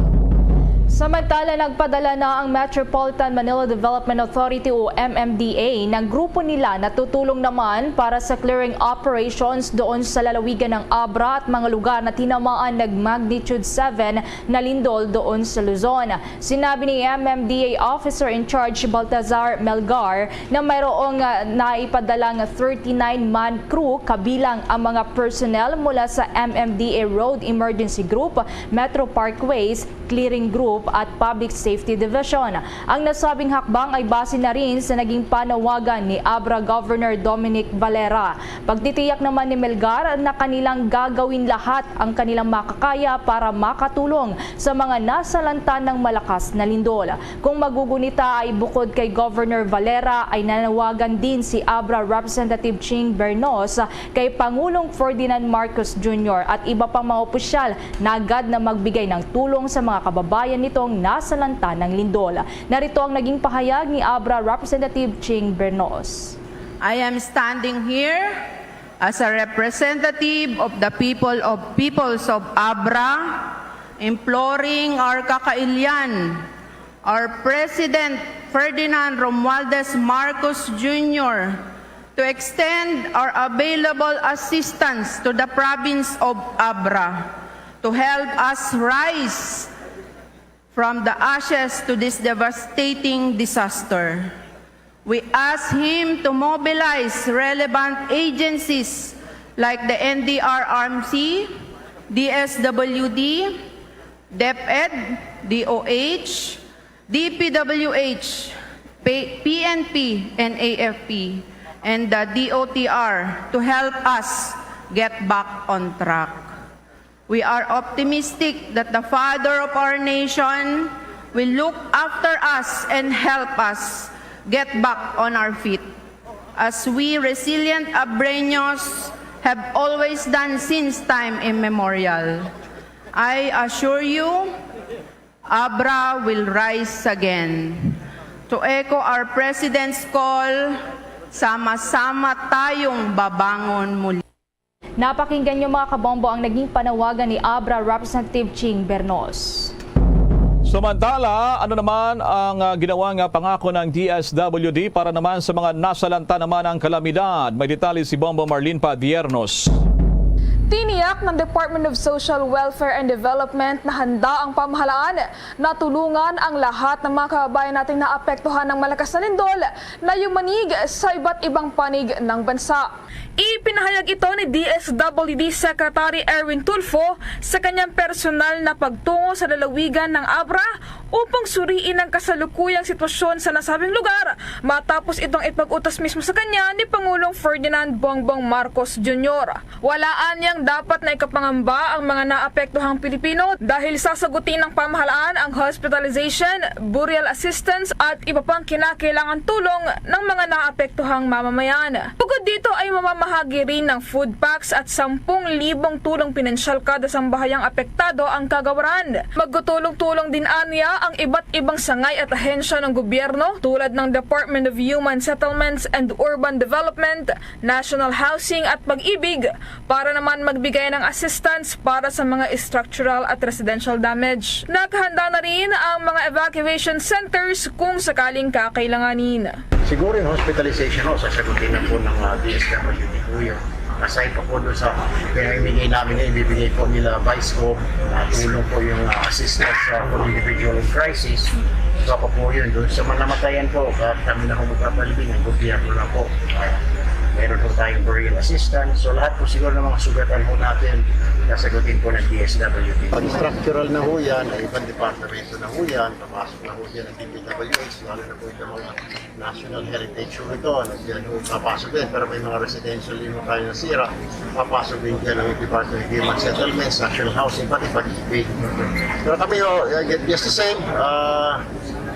Samantala, nagpadala na ang Metropolitan Manila Development Authority o M M D A ng grupo nila na tutulong naman para sa clearing operations doon sa lalawigan ng Abra at mga lugar na tinamaan ng magnitude seven na lindol doon sa Luzon. Sinabi ni M M D A Officer in Charge Baltazar Melgar na mayroong, ah, naipadalang thirty-nine man crew, kabilang ang mga personnel mula sa M M D A Road Emergency Group, Metro Parkways Clearing Group at Public Safety Division. Ang nasabing hakbang ay base na rin sa naging panawagan ni Abra Governor Dominic Valera. Pagtitiyak naman ni Melgar na kanilang gagawin lahat ang kanilang makakaya para makatulong sa mga nasalanta ng malakas na lindol. Kung magugunita ay bukod kay Governor Valera ay nanawagan din si Abra Representative Ching Bernos kay Pangulong Ferdinand Marcos Junior at iba pang mga opisyal na agad na magbigay ng tulong sa mga kababayan nitong nasalanta ng lindol. Narito ang naging pahayag ni Abra Representative Ching Bernos. I am standing here as a representative of the people of Peoples of Abra, imploring our kakailian, our President Ferdinand Romualdez Marcos Junior, to extend our available assistance to the province of Abra to help us rise from the ashes to this devastating disaster. We ask him to mobilize relevant agencies like the N D R R M C, D S W D, DepEd, D O H, D P W H, P-, P N P, and A F P, and the D O T R to help us get back on track. We are optimistic that the Father of our nation will look after us and help us get back on our feet, as we resilient Abreños have always done since time immemorial. I assure you, Abra will rise again. To echo our President's call, sama-sama tayong babangon muli. Napakinggan niyo, mga kabombo, ang naging panawagan ni Abra Representative Ching Bernos. Samantala, ano naman ang, ah, ginawang, ah, pangako ng D S W D para naman sa mga nasalanta naman ng kalamidad? May detalye si Bombo Marlene Padiernos. Tiniyak ng Department of Social Welfare and Development na handa ang pamahalaan na tulungan ang lahat ng mga kababayan nating naapektuhan ng malakas na lindol na yumanig sa iba't ibang panig ng bansa. Ipinahayag ito ni D S W D Secretary Erwin Tulfo sa kanyang personal na pagtungo sa lalawigan ng Abra upang suriin ang kasalukuyang sitwasyon sa nasabing lugar matapos itong ipag-utos mismo sa kanya ni Pangulong Ferdinand Bongbong Marcos Junior. Wala anyang dapat na ikapangamba ang mga naapektuhang Pilipino dahil sasagutin ng pamahalaan ang hospitalization, burial assistance at iba pang kinakailangan tulong ng mga naapektuhang mamamayan. Bukod dito ay mamamahagi rin ng food packs at sampung libong tulong pinansyal kada sambahayan apektado ang Kagawaran. Magtutulong-tulong din anya ang iba't ibang sangay at ahensya ng gobyerno tulad ng Department of Human Settlements and Urban Development, National Housing at Pag-ibig para naman magbigay ng assistance para sa mga structural at residential damage. Nakahanda na rin ang mga evacuation centers kung sakaling kakailanganin. Siguro yung hospitalization, no, sasagutin na po ng uh, D S W D po yun. Aside pa po doon sa pinamimigay namin na ibibigay po nila Vice Gov, uh, tulong po yung uh, assistance sa uh, individual in crisis. So pa po yun, doon sa mga namatayan po, uh, kami na po magpapalibing, ang gobyerno na po. Uh, meron po tayong burial assistance. So lahat po siguro ng mga sugatan po natin, sasagutin po ng D S W D. Pag structural na ho yan, ay ibang departamento na ho yan, papasok na ho yan ang D P W H, lalo na po itong mga National Heritage Hall ito, ano, yan ho papasok din. Pero may mga residential din ho tayo nasira, papasok din dyan ang Department of Human Settlements, National Housing, pati pag-ibig. Pero kami ho, uh, just the same, uh,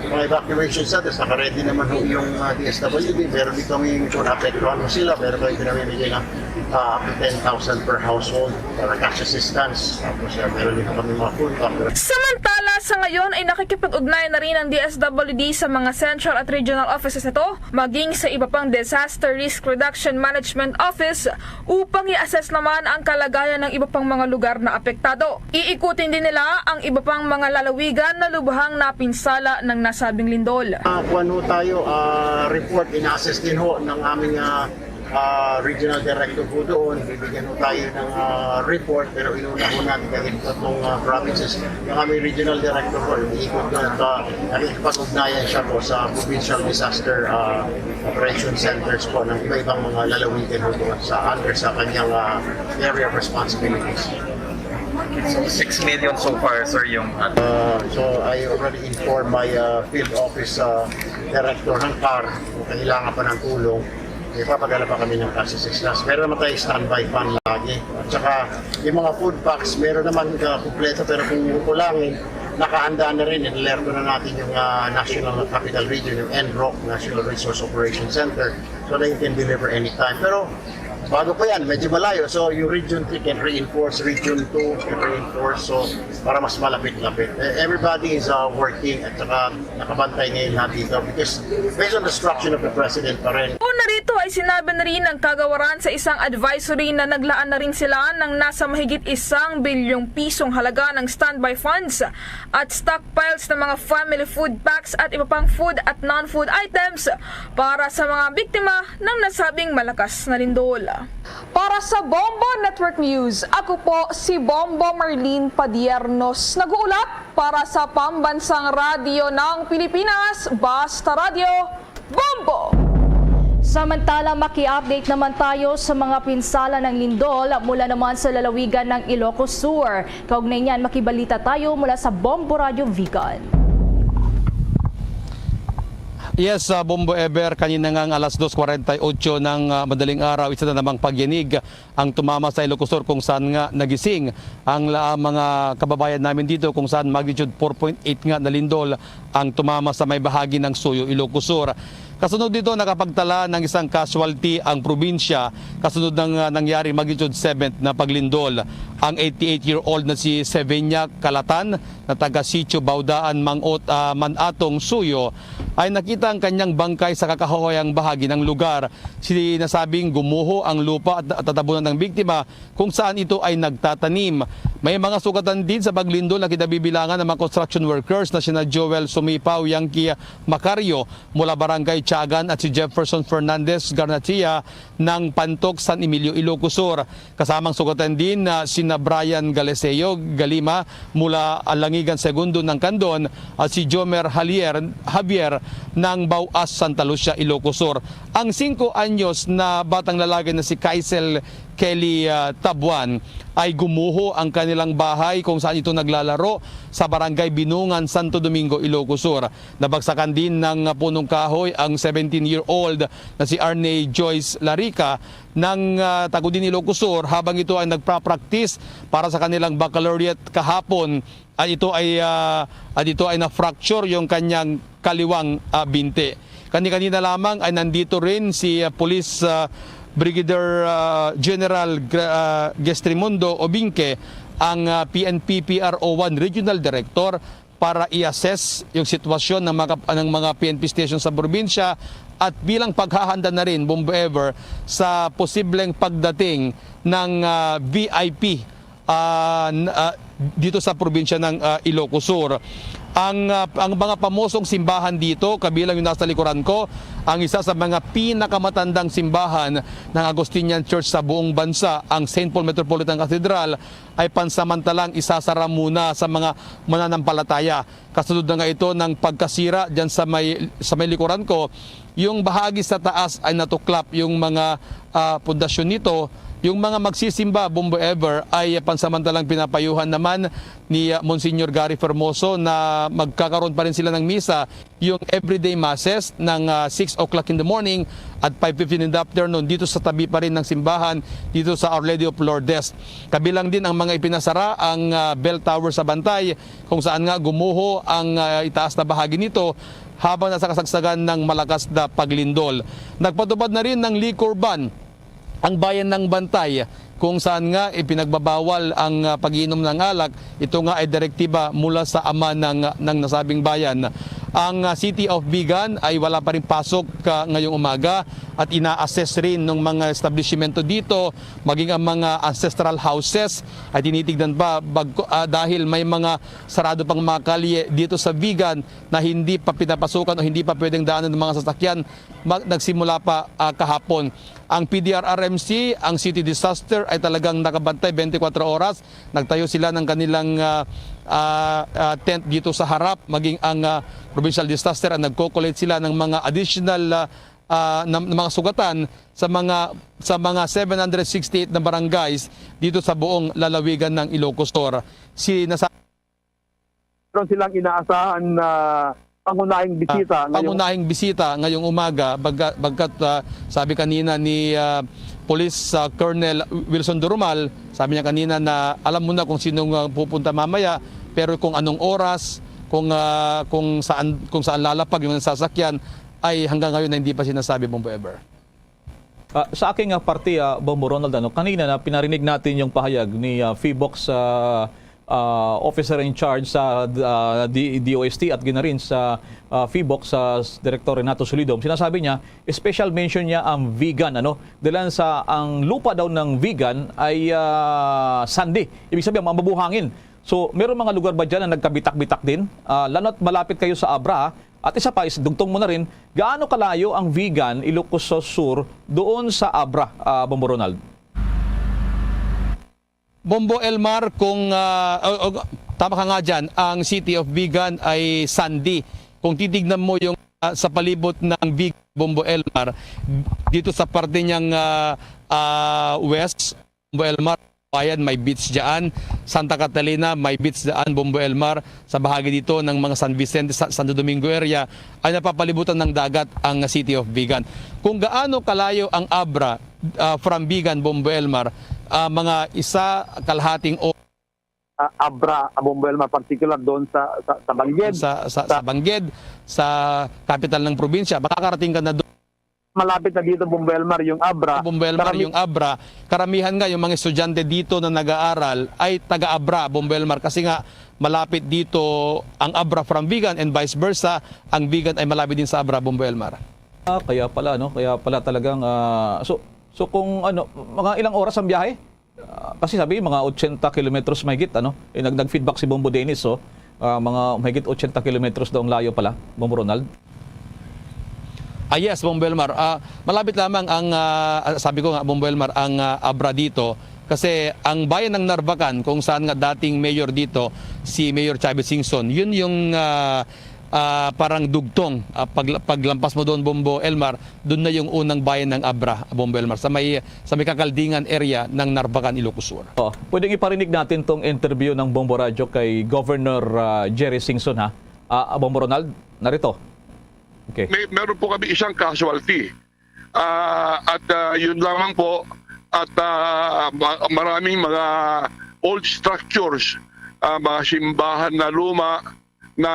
mga evacuation centers, naka-ready naman ho yung uh, D S W D, meron din kami yung kung apektuhan mo sila, meron kami pinamimigay ng uh, up to ten thousand per household para cash assistance. Tapos uh, meron din kami mga food packs. Samantala, sa ngayon ay nakikipag-ugnayan na rin ang D S W D sa mga central at regional offices nito, maging sa iba pang Disaster Risk Reduction Management Office upang i-assess naman ang kalagayan ng iba pang mga lugar na apektado. Iikutin din nila ang iba pang mga lalawigan na lubhang napinsala ng nasabing lindol. Uh, kuwan ho tayo, uh, report, ina-assess din ho ng aming uh, uh, regional director po doon. Bibigyan ho tayo ng uh, report, pero inuna ho natin kagad itong uh, provinces. Yung aming regional director po, umiikot na at uh, nakikipag-ugnayan siya po sa provincial disaster uh, operation centers po ng iba-ibang mga lalawigan po doon sa under sa kanyang uh, area of responsibilities. So, six million so far, sir, yung ano. Uh, so I already informed my uh, field office uh, director ng CAR kung kailangan pa ng tulong. Ipapadala pa kami ng cash assistance. Meron naman tayo standby fund lagi. At saka yung mga food packs, meron naman uh, kumpleto pero kung kukulangin, nakahanda na rin. Inalerto na natin yung uh, National Capital Region, yung NROC, National Resource Operation Center. So they can deliver anytime. Pero bago pa yan, medyo malayo. So yung Region three can reinforce, Region two can reinforce. So para mas malapit-lapit. Eh, everybody is uh, working at saka nakabantay ngayon natin ito because based on the instruction of the President pa rin. Una rito ay sinabi na rin ng Kagawaran sa isang advisory na naglaan na rin sila ng nasa mahigit isang bilyong pisong halaga ng standby funds at stockpiles ng mga family food packs at iba pang food at non-food items para sa mga biktima ng nasabing malakas na lindol. Para sa Bombo Network News, ako po si Bombo Marlene Padiernos, nag-uulat para sa Pambansang Radyo ng Pilipinas, Basta Radyo, Bombo! Samantala, maki-update naman tayo sa mga pinsala ng lindol mula naman sa lalawigan ng Ilocos Sur. Kaugnay niyan, makibalita tayo mula sa Bombo Radyo Vigan. Yes, uh, Bombo Ever, kanina nga ang alas dos kwarenta y ocho ng uh, madaling araw, isa na namang pagyanig ang tumama sa Ilocos Sur, kung saan nga nagising ang la- mga kababayan namin dito, kung saan magnitude four point eight nga nalindol ang tumama sa may bahagi ng Suyo, Ilocos Sur. Kasunod dito, nakapagtala ng isang casualty ang probinsya kasunod ng uh, nangyari magnitude seven na paglindol. Ang eighty-eight-year-old na si Sevenia Kalatan na taga Sitio Baudaan, Mangot, uh, Manatong, Suyo, ay nakita ang kanyang bangkay sa kakahoyang bahagi ng lugar. Sinasabing gumuho ang lupa at, at natabunan ng biktima kung saan ito ay nagtatanim. May mga sugatan din sa paglindol na kinabibilangan ng mga construction workers na sina Joel Sumipaw, Yankee Macario mula Barangay Tiagan at si Jefferson Fernandez Garnatia ng Pantok, San Emilio, Ilocos Sur. Kasamang sugatan din na sina Brian Galeseo Galima mula Alangigan Segundo ng Candon at si Jomer Halier, Javier ng Bauas, Santa Lucia, Ilocos Sur. Ang singko anyos na batang lalaki na si Kaisel Kelly, ah, Tabuan ay gumuho ang kanilang bahay kung saan ito naglalaro sa Barangay Binungan, Santo Domingo, Ilocos Sur. Nabagsakan din ng punong kahoy ang seventeen-year-old na si Arne Joyce Larica ng, ah, Tagudin, Ilocos Sur, habang ito ay nagpa-practice para sa kanilang baccalaureate kahapon. At ito ay, ah, at ito ay na-fracture yung kanyang kaliwang, ah, binti. Kani-kanina lamang ay nandito rin si, ah, Police, ah, Brigadier, ah, General Gra-, ah, Gestrimundo Obinque, ang, ah, P N P P R O one Regional Director, para i-assess yung sitwasyon ng mga, ng mga P N P station sa probinsya at bilang paghahanda na rin, Bombo Ever, sa posibleng pagdating ng, ah, V I P, ah, n-, ah, dito sa probinsya ng, ah, Ilocos Sur. Ang, ah, ang mga pamosong simbahan dito, kabilang yung nasa likuran ko, ang isa sa mga pinakamatandang simbahan ng Augustinian Church sa buong bansa, ang Saint Paul Metropolitan Cathedral, ay pansamantalang isasara muna sa mga mananampalataya. Kasunod na nga ito ng pagkasira dyan sa may, sa may likuran ko, yung bahagi sa taas ay natuklap yung mga, ah, pundasyon nito. Yung mga magsisimba, Bombo Ever, ay pansamantalang pinapayuhan naman ni, ah, Monsignor Gary Fermoso na magkakaroon pa rin sila ng misa, yung everyday masses ng, ah, six o'clock in the morning at five fifteen in the afternoon dito sa tabi pa rin ng simbahan dito sa Our Lady of Lourdes. Kabilang din ang mga ipinasara ang, ah, bell tower sa Bantay, kung saan nga gumuho ang, ah, itaas na bahagi nito habang nasa kasagsagan ng malakas na paglindol. Nagpatupad na rin ng liquor ban ang bayan ng Bantay, kung saan nga ipinagbabawal ang, ah, pag-iinom ng alak. Ito nga ay direktiba mula sa ama ng, ng nasabing bayan. Ang, ah, City of Vigan ay wala pa rin pasok, ah, ngayong umaga at ina-assess rin ng mga establishmento dito, maging ang mga ancestral houses ay tinitignan pa bagko, ah, dahil may mga sarado pang mga kalye dito sa Vigan na hindi pa pinapasukan o hindi pa pwedeng daanan ng mga sasakyan mag-, nagsimula pa, ah, kahapon. Ang P D R R M C, ang City Disaster ay talagang nakabantay twenty-four oras. Nagtayo sila ng kanilang, ah, ah, ah, tent dito sa harap, maging ang, ah, Provincial Disaster ang nagko-collate sila ng mga additional, ah, ah, na, na mga sugatan sa mga, sa mga seven hundred sixty-eight na barangays dito sa buong lalawigan ng Ilocos Sur. Si nasa Meron silang inaasahan na pangunahing Ah, bisita ngayong pangunahing bisita ngayong umaga, bagka-, bagkat, ah, sabi kanina ni, ah, Police, ah, Colonel Wilson Durumal, sabi niya kanina na alam mo na kung sinong, ah, pupunta mamaya, pero kung anong oras, kung, ah, kung saan, kung saan lalapag yung sasakyan, ay hanggang ngayon na hindi pa sinasabi, Bombo Ever. Ah, sa aking, ah, parte, ah, Bombo Ronald, ano, kanina na pinarinig natin yung pahayag ni, ah, Fibox, ah, ah, officer in charge sa, ah, D-, D O S T at gina rin sa, ah, Fibox, sa s-, Director Renato Solidom. Sinasabi niya, special mention niya ang Vigan, ano? Dahil sa, ang lupa daw ng Vigan ay, ah, sandy. Ibig sabihin, mabuhangin. So, meron mga lugar ba dyan na nagkabitak-bitak din? Ah, lalo na't malapit kayo sa Abra, ah. At isa pa, is, dugtong mo na rin, gaano kalayo ang Vigan, Ilocos Sur, doon sa Abra, ah, Bombo Ronald? Bombo Elmar, kung, ah, o, o, tama ka nga dyan, ang City of Vigan ay sandy. Kung titignan mo yung, ah, sa palibot ng Vigan, Bombo Elmar, dito sa parte niyang, ah, ah, west, Bombo Elmar, Bayan, may beach dyan. Santa Catalina, may beach dyan, Bombo Elmar. Sa bahagi dito ng mga San Vicente, Sa-, Santo Domingo area, ay napapalibutan ng dagat ang City of Vigan. Kung gaano kalayo ang Abra, ah, from Vigan, Bombo Elmar, ah, mga isa kalahating o Ah, Abra, Bombo Elmar, particular doon sa, sa, sa Bangged. Sa, sa, Sa sa Bangged, sa kapital ng probinsya, makakarating ka na doon. Malapit na dito, Bombo Elmar, yung Abra. Bombo Elmar, Karami- yung Abra. Karamihan nga, yung mga estudyante dito na nag-aaral ay taga-Abra, Bombo Elmar, kasi nga malapit dito ang Abra from Vigan and vice versa, ang Vigan ay malapit din sa Abra, Bombo Elmar. Ah, kaya pala, no? Kaya pala talagang, ah, so, so kung ano, mga ilang oras ang biyahe? Ah, kasi sabi, mga ochenta kilometros mahigit, ano? Eh, nag-, nag-feedback si Bombo Dennis, so, ah, mga mahigit ochenta kilometros daw ang layo pala, Bombo Ronald. Ah, yes, Bombo Elmar. Ah, malapit lamang ang, ah, sabi ko nga, Bombo Elmar, ang, ah, Abra dito. Kasi ang bayan ng Narvacan, kung saan nga dating mayor dito, si Mayor Chavez Singson, yun yung, ah, ah, parang dugtong. Ah, pag-, paglampas mo doon, Bombo Elmar, doon na yung unang bayan ng Abra, Bombo Elmar, sa may, sa may Kakaldingan area ng Narvacan, Ilocos Sur. Oh, pwedeng iparinig natin tong interview ng Bombo Radyo kay Governor, ah, Jerry Singson, ha? Ah, Bombo Ronald, narito. Okay. May, meron po kami isang casualty. Ah, at, ah, yun lamang po. At, ah, ma-, maraming mga old structures, ah, mga simbahan na luma na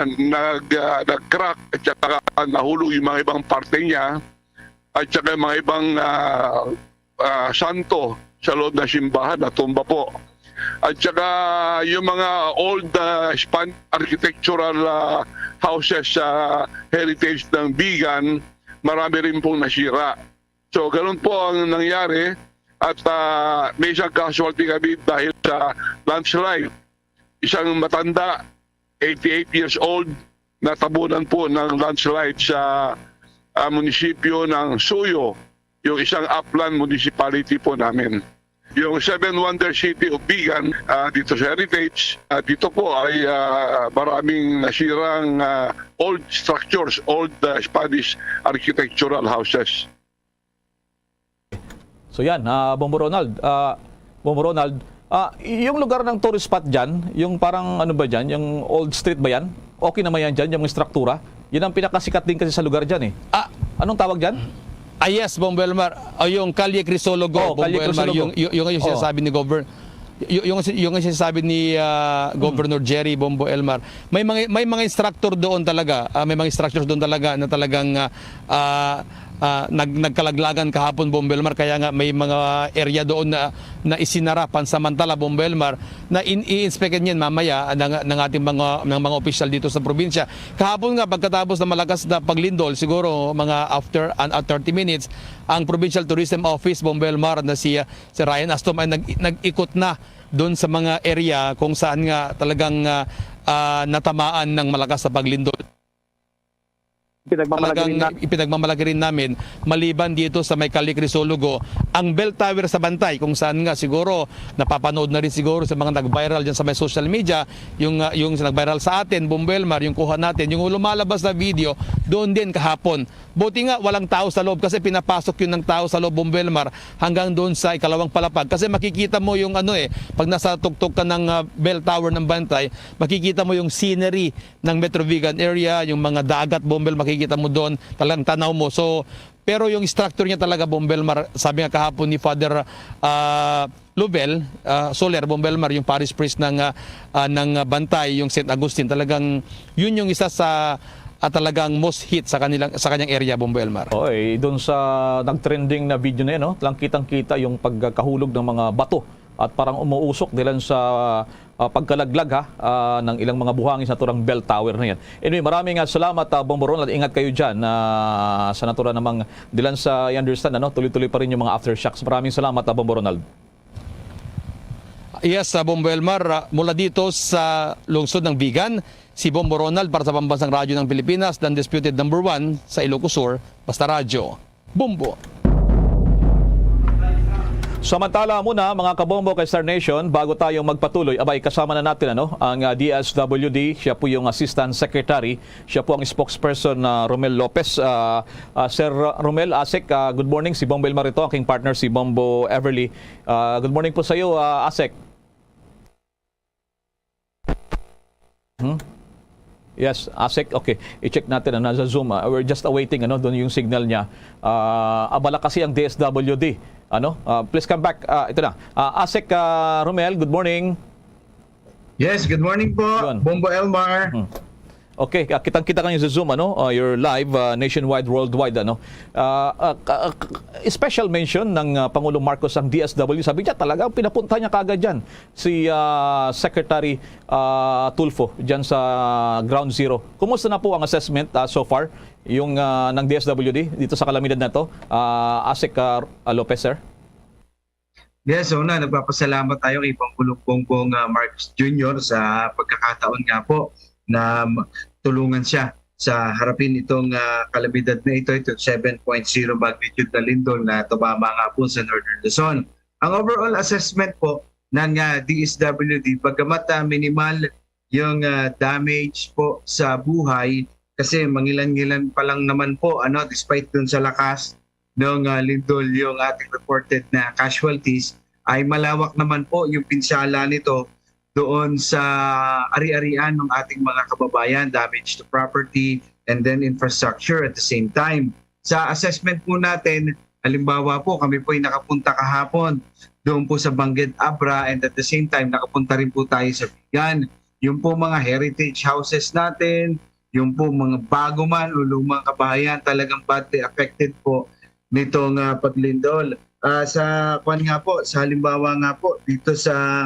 nag, ah, nag-crack at saka nahulog yung mga ibang parte niya at saka yung mga ibang, ah, ah, santo sa loob ng simbahan na tumba po. At saka yung mga old, ah, Spanish architectural, ah, houses sa heritage ng Vigan, marami rin pong nasira. So, ganun po ang nangyari at, ah, may isang casualty kami dahil sa landslide. Isang matanda, eighty-eight years old, natabunan po ng landslide sa, ah, munisipyo ng Suyo, yung isang upland municipality po namin. Yung Seven Wonder City of Vigan, ah, dito sa Heritage, ah, dito po ay, ah, maraming nasirang, ah, old structures, old, ah, Spanish architectural houses. So yan, ah, Bombo Ronald, ah, Bombo Ronald, ah, y-, yung lugar ng tourist spot dyan, yung parang ano ba dyan, yung old street ba yan? Okay naman yan dyan, yung struktura? Yan ang pinakasikat din kasi sa lugar dyan eh. Ah. Anong tawag dyan? Ah, yes, Bombo Elmar. O, yung Kalye Crisologo, Oh, Bombo Kalye Elmar, Crisologo. yung, yung, yung, yung Oh. sinasabi ni Governor, y-, yung, yung sinasabi ni, ah, Hmm. Governor Jerry, Bombo Elmar. May mga, may mga instructor doon talaga, ah, may mga instructors doon talaga na talagang, ah, ah, ah, nag-, nagkalaglagan kahapon, Bombo Elmar. Kaya nga may mga area doon na, na isinara pansamantala, Bombo Elmar, na in-, i-inspect niyan mamaya, ah, ng, ng ating mga, ng mga opisyal dito sa probinsya. Kahapon nga, pagkatapos ng malakas na paglindol, siguro mga after an, ah, thirty minutes, ang Provincial Tourism Office, Bombo Elmar, na si, ah, si Ryan Astom ay nag-, nag-ikot na doon sa mga area kung saan nga talagang, ah, ah, natamaan ng malakas na paglindol. Pinagmamalaki Talagang rin na- ipinagmamalaki rin namin, maliban dito sa may Kalye Crisologo, ang bell tower sa Bantay, kung saan nga siguro napapanood na rin siguro sa mga nag-viral dyan sa may social media, yung, ah, yung nag-viral sa atin, Bombo Elmar, yung kuha natin, yung lumalabas na video, doon din kahapon. Buti nga walang tao sa loob kasi pinapasok yun ng tao sa loob, Bombo Elmar, hanggang doon sa ikalawang palapag. Kasi makikita mo yung ano eh, pag nasa tuktok ka ng, ah, bell tower ng Bantay, makikita mo yung scenery ng Metro Vigan area, yung mga dagat, Bombo Elmar, makikita mo doon, talagang tanaw mo. So, pero yung structure niya talaga, Bombo Elmar, sabi nga kahapon ni Father, ah, Lubel, ah, Soler, Bombo Elmar, yung parish priest ng, ah, ah, ng, ah, Bantay, yung Saint Augustine, talagang yun yung isa sa, ah, talagang most hit sa kanilang, sa kanyang area, Bombo Elmar. Oy, doon sa nag-trending na video na yan, no? Lang kitang-kita yung pagkahulog ng mga bato at parang umuusok dilan sa, ah, pagkalaglag, ha, ah, ng ilang mga buhangin sa naturang bell tower na yan. Anyway, maraming, ah, salamat, ah, Bombo Ronald. Ingat kayo dyan, ah, sa natura namang dilan sa, I understand, ano, tuloy-tuloy pa rin yung mga aftershocks. Maraming salamat, ah, Bombo Ronald. Yes, sa Bombo Elmar, ah, mula dito sa lungsod ng Vigan, si Bombo Ronald para sa Pambansang Radyo ng Pilipinas, the undisputed number one sa Ilocos Sur, Basta Radyo. Bombo. Samantala muna, mga kabombo kay Star Nation, bago tayo magpatuloy, abay, kasama na natin, ano, ang, ah, D S W D. Siya po yung Assistant Secretary. Siya po ang spokesperson na Romel Lopez. Ah, ah, Sir Romel, Asek, ah, good morning. Si Bombo Elmar ito, aking partner si Bombo Everly. Ah, good morning po sa iyo, ah, Asek. Hmm? Yes, Asek. Okay, i-check natin, ano, sa Zoom. Ah, we're just awaiting, ano, doon yung signal niya. Ah, abala kasi ang D S W D. Ano? Ah, please come back. Ah, ito na. Ah, Asek, ah, Romel, good morning. Yes, good morning po, Yun. Bombo Elmar. Hmm. Okay, ah, kitang-kita kayo sa Zoom, ano? Ah, you're live, ah, nationwide, worldwide, ano? Ah, ah, ka-, ah, k-, special mention ng, ah, Pangulong Marcos ang D S W. Sabi niya, talaga, pinapunta niya kagad dyan si, ah, Secretary, ah, Tulfo dyan sa Ground Zero. Kumusta na po ang assessment, ah, so far, yung, ah, ng D S W D dito sa kalamidad na to? Ah, Asek, ah, Lopez, sir? Yes, una, nagpapasalamat tayo kay Pangulong Bongbong, ah, Marcos Junior sa pagkakataon nga po na m-, tulungan siya sa harapin itong, ah, kalamidad na ito, itong seven point zero magnitude na lindol na tumama nga po sa Northern Luzon. Ang overall assessment po ng, ah, D S W D, bagamat, ah, minimal yung, ah, damage po sa buhay, kasi mangilan-ngilan pa lang naman po, ano, despite dun sa lakas ng, ah, lindol yung ating reported na casualties, ay malawak naman po yung pinsala nito doon sa ari-arian ng ating mga kababayan, damage to property and then infrastructure at the same time. Sa assessment po natin, halimbawa po, kami po ay nakapunta kahapon doon po sa Bangged Abra, and at the same time, nakapunta rin po tayo sa Vigan. Yung po mga heritage houses natin, yung po mga bago man o lumang kabahayan, talagang badly affected po nitong, ah, paglindol. Ah, sa kwan nga po, sa halimbawa nga po, dito sa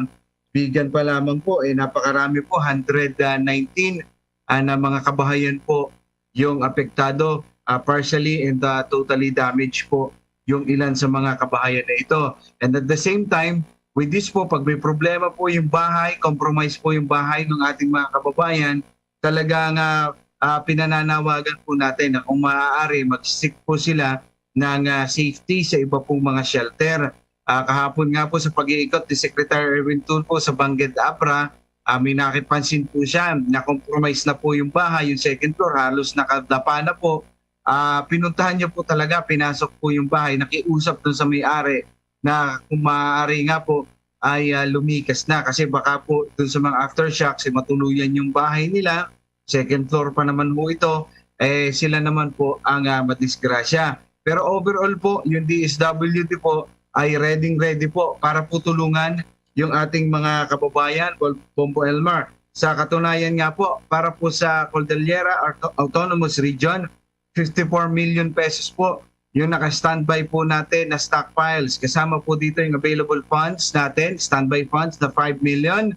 Vigan pa lamang po, eh, napakarami po, hundred nineteen, ah, na mga kabahayan po yung apektado, ah, partially and, ah, totally damaged po yung ilan sa mga kabahayan na ito. And at the same time, with this po, pag may problema po yung bahay, compromise po yung bahay ng ating mga kababayan, talagang, ah, ah, pinananawagan po natin na kung maaari, mag-seek po sila ng, ah, safety sa iba pong mga shelter. Ah, kahapon nga po sa pag-iikot ni Secretary Erwin Tulfo sa Bangged Abra, ah, may nakipansin po siya na compromise na po yung bahay, yung second floor, halos nakadapa na po. Ah, pinuntahan niya po talaga, pinasok po yung bahay, nakiusap dun sa may-ari na kung maaari nga po ay, ah, lumikas na, kasi baka po dun sa mga aftershocks, eh, matuluyan yung bahay nila, second floor pa naman po ito, eh, sila naman po ang, ah, madisgrasya. Pero overall po, yung D S W D po ay ready-ready po para po tulungan yung ating mga kababayan, Bol-, Bombo Elmar. Sa katunayan nga po, para po sa Cordillera Auto-, Autonomous Region, fifty-four million pesos po yung naka-standby po natin na stockpiles. Kasama po dito yung available funds natin, standby funds na five million,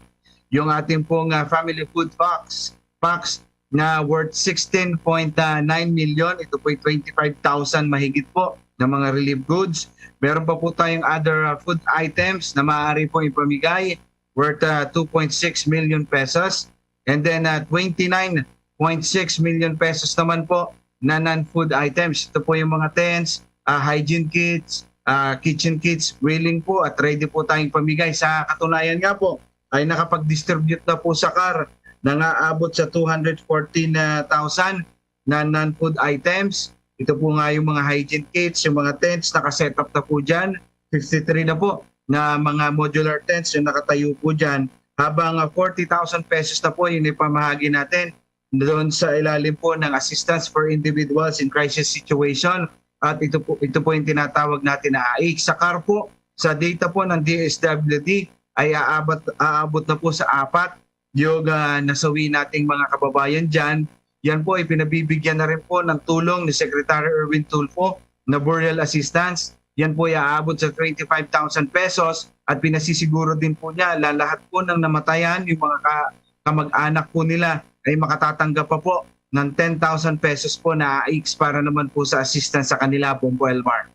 yung ating pong, ah, family food packs, packs na worth sixteen point nine million. Ito po yung twenty-five thousand mahigit po na mga relief goods. Meron pa po tayong other, ah, food items na maaari po ipamigay worth, ah, two point six million pesos. And then, ah, twenty-nine point six million pesos naman po na non-food items. Ito po yung mga tents, ah, hygiene kits, ah, kitchen kits, willing po at ready po tayong pamigay. Sa katunayan nga po, ay nakapag-distribute na po sa CAR na nga abot sa two hundred fourteen thousand na non-food items. Ito po nga yung mga hygiene kits, yung mga tents, naka-set up na po dyan. Fifty-three na po na mga modular tents yung nakatayo po dyan. Habang, ah, forty thousand pesos na po yung ipamahagi natin doon sa ilalim po ng Assistance for Individuals in Crisis Situation. At ito po, ito po yung tinatawag natin na AIC. Sa CAR po, sa data po ng D S W D, ay aabot, aabot na po sa apat yung, ah, nasawi nating mga kababayan dyan. Yan po ay pinabibigyan na rin po ng tulong ni Secretary Erwin Tulfo na burial assistance. Yan po ay aabot sa twenty-five thousand pesos at pinasisiguro din po niya na lahat po ng namatayan, yung mga ka-, kamag-anak po nila ay makatatanggap pa po ng ten thousand pesos po na AICS para naman po sa assistance sa kanila, Bombo Elmar.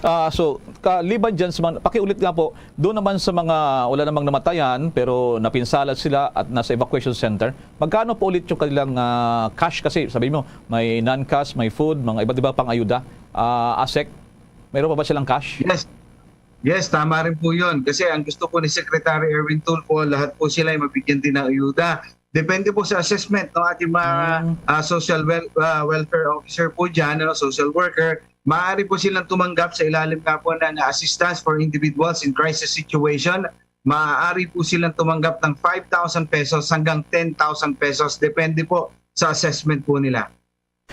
Ah, so, kaliban dyan sa mga, pakiulit nga po, doon naman sa mga wala namang namatayan, pero napinsala sila at nasa evacuation center, magkano po ulit yung kanilang, ah, cash? Kasi sabi mo, may non-cash, may food, mga iba't iba pang ayuda. Ah, ASEC, mayroon pa ba silang cash? Yes. Yes, tama rin po yun. Kasi ang gusto po ni Secretary Erwin Tulfo, lahat po sila ay mabigyan din ng ayuda. Depende po sa assessment, no, ating mga, Mm. ah, social wel-, ah, welfare officer po dyan, ano, social worker. Maaari po silang tumanggap sa ilalim nga po ng Assistance for Individuals in Crisis Situation. Maaari po silang tumanggap ng five thousand pesos hanggang ten thousand pesos. Depende po sa assessment po nila.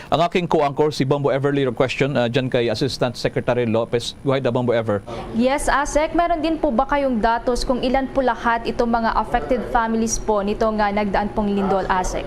Ang aking co-anchor, si Bombo Ever, leader question, ah, dyan kay Assistant Secretary Lopez. Go ahead, ah, Bombo Ever. Yes, ASEC, meron din po ba kayong datos kung ilan po lahat itong mga affected families po nito nga nagdaan pong lindol, ASEC?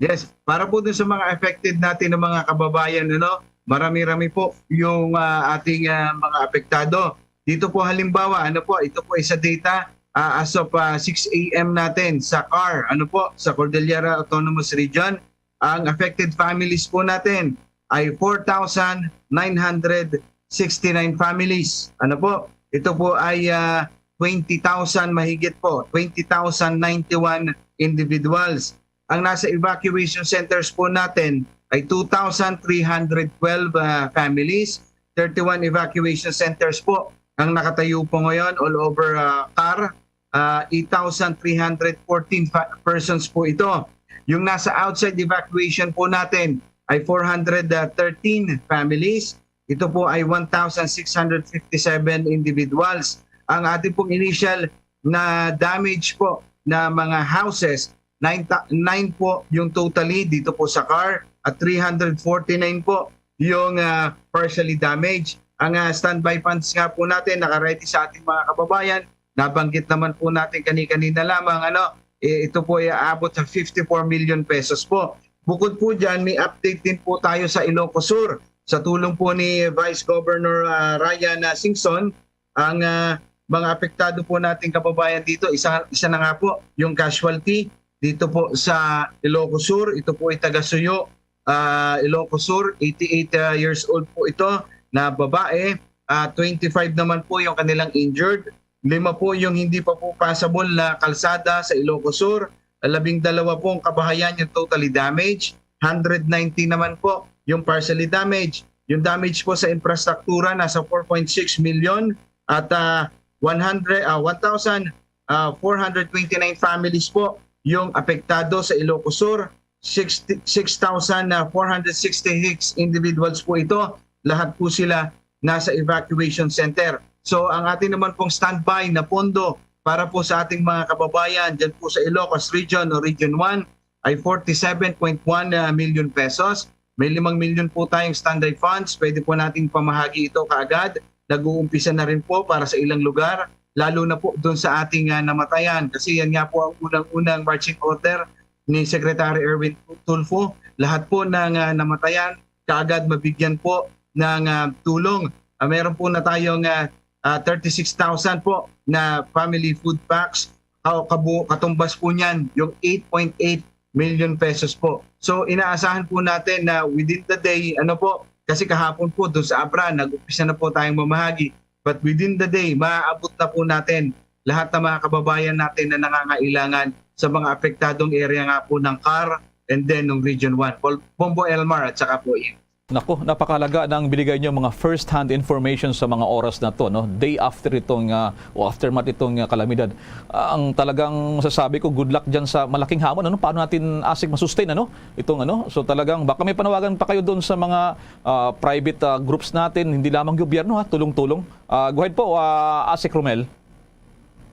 Yes, para po dun sa mga affected natin ng mga kababayan, ano, marami-rami po yung, ah, ating, ah, mga apektado. Dito po halimbawa, ano po, ito po ay sa data, ah, as of, ah, six A M natin sa CAR, ano po, sa Cordillera Autonomous Region, ang affected families po natin ay four thousand nine hundred sixty-nine families. Ano po? Ito po ay ah, twenty thousand mahigit po, twenty thousand ninety-one individuals. Ang nasa evacuation centers po natin ay two thousand three hundred twelve ah, families, thirty-one evacuation centers po ang nakatayo po ngayon all over ah, CAR. Ah, eight thousand three hundred fourteen fa- persons po ito. Yung nasa outside evacuation po natin ay four hundred thirteen families. Ito po ay one thousand six hundred fifty-seven individuals. Ang ating pong initial na damage po na mga houses, nine, ta- nine po yung totally dito po sa CAR at three hundred forty-nine po yung ah, partially damaged. Ang ah, standby funds nga po natin naka-ready sa ating mga kababayan. Nabanggit naman po natin kani-kanina lamang, ano, eh, ito po ay aabot sa fifty-four million pesos po. Bukod po dyan, may update din po tayo sa Ilocos Sur. Sa tulong po ni Vice Governor ah, Ryan ah, Singson, ang ah, mga apektado po nating kababayan dito, isa, isa na nga po yung casualty dito po sa Ilocos Sur. Ito po ay taga Suyo, ah, Ilocos Sur, eighty-eight ah, years old po ito na babae. Ah, twenty-five naman po yung kanilang injured. Lima po yung hindi pa po passable na kalsada sa Ilocos Sur. Labing dalawa po ang kabahayan yung totally damaged. Hundred ninety naman po yung partially damaged. Yung damage po sa infrastruktura nasa four point six million at ah, one hundred, ah, one thousand ah, four hundred twenty-nine families po yung apektado sa Ilocos Sur. Sixty, six thousand four hundred sixty-six individuals po ito. Lahat po sila nasa evacuation center. So ang atin naman pong standby na pondo para po sa ating mga kababayan dyan po sa Ilocos Region o Region one ay forty-seven point one million pesos. May limang milyon po tayong standby funds. Pwede po nating pamahagi ito kaagad. Nag-uumpisa na rin po para sa ilang lugar, lalo na po doon sa ating ah, namatayan. Kasi yan nga po ang unang-unang marching order ni Secretary Erwin Tulfo. Lahat po ng ah, namatayan, kaagad mabigyan po ng ah, tulong. Ah, meron po na tayong ah, ah, thirty-six thousand po na family food packs. Ka- kabu- Katumbas po niyan yung eight point eight million pesos po. So inaasahan po natin na within the day, ano po, kasi kahapon po doon sa Abra, nag-umpisa na po tayong mamahagi. But within the day, maaabot na po natin lahat ng mga kababayan natin na nangangailangan sa mga apektadong area nga po ng CAR and then ng Region one. Bol- Bombo Elmar at saka po Ian. Nako, napakalaga ng binigay niyo mga first-hand information sa mga oras na to, no? Day after itong, ah, o aftermath itong ah, kalamidad. Ah, ang talagang masasabi ko, good luck dyan sa malaking hamon. Ano? Paano natin asik masustain, ano? Itong ano? So talagang baka may panawagan pa kayo doon sa mga ah, private ah, groups natin, hindi lamang gobyerno, ha, tulong-tulong. Ah, go ahead po, ah, Asik Romel.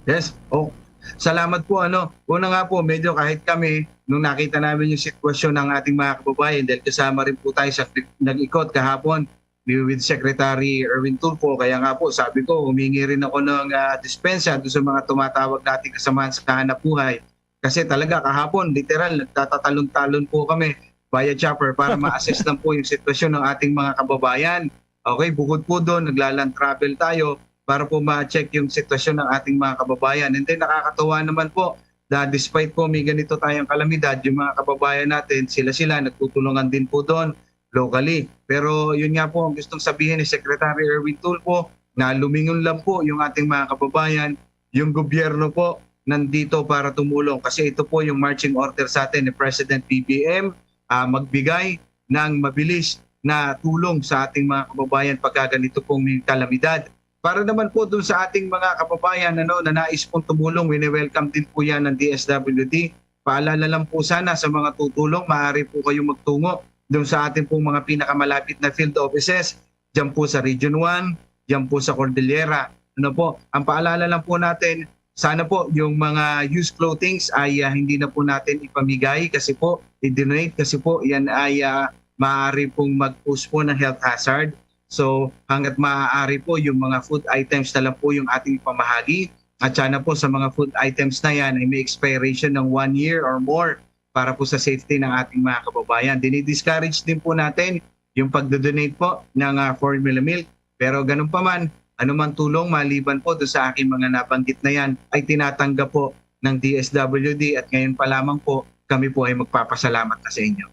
Yes. Oh, salamat po. Ano, una nga po, medyo kahit kami, nung nakita namin yung sitwasyon ng ating mga kababayan, dahil kasama rin po tayo sa nag-ikot kahapon with Secretary Erwin Tulfo, kaya nga po, sabi ko, humingi rin ako ng ah, dispensa doon sa mga tumatawag nating kasamahan sa hanap buhay. Kasi talaga kahapon, literal, nagtatatalon-talon po kami via chopper para ma-assess lang po yung sitwasyon ng ating mga kababayan. Okay, bukod po doon, nagla-land travel tayo para po ma-check yung sitwasyon ng ating mga kababayan. And then nakakatuwa naman po na despite po may ganito tayong kalamidad, yung mga kababayan natin, sila-sila nagtutulungan din po doon locally. Pero yun nga po ang gustong sabihin ni Secretary Erwin Tulfo, na lumingon lang po yung ating mga kababayan, yung gobyerno po nandito para tumulong kasi ito po yung marching order sa atin ni President B B M, ah, magbigay ng mabilis na tulong sa ating mga kababayan pagka ganito pong may kalamidad. Para naman po dun sa ating mga kababayan, ano, na nais pong tumulong, wini-welcome din po yan ng D S W D. Paalala lang po sana sa mga tutulong, maaari po kayong magtungo dun sa ating pong mga pinakamalapit na field offices, dyan po sa Region one, dyan po sa Cordillera. Ano po, ang paalala lang po natin, sana po yung mga used clothings ay ah, hindi na po natin ipamigay kasi po, i-donate kasi po, yan ay ah, maaari pong mag-pose po ng health hazard. So hanggat maaari po, yung mga food items na lang po yung ating ipamahagi. At sana po sa mga food items na yan ay may expiration ng one year or more para po sa safety ng ating mga kababayan. Dinidiscourage din po natin yung pagdodonate po ng ah, formula milk. Pero ganun pa man, anumang tulong maliban po doon sa aking mga nabanggit na yan ay tinatanggap po ng D S W D at ngayon pa lamang po kami po ay magpapasalamat na sa inyo.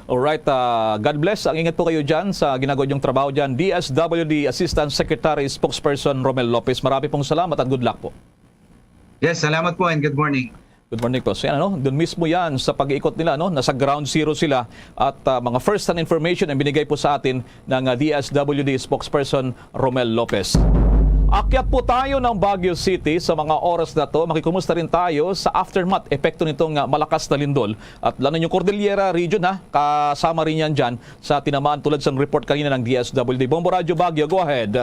Alright, ah, God bless. Ang ingat po kayo dyan sa ginagawa niyong trabaho dyan. D S W D Assistant Secretary Spokesperson Romel Lopez. Marami pong salamat at good luck po. Yes, salamat po and good morning. Good morning po. So yan, ano, doon mismo yan sa pag-iikot nila, no? Nasa ground zero sila at ah, mga first-hand information ang binigay po sa atin ng ah, D S W D Spokesperson Romel Lopez. Akyat po tayo ng Baguio City sa mga oras na to. Makikumusta rin tayo sa aftermath, epekto nitong ah, malakas na lindol. At lalo yung Cordillera region, ha, kasama rin yan dyan sa tinamaan, tulad sang report kanina ng D S W D. Bombo Radyo Baguio, go ahead.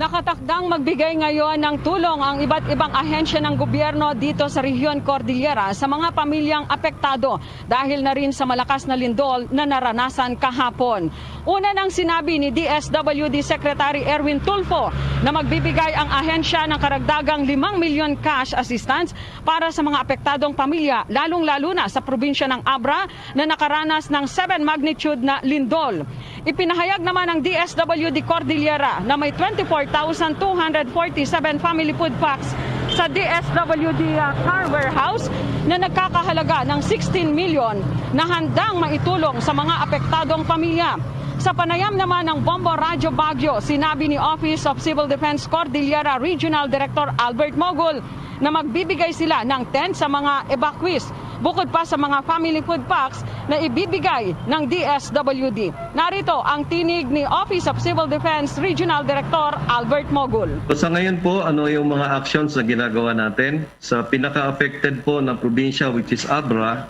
Nakatakdang magbigay ngayon ng tulong ang iba't ibang ahensya ng gobyerno dito sa Rehiyon Cordillera sa mga pamilyang apektado dahil na rin sa malakas na lindol na naranasan kahapon. Una nang sinabi ni D S W D Secretary Erwin Tulfo na magbibigay ang ahensya ng karagdagang limang milyon cash assistance para sa mga apektadong pamilya, lalong-lalo na sa probinsya ng Abra na nakaranas ng seven magnitude na lindol. Ipinahayag naman ng D S W D Cordillera na may twenty-four thousand two hundred forty-seven family food packs sa D S W D, ah, car warehouse na nagkakahalaga ng sixteen million na handang maitulong sa mga apektadong pamilya. Sa panayam naman ng Bombo Radyo Baguio, sinabi ni Office of Civil Defense Cordillera Regional Director Albert Mogul na magbibigay sila ng tent sa mga evacuees, bukod pa sa mga family food packs na ibibigay ng D S W D. Narito ang tinig ni Office of Civil Defense Regional Director Albert Mogul. So, sa ngayon po, ano yung mga actions na ginagawa natin? Sa pinaka-affected po na probinsya, which is Abra,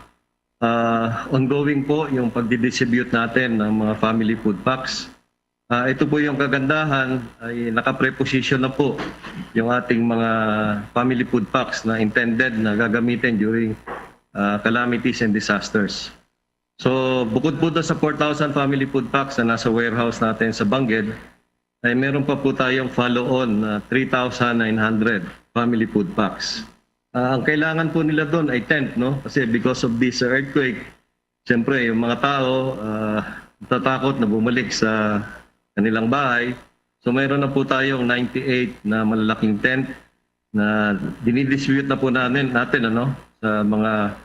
ah, ongoing po yung pagdidistribute natin ng mga family food packs. Ah, ito po yung kagandahan, ay nakapreposition na po yung ating mga family food packs na intended na gagamitin during ah, calamities and disasters. So, bukod po doon sa four thousand family food packs na nasa warehouse natin sa Bangged, ay meron pa po tayong follow-on na three thousand nine hundred family food packs. Ah, ang kailangan po nila doon ay tent, no? Kasi because of this earthquake, siyempre, yung mga tao, ah, natatakot na bumalik sa kanilang bahay. So, mayroon na po tayong ninety-eight na malalaking tent na dinidistribute na po namin, natin, ano, sa mga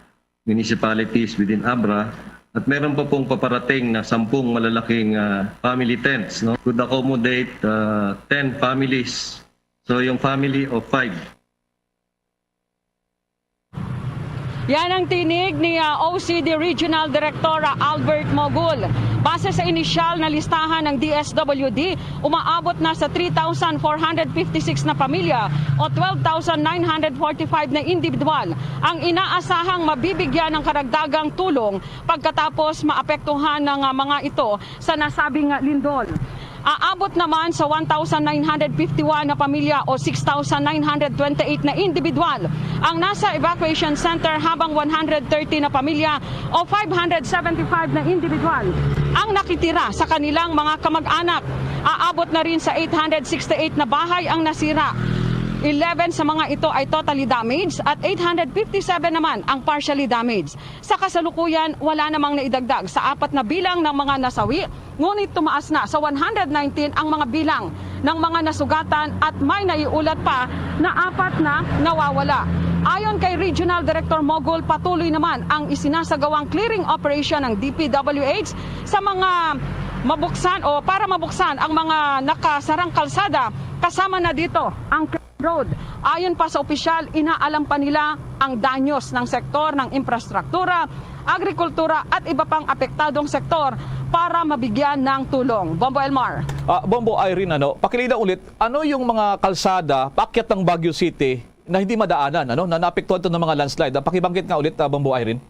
municipalities within Abra. At meron pa pong paparating na sampung malalaking, ah, family tents, no? Could accommodate, ah, ten families. So, yung family of five. Yan ang tinig ni, ah, O C D Regional Director, ah, Albert Mogul. Base sa inisyal na listahan ng D S W D, umaabot na sa three thousand four hundred fifty-six na pamilya o twelve thousand nine hundred forty-five na individual ang inaasahang mabibigyan ng karagdagang tulong pagkatapos maapektuhan ng, ah, mga ito sa nasabing, ah, lindol. Aabot naman sa one thousand nine hundred fifty-one na pamilya o six thousand nine hundred twenty-eight na individual ang nasa evacuation center, habang one hundred thirty na pamilya o five hundred seventy-five na individual ang nakitira sa kanilang mga kamag-anak. Aabot na rin sa eight hundred sixty-eight na bahay ang nasira. Eleven sa mga ito ay totally damaged at eight hundred fifty-seven naman ang partially damaged. Sa kasalukuyan, wala namang naidagdag sa apat na bilang ng mga nasawi, ngunit tumaas na sa one hundred nineteen ang mga bilang ng mga nasugatan at may naiulat pa na apat na nawawala. Ayon kay Regional Director Mogul, patuloy naman ang isinasagawang clearing operation ng D P W H sa mga mabuksan o para mabuksan ang mga nakasarang kalsada, kasama na dito ang Road. Ayon pa sa opisyal, inaalam pa nila ang danyos ng sektor ng infrastruktura, agrikultura at iba pang apektadong sektor para mabigyan ng tulong. Bombo Elmar. Ah, Bombo Irene, ano, pakilinaw ulit, ano yung mga kalsada paakyat ng Baguio City na hindi madaanan, ano, na naapektuhan to ng mga landslide? Ah, pakibangkit nga ulit, ah, Bombo Irene.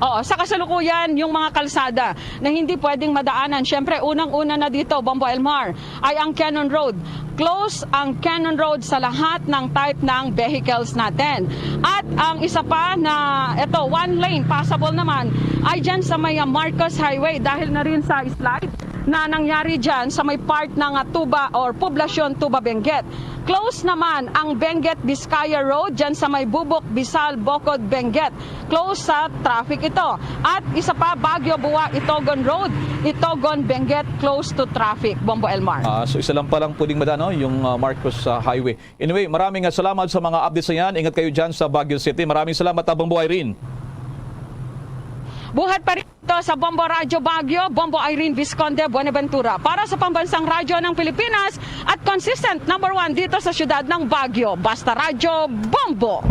Oo, sa kasalukuyan, yung mga kalsada na hindi pwedeng madaanan, syempre, unang-una na dito, Bombo Elmar, ay ang Cannon Road. Close ang Cannon Road sa lahat ng type ng vehicles natin. At ang isa pa na, eto, one lane, passable naman, ay dyan sa may, ah, Marcos Highway dahil na rin sa slide na nangyari dyan sa may part ng, ah, Tuba or Poblacion Tuba Benguet. Close naman ang Benguet Vizcaya Road dyan sa may Bubok, Bisal, Bocod, Benguet. Close sa traffic ito. At isa pa, Baguio Bua, Itogon Road, Itogon, Benguet, close to traffic. Bombo Elmar. Ah, so isa lang palang pwedeng madaan, no? Yung ah, Marcos ah, Highway. Anyway, maraming ah, salamat sa mga updates na yan. Ingat kayo dyan sa Baguio City. Maraming salamat, ah, Bombo Irene. Buhat pa rin ito sa Bombo Radyo Baguio, Bombo Irene Visconde Buenaventura. Para sa Pambansang Radyo ng Pilipinas at consistent number one dito sa siyudad ng Baguio, Basta Radyo Bombo!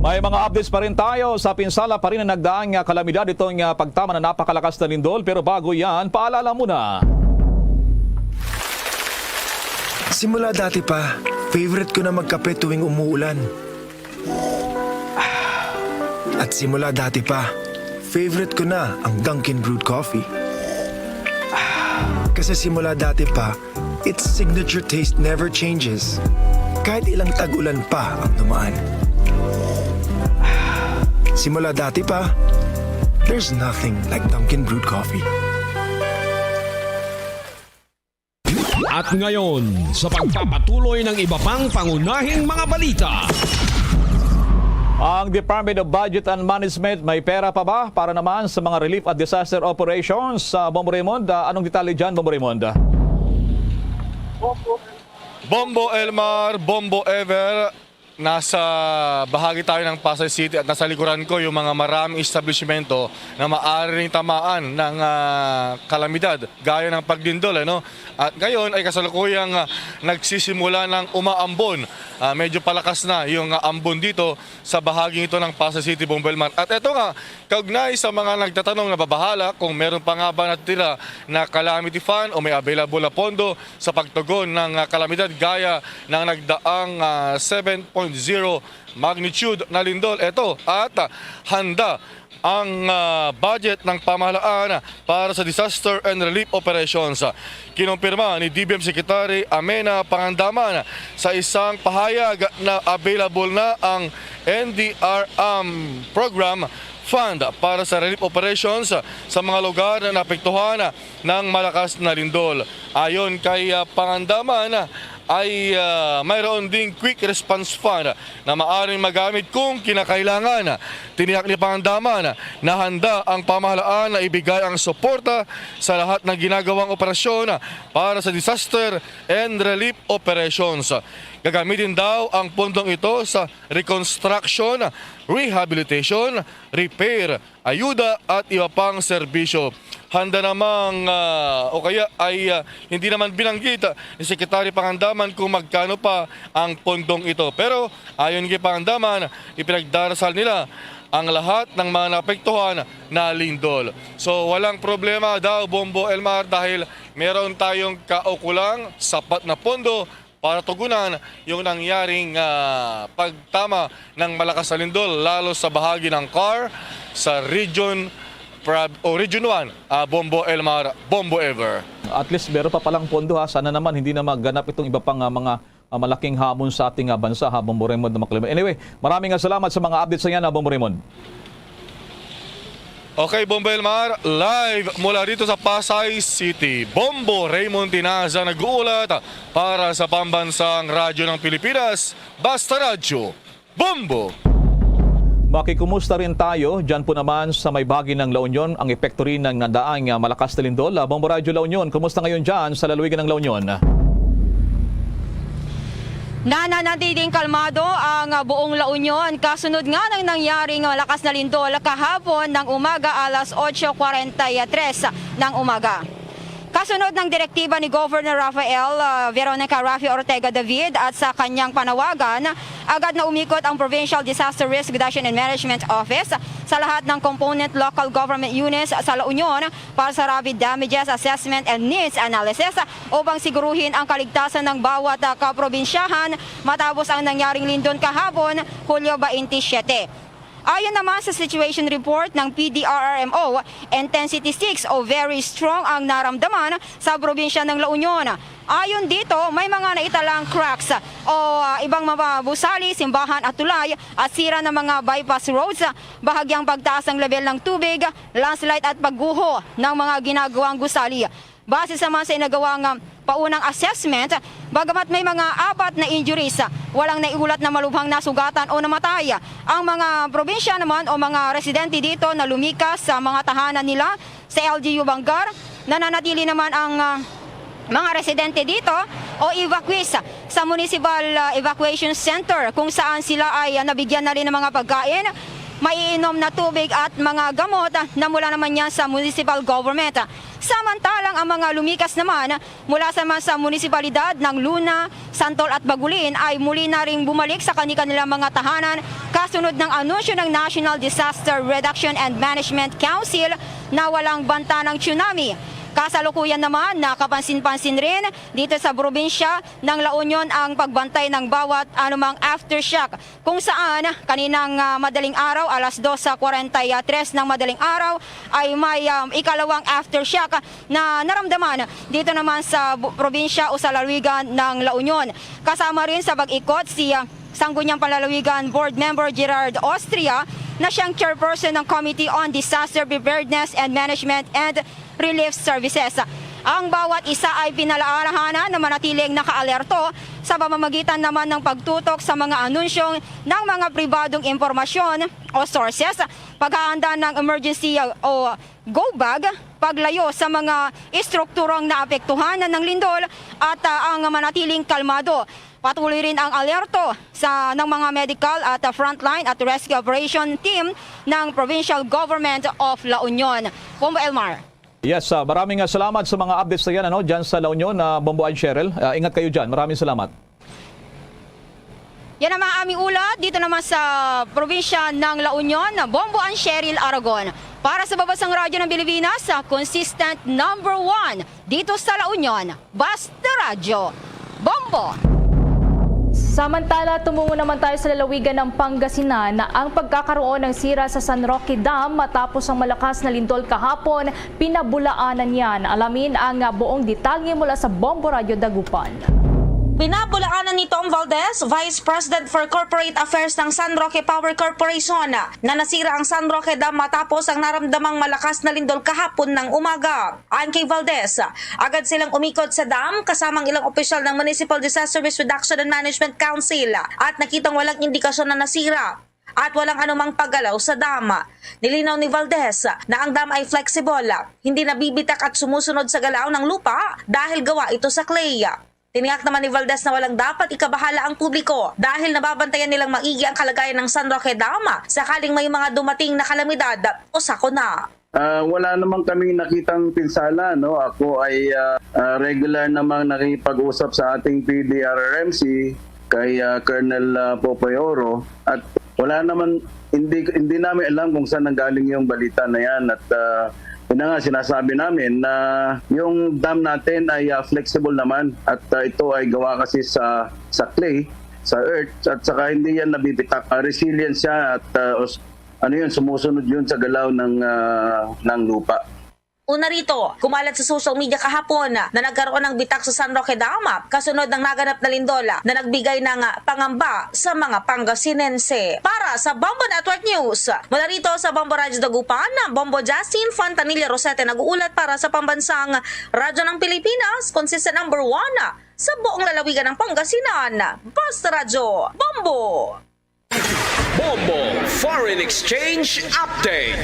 May mga updates pa rin tayo sa pinsala pa rin na nagdaang, ah, kalamidad itong, ah, pagtama na napakalakas na lindol. Pero bago yan, paalala muna. Simula dati pa, favorite ko na magkape tuwing umuulan. At simula dati pa, favorite ko na ang Dunkin Brewed Coffee. Kasi simula dati pa, its signature taste never changes. Kahit ilang tag-ulan pa ang dumaan. Simula dati pa, there's nothing like Dunkin Brewed Coffee. At ngayon, sa pagpapatuloy ng iba pang pangunahing mga balita. Ang Department of Budget and Management may pera pa ba para naman sa mga relief at disaster operations? Sa Bombo Raymond, ah, anong detalye dyan, Bombo Raymond? Bombo Elmar, Bombo Ever, nasa bahagi tayo ng Pasay City at nasa likuran ko yung mga maraming establishmento na maaari ring tamaan ng, ah, kalamidad gaya ng paglindol, ano? At ngayon ay kasalukuyang, ah, nagsisimula ng umaambon. Ah, medyo palakas na yung, ah, ambon dito sa bahaging ito ng Pasay City, Bombo Elmar. At eto nga, kaugnay sa mga nagtatanong, nababahala kung meron pa nga ba natitira na calamity fund o may available na pondo sa pagtugon ng, ah, kalamidad gaya ng nagdaang, ah, seven point zero magnitude na lindol. Eto, at, ah, handa ang, ah, budget ng pamahalaan para sa disaster and relief operations. Kinumpirma ni D B M Secretary Amena Pangandaman sa isang pahayag na available na ang N D R M program fund para sa relief operations sa mga lugar na naapektuhan ng malakas na lindol. Ayon kay, ah, Pangandaman, ay, ah, mayroon ding quick response fund na maaring magamit kung kinakailangan. Tiniyak ni Pangandaman na handa ang pamahalaan na ibigay ang suporta sa lahat ng ginagawang operasyon para sa disaster and relief operations. Gagamitin daw ang pundong ito sa reconstruction, rehabilitation, repair, ayuda at iba pang serbisyo. Handa namang, ah, o kaya ay, ah, hindi naman binanggit, ah, ni Secretary Pangandaman kung magkano pa ang pundong ito. Pero ayon kay Pangandaman, ipinagdarasal nila ang lahat ng mga naapektuhan na lindol. So, walang problema daw, Bombo Elmar, dahil meron tayong kaukulang sapat na pondo para tugunan yung nangyaring, ah, pagtama ng malakas na lindol, lalo sa bahagi ng CAR sa Region Prab-, o Region one, ah, Bombo Elmar, Bombo Ever. At least meron pa palang pondo, ha. Sana naman hindi na maganap itong iba pang, ah, mga, ah, malaking hamon sa ating, ah, bansa, ha, Bombo Raymond na Maclema. Anyway, maraming, ah, salamat sa mga updates na yan, ha, Bombo Raymond. Okay, Bombo Elmar, live mula rito sa Pasay City. Bombo Raymond Tinaza nag-uulat para sa Pambansang Radyo ng Pilipinas, Basta Radyo, Bombo! Makikumusta rin tayo dyan po naman sa may bahagi ng La Union, ang epekto rin ng nadaang, ah, malakas na lindol. Ah, Bombo Radyo La Union, kumusta ngayon dyan sa lalawigan ng La Union? Nananatiling kalmado ang buong La Union kasunod nga ng nangyaring malakas na lindol kahapon ng umaga alas otso kwarenta y tres ng umaga. Kasunod ng direktiba ni Governor Rafael, ah, Veronica Raffy Ortega David at sa kanyang panawagan, agad na umikot ang Provincial Disaster Risk Reduction and Management Office sa lahat ng component local government units sa La Union para sa rapid damages assessment and needs analysis upang siguruhin ang kaligtasan ng bawat, ah, kaprobinsyahan matapos ang nangyaring lindol kahapon, Hulyo twenty-seven. Ayon naman sa situation report ng P D R R M O, intensity six o very strong ang naramdaman sa probinsya ng La Union. Ayon dito, may mga naitalang cracks o, ah, ibang mga gusali, simbahan at tulay at sira ng mga bypass roads, bahagyang pagtaas ang level ng tubig, landslide at pagguho ng mga ginagawang gusali. Base sa man sa inagawang, ah, paunang assessment, bagamat may mga apat na injuries, ah, walang naiulat na malubhang nasugatan o namatay. Ang mga probinsya naman o mga residente dito na lumikas sa mga tahanan nila sa L G U Bangar, nananatili naman ang, ah, mga residente dito o evacuees sa Municipal, ah, Evacuation Center, kung saan sila ay, ah, nabigyan na rin ng mga pagkain, maiinom na tubig at mga gamot na mula naman niya sa municipal government. Samantalang ang mga lumikas naman mula sa, man sa munisipalidad ng Luna, Santol at Bagulin ay muli na ring bumalik sa kani-kanilang mga tahanan kasunod ng anunsyo ng National Disaster Reduction and Management Council na walang banta ng tsunami. Kasalukuyan naman, nakapansin-pansin rin dito sa probinsya ng La Union ang pagbantay ng bawat anumang aftershock, kung saan kaninang, ah, madaling araw, alas dos sa kwarenta y tres ng madaling araw, ay may, um, ikalawang aftershock na naramdaman dito naman sa bu-, probinsya o sa lalawigan ng La Union. Kasama rin sa pag-ikot si, ah, Sangguniang Panlalawigan Board Member Gerard Austria, na siyang chairperson ng Committee on Disaster Preparedness and Management and Relief Services. Ang bawat isa ay pinalaalahanan na manatiling nakaalerto sa pamamagitan naman ng pagtutok sa mga anunsyo ng mga pribadong impormasyon o sources, paghahanda ng emergency o go bag, paglayo sa mga estrukturang naapektuhan ng lindol, at, ah, ang manatiling kalmado. Patuloy rin ang alerto sa, ng mga medical at, ah, frontline at rescue operation team ng Provincial Government of La Union. Bombo Elmar. Yes, ah, maraming, ah, salamat sa mga updates na yan, ano, dyan sa La Union, ah, Bombo and Cheryl. Ah, ingat kayo dyan. Maraming salamat. Yan ang mga aming ulat dito naman sa probinsya ng La Union, Bombo and Cheryl Aragon. Para sa Babasang Radyo ng Pilipinas, sa consistent number one dito sa La Union, Basta Radyo, Bombo! Samantala, tumungo naman tayo sa lalawigan ng Pangasinan na ang pagkakaroon ng sira sa San Roque Dam matapos ang malakas na lindol kahapon, pinabulaanan niyan. Alamin ang, ah, buong detalye mula sa Bombo Radyo Dagupan. Pinabulaanan ni Tom Valdez, Vice President for Corporate Affairs ng San Roque Power Corporation, na nasira ang San Roque Dam matapos ang naramdamang malakas na lindol kahapon ng umaga. Ayon kay Valdez, agad silang umikot sa dam kasamang ilang opisyal ng Municipal Disaster Risk Reduction and Management Council at nakitang walang indikasyon na nasira at walang anumang paggalaw sa dam. Nilinaw ni Valdez na ang dam ay flexible, hindi nabibitak at sumusunod sa galaw ng lupa dahil gawa ito sa clay. Tiniyak naman ni Valdez na walang dapat ikabahala ang publiko dahil nababantayan nilang maigi ang kalagayan ng San Roque Dam sakaling may mga dumating na kalamidad o sakuna. Ah, wala naman kaming nakitang pinsala, no? Ako ay, ah, ah, regular namang nakikipag-usap sa ating P D R R M C kay, ah, Colonel, ah, Popoy Oro, at wala naman, hindi, hindi namin alam kung saan nanggaling yung balita na yan. At, ah, yun na nga, sinasabi namin na yung dam natin ay, ah, flexible naman at, ah, ito ay gawa kasi sa, sa clay, sa earth, at saka hindi yan nabibitak. Ah, resilient siya at, ah, os-, ano yun, sumusunod yun sa galaw ng, ah, ng lupa. Una rito, kumalat sa social media kahapon na nagkaroon ng bitak sa San Roque Dam kasunod ng naganap na lindol na nagbigay ng pangamba sa mga Pangasinense. Para sa Bombo Network News, mula rito sa Bombo Radyo Dagupan, Bombo Justin Fontanilla Rosete nag-uulat para sa Pambansang Radyo ng Pilipinas, consistent number one sa buong lalawigan ng Pangasinan. Basta Radyo, Bombo! Bombo Foreign Exchange Update.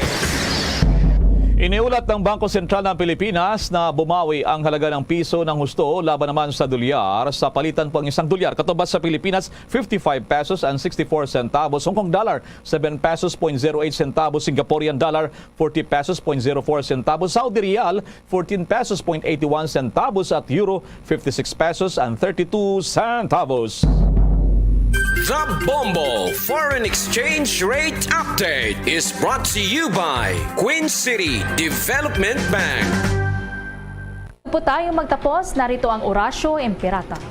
Iniulat ng Bangko Sentral ng Pilipinas na bumawi ang halaga ng piso ng husto laban naman sa dolyar sa palitan po ang isang dolyar. Katumbas sa Pilipinas, fifty-five pesos and sixty-four centavos, Hong Kong dollar, seven pesos point zero eight centavos, Singaporean dollar, forty pesos point zero four centavos, Saudi riyal, fourteen pesos point eighty-one centavos, at euro, fifty-six pesos and thirty-two centavos. The Bombo Foreign Exchange Rate Update is brought to you by Queen City Development Bank. Po tayo magtapos, narito ang Orasyo Imperata.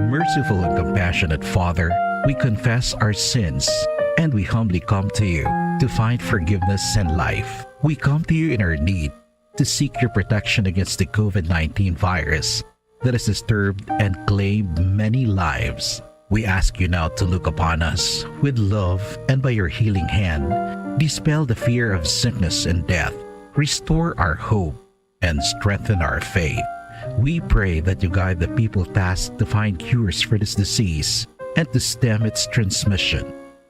Merciful and compassionate Father, we confess our sins and we humbly come to you to find forgiveness and life. We come to you in our need to seek your protection against the COVID nineteen virus that has disturbed and claimed many lives. We ask you now to look upon us with love and by your healing hand, dispel the fear of sickness and death, restore our hope, and strengthen our faith. We pray that you guide the people tasked to find cures for this disease and to stem its transmission.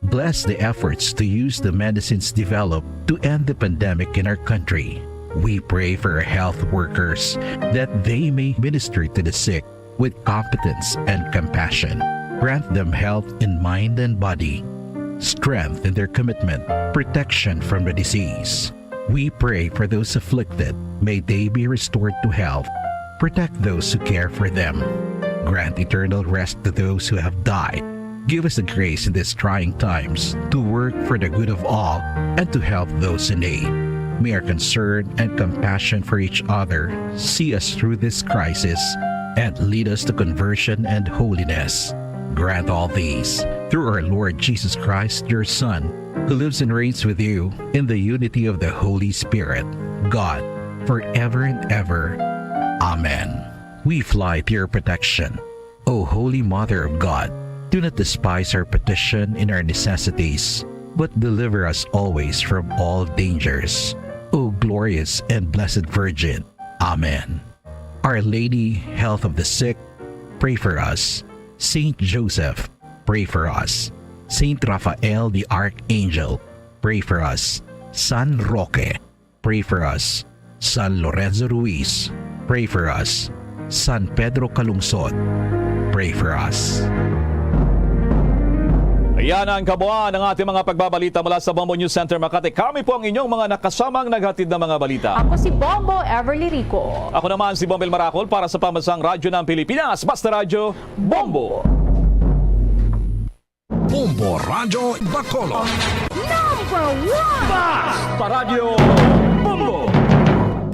Bless the efforts to use the medicines developed to end the pandemic in our country. We pray for our health workers that they may minister to the sick with competence and compassion. Grant them health in mind and body. strength in their commitment, protection from the disease. We pray for those afflicted. May they be restored to health. Protect those who care for them. Grant eternal rest to those who have died. Give us the grace in these trying times to work for the good of all and to help those in need. May our concern and compassion for each other see us through this crisis and lead us to conversion and holiness. Grant all these through our Lord Jesus Christ, your Son, who lives and reigns with you in the unity of the Holy Spirit, God, forever and ever. Amen. We fly to your protection, O Holy Mother of God. Do not despise our petition in our necessities, but deliver us always from all dangers, O glorious and blessed Virgin. Amen. Our Lady, Health of the Sick, pray for us. Saint Joseph, pray for us. Saint Raphael the Archangel, pray for us. San Roque, pray for us. San Lorenzo Ruiz, pray for us. San Pedro Calungsod, pray for us. Ayan ang kabuuan ng ating mga pagbabalita mula sa Bombo News Center Makati. Kami po ang inyong mga nakasamang naghatid ng mga balita. Ako si Bombo Everly Rico. Ako naman si Bombel Maracol para sa Pambansang Radyo ng Pilipinas. Basta Radyo, Bombo! Bombo Radyo Bacolod. Number one! Basta Radyo, Bombo!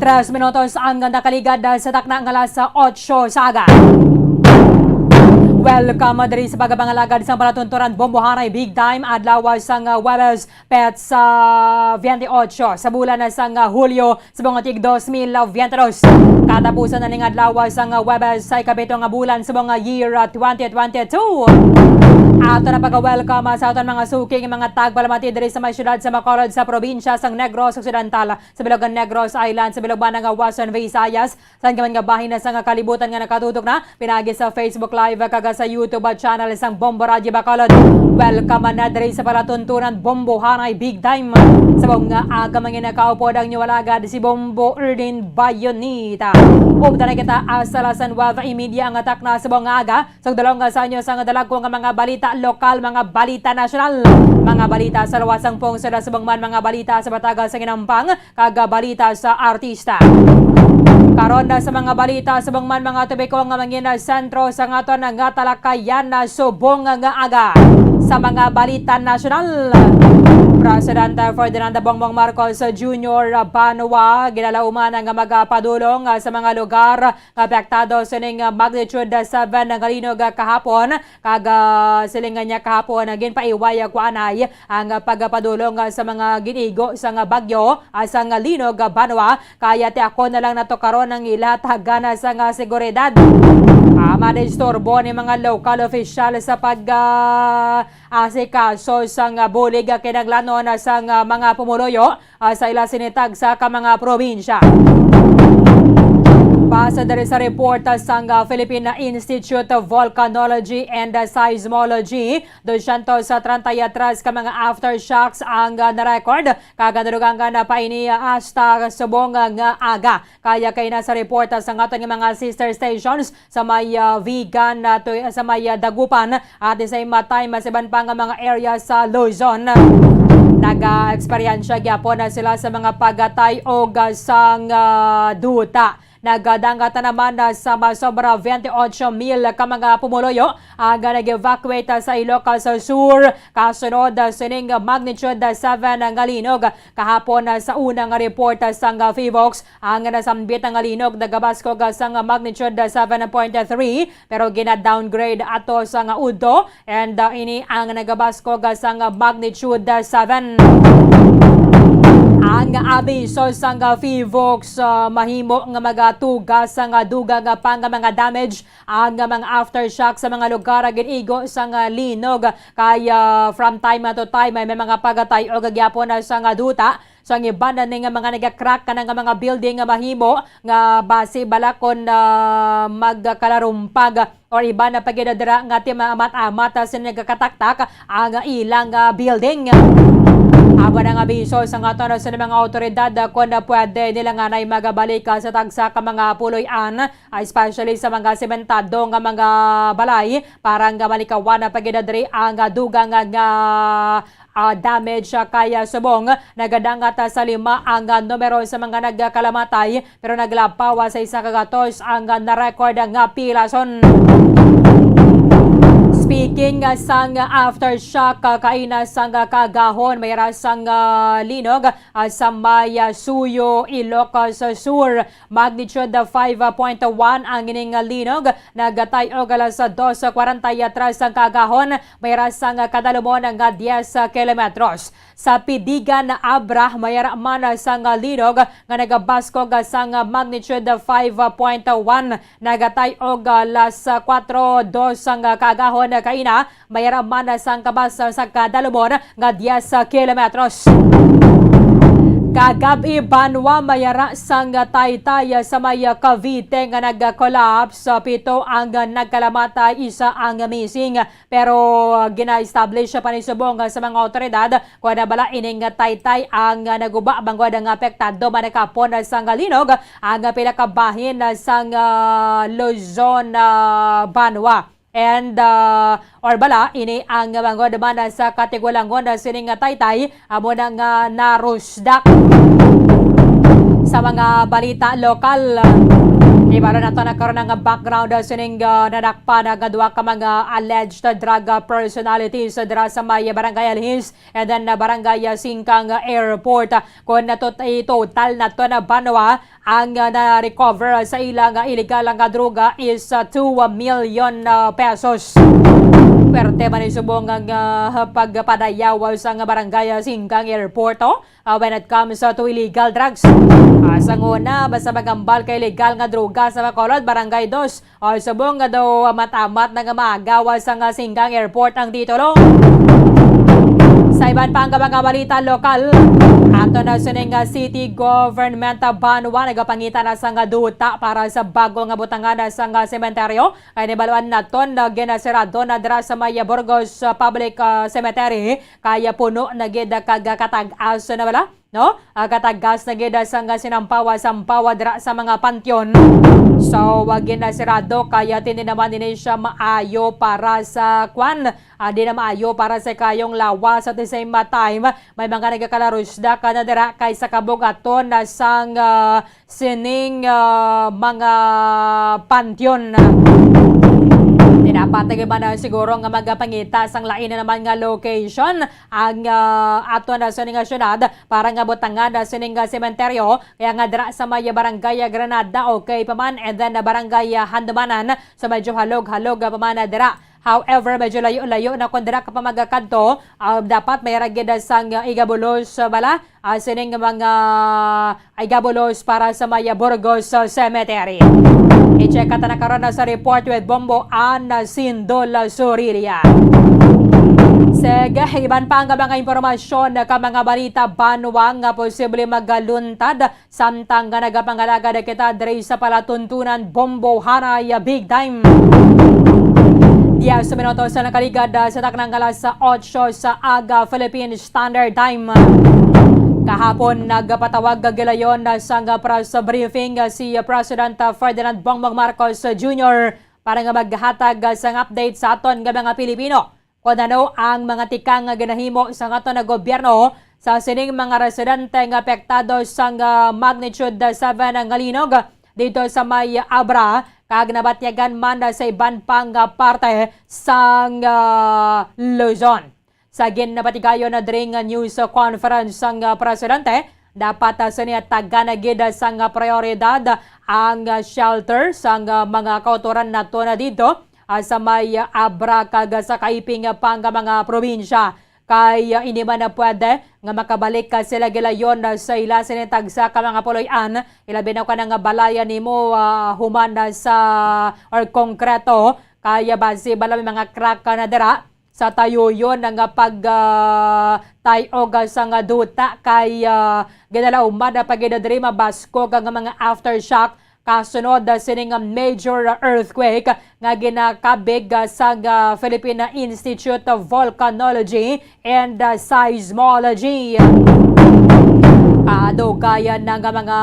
Tres minutos ang nakaligad sa takna nga alas otso sa aga. Welcome diri sa pagkapangalagad sa palatuntunan Bombo Haray Big Time, adlaw sang Huwebes, petsa veinte ocho sa bulan sang Hulyo sa mga tig dos mil veinte dos. Katapusan na ning adlaw sang Huwebes sa ikapito nga bulan sa mga year twenty twenty-two. Ato na pagka-welcome sa aton mga suking mga tagpalamati diri sa may siyudad sa Bacolod, sa probinsya sang Negros Occidental, sa bilog nga Negros Island, sa bilog man nga Western Visayas, sa man nga bahin na sang kalibutan nga nakatutok na pinaagi sa Facebook Live kag sa YouTube channel sang Bombo Radyo Bacolod. Welcome na diri sa palatuntunan Bombo Haray Big Time. Sa mga aga, mga nakaupod ang inyo alagad si Bombo Erdin Bayonita. Upda na kita hasta alas nuwebe y media ang takna sa mga aga. Sugdalong sa inyo sang dalagko nga mga balita lokal, mga balita nasyonal, mga balita sa luwas sang pungsod, subong man mga balita sa bataga sa ginampang, kag balita sa artista. Karon na sa mga balita, subong man mga topiko nga mangin sentro sa aton nga talakayan na subong nga aga. Sa mga balita nasyonal, Presidente Ferdinand Bongbong Marcos Junior Banwa ginalauman nga magapadulong sa mga lugar nga apektado sining magnitude seven nga linog kahapon, kag, ah, siling niya kahapon, ah, ginpaiway, ah, kuanay ang, ah, pagpadulong, ah, sa mga gin-igo sang bagyo, ah, sang linog, ah, Banwa, kaya tiakon na lang nato karon ang ila tagana sang seguridad. Ah, madisturbo ni mga lokal opisyal sa pag, ah, asikaso sang bulig, ah, kinahanglanon, ah, sang, ah, mga pumuluyo, ah, sa ila sini tagsa ka mga probinsya. Base diri sa report, ah, sang, ah, Philippine Institute of Volcanology and, ah, Seismology, dosyentos treinta y tres ka mga aftershocks ang, ah, na-record, kag nadulungan na pa ini, ah, hasta subong, ah, nga aga. Kaya kay na sa report, ah, sa aton nga mga sister stations, sa may, ah, Vigan, ah, to, sa may, ah, Dagupan, at the same, ah, time, ah, sa iban pa nga mga area sa Luzon. Nag-eksperyensya gyapon na sila sa mga pagatay og, ah, sang, ah, duta. Nagdangat na naman, ah, sa masobra veinte ocho mil ka mga pumuluyo ang, ah, nag-evacuate, ah, sa Ilocos Sur, kasunod, ah, sining magnitude seven nga linog. Kahapon, ah, sa unang report, ah, sang, ah, PHIVOLCS, ang nasambit nga linog nagabaskog, ah, sang magnitude seven point three, pero gina-downgrade ato sang udto, and, ah, ini ang nagabaskog, ah, sang magnitude seven. Ang abiso sang PHIVOLCS, ah, mahimo nga magatuga sang dugang pa nga mga damage ang mga aftershock sa mga lugar nga gin-igo sang linog, kay, ah, from time to time may, may mga pagatay-o gyapon sang duta. So, ang iban na ni nga mga nagakrak ka na nga mga building nga mahimo nga basi bala kon, ah, magkalarumpag or iban na pa gid dira nga ti maamat-amat sa nagakataktak ang ilang, ah, building. Amo na nga abiso sa nga aton sa mga awtoridad, ah, kon pwede nila nga nay magabalik, ah, sa tagsa ka mga puloy-an, ah, especially sa mga sementado nga mga balay, para nga malikawan na pagidadri ang, ah, dugang nga, nga, ah, damage, ah, kay, ah, subong nagadangat, ah, sa lima ang, ah, numero sa mga nagkalamatay, pero naglapaw, ah, sa isa ka gatos ang, ah, na-record nga pilason. Speaking, ah, sang aftershock, ah, kaina sang, ah, kaagahon, may ra sang, ah, linog, ah, sa may, ah, Suyo, Ilocos Sur. Magnitude five point one ang ining linog. Nagatay og alas dos kwarenta y tres ang kaagahon, may ra sang kadalumon nga diez kilometros. Sa Pidigan, Abra, may ra man sang linog nga nagabaskog sang magnitude five point one. Nagatay og alas kuwatro dos ang kaagahon kaina, may ra man sang kabas sa kadalumon nga diez kilometros. Kagab-i, banwa, may ra sang taytay sa may Cavite nga nag-collapse. Pito ang nagkalamatay, isa ang missing. Pero gina-establish pa ni subong sa mga awtoridad kung ano bala ining taytay ang naguba, bangod nga apektado man gihapon sang linog ang pila ka bahin sang, ah, Luzon, ah, banwa. And, ah, or bala, ini ang bangod man sa katigulangon sining taytay, amo na nga narusdak. Sa mga balita lokal, ibalo nato na karon ang background sining, ah, nadakpan nga duha ka mga alleged drug, ah, personalities dira sa may Barangay Alhis and then, ah, Barangay, ah, Singkang, ah, Airport. Kung nato-, i-total nato na banwa, ang, ah, na-recover sa ila nga illegal nga droga is, ah, two million, ah, pesos. Perte man ni subong ang, ah, pagpadayaw sa nga barangay, ah, Singkang Airport, oh. Ah, when it comes, ah, to illegal drugs. Ah, sa una, basta magambal ka illegal nga droga sa Bacolod, Barangay Dos, ah, subong nga daw matamat na nga maagaw sa nga Singkang Airport ang titulo. Sa iban pa nga mga balita lokal, ato na sining nga city government, ah, banwa nagapangita na sa nga duta para sa bago nga butangan sa nga sementeryo. Kay nahibaluan naton nga ginasirado na dira sa may Burgos, ah, Public, ah, Cemetery, kay puno na gid kag katag-as na bala, no? Ah, katag-as na gid sang sinampawa-sampawa dira sa mga panteon. So, wa ginasirado kay hindi naman ini siya maayo para sa kwan, ah, di na maayo para sa kayong lawas. At the same time, may mga nagakalarusda ka na dira kay sa kabugaton na sang, ah, sining, ah, mga panteon. Di dapat na gid man siguro nga magapangita sang lain na naman nga location ang, ah, ato na sining nga syudad para nga butangan na sining nga sementeryo. Kaya nga dira sa may barangay Granada, okay pa man, and then na barangay, ah, Handumanan, so medyo halog-halog pa man na dira. However, medyo layo-layo na kung dira ka pa magakadto, ah, dapat may ra gid sang, ah, igabulos, ah, bala, ah, sining mga igabulos para sa may Burgos, ah, Cemetery. I-check ka ta na karon na sa report with Bombo Ana Sindol, ah, Surilia. Sige, iban pa nga mga impormasyon ka mga balita banwa nga posible magaluntad samtang nga nagapangalagad kita diri sa palatuntunan, Bombo Hanay, big time. Diez minutos sa nakaligad, ah, sa taknang alas otso sa aga, Philippine Standard Time. Kahapon, nagpatawag gilayon, ah, sang press briefing, ah, si President, ah, Ferdinand Bongbong Marcos Junior para nga maghatag, ah, sang update sa aton nga mga Pilipino. Kung ano ang mga tikang nga ginahimo sa aton nga gobyerno sa sining mga residente nga apektado sang, ah, magnitude seven nga linog dito sa may Abra, kag nabatyagan man sa iban pang, ah, parte sang, ah, Luzon. Sa ginapatigayon na diri nga news conference sang, ah, presidente, dapat, ah, sini tagan na gid sang, ah, prioridad ang, ah, shelter sang, ah, mga kautoran nato na dito, ah, sa may, ah, Abra kag sa kaiping, ah, pang, ah, mga probinsya. Kay, ah, hindi man na pwede nga makabalik, ah, sila gilayon, ah, sa ila sini tagsa ka mga puloy-an, ilabi na kanang, ah, balaya nimo, ah, human na sa, or konkreto, kay, ah, basi bala may mga crack ka na dira sa tayuyon nga pag, ah, tay-og, ah, sa nga duta kay, ah, ginalauman na pagidadri mabaskog ang mga aftershock kasunod, ah, sining, ah, major, ah, earthquake nga ginakabig, ah, sang, ah, Philippine Institute of Volcanology and, ah, Seismology. Kadugayan na nga mga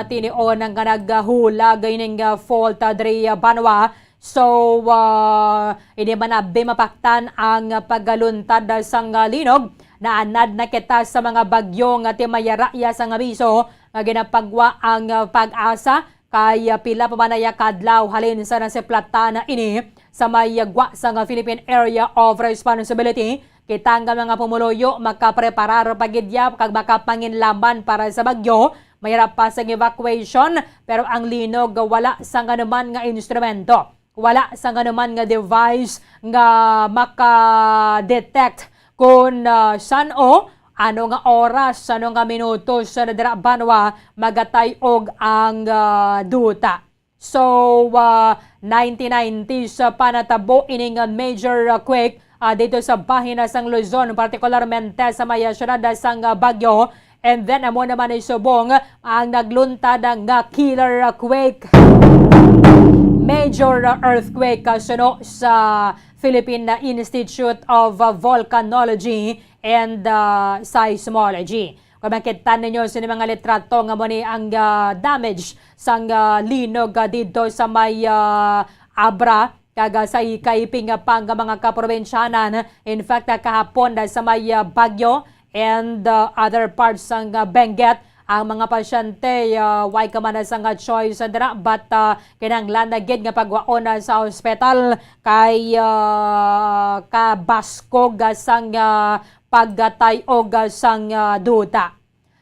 tinion nga naghulag ining, ah, fault, ah, diri, ah, banwa. So, ah, hindi man abi mapaktan ang pagluntad sang linog. Naanad na kita sa mga bagyo nga timayaraya sang abiso nga ginapagwa ang PAGASA, kay pila pa man iya ka adlaw halin sa nasiplatan ini sa may gwa sang Philippine Area of Responsibility. Kita nga mga pumuluyo makapreparar pa gid ya kag makapanginlaman para sa bagyo. Mayara pa sang evacuation, pero ang linog wala sang anuman nga instrumento, wala sang anuman nga device nga maka-detect kon, ah, san-o, ano nga oras, ano nga minutos sa nadira banwa magatay-og ang, ah, duta. So, ah, nineteen nineties pa natabo ining, ah, major, ah, quake, ah, dito sa bahin, ah, sang Luzon, partikularmente sa may, ah, siyudad, ah, sang, ah, Baguio. And then, amo naman ni subong ang nagluntad nga killer quake, major earthquake, kasuno sa Philippine Institute of Volcanology and, uh, Seismology. Kung makita ninyo sini mga litrato nga mo ni ang, uh, damage sang, uh, linog, uh, dito sa may, uh, Abra, kag, ah, sa ikaiping, ah, pang, ah, mga kaprobinsyanan. In fact, ah, kahapon, ah, sa may, ah, Baguio and, ah, other parts sang, ah, Benguet, ang mga pasyente, ah, way ka man, ah, sang, ah, choice, ah, dira, but, ah, kinahanglan na gid nga pagwaon, ah, sa ospital kay, ah, kabaskog, ah, sang, ah, pagkatay-og, ah, sang, ah, duta.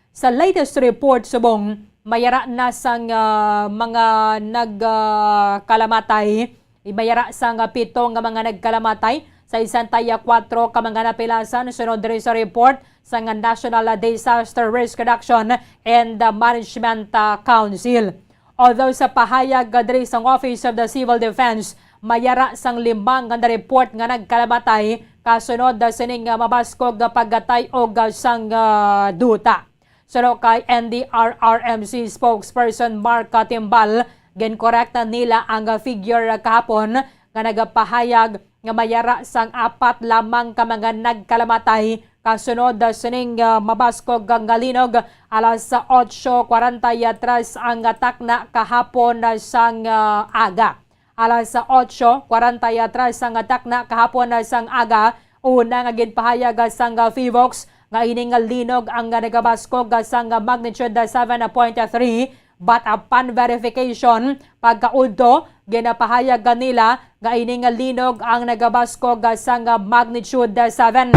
Sa latest report subong, mayara na sang, ah, mga nag, ah, kalamatay. Mayara sang, ah, pito nga mga nagkalamatay sa sesenta y kuatro ka mga napilasan, sunod diri sa report sang National Disaster Risk Reduction and, ah, Management, ah, Council. Although sa pahayag, ah, diri sang Office of the Civil Defense, mayara sang lima nga na-report nga nagkalamatay kasunod, ah, sining, ah, mabaskog nga pagkatay-og, ah, sang, ah, duta. Suno kay N D R R M C spokesperson Mark Catimbal, ginkorekta nila ang figure kahapon nga nagapahayag nga mayara sang apat lamang ka mga nagkalamatay kasunod sining, ah, mabaskog nga linog. Alas otso kwarenta y tres ang takna kahapon sang, ah, aga. Alas otso kwarenta y tres ang takna kahapon sang aga. Una nga ginpahayag sang PHIVOLCS nga ini nga linog ang nagabaskog sang magnitude seven point three, but upon verification, pagkaudto, ginapahayag nila nga ini nga linog ang nagabaskog sang magnitude seven.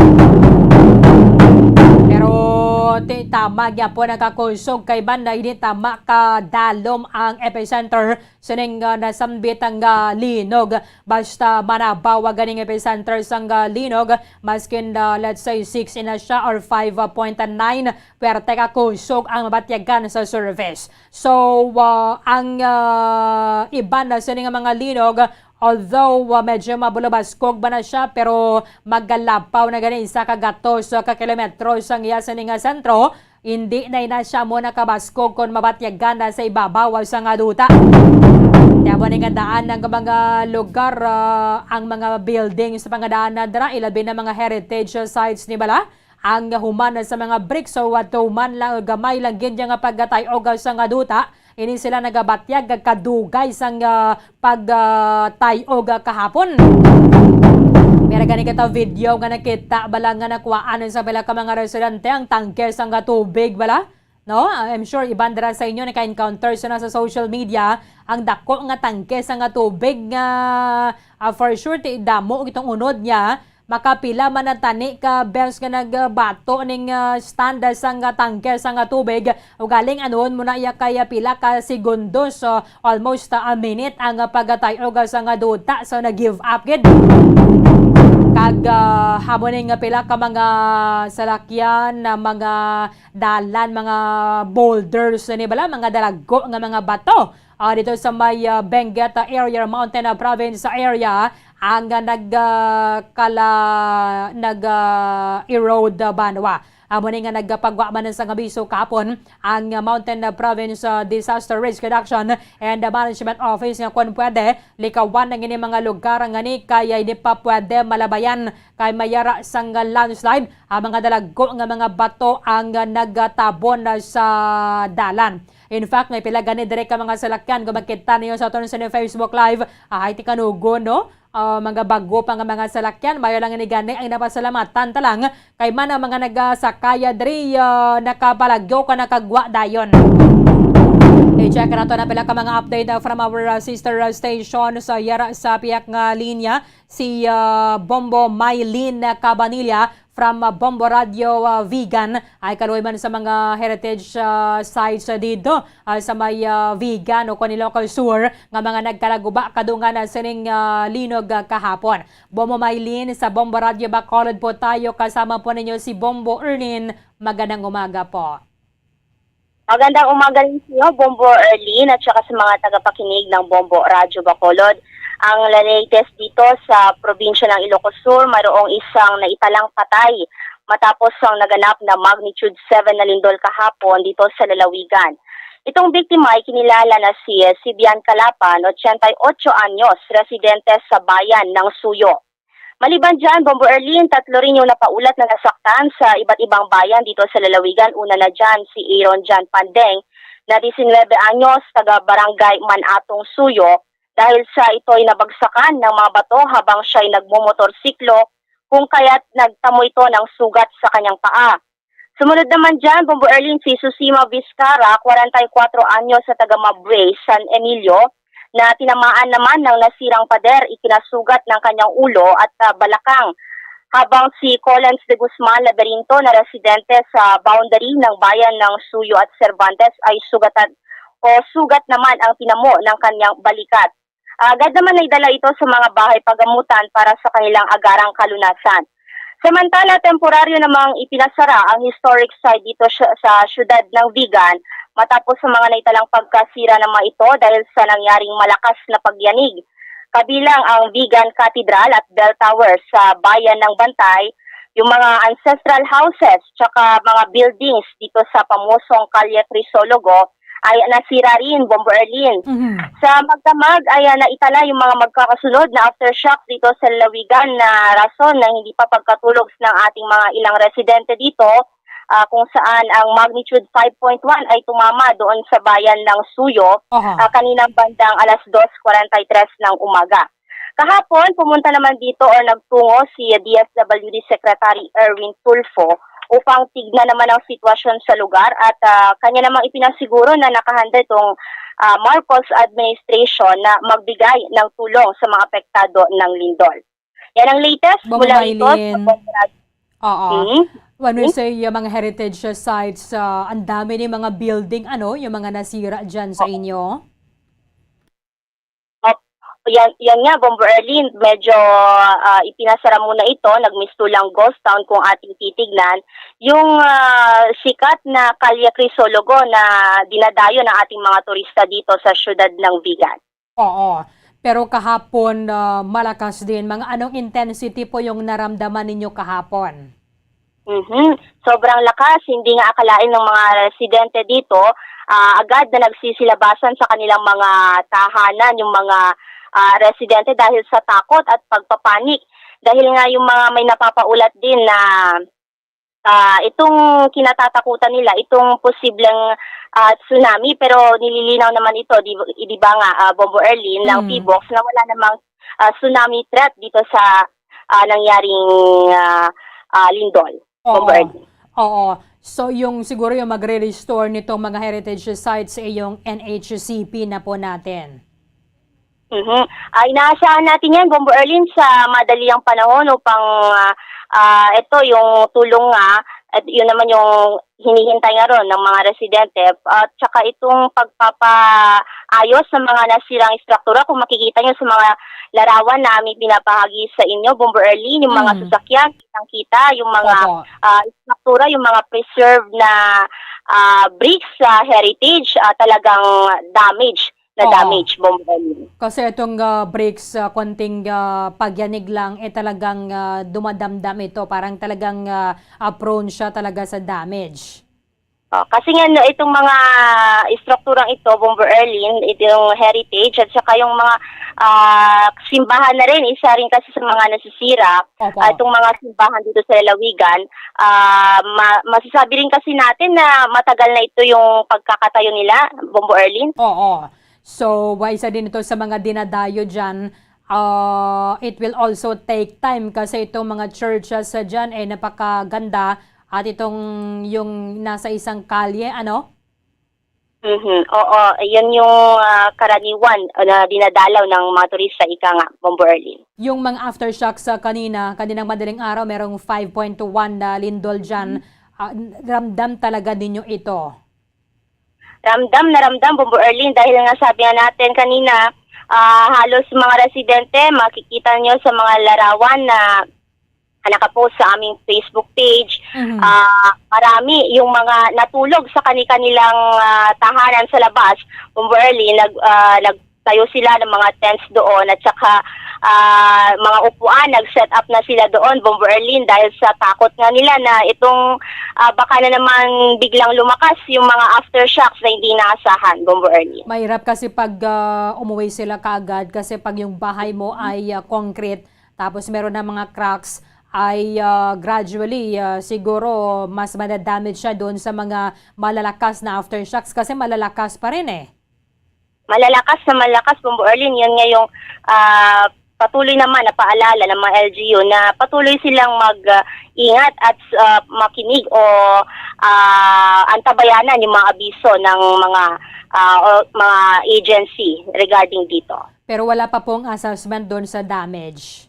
Pero ti-, tama gyapon ang kakusog kay ban na ini tama kadalom ang epicenter sining, ah, nasambit nga linog. Basta manabaw ganing epicenter sang, ah, linog, maskin, ah, let's say, six ina siya or five point nine, pwerte ka kusog ang mabatyagan sa surface. So, ah, ang, ah, iban na sini nga mga linog, although, ah, medyo mabulabaskog ba na siya, pero magalapaw na gani isa ka gatos ka kilometro sang iya sini nga sentro. Hindi na ina siya mo nakabaskog kon mabatyagan na sa ibabaw sa nga duta. Kaya mo nga daan ang mga lugar, ah, ang mga buildings sa pangadaan na dira, ilabi na mga heritage sites ni bala. Ang human sa mga bricks, so, ato man lang gamay lang gid nga pagkatay-og sa nga duta. Ini sila nagabatyag kadugay sang, ah, pag, ah, tay-og, ah, kahapon. Pero gani kita video nga nakita bala nga nakuhaan sa pila ka mga residente ang tangke sang tubig bala. No? Ah, I'm sure iban dira sa inyo naka-encounter sa, na sa social media ang dako nga tangke sang tubig nga, ah, for sure ti damo itong unod niya. Makapila man na tani ka beses nga nagbato ning, ah, stand sang, ah, tangke sang, ah, tubig. Ugaling anuon mo na iya kay, ah, pila ka segundos, so almost, ah, a minute ang, ah, pagkatay-og sang, ah, duta. So nag-give up gid. Kag, ah, hamo ning pila ka mga salakyan na mga dalan, mga boulders ni bala, mga dalago nga mga bato. Ah, dito sa may, ah, Benguet, ah, area, Mountain, ah, Province area, ang, ah, nag, ah, kala-, nag, ah, erode, ah, banwa. Amo ni nga nagpagwa man sang abiso kahapon ang Mountain Province, ah, Disaster Risk Reduction and Management Office nga kon pwede, likawan ang ini mga lugar nga ni kay hindi pa pwede malabayan kay may yara sang landslide ang mga dalagko nga mga bato ang nagtabon sa dalan. In fact, may pila gani dire ka mga salakyan kung makita niyo sa aton sa Facebook Live, ah, ay tikanugon, no? Ah, mga bago pa nga mga salakyan, mayo lang ini gani ang napasalamatan ta lang kay man ang mga nagasakaya diri, ah, nakapalagyo ka nakagwa dayon. I-check nato na pila ka mga update, ah, from our, ah, sister, ah, station sa yara sa piyak nga linya, si, ah, Bombo Mylene Cabanilla from, ah, Bombo Radio, ah, Vigan, ay kaluoy man sa mga heritage, ah, sites, ah, dito, ah, sa may, ah, Vigan o kon Ilocos Sur nga mga nagkalaguba kadungan, ah, sining, ah, linog, ah, kahapon. Bombo Mylene, sa Bombo Radio Bacolod po tayo. Kasama po ninyo si Bombo Erlin. Magandang umaga po. Magandang umaga rin sa iyo, Bombo Erlin, at saka sa mga tagapakinig ng Bombo Radyo Bacolod. Ang latest dito sa probinsya ng Ilocos Sur, mayroong isang naitalang patay matapos ang naganap na magnitude seven na lindol kahapon dito sa lalawigan. Itong biktima ay kinilala na si, eh, Sibian Calapan, ochenta y ocho anyos, residente sa bayan ng Suyo. Maliban dyan, Bombo Erlin, tatlo rin yung napaulat na nasaktan sa iba't ibang bayan dito sa lalawigan. Una na dyan, si Aaron John Pandeng, na disinwebe anyos, taga Barangay Manatong, Suyo, dahil sa ito'y nabagsakan ng mga bato habang siya'y nagmomotorsiklo, kung kaya't nagtamo ito ng sugat sa kanyang paa. Sumunod naman dyan, Bombo Erlin, si Susima Vizcara, kwarenta y kuwatro anyos, sa taga Mabue, San Emilio, na tinamaan naman ng nasirang pader, ikinasugat ng kanyang ulo at, ah, balakang. Habang si Collins de Guzman Laberinto, na residente sa boundary ng bayan ng Suyo at Cervantes, ay sugatan o sugat naman ang tinamo ng kanyang balikat. Agad naman naidala ito sa mga bahay pagamutan para sa kanilang agarang kalunasan. Samantala, temporaryo namang ipinasara ang historic site dito siya, sa siyudad ng Vigan matapos sa mga naitalang pagkasira ng mga ito dahil sa nangyaring malakas na pagyanig. Kabilang ang Vigan Cathedral at Bell Tower sa bayan ng Bantay, yung mga ancestral houses, tsaka mga buildings dito sa pamosong Calle Crisologo ay nasira rin, Bombo Erlin. Mhm. Sa magdamag ay, ah, naitala yung mga magkakasunod na aftershock dito sa lalawigan na rason ng hindi pa pagkatulog ng ating mga ilang residente dito, ah, kung saan ang magnitude five point one ay tumama doon sa bayan ng Suyo, Aha. ah, kaninang bandang alas dos kwarenta y tres ng umaga. Kahapon, pumunta naman dito or nagtungo si D S W D Secretary Erwin Tulfo upang tignan naman ang sitwasyon sa lugar at, ah, kanya namang ipinasiguro na nakahanda itong, ah, Marcos administration na magbigay ng tulong sa mga apektado ng lindol. Yan ang latest Bombo mula rito sa Mylene. Bombo Radio. Oo. Hmm? When we Hmm? say, uh, mga heritage sites, uh, ang dami ni mga building, ano, yung mga nasira dyan sa Oo. inyo? Op-, yan, yan nga, Bombo Erlin, medyo, ah, ipinasara muna ito, nagmistulang ghost town kung ating titignan. Yung, ah, sikat na Kalye Crisologo na dinadayo ng ating mga turista dito sa siyudad ng Vigan. Oo. Pero kahapon, ah, malakas din. Mga anong intensity po yung naramdaman ninyo kahapon? Mhm. Sobrang lakas, hindi nga akalain ng mga residente dito, ah, agad na nagsisilabasan sa kanilang mga tahanan yung mga, ah, residente dahil sa takot at pagpapanik. Dahil nga yung mga may napapaulat din na, ah, itong kinatatakutan nila, itong posibleng, ah, tsunami, pero nililinaw naman ito, di, di ba nga, ah, Bombo Erlin, ng Mm. PHIVOLCS na wala namang, ah, tsunami threat dito sa, ah, nangyaring, ah, ah, lindol. Oo. Bombo Erlin. Oo. So, yung siguro yung magre-restore nitong mga heritage sites sa iyong N H C P na po natin. Mhm. Ah, inaasahan natin yan, Bombo Erlin, sa madaliang panahon upang, ah, ah, ito, yung tulong nga, at yun naman yung hinihintay nga ron ng mga residente, at saka itong pagpapaayos ng mga nasirang estruktura. Kung makikita nyo sa mga larawan na aming pinapahagi sa inyo, Bombo Erlin, yung mga Mm. sasakyan, kitang-kita, yung mga, Opo. ah, estruktura, yung mga preserved na, ah, bricks sa heritage, ah, talagang damage. na Oo. damage, Bombo Erlin. Kasi itong, ah, brakes, ah, konting, ah, pagyanig lang, eh, talagang, ah, dumadamdam ito. Parang talagang, ah, ah, prone siya talaga sa damage. Oh, kasi nga, no, itong mga estrukturang ito, Bombo Erlin, itong heritage, at saka yung mga, ah, simbahan na rin, isa rin kasi sa mga nasisira. Opo. Ah, itong mga simbahan dito sa lalawigan, ah, ma-, masasabi rin kasi natin na matagal na ito yung pagkakatayo nila, Bombo Erlin. Oo. So, wa-, isa din ito sa mga dinadayo dyan. Ah, it will also take time kasi itong mga churches, ah, dyan, eh, napakaganda. At itong yung nasa isang kalye, ano? Mhm. Oo, yun yung, ah, karaniwan, ah, na dinadalaw ng mga turista, ika nga, Bombo Erlin. Yung mga aftershocks sa kanina, kaninang madaling araw, merong five point one na lindol dyan. Ah, ramdam talaga ninyo ito? Ramdam na ramdam, Bombo Erlin, dahil nga sabi nga natin kanina, ah, halos mga residente, makikita nyo sa mga larawan na, na nakapost sa aming Facebook page, Mhm. ah, marami yung mga natulog sa kani-kanilang, ah, tahanan sa labas, Bombo Erlin, nag-, ah, nagtayo sila ng mga tents doon at saka, ah, mga upuan, nag-set up na sila doon, Bombo Erlin, dahil sa takot nga nila na itong, ah, baka na naman biglang lumakas yung mga aftershocks na hindi naasahan, Bombo Erlin. Mahirap kasi pag, ah, umuwi sila kaagad kasi pag yung bahay mo ay, ah, concrete, tapos meron na mga cracks, ay, ah, gradually, ah, siguro mas madadamage siya doon sa mga malalakas na aftershocks kasi malalakas pa rin eh. Malalakas na malakas, Bombo Erlin, yun nga yung, ah, patuloy naman na paalala ng mga L G U na patuloy silang mag, ah, ingat at, ah, makinig o, ah, antabayanan yung mga abiso ng mga, ah, o mga agency regarding dito. Pero wala pa pong assessment doon sa damage?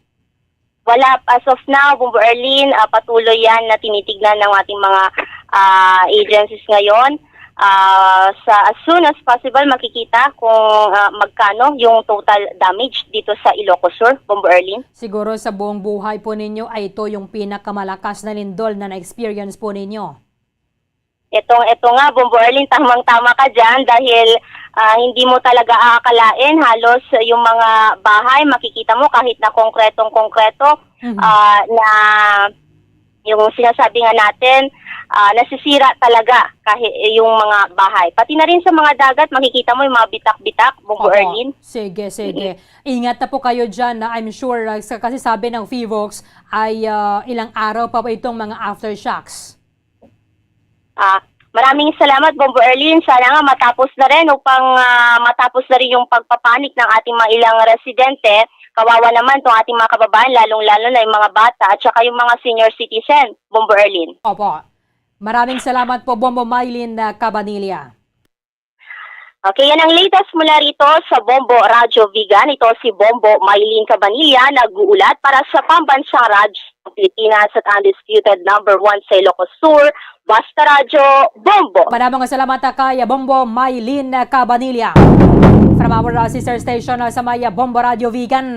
Wala, as of now, Bombo Erlin, ah, patuloy yan na tinitignan ng ating mga, ah, agencies ngayon. Ah, sa as soon as possible, makikita kung, ah, magkano yung total damage dito sa Ilocos Sur, Bombo Erlin. Siguro sa buong buhay po ninyo ay ito yung pinakamalakas na lindol na na-experience po ninyo? Itong, ito nga, Bombo Erlin, tamang-tama ka dyan dahil, ah, hindi mo talaga aakalain. Halos yung mga bahay, makikita mo kahit na konkretong-konkreto, Mhm. ah, na yung sinasabi nga natin, ah, nasisira talaga kahit yung mga bahay. Pati na rin sa mga dagat, makikita mo yung mga bitak-bitak, Bombo Opo. Erlin. Sige, sige. Mm. Ingat na po kayo dyan, na I'm sure, ah, sa, kasi sabi ng PHIVOLCS ay, ah, ilang araw pa po itong mga aftershocks. Ah, maraming salamat, Bombo Erlin. Sana nga matapos na rin upang, ah, matapos na rin yung pagpapanik ng ating mga ilang residente. Kawawa naman tong ating mga kababayan, lalong-lalo na yung mga bata at saka yung mga senior citizen, Bombo Erlin. Opo. Maraming salamat po, Bombo Mylene, ah, Cabanilla. Okay, yan ang latest mula rito sa Bombo Radyo Vigan. Ito si Bombo Mylene Cabanilla, nag-uulat para sa Pambansang Radyo ng Pilipinas at Undisputed Number One sa Ilocos Sur, Basta Radyo, Bombo! Maraming salamat kay Bombo Mylene Cabanilla. From our, uh, sister station, uh, sa may, uh, Bombo Radyo Vigan.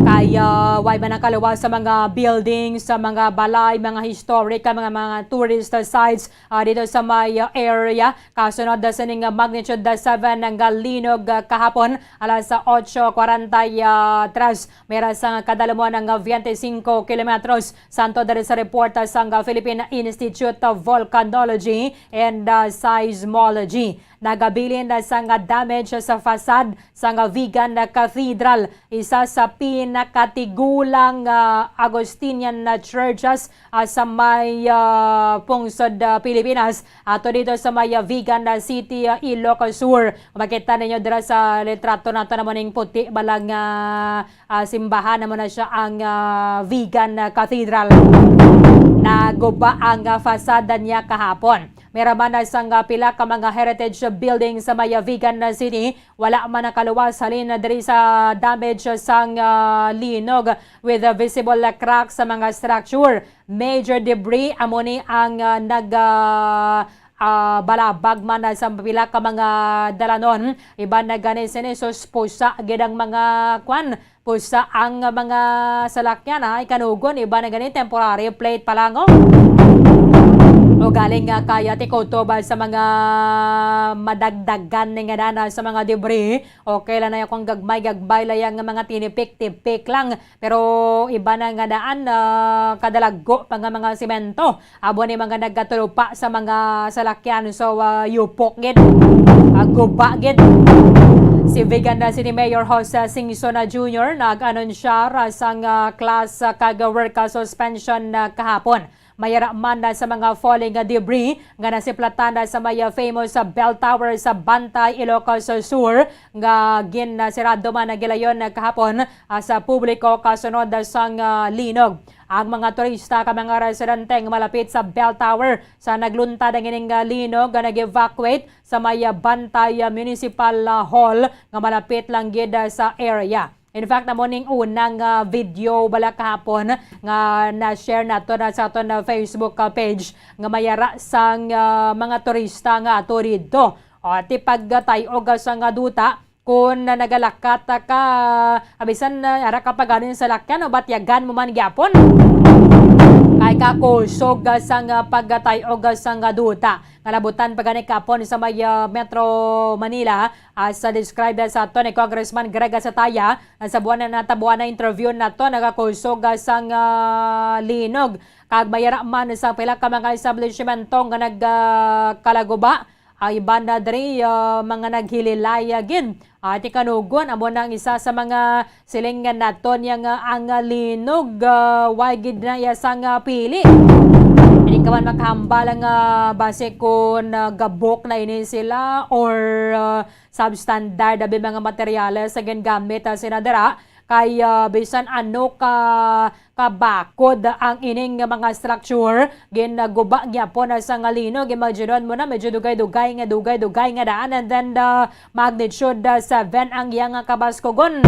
Kay, uh, way man ang kaluwas sa mga buildings, sa mga balay, mga historic, uh, mga, mga tourist, uh, sites, uh, dito sa may, uh, area. Kasunod sining magnitude seven nga linog, ah, kahapon, alas otso kwarenta y tres, may ra sang kadalamuhan nga twenty-five kilometros. Santo diri sa report sang Philippine Institute of Volcanology and, ah, Seismology. Nagabilin na sang damage sa facade sang Vigan Cathedral, isa sa pinakatigulang, ah, Augustinian churches ah, sa may, ah, pungsod, ah, Pilipinas, ato dito sa may, ah, Vigan, ah, City, ah, Ilocos Sur. Makita ninyo dira sa litrato nato na mo ning puti ba lang, ah, ah, simbahan na mo na siya ang, ah, Vigan, ah, Cathedral. Naguba ang, ah, fasada niya kahapon. May ra man na sang, ah, pila ka mga heritage building sa may, ah, Vigan, ah, City. Wala man nakaluwas halin diri sa damage sang, ah, linog with, ah, visible cracks sa mga structure. Major debris amo ni ang, ah, nag, ah, ah, balabag man sa pila ka mga dalanon. Iban na gani sini, sus, pusa gid ang mga kwan, pusa ang mga salakyan, ha, ikanugon, iban na gani temporary plate pa lang, oh. O galing nga kaya tikutob sa mga madagdagan nga dana sa mga debris, okay lang na akong gagmay-gagmay lang nga mga tinipik-tipik lang. Pero iba na nga daan, ah, kadalago pa nga mga semento. Abo ni mga nagkatulupa sa mga salakyan. So, ah, yupok gid. Ah, guba gid. Si Vigan City Mayor Jose Singson Junior nag-anunsya sang, ah, class, ah, kag work, ah, suspension, ah, kahapon. Mayara man na sa mga falling debris nga nasiplatan na sa may famous bell tower sa Bantay, Ilocos Sur, nga ginasirado man ang gilayon kahapon, ah, sa publiko kasunod sang, ah, linog. Ang mga turista kag mga residente nga malapit sa bell tower sa nagluntad ang ining, ah, linog nga nag-evacuate sa may, ah, Bantay, ah, Municipal, ah, Hall nga malapit lang gid, ah, sa area. In fact, amo ning unang, ah, video bala kahapon nga na-share nato na sa aton na Facebook, ah, page nga mayara sang, ah, mga turista nga ato didto. O, ti pagtay-og sang duta, kung nagalakat ka, ah, bisan, ah, ara ka pa ganin sa lakyan, o batyagan mo man gyapon. Kay kakusog, ah, sang, ah, pagtay-og sang duta. Nga labutan pa gani kahapon sa may, ah, Metro Manila, as, ah, describe sa ato ni Congressman Greg Sataya, nga sa buwan na natabuan na interview nato, nagakusog, ah, sang, ah, linog. Kag mayara man sa pila ka mga establishmento nga nagkalaguba. Ang iban na diri, ah, mga naghililay, ah, gid. Ah, ti kanugon, amo na ang isa sa mga siling nga naton yang, ah, ang, ah, linog, ah, way gid na iya sang, ah, pili. Hindi ka man makahambal ang, ah, base kung, ah, gabok na ini sila or, ah, substandard abi mga materyales sa gingamit, ah, sina dira. Kay, ah, bisan ano ka kabakod ang ining mga structure, ginaguba gyapon na sa nga linog. Imaginon mo na, medyo dugay-dugay nga, dugay-dugay nga daan, and then the magnitude, ah, seven ang iyang, ah, kabaskugon.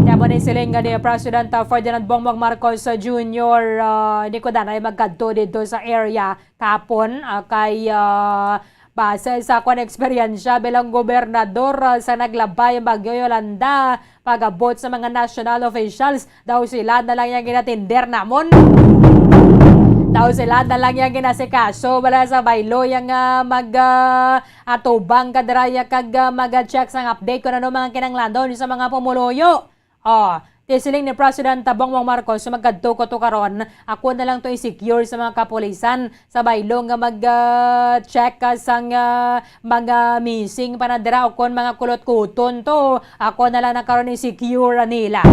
Kaya mo ni siling nga ni President, ah, Ferdinand Bongbong Marcos, ah, Junior, ah, hindi ko danay magkadto dito sa area kapon, ah, kay, ah, base sa akong eksperyensya bilang gobernador, ah, sa naglabay ang Bagyo Yolanda, pag-abot sa mga national officials, daw sila na lang yung ginatinder namon. Daw sila na lang yung ginasikaso, wala sa baylo yung, ah, mag, ah, atubang kadraya kag, ah, mag-check sang update kung ano mga kinanglanon sa mga pumuluyo. Oh, ti siling ni President Bongbong Marcos, "Magkadto ko to karon, ako na lang to i-secure sa mga kapulisan sa baylo nga mag, ah, check, ah, sang, ah, mga missing pa na dira o kon mga kulot-kuton to. Ako na lang na karon i-secure nila."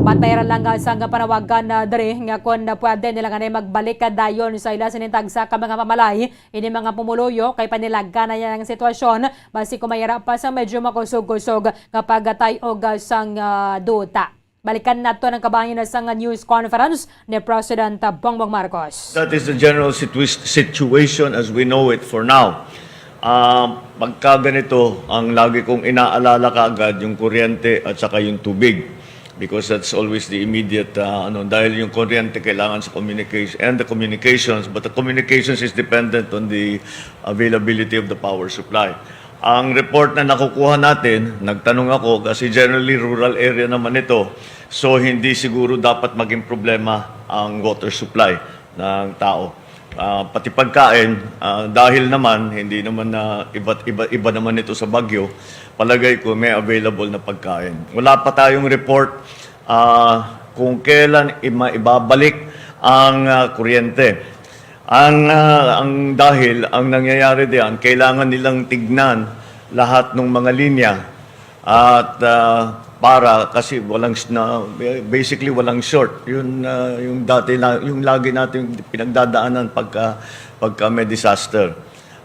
Patay ra lang, ah, sang panawagan na diri nga kon pwede nila nga na magbalik ka dayon sa ila sining tagsa ka mga pamalay. Ini mga pumuluyo kay panilaga na yang sitwasyon, basi kumayara pa sa medyo makusog-kusog nga pagkatay-og sang, ah, duta. Balikan nato ang kabahin sang news conference ni President Bongbong Marcos. That is the general situ- situation as we know it for now. Ah, pagka ganito, ang lagi kong inaalala kaagad yung kuryente at saka yung tubig. Because that's always the immediate, ah, ano, dahil yung kuryente kailangan sa communication and the communications, but the communications is dependent on the availability of the power supply. Ang report na nakukuha natin, nagtanong ako kasi generally rural area naman ito, so hindi siguro dapat maging problema ang water supply ng tao. Ah, pati pagkain, ah, dahil naman hindi naman na iba, iba, iba naman ito sa Baguio, palagay ko may available na pagkain. Wala pa tayong report, ah, kung kailan i- maibabalik ang, ah, kuryente. Ang, ah, ang dahil ang nangyayari diyan, kailangan nilang tignan lahat ng mga linya at, ah, para kasi walang s- na, basically walang short. Yun, ah, yung dati na, yung lagi natin pinagdadaanan pagka pagka may disaster.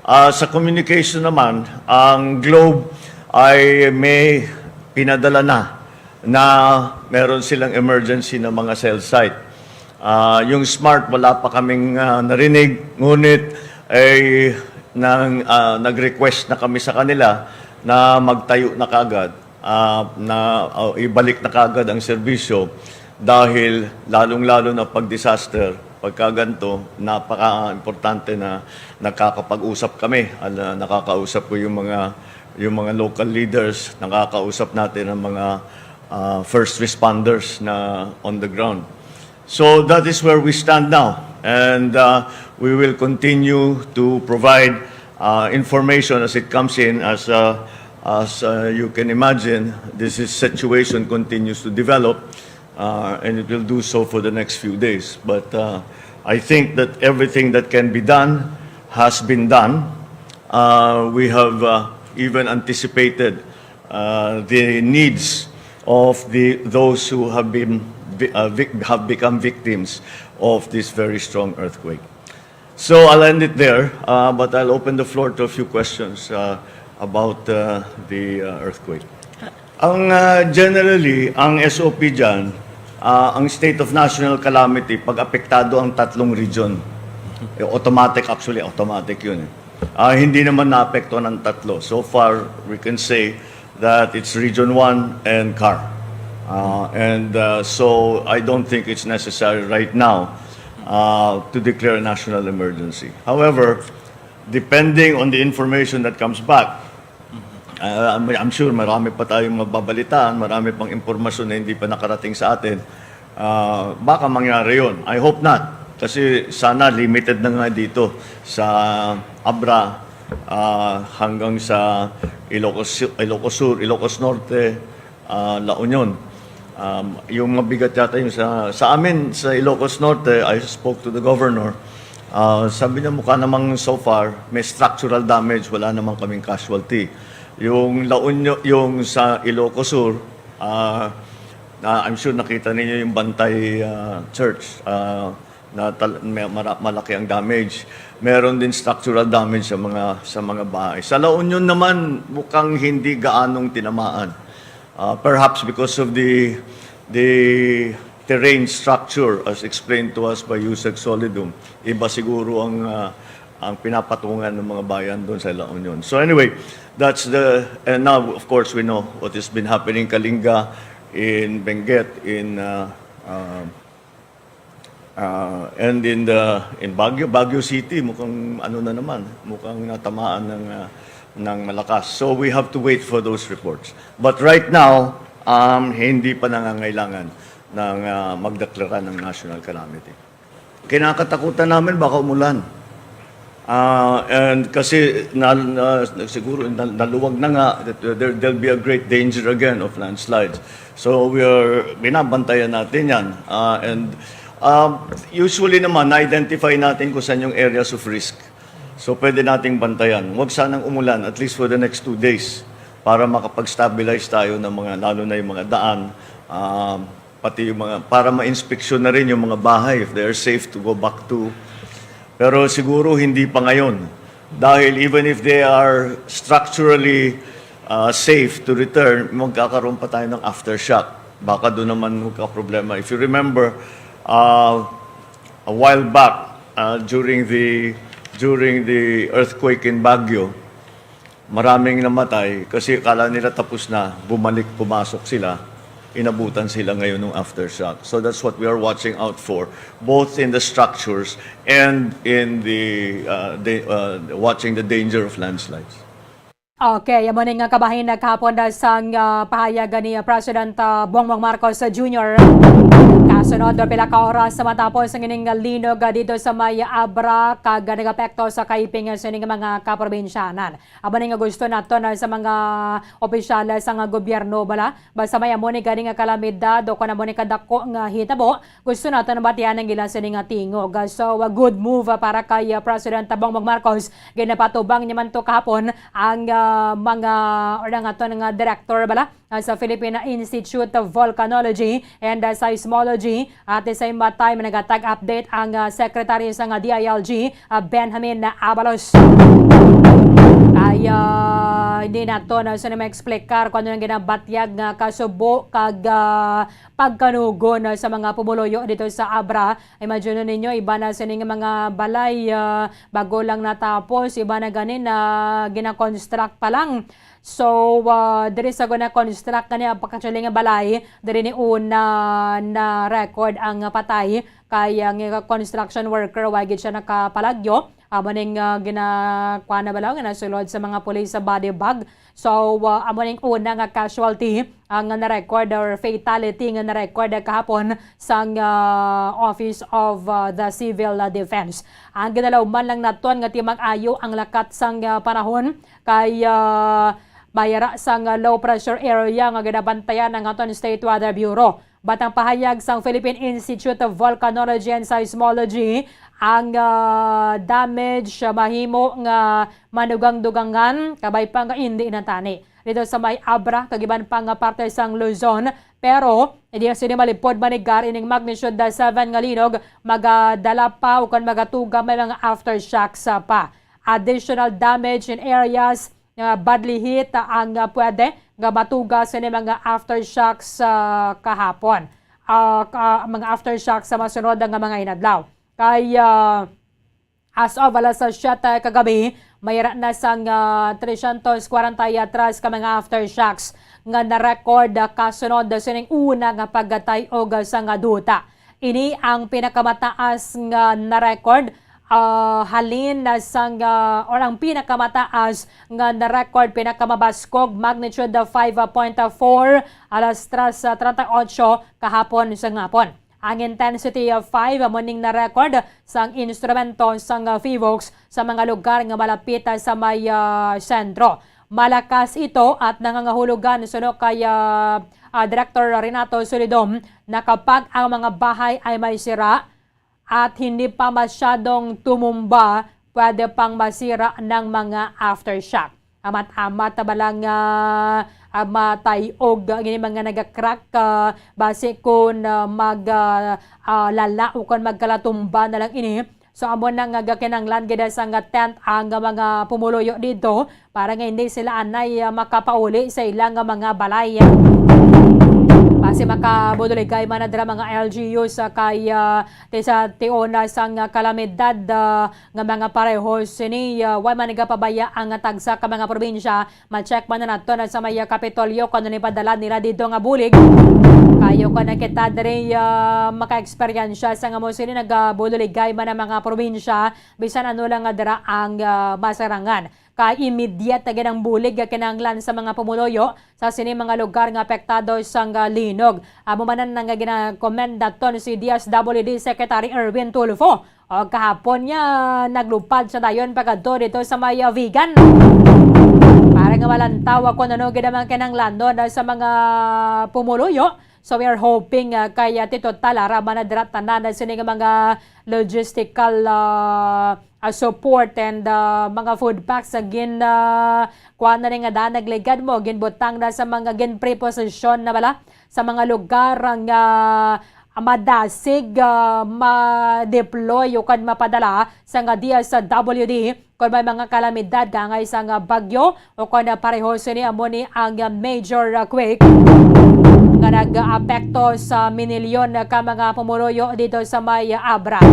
Ah, sa communication naman, ang Globe ay may pinadala na na meron silang emergency na mga cell site. Ah, yung smart, wala pa kaming, ah, narinig, ngunit ay nang, ah, nag-request na kami sa kanila na magtayo na kaagad, ah, na, ah, ibalik na kaagad ang serbisyo dahil lalong-lalo na pag disaster, pagka ganito, napaka-importante na nakakapag-usap kami. Ala, nakakausap ko yung mga, yung mga local leaders, nakakausap natin ang mga, ah, first responders na on the ground. So that is where we stand now. And uh, we will continue to provide uh, information as it comes in. As uh, as uh, you can imagine, this is situation continues to develop, uh, and it will do so for the next few days. But uh, I think that everything that can be done has been done. Uh, we have uh, even anticipated uh, the needs of the those who have been vi- uh, vic- have become victims of this very strong earthquake. So I'll end it there, uh, but I'll open the floor to a few questions uh, about uh, the uh, earthquake. Ang uh, generally, ang S O P dyan, uh, ang state of national calamity, pag apektado ang tatlong region, eh, automatic, actually, automatic yun. Eh. Uh, hindi naman naapekto ng tatlo. So far, we can say that it's Region one and CAR. Uh, and uh, so I don't think it's necessary right now uh, to declare a national emergency. However, depending on the information that comes back, uh, I'm, I'm sure marami pa tayong mababalitaan, marami pang impormasyon na hindi pa nakarating sa atin. Uh, baka mangyari yon. I hope not. Kasi sana limited na nga dito sa Abra uh, hanggang sa Ilocos, Ilocos Sur, Ilocos Norte, uh, La Union. Um, yung mabigat yata yung sa, sa amin, sa Ilocos Norte, I spoke to the governor. Uh, sabi niya, mukha namang so far, may structural damage, wala namang kaming casualty. Yung La Union, yung sa Ilocos Sur, uh, uh, I'm sure nakita ninyo yung Bantay uh, Church. Uh, na tal- may, mara- malaki ang damage. Meron din structural damage sa mga sa mga bahay. Sa La Union naman, mukhang hindi gaanong tinamaan. Uh, perhaps because of the the terrain structure as explained to us by Usec Solidum, iba siguro ang uh, ang pinapatungan ng mga bayan doon sa La Union. So anyway, that's the and now of course we know what has been happening Kalinga in Benguet in uh, uh, Uh, and in the in Baguio, Baguio City, mukhang ano na naman, mukhang natamaan ng uh, ng malakas. So we have to wait for those reports. But right now, um, hindi pa nangangailangan ng uh, magdeklara ng national calamity. Kinakatakutan namin baka umulan. Uh, and kasi na, na, siguro na, naluwag na nga that there, there'll be a great danger again of landslides. So we are binabantayan natin 'yan. Uh, and um, usually naman na-identify natin kung saan yung areas of risk. So pwede nating bantayan. Huwag sanang umulan at least for the next two days para makapag-stabilize tayo ng mga lalo na yung mga daan. Um, pati yung mga para ma-inspeksyon na rin yung mga bahay if they are safe to go back to. Pero siguro hindi pa ngayon. Dahil even if they are structurally uh, safe to return, magkakaroon pa tayo ng aftershock. Baka doon naman magka-problema. If you remember, uh, a while back, uh, during the during the earthquake in Baguio, maraming namatay kasi akala nila tapos na, bumalik, pumasok sila, inabutan sila ngayon ng aftershock. So that's what we are watching out for, both in the structures and in the, uh, the uh, watching the danger of landslides. Okay, amo ni nga kabahin na kahapon na sang uh, pahayag ni uh, President uh, Bongbong Marcos Junior. Kasunod, pila ka oras matapos ang ining linog uh, dito sa may Abra kag nagapekto sa kaiping sa ining mga kaprobinsyanan. Amo ni nga gusto naton sa mga opisyales sang gobyerno bala, basta may amo ni gani nga kalamidad o kon amo ni kadako nga hitabo, gusto naton batian ang ila sini nga tingog. So, a good move para kay President Bongbong Marcos. Ginapatubang niya man to kahapon ang uh, mga or ang aton nga director bala uh, sa Philippine Institute of Volcanology and uh, Seismology. At the same time, nagatag update ang uh, Secretary sa nga D I L G, uh, Benjamin Abalos. Ay, uh, hindi nato na sa ma-explicar kung ano ang ginabatyag nga kasubo kag uh, pagkanugon uh, sa mga pumuluyo dito sa Abra. Imagine ninyo, iba na sining mga balay uh, bago lang natapos, iba na ganin na gina-construct pa lang. So, uh, diri sa gina-construct na niya pagkatuloy nga balay, diri ni una na record ang patay kay ang construction worker, wa gid siya nakapalagyo. Amo ning, ah, gina-, kuha na ba lang, nga nasulod sa mga pulis sa body bag. So, ah, amo ning una nga casualty ang na-record or fatality nga na-record kahapon sang, ah, Office of, ah, the Civil, ah, Defense. Ang ginalauman lang naton nga timang-ayo ang lakat sang, ah, panahon kay, ah, mayara sang, ah, low pressure area nga ginabantayan ang aton State Weather Bureau. Batang pahayag sang Philippine Institute of Volcanology and Seismology, ang, ah, damage, ah, mahimo nga manugang-dugangan, kabay pa nga indi natani dito sa may Abra, kag iban pa nga parte sang Luzon. Pero, hindi sini malipod manigar ining magnitude seven nga linog, magadala pa o kon magatuga may mga aftershocks, ah, pa. Additional damage in areas nga badly hit ang, ah, pwede nga matuga sini mga aftershocks sa kahapon. Ah, ka-, mga aftershocks sa masunod nga mga inadlaw. Kay, ah, as of alas siyete kagabi, mayra na sang, ah, trescientos kwarenta y tres ka mga aftershocks nga na-record, ah, kasunod sining una nga pagkatay-og sang duta. Ini ang pinakamataas nga na-record, ah, halin na sang, ah, or ang pinakamataas nga na-record, pinakamabaskog, magnitude of five point four, alas tres treinta y ocho kahapon sa hapon. Ang intensity of five amo ning na-record sang instrumento sang, ah, PHIVOLCS sa mga lugar nga malapit, ah, sa may, ah, sentro. Malakas ito at nangangahulugan, suno kay, ah, ah, Director Renato Solidom, na kapag ang mga bahay ay may sira at hindi pa masyadong tumumba, pwede pang masira ng mga aftershock. Amat-amat na ba lang, ah, ah, matay-og ang ini mga nagakrak, ah, basi kung, ah, mag, ah, ah, lala o kung magkalatumba na lang ini. So, amo na nga gakinahanglan gid sa nga tent ang mga pumuluyo dito para nga hindi sila anay, ah, makapauli sa ilang mga balay. Basi makabuduligay man na dira mga L G Us, ah, kay, ah, ti-, sa tion sang kalamidad, ah, nga mga pareho sini, ah, way man nagapabaya ang tagsa ka mga probinsya. Ma-check man na nato na sa may, ah, Kapitolyo kung ano ni padala nila dito nga bulig. Kayo ko na kita diri, ah, maka-eksperyensya sa nga mo sini nagabuduligay man ang mga probinsya, bisan ano lang nga dira ang, ah, masarangan. Kay immediate na gid ang bulig nga kinahanglan sa mga pumuluyo sa sini mga lugar nga apektado sang, ah, linog. Amo man na nga gina-commend naton si D S W D Secretary Erwin Tulfo. O, kahapon niya naglupad sa dayon pagkadto dito sa may, ah, Vigan. Para nga malantaw kung ano gid ang mga kinahanglanon sa mga pumuluyo. So, we are hoping, ah, kay, ah, Tito Tal, ara man na dira tanan na sini nga mga logistical, ah, ah, support and, ah, mga food packs sa gin, ah, kuha na rin nga daan nagligad mo, ginbutang na sa mga ginpreposisyon na bala sa mga lugar nga madasig, ah, ma-deploy o kan mapadala sa nga D S W D kung may mga kalamidad kaangay sa nga bagyo o kung pareho sini amo ni ang major earthquake nga nag-apekto sa minilyon ka mga pumuluyo dito sa may Abra.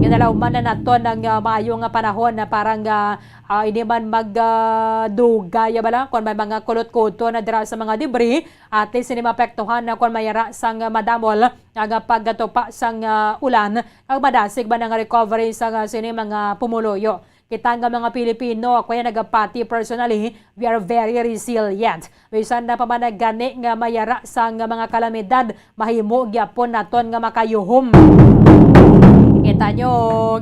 Ginalauman na naton ang, ah, maayo nga panahon na para nga, ah, hindi man mag, ah, dugay bala kung may mga kulot-kuto na dira sa mga debris at least hindi maapektuhan na kung may ara sang madamol ang pagkatupa sang, ah, ulan, ang madasig man ang recovery sa, ah, sini mga pumuluyo. Kita nga mga Pilipino, ako yan nagapati personally, we are very resilient. Bisan na pa man na gani nga mayara sang mga kalamidad, mahimo gyapon naton nga makayuhom. Kita nyo,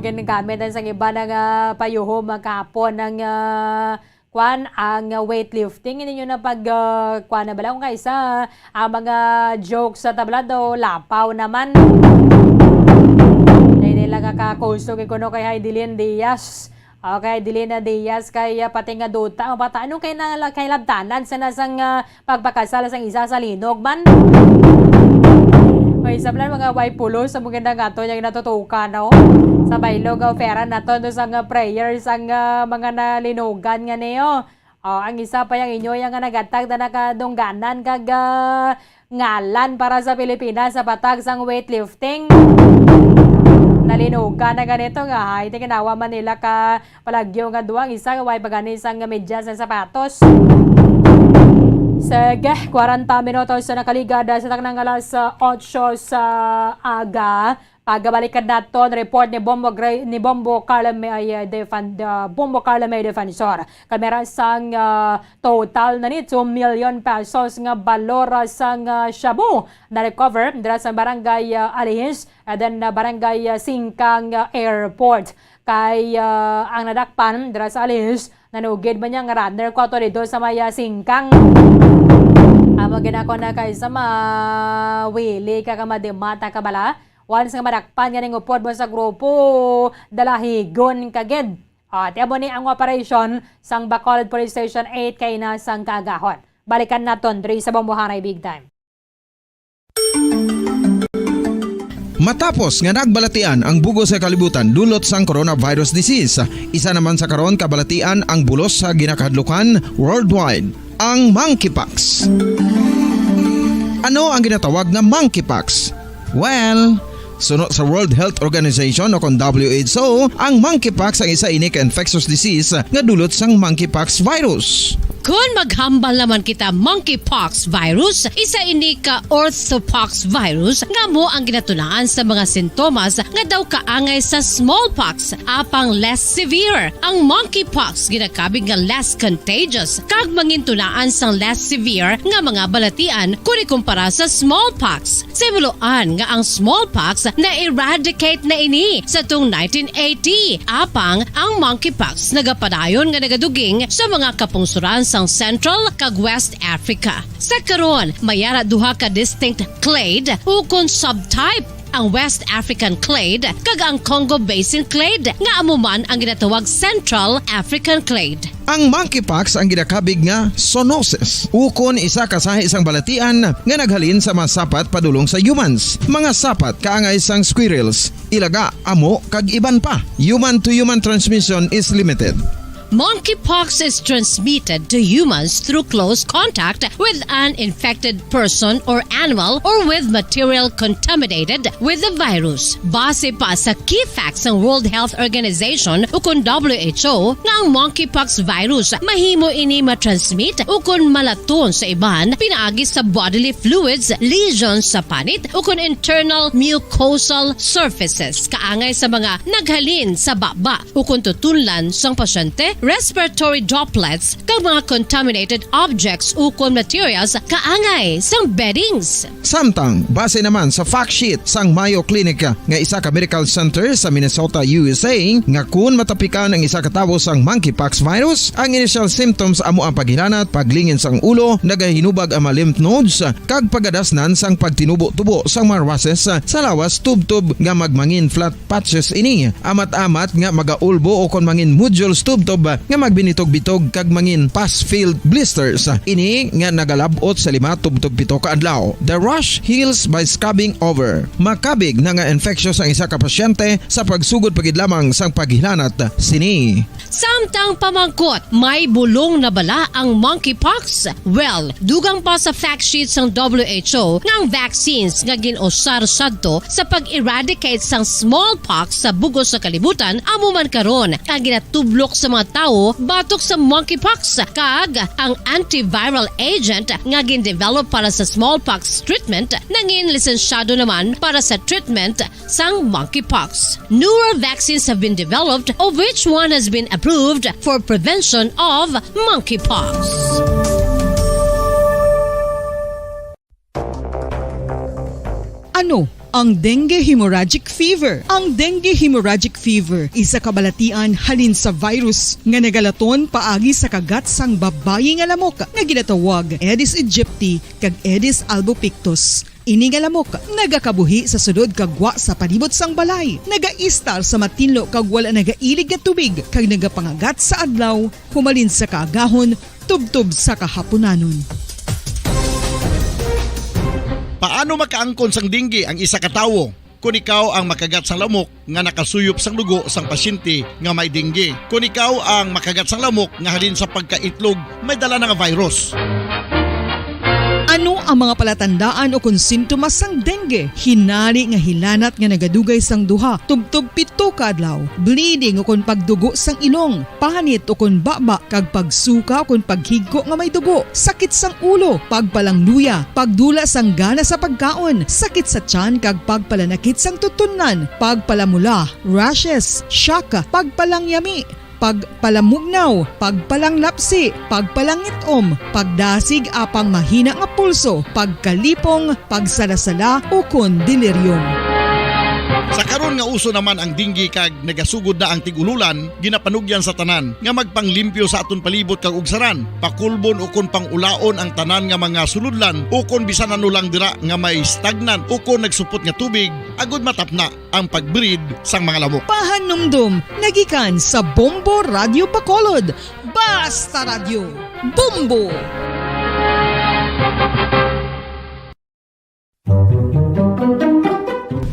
ginagamit na sang iba na nga payuhom, ah, kahapon ang, ah, kwan, ang weightlifting. Hindi nyo na pag, ah, kwan na bala kung kaisa, ang mga jokes sa tablado, lapaw naman. Dahil nila nga kakusog, ikuno kay Heidelin Diaz. Okay, Heidelin Diaz, kay, ah, pati nga duta, ang bata, anong kay na, kay labtanan sa nasang, ah, pagpakasal sang isa sa linog man? May isa pala mga way pulo sa mga nga to, yung natutukan, no? Sa baylog, ah, pera na to, no, sa nga prayer, sa nga mga nalinugan nga niyo. Oh, ang isa pa yung inyo, yung nga nagatag na nakadungganan kag, ah, ngalan para sa Pilipinas sa patag sang weightlifting. Nalinugan na ganito nga, ay, tiginawa man nila ka palagyo nga duwang isa, way pagani sang medyas sa sapatos. Sige, kwarenta minutos na nakaligad sa taknang alas, ah, otso sa aga. Pagabalikan naton report ni Bombo Gray, ni Bombo Carlo May Defan-, ah, Bombo Carlo May Defensor. Kamera sang, ah, total na ni two million pesos nga balor sang, ah, shabu na recover dira sa barangay, ah, Alihis, and then, ah, barangay, ah, Singkang, ah, Airport. Kay, ah, ang nadakpan dira sa Alihis, nanugid man niya nga runner ko ato dito sa may, ah, Singkang. Amo ginako na kay sa mawili ka ka madimata ka bala. Once nga madakpan nga ning upod mo sa grupo, dalahigon ka gid. Ah, ti amo ni ang operation sang Bacolod Police Station eight kay na sang kaagahon. Balikan naton diri sa Bombohanay Big Time. Matapos nga nagbalatian ang bugos sa kalibutan dulot sang coronavirus disease, isa naman sa karon kabalatian ang bulos sa ginakahadlukan worldwide, ang monkeypox. Ano ang ginatawag nga monkeypox? Well, suno sa World Health Organization o kon W H O, ang monkeypox ang isa ini ka infectious disease nga dulot sang monkeypox virus. Kon maghambal naman kita monkeypox virus, isa ini ka orthopox virus nga amo ang ginatunaan sa mga sintomas nga daw kaangay sa smallpox, apang less severe. Ang monkeypox ginakabig nga less contagious kag mangintunaan sang less severe nga mga balatian kon ikumpara sa smallpox. Sa himuloan nga ang smallpox na-eradicate na ini sa tung nineteen eighty, apang ang monkeypox nagapadayon nga nagaduging sa mga kapungsoran sang Central kag West Africa. Sa karon, may ara duha ka distinct clade ukon subtype, ang West African clade kag ang Congo Basin clade, nga amo man ang ginatawag Central African clade. Ang monkeypox ang ginakabig nga zoonosis, ukon isa ka sahi sang balatian nga naghalin sa mga sapat padulong sa humans, mga sapat kaangay sang squirrels, ilaga, amo, kag iban pa. Human to human transmission is limited. Monkeypox is transmitted to humans through close contact with an infected person or animal or with material contaminated with the virus. Base pa sa key facts sang World Health Organization ukon W H O nga ang monkeypox virus mahimo ini matransmit ukon malaton sa iban pinaagi sa bodily fluids, lesions sa panit ukon internal mucosal surfaces kaangay sa mga naghalin sa baba ukon tutunlan sang pasyente, respiratory droplets, kag mga contaminated objects ukon materials kaangay sang beddings. Samtang, base naman sa fact sheet sang Mayo Clinic nga isa ka medical center sa Minnesota, U S A, nga kun matapikan ang isa ka tawo sang monkeypox virus, ang initial symptoms amo ang paghilanat, paglingin sang ulo, nagahinubag ang mga lymph nodes, kag pagadasnan sang pagtinubo-tubo sang mga rashes sa lawas tubtob nga magmangin flat patches ini, amat-amat nga magaulbo o kon mangin nodules tubtob nga magbinitog-bitog kag mangin pus-filled blisters. Ini nga nagalab-ot sa lima tubtob pito ka adlaw. The rash heals by scabbing over. Makabig na nga infectious ang isa ka pasyente sa pagsugod pa gid lamang sang paghilanat sini. Samtang pamangkot, may bulong na bala ang monkeypox? Well, dugang pa sa fact sheet sang W H O nga ang vaccines nga gin-usar sadto sa pag-eradicate sang smallpox sa bug-os nga kalibutan amo man karon ang ginatublok sa mga tawo batok sa monkeypox, kag ang antiviral agent nga gin-develop para sa smallpox treatment nangin lisensyado naman para sa treatment sang monkeypox. Newer vaccines have been developed, of which one has been approved for prevention of monkeypox. Ano ang dengue hemorrhagic fever? Ang dengue hemorrhagic fever isa ka balatian halin sa virus nga nagalaton paagi sa kagat sang babayi nga lamok nga ginatawag Aedes aegypti kag Aedes albopictus. Ini nga lamok nagakabuhi sa sulod kag gwa sa palibot sang balay, nagaistar sa matinlo kag wala nagailig nga tubig, kag nagapangagat sa adlaw, humalin sa kaagahon tubtob sa kahapunanon. Paano makaangkon sang dengue ang isa ka tawo? Kon ikaw ang makagat sang lamok nga nakasuyop sang dugo sang pasyente nga may dengue. Kon ikaw ang makagat sang lamok nga halin sa pagkaitlog may dala na nga virus. Ano ang mga palatandaan ukon sintomas sang dengue? Hinari nga hilanat nga nagadugay sang duha, tubtob pito ka adlaw, bleeding ukon pagdugo sang ilong, panit ukon baba, kag pagsuka ukon paghigko nga may dugo, sakit sang ulo, pagpalangluya, pagdula sang gana sa pagkaon, sakit sa tiyan, kag pagpalanakit sang tutunlan, pagpalamula, rashes, shock, pagpalangyami, pagpalamugnaw, pagpalanglapsi, pagpalangit-om, pagdasig apang mahina nga pulso, pagkalipong, pagsalasala, ukon delirium. Sa karon nga uso naman ang dengue kag nagasugod na ang tig-ululan, ginapanugyan sa tanan nga magpanglimpyo sa aton palibot kag ugsaran, pakulbon ukon pangulaon ang tanan nga mga sulodlan ukon bisan ano lang dira nga may stagnant ukon nagsupot nga tubig, agud matapna ang pag-breed sang mga lamok. Pahanumdom nga gikan sa Bombo Radyo Bacolod. Basta Radyo, Bombo!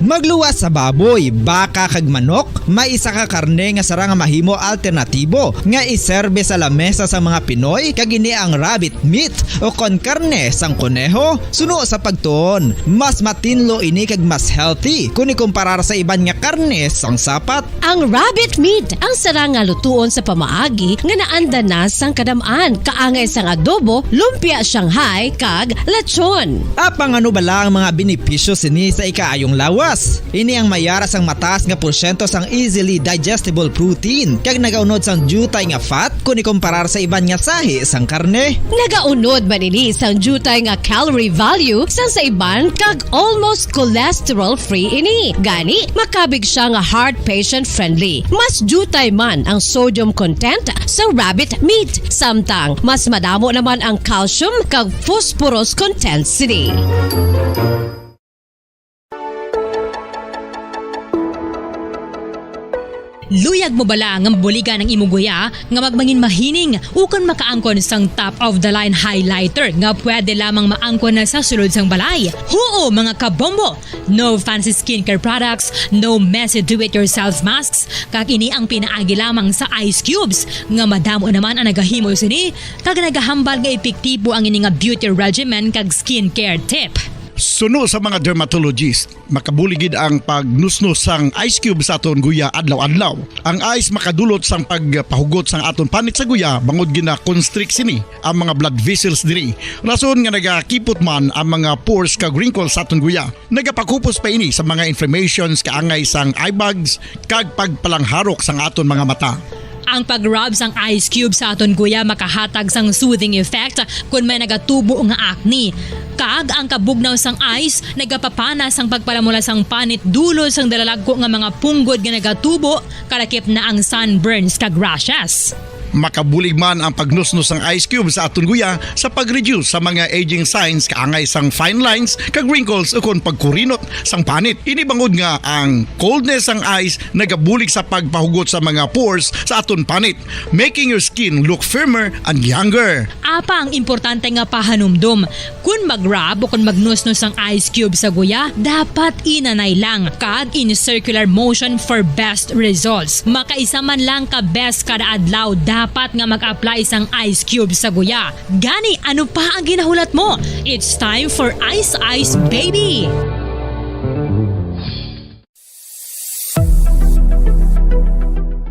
Magluwas sa baboy, baka, kag manok, may isa ka karne nga sarang nga mahimo alternatibo nga iserbe sa lamesa sang mga Pinoy, kag ini ang rabbit meat, ukon karne sang koneho. Suno sa pagtuon, mas matinlo ini kag mas healthy kon ikumparar sa iban nga karne sang sapat. Ang rabbit meat ang sarang nga lutuon sa pamaagi nga naanda na sang kadam-an, kaangay sang adobo, lumpia Shanghai, kag lechon. Apang ano bala ang mga benepisyo sini sa ikaayong lawas? Ini ang may ara sang mataas nga porsyento sang easily digestible protein, kag nagaunod sang diutay nga fat kon ikumparar sa iban nga sahi sang karne. Nagaunod man ini sang diutay nga calorie value sang sa iban, kag almost cholesterol-free ini. Gani, makabig sia nga heart patient-friendly. Mas diutay man ang sodium content sa rabbit meat, samtang mas madamo naman ang calcium kag phosphorus content sini. Luyag mo bala nga mabuligan ang imo guya nga magmangin mahining ukon makaangkon sang top of the line highlighter nga pwede lamang maangkon na sa sulod sang balay? Huo, mga kabombo! No fancy skincare products, no messy do-it-yourself masks, kag ini ang pinaagi lamang sa ice cubes nga madamo naman ang nagahimo sini kag nagahambal nga epektibo ang ini nga beauty regimen kag skincare tip. Suno sa mga dermatologist, makabulig gid ang pagnusnos sang ice cube sa aton guya adlaw-adlaw. Ang ice makadulot sang pagpahugot sang aton panit sa guya bangod gina-constrict sini ang mga blood vessels diri. Rason nga nagakipot man ang mga pores kag wrinkles sa aton guya. Nagapakupos pa ini sa mga inflammations kaangay sang eye bags kag pagpalangharok sang aton mga mata. Ang pag-rub sang ice cube sa aton guya makahatag sang soothing effect kon may nagatubo nga acne. Kag ang kabugnaw sang ice nagapapana sang pagpalamula sang panit dulot sang dalalagko nga mga punggod nga nagatubo, kalakip na ang sunburns kag rashes. Makabulig man ang pagnusnos sang ice cube sa aton guya sa pag-reduce sa mga aging signs kaangay sang fine lines kag wrinkles ukon pagkurinot sang panit. Ini bangod nga ang coldness sang ice nagabulig sa pagpahugot sa mga pores sa aton panit, making your skin look firmer and younger. Apang importante nga pahanumdom, kon mag-rub o kon magnusnos ang ice cube sa guya, dapat inanay lang kag in circular motion for best results. Makaisa man lang ka beses kada adlaw dapat nga mag-apply sang ice cube sa guya. Gani, ano pa ang ginahulat mo? It's time for Ice Ice Baby!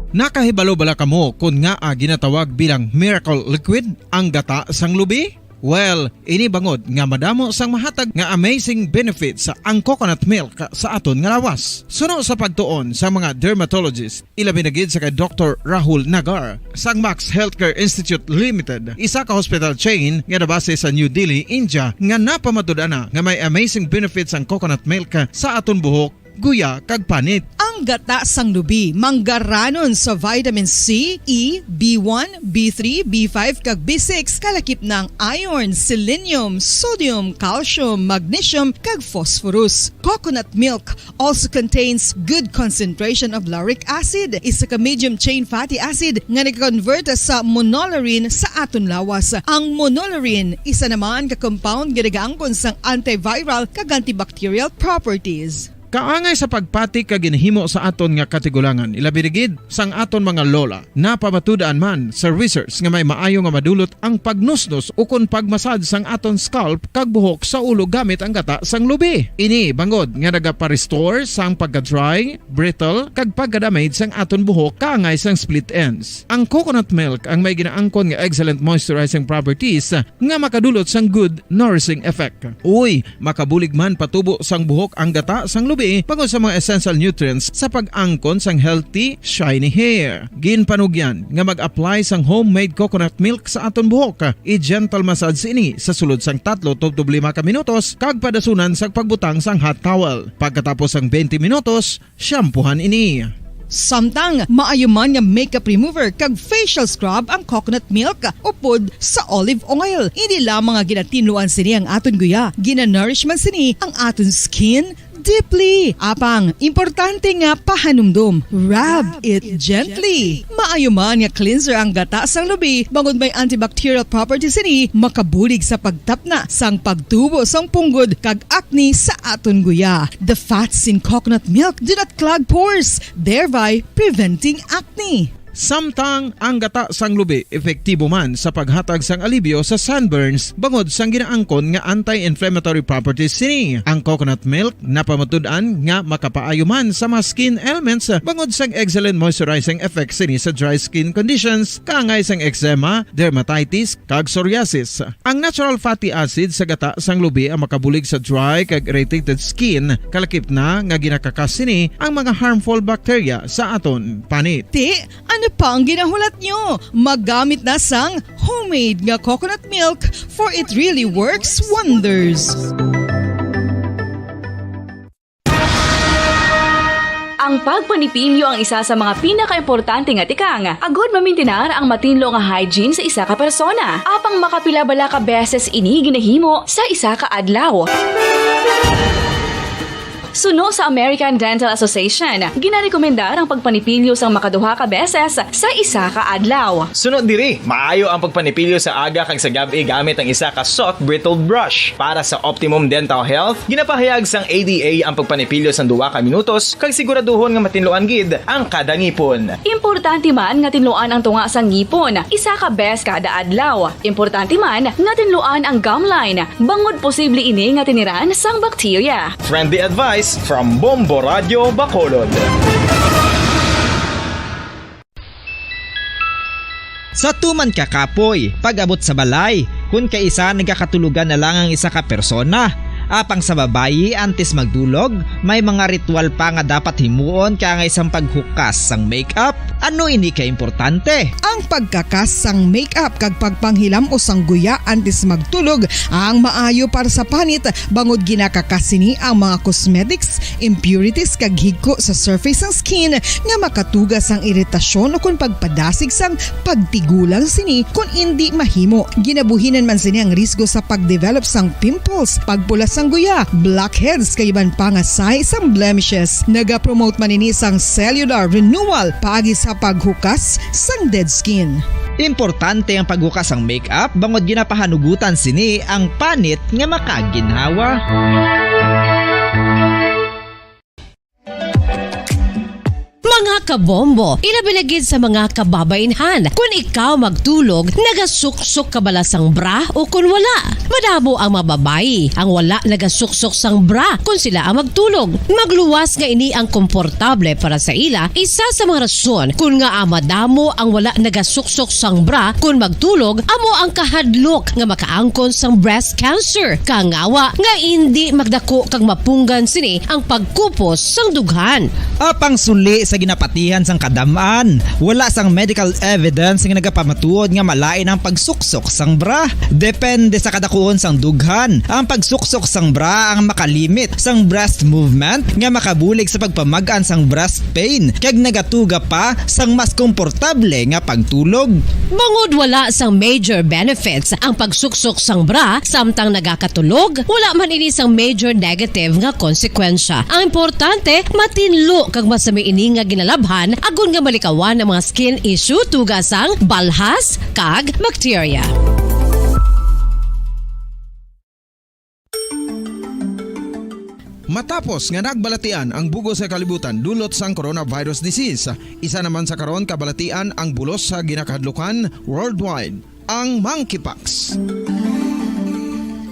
Nakahibalo bala kamo kon ngaa ginatawag bilang miracle liquid ang gata sang lubi? Well, ini bangod nga madamo sang mahatag nga amazing benefits ang coconut milk sa aton nga lawas. Suno sa pagtuon sa mga dermatologist, ilabi na gid sa kay Doktor Rahul Nagar sang Max Healthcare Institute Limited, isa ka hospital chain nga nabase sa New Delhi, India, nga napamatud-an na nga may amazing benefits ang coconut milk sa aton buhok, guya, kag panit. Ang gata sang lubi manggaranon sa vitamin C, E, B one, B three, B five, kag B six, kalakip na ang iron, selenium, sodium, calcium, magnesium, kag phosphorus. Coconut milk also contains good concentration of lauric acid, isa ka medium chain fatty acid nga nagakonvert sa monolaurin sa aton lawas. Ang monolaurin isa naman ka compound nga nagaangkon sang antiviral kag antibacterial properties. Kaangay sa pagpati kag ginhimo sa aton nga katigulangan, ilabi na gid sang aton mga lola. Napamatud-an man sa research nga may maayo nga madulot ang pagnusnos ukon pagmasad sang aton scalp kag buhok sa ulo gamit ang gata sang lubi. Ini bangod nga nagapa-restore sang pagka-dry, brittle, kag pagka-damage sang aton buhok kaangay sang split ends. Ang coconut milk ang may ginaangkon nga excellent moisturizing properties nga makadulot sang good nourishing effect. Uy, makabulig man patubo sang buhok ang gata sang lubi bangod sa mga essential nutrients sa pag-angkon sang healthy, shiny hair. Ginpanugyan nga mag-apply sang homemade coconut milk sa aton buhok. I-gentle massage ini sa sulod sang tatlo tubtob lima ka minutos kag padasunan sang pagbutang sang hot towel. Pagkatapos sang twenty minutos, shampoohan ini. Samtang maayo man nga makeup remover kag facial scrub ang coconut milk upod sa olive oil. Hindi lamang nga ginatinluan sini ang aton guya, ginanourish man sini ang aton skin deeply. Apang, importante nga pahanumdom, rub it gently. Maayo man nga cleanser ang gata sang lubi, bangod may antibacterial properties sini, makabulig sa pagtapna sang pagtubo sang punggod kag acne sa aton guya. The fats in coconut milk do not clog pores, thereby preventing acne. Samtang ang gata sang lubi epektibo man sa paghatag sang alibyo sa sunburns bangod sang ginaangkon nga anti-inflammatory properties sini. Ang coconut milk napamatud-an nga makapaayo man sa mga skin ailments bangod sang excellent moisturizing effect sini sa dry skin conditions, kaangay sang eczema, dermatitis, kag psoriasis. Ang natural fatty acid sa gata sang lubi ang makabulig sa dry kag irritated skin, kalakip na nga ginakakas sini ang mga harmful bacteria sa aton panit. Ti, ano pa ang ginahulat nyo? Magamit na sang homemade nga coconut milk, for it really works wonders. Ang pagpanipilyo ang isa sa mga pinakaimportante nga tikang agud mamintinar ang matinlo nga hygiene sa isa ka persona. Apang makapila bala ka beses ini ginahimo sa isa ka adlaw? Suno sa American Dental Association, ginarekomendar ang pagpanipilyo sang makaduha ka beses sa isa ka adlaw. Suno diri, maayo ang pagpanipilyo sa aga kag sa gab-i gamit ang isa ka soft bristled brush. Para sa optimum dental health, ginapahayag sang A D A ang pagpanipilyo sang duha ka minutos kag siguraduhon nga matinluan gid ang kada ngipon. Importante man nga tinluan ang tunga sang ngipon isa ka bes kada adlaw. Importante man nga tinluan ang gum line, bangod posible ini nga tiniran sang bakterya. Friendly advice from Bombo Radio Bacolod. Sa tuman ka kapoy, pag-abot sa balay, kun kaisa nagakatulogan na lang ang isa ka persona. Apang sa babayi, antes magtulog, may mga ritual pa nga dapat himuon kaangay sang paghukas sang makeup. Ano ini ka importante? Ang pagkakas sang makeup kag pagpanghilam-os sang guya antes magtulog ang maayo para sa panit, bangod ginakakas sini ang mga cosmetics, impurities kag higko sa surface sang skin nga makatuga sang iritasyon ukon pagpadasig sang pagtigulang sini kon indi mahimo. Ginabuhinan man sini ang risgo sa pagdevelop sang pimples, pagpula sang guya, blackheads kag iban pa nga sign sang blemishes. Nagapromote man ini sang cellular renewal paagi sa paghukas sang dead skin. Importante ang paghukas sang makeup bangod ginapahanugutan sini ang panit nga makaginhawa. Mga kabombo, ilabi na gid sa mga kababainhan, kun ikaw magtulog, nagasuksok ka bala sang bra o kun wala? Madamo ang mga babayi ang wala nagasuksok sang bra kun sila ang magtulog. Magluwas nga ini ang komportable para sa ila, isa sa mga rason kun ngaa madamo ang wala nagasuksok sang bra kun magtulog amo ang kahadlok nga makaangkon sang breast cancer, kangawa nga indi magdako kag mapunggan sini ang pagkupos sang dughan. Apang suli sa ginapatihan sang kadam-an, wala sang medical evidence nga nagapamatuod nga malain ang pagsuksok sang bra. Depende sa kadakuon sang dughan, ang pagsuksok sang bra ang makalimit sang breast movement nga makabulig sa pagpamag-an sang breast pain kag nagatuga pa sang mas komportable nga pagtulog. Bangod wala sang major benefits ang pagsuksok sang bra samtang nagakatulog, wala man ini sang major negative nga konsekwensya. Ang importante, matinlo kag masami ini nga ginalabhan agod nga malikawan ang mga skin issue tuga sang balhas kag bakterya. Matapos nga nagbalatian ang bug-os nga kalibutan dulot sang coronavirus disease, isa naman sa karon kabalatian ang bulos sa ginakahadlukan worldwide, ang monkeypox.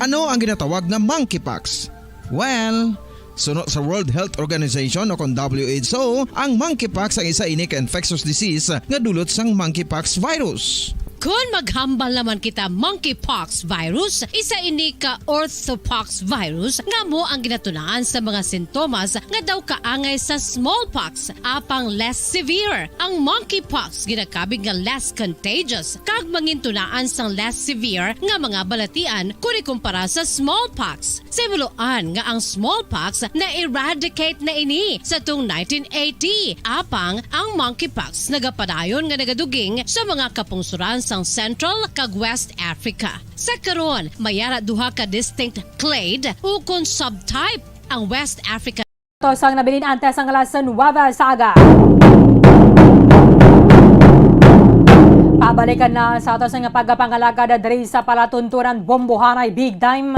Ano ang ginatawag nga monkeypox? Well, suno sa World Health Organization o kon W H O, ang monkeypox ang isa ini ka infectious disease nga dulot sang monkeypox virus. Kon maghambal naman kita monkeypox virus, isa ini ka orthopox virus nga amo ang ginatunaan sa mga sintomas nga daw kaangay sa smallpox, apang less severe. Ang monkeypox ginakabig nga less contagious kag mangintunaan sang less severe nga mga balatian kon ikumpara sa smallpox. Sa himuloan nga ang smallpox na-eradicate na ini sa tuong nineteen eighty, apang ang monkeypox nagapadayon nga nagaduging sa mga kapungsoran sang Central kag West Africa. Sa karon, may ara duha ka distinct clade ukon subtype ang West African. To sang nabilin antes ang alas nuwebe sa aga. Pabalikan na sa ato sa nga pagpangalagad diri sa palatuntunan, bombohanay big time.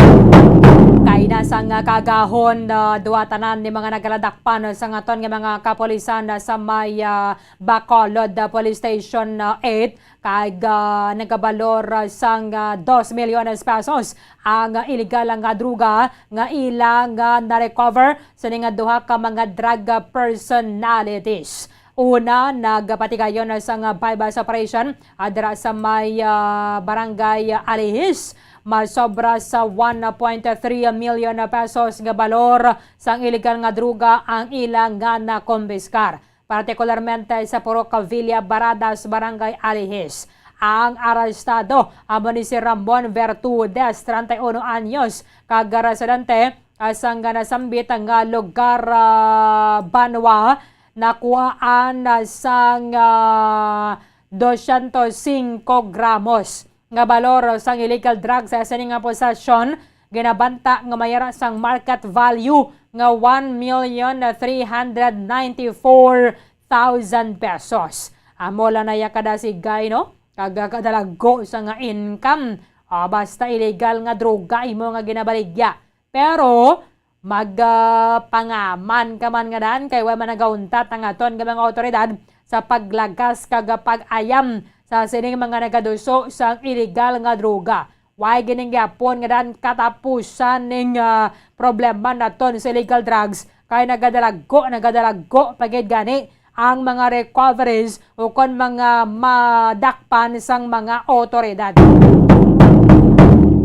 Kay na sang kaagahon, ah, duha tanan ni mga nagaladakpan sa aton nga mga kapulisan na sa may, ah, Bacolod, ah, Police Station, ah, eight, kag, ah, nagabalor, ah, sang, ah, dos milyones pesos ang, ah, iligal nga droga nga ila nga na-recover sa ni nga duha ka mga drug, ah, personalities. Una, nagapatigayon na sang, ah, buy-bust operation, ah, dira sa may, ah, Barangay Alihis. Masobra sa one point three million pesos nga balor sang iligal nga droga ang ila nga nakumpiskar, partikularmente sa Purok Villa Baradas, Barangay Alihis. Ang arestado amo ni si Ramon Vertudes, treinta y uno anyos, kag residente, ah, sang nasambit nga lugar, ah, Banwa, nakuhaan, ah, sang, ah, dosyentos singko gramos nga balor sang illegal drugs sa sini nga posesyon. Ginabanta nga may ara sang market value nga one million three hundred ninety-four thousand pesos. Amo lang na ya kadasigay, no? Kag kadalago sa nga income. Ah, basta illegal nga droga imo nga ginabaligya. Pero mag, ah, pangaman ka man nga dan kay wa man nagauntat ang aton nga mga awtoridad sa paglagas kag pag-ayam sa sining mga nagaduso sang illegal nga droga. Way gini gyapon nga dan katapusan ning, ah, problema naton sa illegal drugs, kay nagadalago, nagadalago pa gid gani ang mga recoveries ukon mga madakpan sang mga awtoridad.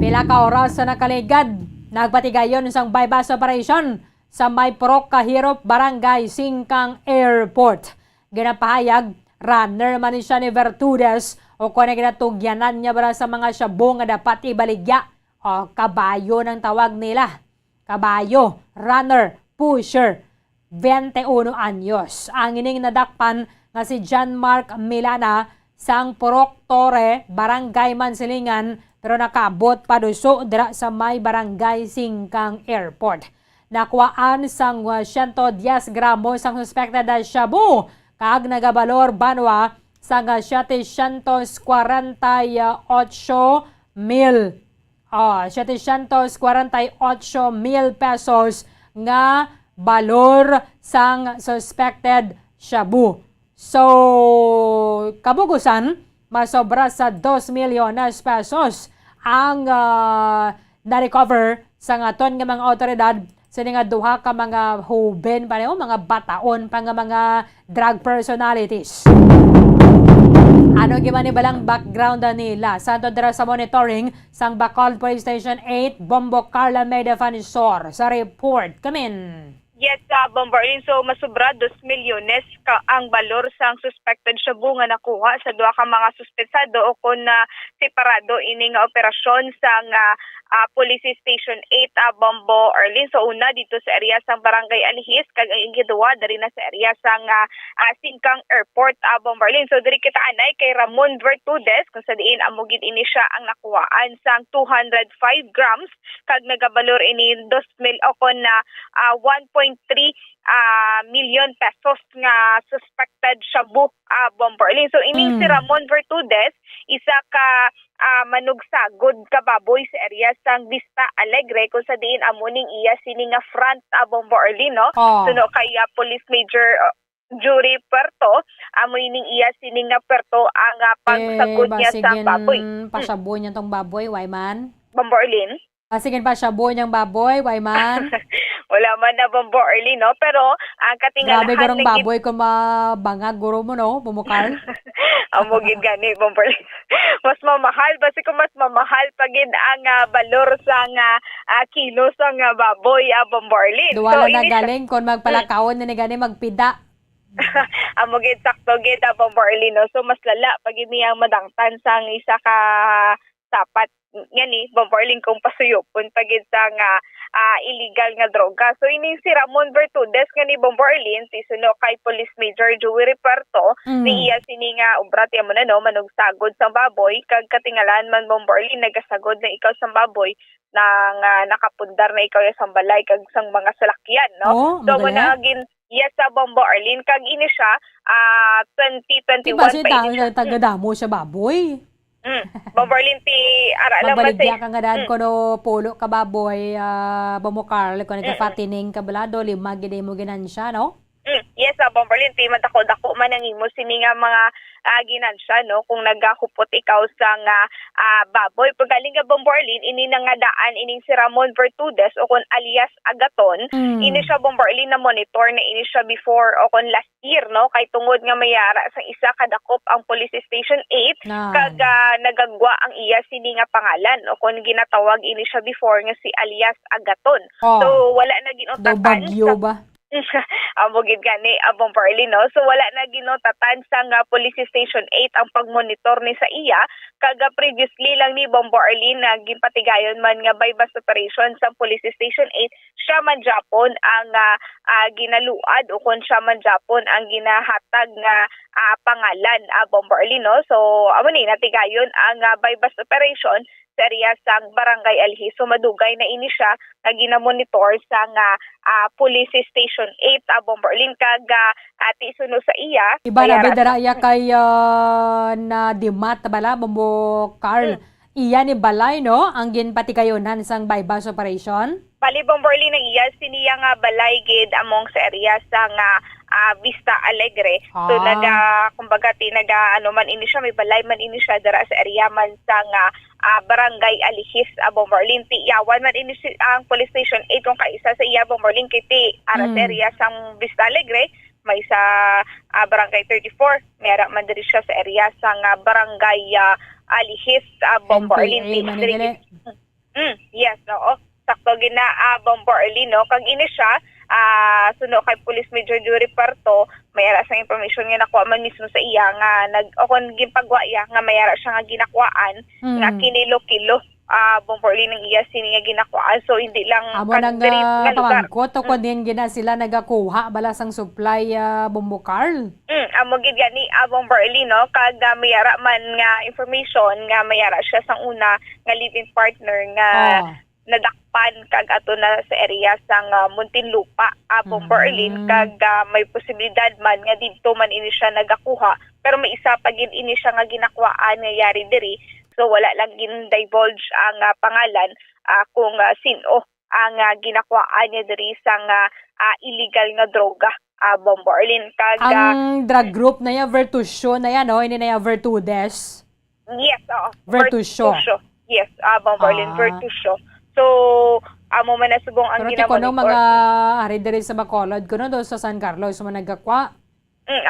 Pila ka oras sa nakaligad, nagpatigayon sang buy-bust operation sa may Purok Kahirop, Barangay Singkang Airport. Ginapahayag, runner man ni siya ni Vertudes, o kon ginatugyanan niya bala sa mga shabu nga dapat ibaligya. O, kabayo nang tawag nila. Kabayo, runner, pusher, twenty uno anyos. Ang ining nadakpan nga si John Mark Milana sang Purok Torre, Barangay Mansilingan, pero nakaabot paduso dira sa may Barangay Singkang Airport. Nakuhaan sang, uh, siyento diyes gramo sang suspected, uh, shabu kag nagabalor banwa sang, uh, setecientos kwarenta y otso mil, ah, setecientos kwarenta y otso mil pesos nga balor sang suspected shabu. So, kabugusan, masobra sa dos milyones pesos ang, ah, na-recover sang aton nga mga awtoridad sini nga duha ka mga hoben pa, mga bataon pa nga mga drug personalities. Ano gyud man ni balang background nila? Sa aton dira sa monitoring sang Bacolod Police Station eight, Bombo Carla May Defensor sa report. Kamin. Yes, ah, Bombo Arlene. So, masubra dos milyones ka ang balor sang suspected shabu nga nakuha sa duha ka mga suspetsado o kon, ah, separado ini nga operasyon sang, ah, ah, Police Station eight, ah, Bombo Arlene. So, una dito sa area sang Barangay Alihis, kag ang ikaduha diri na sa area sang, ah, ah, Singkang Airport, ah, Bombo Arlene. So, diri kita anay kay Ramon Vertudes, kung sa diin amo gid ini siya ang nakuhaan sang two hundred five grams kag nagabalor ini dos mil o kon na, ah, one point three, ah, million pesos nga suspected shabu, ah, Bombo Arlene. So, ining si Mm. Ramon Vertudes, isa ka, ah, manugsagod ka baboy sa area sang Vista Alegre, kung sa diin amo ning iya sini nga front, ah, Bombo Arlene, no? Oh. Suno kay, ah, Police Major, ah, Jury Puerto, amo ining iya sini nga puerto ang, ah, pagsagod Eh, niya sa baboy. Pasyabo niya tong baboy, why man? Bombo Arlene? Ah, sige pa, shabu niyang baboy, why man? Wala man na, Bombo Arlene, no? Pero, ah, katingal Grabe, gurong baboy kung mabangag, guro mo, no? Bumukal. Amo gid gani, Bombo Arlene. Mas mamahal, basi kung mas mamahal pa gid ang, ah, balor sa nga, ah, kilo sa nga baboy, ah, Bombo Arlene. Duwala na galing kung magpalakaon na ni gani, magpida. Amo gid, sakto gid, ah, Bombo Arlene, no? So, mas lala pa gid niyang madangtan sang isa ka sapat nga ni Bombo Arlene kung pasuyopon pa gid sa nga, ah, illegal nga droga. So, ining si Ramon Bertudes nga ni Bombo Arlene, ti suno kay Police Major Joey Reparto, Mm. ni iya sini nga obra, ti amo na, no, manugsagod sang baboy, kag katingalan man, Bombo Arlene, nagasagod na ikaw sang baboy, na nga nakapundar na ikaw sang balay kag sang mga salakyan, no? Oh, So, amo magaling. na gin-, yes, sa Bombo Arlene, kag ini siya, ah, Di twenty twenty-one ba siya pa ini ta-, siya. tagadamo siya baboy? Mm. Bombo Arlene, ti ara lang Magbaligya masay-, ka nga daan mm. kuno pulo ka baboy, ah, Bombo Carl, kung Mm-mm. nagka-fattening ka bala, do, lima gid mo ginansya, no? Mm. Yes, ah, Bombo Arlene, ti madako-dako man ang imo sini nga mga, ah, ginansya, no? Kung nagahupot ikaw sa nga, ah, baboy. Pagkaling nga, Bombo Arlene, ini na nga daan, ining si Ramon Vertudes, o kon alias Agaton, Mm. ini siya, Bombo Arlene, na monitor na ini siya before o kon last year, no? Kay tungod nga may ara sang isa ka dakop ang Police Station eight, Na. kag, ah, nagagwa ang iya sini nga pangalan, o kon ginatawag ini siya before nga si alias Agaton. Oh. So, wala na Daw ginutatan bagyo sa ba? Amo gid gani, ah, Bombo Arlene, no? So, wala na ginutatan sa nga Police Station eight ang pagmonitor ni sa iya, kag, ah, previously lang ni Bombo Arlene na ginpatigayon man nga buy-bust operation sa Police Station eight, siya man gyapon ang, ah, ah, ginaluad o kon siya man gyapon ang ginahatag nga, ah, pangalan, ah, Bombo Arlene, no? So, amo ni, natigayon ang, ah, buy-bust operation sa area sang Barangay Alhis. So, madugay na ini siya nga ginamonitor sa nga, ah, Police Station eight, ah, Bombo Arlene, kag, ah, ati suno sa iya, Iba na may ba ara dara sa iya kay, ah, na dimat bala, Bombo Carl? Mm. Iya ni balay, no, ang ginpatigayonan sang buy-bust operation? Bali, Bombo Arlene, ang iya sini nga balay gid among sa area sa nga, ah, Vista Alegre. So, Ah. naga-, kumbaga, ti-, naga-, ano man ini siya, may balay man ini siya dara sa area man sa nga, ah, Barangay Alihis, ah, Bombo Arlene. Ti yawan man ini si, ang Police Station eight kung kaisa sa iya, Bombo Arlene, kay ti ara sa Mm. area sang Vista Alegre, may sa, ah, Barangay thirty-four, may ara man diri siya sa area sa nga Barangay, ah, Alihis, ah, Bombo Arlene, N P A ti man diri. Dili. Mm, yes, oo. Sakto gid na, ah, Bombo Arlene, no? Kag ini siya, ah, suno kay Police Major Jory Parto, may ara sang information nga nakuha man mismo sa iya nga nag-, o kon ginpagwa iya nga may ara siya nga ginakwaan nga Mm. kinilo-kilo, ah, Bombo Arlene, ang iya sini nga ginakwaan. So, hindi lang Amo kag nang, diri ah, nga lugar. pamangkot o Mm. kon diin gina sila nagakuha bala sang supply, ah, Bombo Carl? Mm, amo gid gani, ah, Bombo Arlene, no? Kag, ah, may ara man nga information nga may ara siya sang una nga live-in partner nga Oh. nadakpan kag ato na sa area sang, ah, Muntinlupa, ah, Bombo Arlene, Mm. kag, ah, may posibilidad man nga didto man ini siya nagakuha, pero may isa pa gid ini siya nga ginakwaan nga yari diri. So, wala lang gin-divulge ang, ah, pangalan, ah, kung, ah, sin-o ang, ah, ginakwaan niya diri sang, ah, ah, illegal nga droga, ah, Bombo Arlene. Kag, ah, Ang drug group na yan, Vertusio na yan, no? Hindi na yan Vertudes. Yes, oo. Vertusio. Vertusio. Yes, ah, Bombo Arlene, Ah. Vertusio. So, amo man na subong ang Pero ti kuno ginamonitor. mga ari diri sa Bacolod, kuno do sa San Carlos, mga nagkakwa? Mm,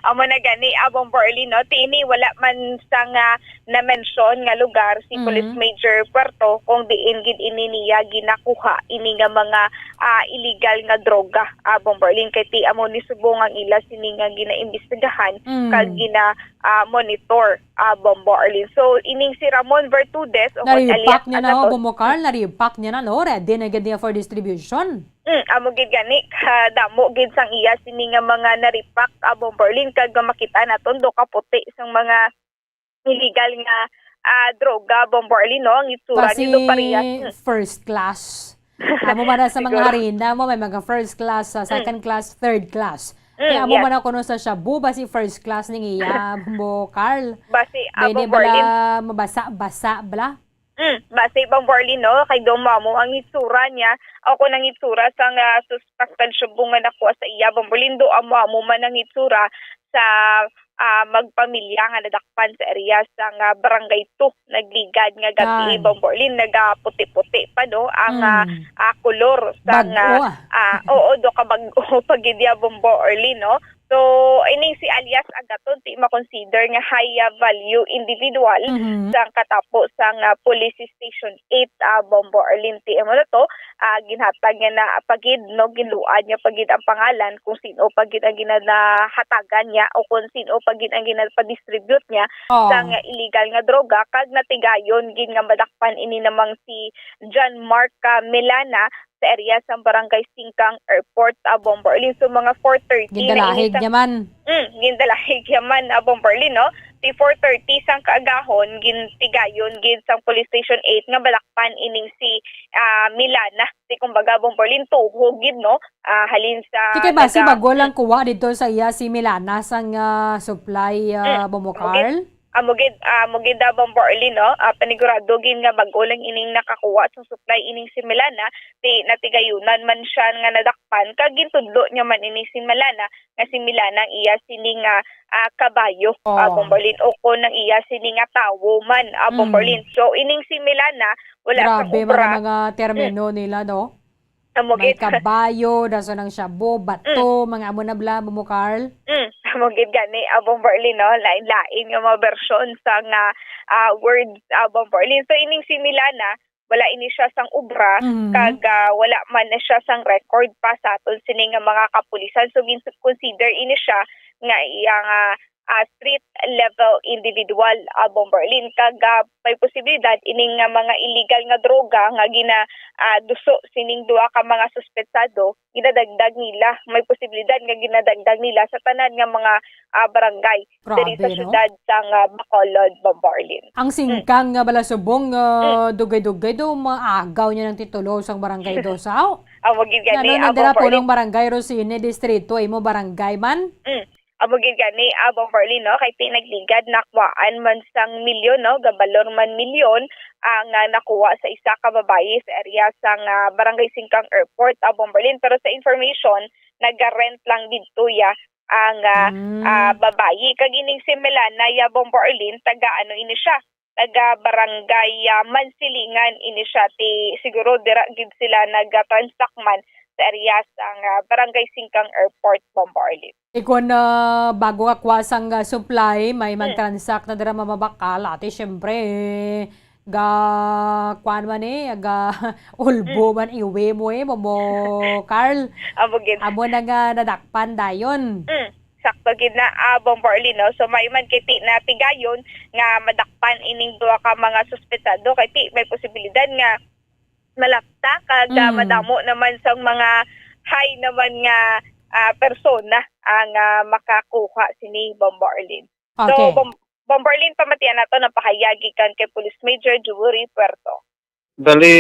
amo na gani, ah, Bombo Arlene, no? Ti ini, wala man sa nga na-mention nga lugar si Mm. Police Major Puerto kung diin gid ini niya ginakuha ini nga mga, ah, illegal nga droga, ah, Bombo Arlene. Kay ti amo ni subong ang ila sini nga ginaimbestigahan Mm. kag gina, ah, monitor, ah, Bombo Arlene. So, ining si Ramon Vertudes o kon Naripak alias niya na, oh, Agaton. Bombo Carl, naripak niya na, no? Ready na gid niya for distribution. Mm, amo gid gani, kadamo gid sang iya sini nga mga naripak, ah, Bombo Arlene, kag makita naton do kaputi sang mga illegal nga, ah, droga, Bombo Arlene, no? Ang itsura Kasi ni do parehas. Mm. first class. Amo man na sa mga Siguro. harina mo, may mga first class, ah, Mm. second class, third class. Mm, kaya amo yes. Man ako no sa shabu, basi first class ning iya, Bombo Carl. Basi, ah, Bombo Arlene. Bala mabasa-basa, bala? Mm, basi, Bombo Arlene, no? Kay daw amo ang itsura niya, o kung ang itsura sa nga suspected shabu nga nakuha sa iya, Bombo Arlene, daw amo-amo man ang itsura sa, ah, magpamilya nga nadakpan sa area sa nga Barangay two, nagligad nga gabi, Bombo Arlene, nagaputi-puti pa, no? Ang, ah, mm, ah, kolor sa nga, ah, oo, do ka bag-o pa gid ya, Bombo Arlene, no? So, ining si alias Agaton, ti makonsider nga high, ah, value individual, mhm, sang katapo sang, ah, Police Station eight, ah, Bombo Arlene, ti amo na to, ah, ginhatag niya na pagid, no, ginluad niya pagid ang pangalan kung sino pagid ang ginahatagan niya o kung sino pagid ang ginapadistribute niya, oh, sang illegal nga droga, kag natigayon gid nga madakpan ini namang si John Mark, ah, Milana, sa area sang Barangay Singkang Airport, ah, Bombo Arlene. So, mga four thirty na gindalahig ini sang niya man. Mm, gindalahig niya man, ah, Bombo Arlene, no? Ti four thirty sang kaagahon, gintigayon gid sang Police Station eight nga madakpan ining si, ah, Milana. Ti kumbaga, Bombo Arlene, tuho gid, no? Ah, halin sa ti kay basi naga- bago lang kuha dito sa iya si Milana sang, ah, supply, ah, mm, Bombo Carl? Amo gid, ah, amo gid, ah, Bombo Arlene, no? Ah, panigurado gid nga bag-o lang ining nakakuha sang supply ining si Milana, ti natigayunan man siya nga nadakpan, kag gintudlo niya man ini si Milana, nga si Milana ang iya sini nga, ah, kabayo, ah, oh, Bombo Arlene, o kon ang iya sini nga tawo man, ah, Bombo Arlene. Mm. So, ining si Milana, wala sang obra. Grabe man ang mga termino nila, no? Amo gid. May kabayo, dason ang shabu, bato, mm, mga amo na bala, Bombo Carl. Mm, amo gid gani, ah, Bombo Arlene, no? Lain-lain nga mga bersyon sa nga, ah, words, ah, Bombo Arlene. So, ining si Milana, wala ini siya sang obra, mm, kag, ah, wala man na siya sang record pa sa aton sini nga mga kapulisan. So, gin-consider ini siya nga iya nga ah, street level individual, ah, Bombo Arlene. Kag, ah, may posibilidad ining nga mga illegal nga droga nga gina, ah, duso sining duha ka mga suspetsado, ginadagdag nila. May posibilidad nga ginadagdag nila sa tanan nga mga, ah, barangay diri sa syudad sang, ah, Bacolod, Bombo Arlene. Ang singkang nga balasubong, ah, dugay-dugay do, maagaw niya ng titulo sang barangay do sa. Amo gid gani, ah, Bombo Arlene. Punong Barangay Rosine, distrito, imo barangay man? Mm. Amo gid gani, ah, Bombo Arlene, no? Kay ti nagligad, nakuhaan man sang milyon, no? Gabalor man milyon ang, ah, nakuha sa isa ka babayi sa area sang, ah, Barangay Singkang Airport, ah, Bombo Arlene. Pero sa information, naga-rent lang didto ya ang, ah, ah, babayi. Kag ining si Milana ya, Bombo Arlene, taga ano ini siya? Taga Barangay, ah, Mansilingan ini siya, ti siguro dira gid sila naga-transact man sa area sang, ah, Barangay Singkang Airport, Bombo Arlene. Ikon, ah, bago ka kuha sang, ah, supply, may mag-transact na dira mamabakal, ate, syempre, ga, kuan man eh, ga ulbo man iwi mo eh, Bombo Carl. Amo gid. Amo na nga nadakpan dayon. Mm. Sakto gid na, ah, Bombo Arlene, no? So, may man kay ti-, natigayon nga madakpan ining duha ka mga suspetsado kay ti-, may posibilidad nga malapta kag, ah, madamo naman sang mga high naman nga, ah, persona ang, ah, makakuha sini, Bombo Arlene. So, okay. Bom-, Bombo Arlene, pamatian nato ang pahayag gikan kay Police Major Jewelry Puerto. Bali,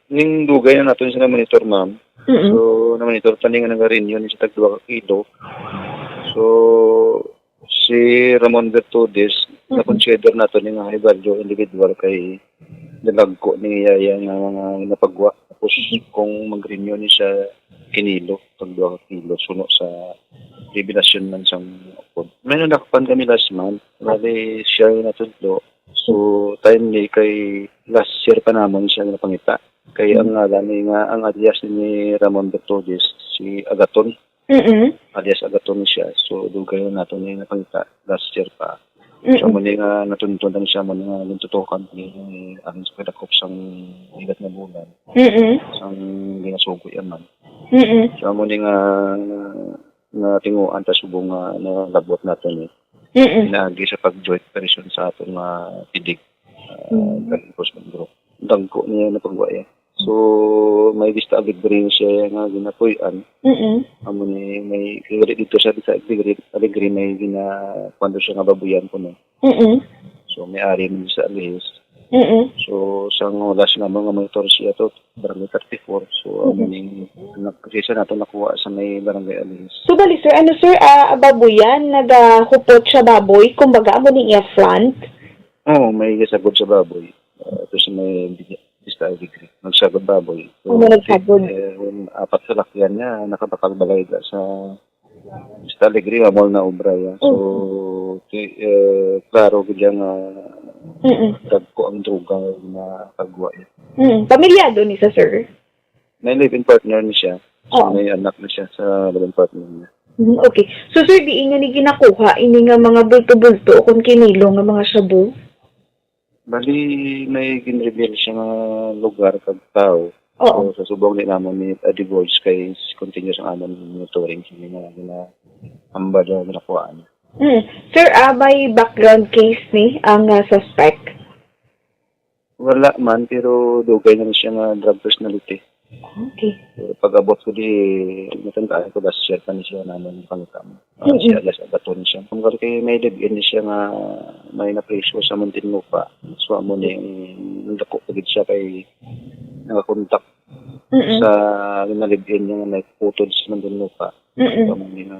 ning dugay na naton siya na-monitor, ma'am. Mm-mm. So, na-monitor pa ni nga nagarinyo ni sa tag duha ka kilo. So, si Ramon Bertudes, mm-mm, na-consider nato ni nga high value individual kay dalagko ni iya nga mga napagwa. Tapos, mm-mm, kung mag-renew ni siya kinilo, tag duha ka kilo, suno sa revelasyon man sang upod. May nadakpan kami last month. Bali, siya yung natudlo. So, timely kay last year pa namon siya napangita. Kay ang ngalan ni nga, ang alias ni Ramon Bertudes, si Agaton. Mm-mm. Alias Agaton siya. So, dugay na nato ni napangita last year pa. So, mm-mm, amo ni nga natuntun lang siya, amo ni nga gintutukan ni ang sa pagdakop sang igat nga bulan. Mm-mm. Sang ginasugo iya man. Mm-mm. So, amo ni nga nga tinguan ta subong nga nalabot nato ni. Mm-mm. Pinaagi sa pag-joint operation sa ato nga tidig, ah, mm, drug enforcement group. Dagko niya na pagwa iya. So, may Vista Alegre siya nga ginapuy-an. Mm-mm. Amo ni may, dito sa Vista Alegre, Alegre may gina-, kuwan siya nga babuyan ko, no? Mm-mm. So, may ari man sa Alihis. Mm-mm. So, sang last nga mga monitor siya to, barangay thirty-four. So, amo Mhm. ning nagkasisa nato nakuha sa may barangay Alihis. So, bali, sir, ano, sir, ah, baboyan, nagahupot siya baboy, kumbaga, amo ni iya front? Oo, may gisagod sa baboy. Ah, ito sa may Vista Alegre. Nagsagod baboy. So, Ano nagsagod? Eh, apat ka salakyan niya, nakabakal balay sa Vista Alegre, nga mall na obra ya. So, ti- eh, klaro gid nga Mm-mm. dagko ang droga nga kagwa ya. Mm. Pamilyado ni sa sir? May live-in partner ni siya. So, Oo. May anak na siya sa live-in partner niya. Mm, okay. So, sir, di nga ni ginakuha ini nga mga bulto-bulto o kung kinilo nga mga shabu? Bali, may gin-reveal siya nga lugar kag tao. Oo. So, sa subong ni namon ni a divulge kay continuous ang amon monitoring sa mga gina ambad nga ginakuhaan. Mm. Sir, ah, may background case ni ang ah, suspect? Wala man, pero dugay na siya nga drug personality. Okay. So, pag-abot ko di, natandaan ko, last year pa ni siya naman pangutang. Ah, Mm-mm. Siya, last agaton siya. Ang kay may live-in ni siya nga may napriso sa Muntinlupa. So, amo ni, ang dako pa gid siya kay nakakontak Mm-mm. sa na live-in niya nga may putod sa Muntinlupa. Mm-mm. So, amo ni nga,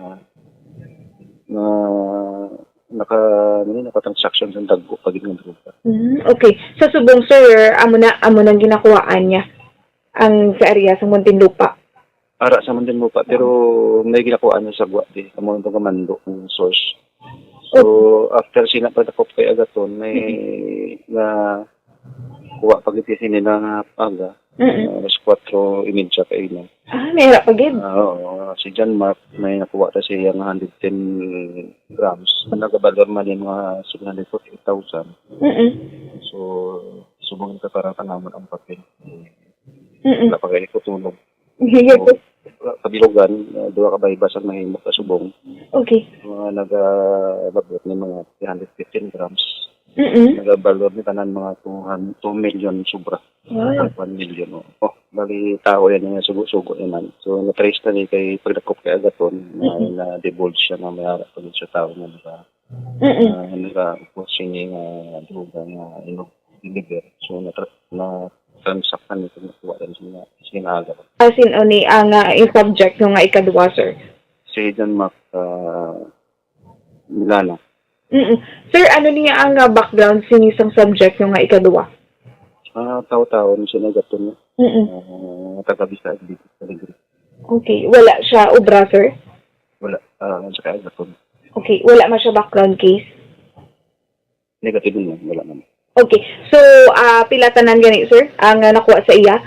nga naka, ano, naka-transaction sa dagko pa gid nga droga. Mm, okay. Sa subong, sir, amo na amo nang ginakuhaan niya ang sa area sa Muntinlupa. Ara sa Muntinlupa, pero may ginakuha niya sa Guwate. Amo ang pagkamando ng source. So, after sina pagdakop kay Agaton, may na kuha pag iti nila nga aga, Mm. uh, alas kwatro y media kaina. Ah, may harap pa gid. Ah, oo, si John Mark, may nakuha ta siya nga hundred ten grams. Nagabalor man yung mga seven hundred forty-eight thousand. Mm. So, subong ka para tanamon ang papel. Mm. Wala pa kayo kutulog. Yes. Kabilugan, uh, duha ka baybas ang mahimo kasubong. Okay. Mga nagababot ni mga three hundred fifteen grams. Mm. Nagabalor ni tanan mga two hundred, two million sobra. Wow. One million, oh. Oh, bali tao yan nga sugo-sugo naman. So, na-trace na ni kay pagdakop kay Agaton, na, Mm-mm. na-divulge siya nga may harap pa sa tao nga naka, Mm. uh, naka-, sini nga droga nga inog deliver. So, na, na-transact na nito nakuha rin sa, sa aga. As in, o ni ang ah, yung subject no nga ikadwa, sir? Si John Mark, uh, Milana. Mm. Sir, ano niya ang ah, background sini sang subject no nga ikadwa? Ah, tao-tao ni siya nagaton niya. Mm. Ah, taga Bisag dito sa Alegre. Okay. Wala siya obra, sir? Wala. Ah, sa kaya gaton. Okay. Wala man siya background case? Negative naman. Wala naman. Okay. So, ah, pila tanan gani, sir, ang ah, nakuha sa iya?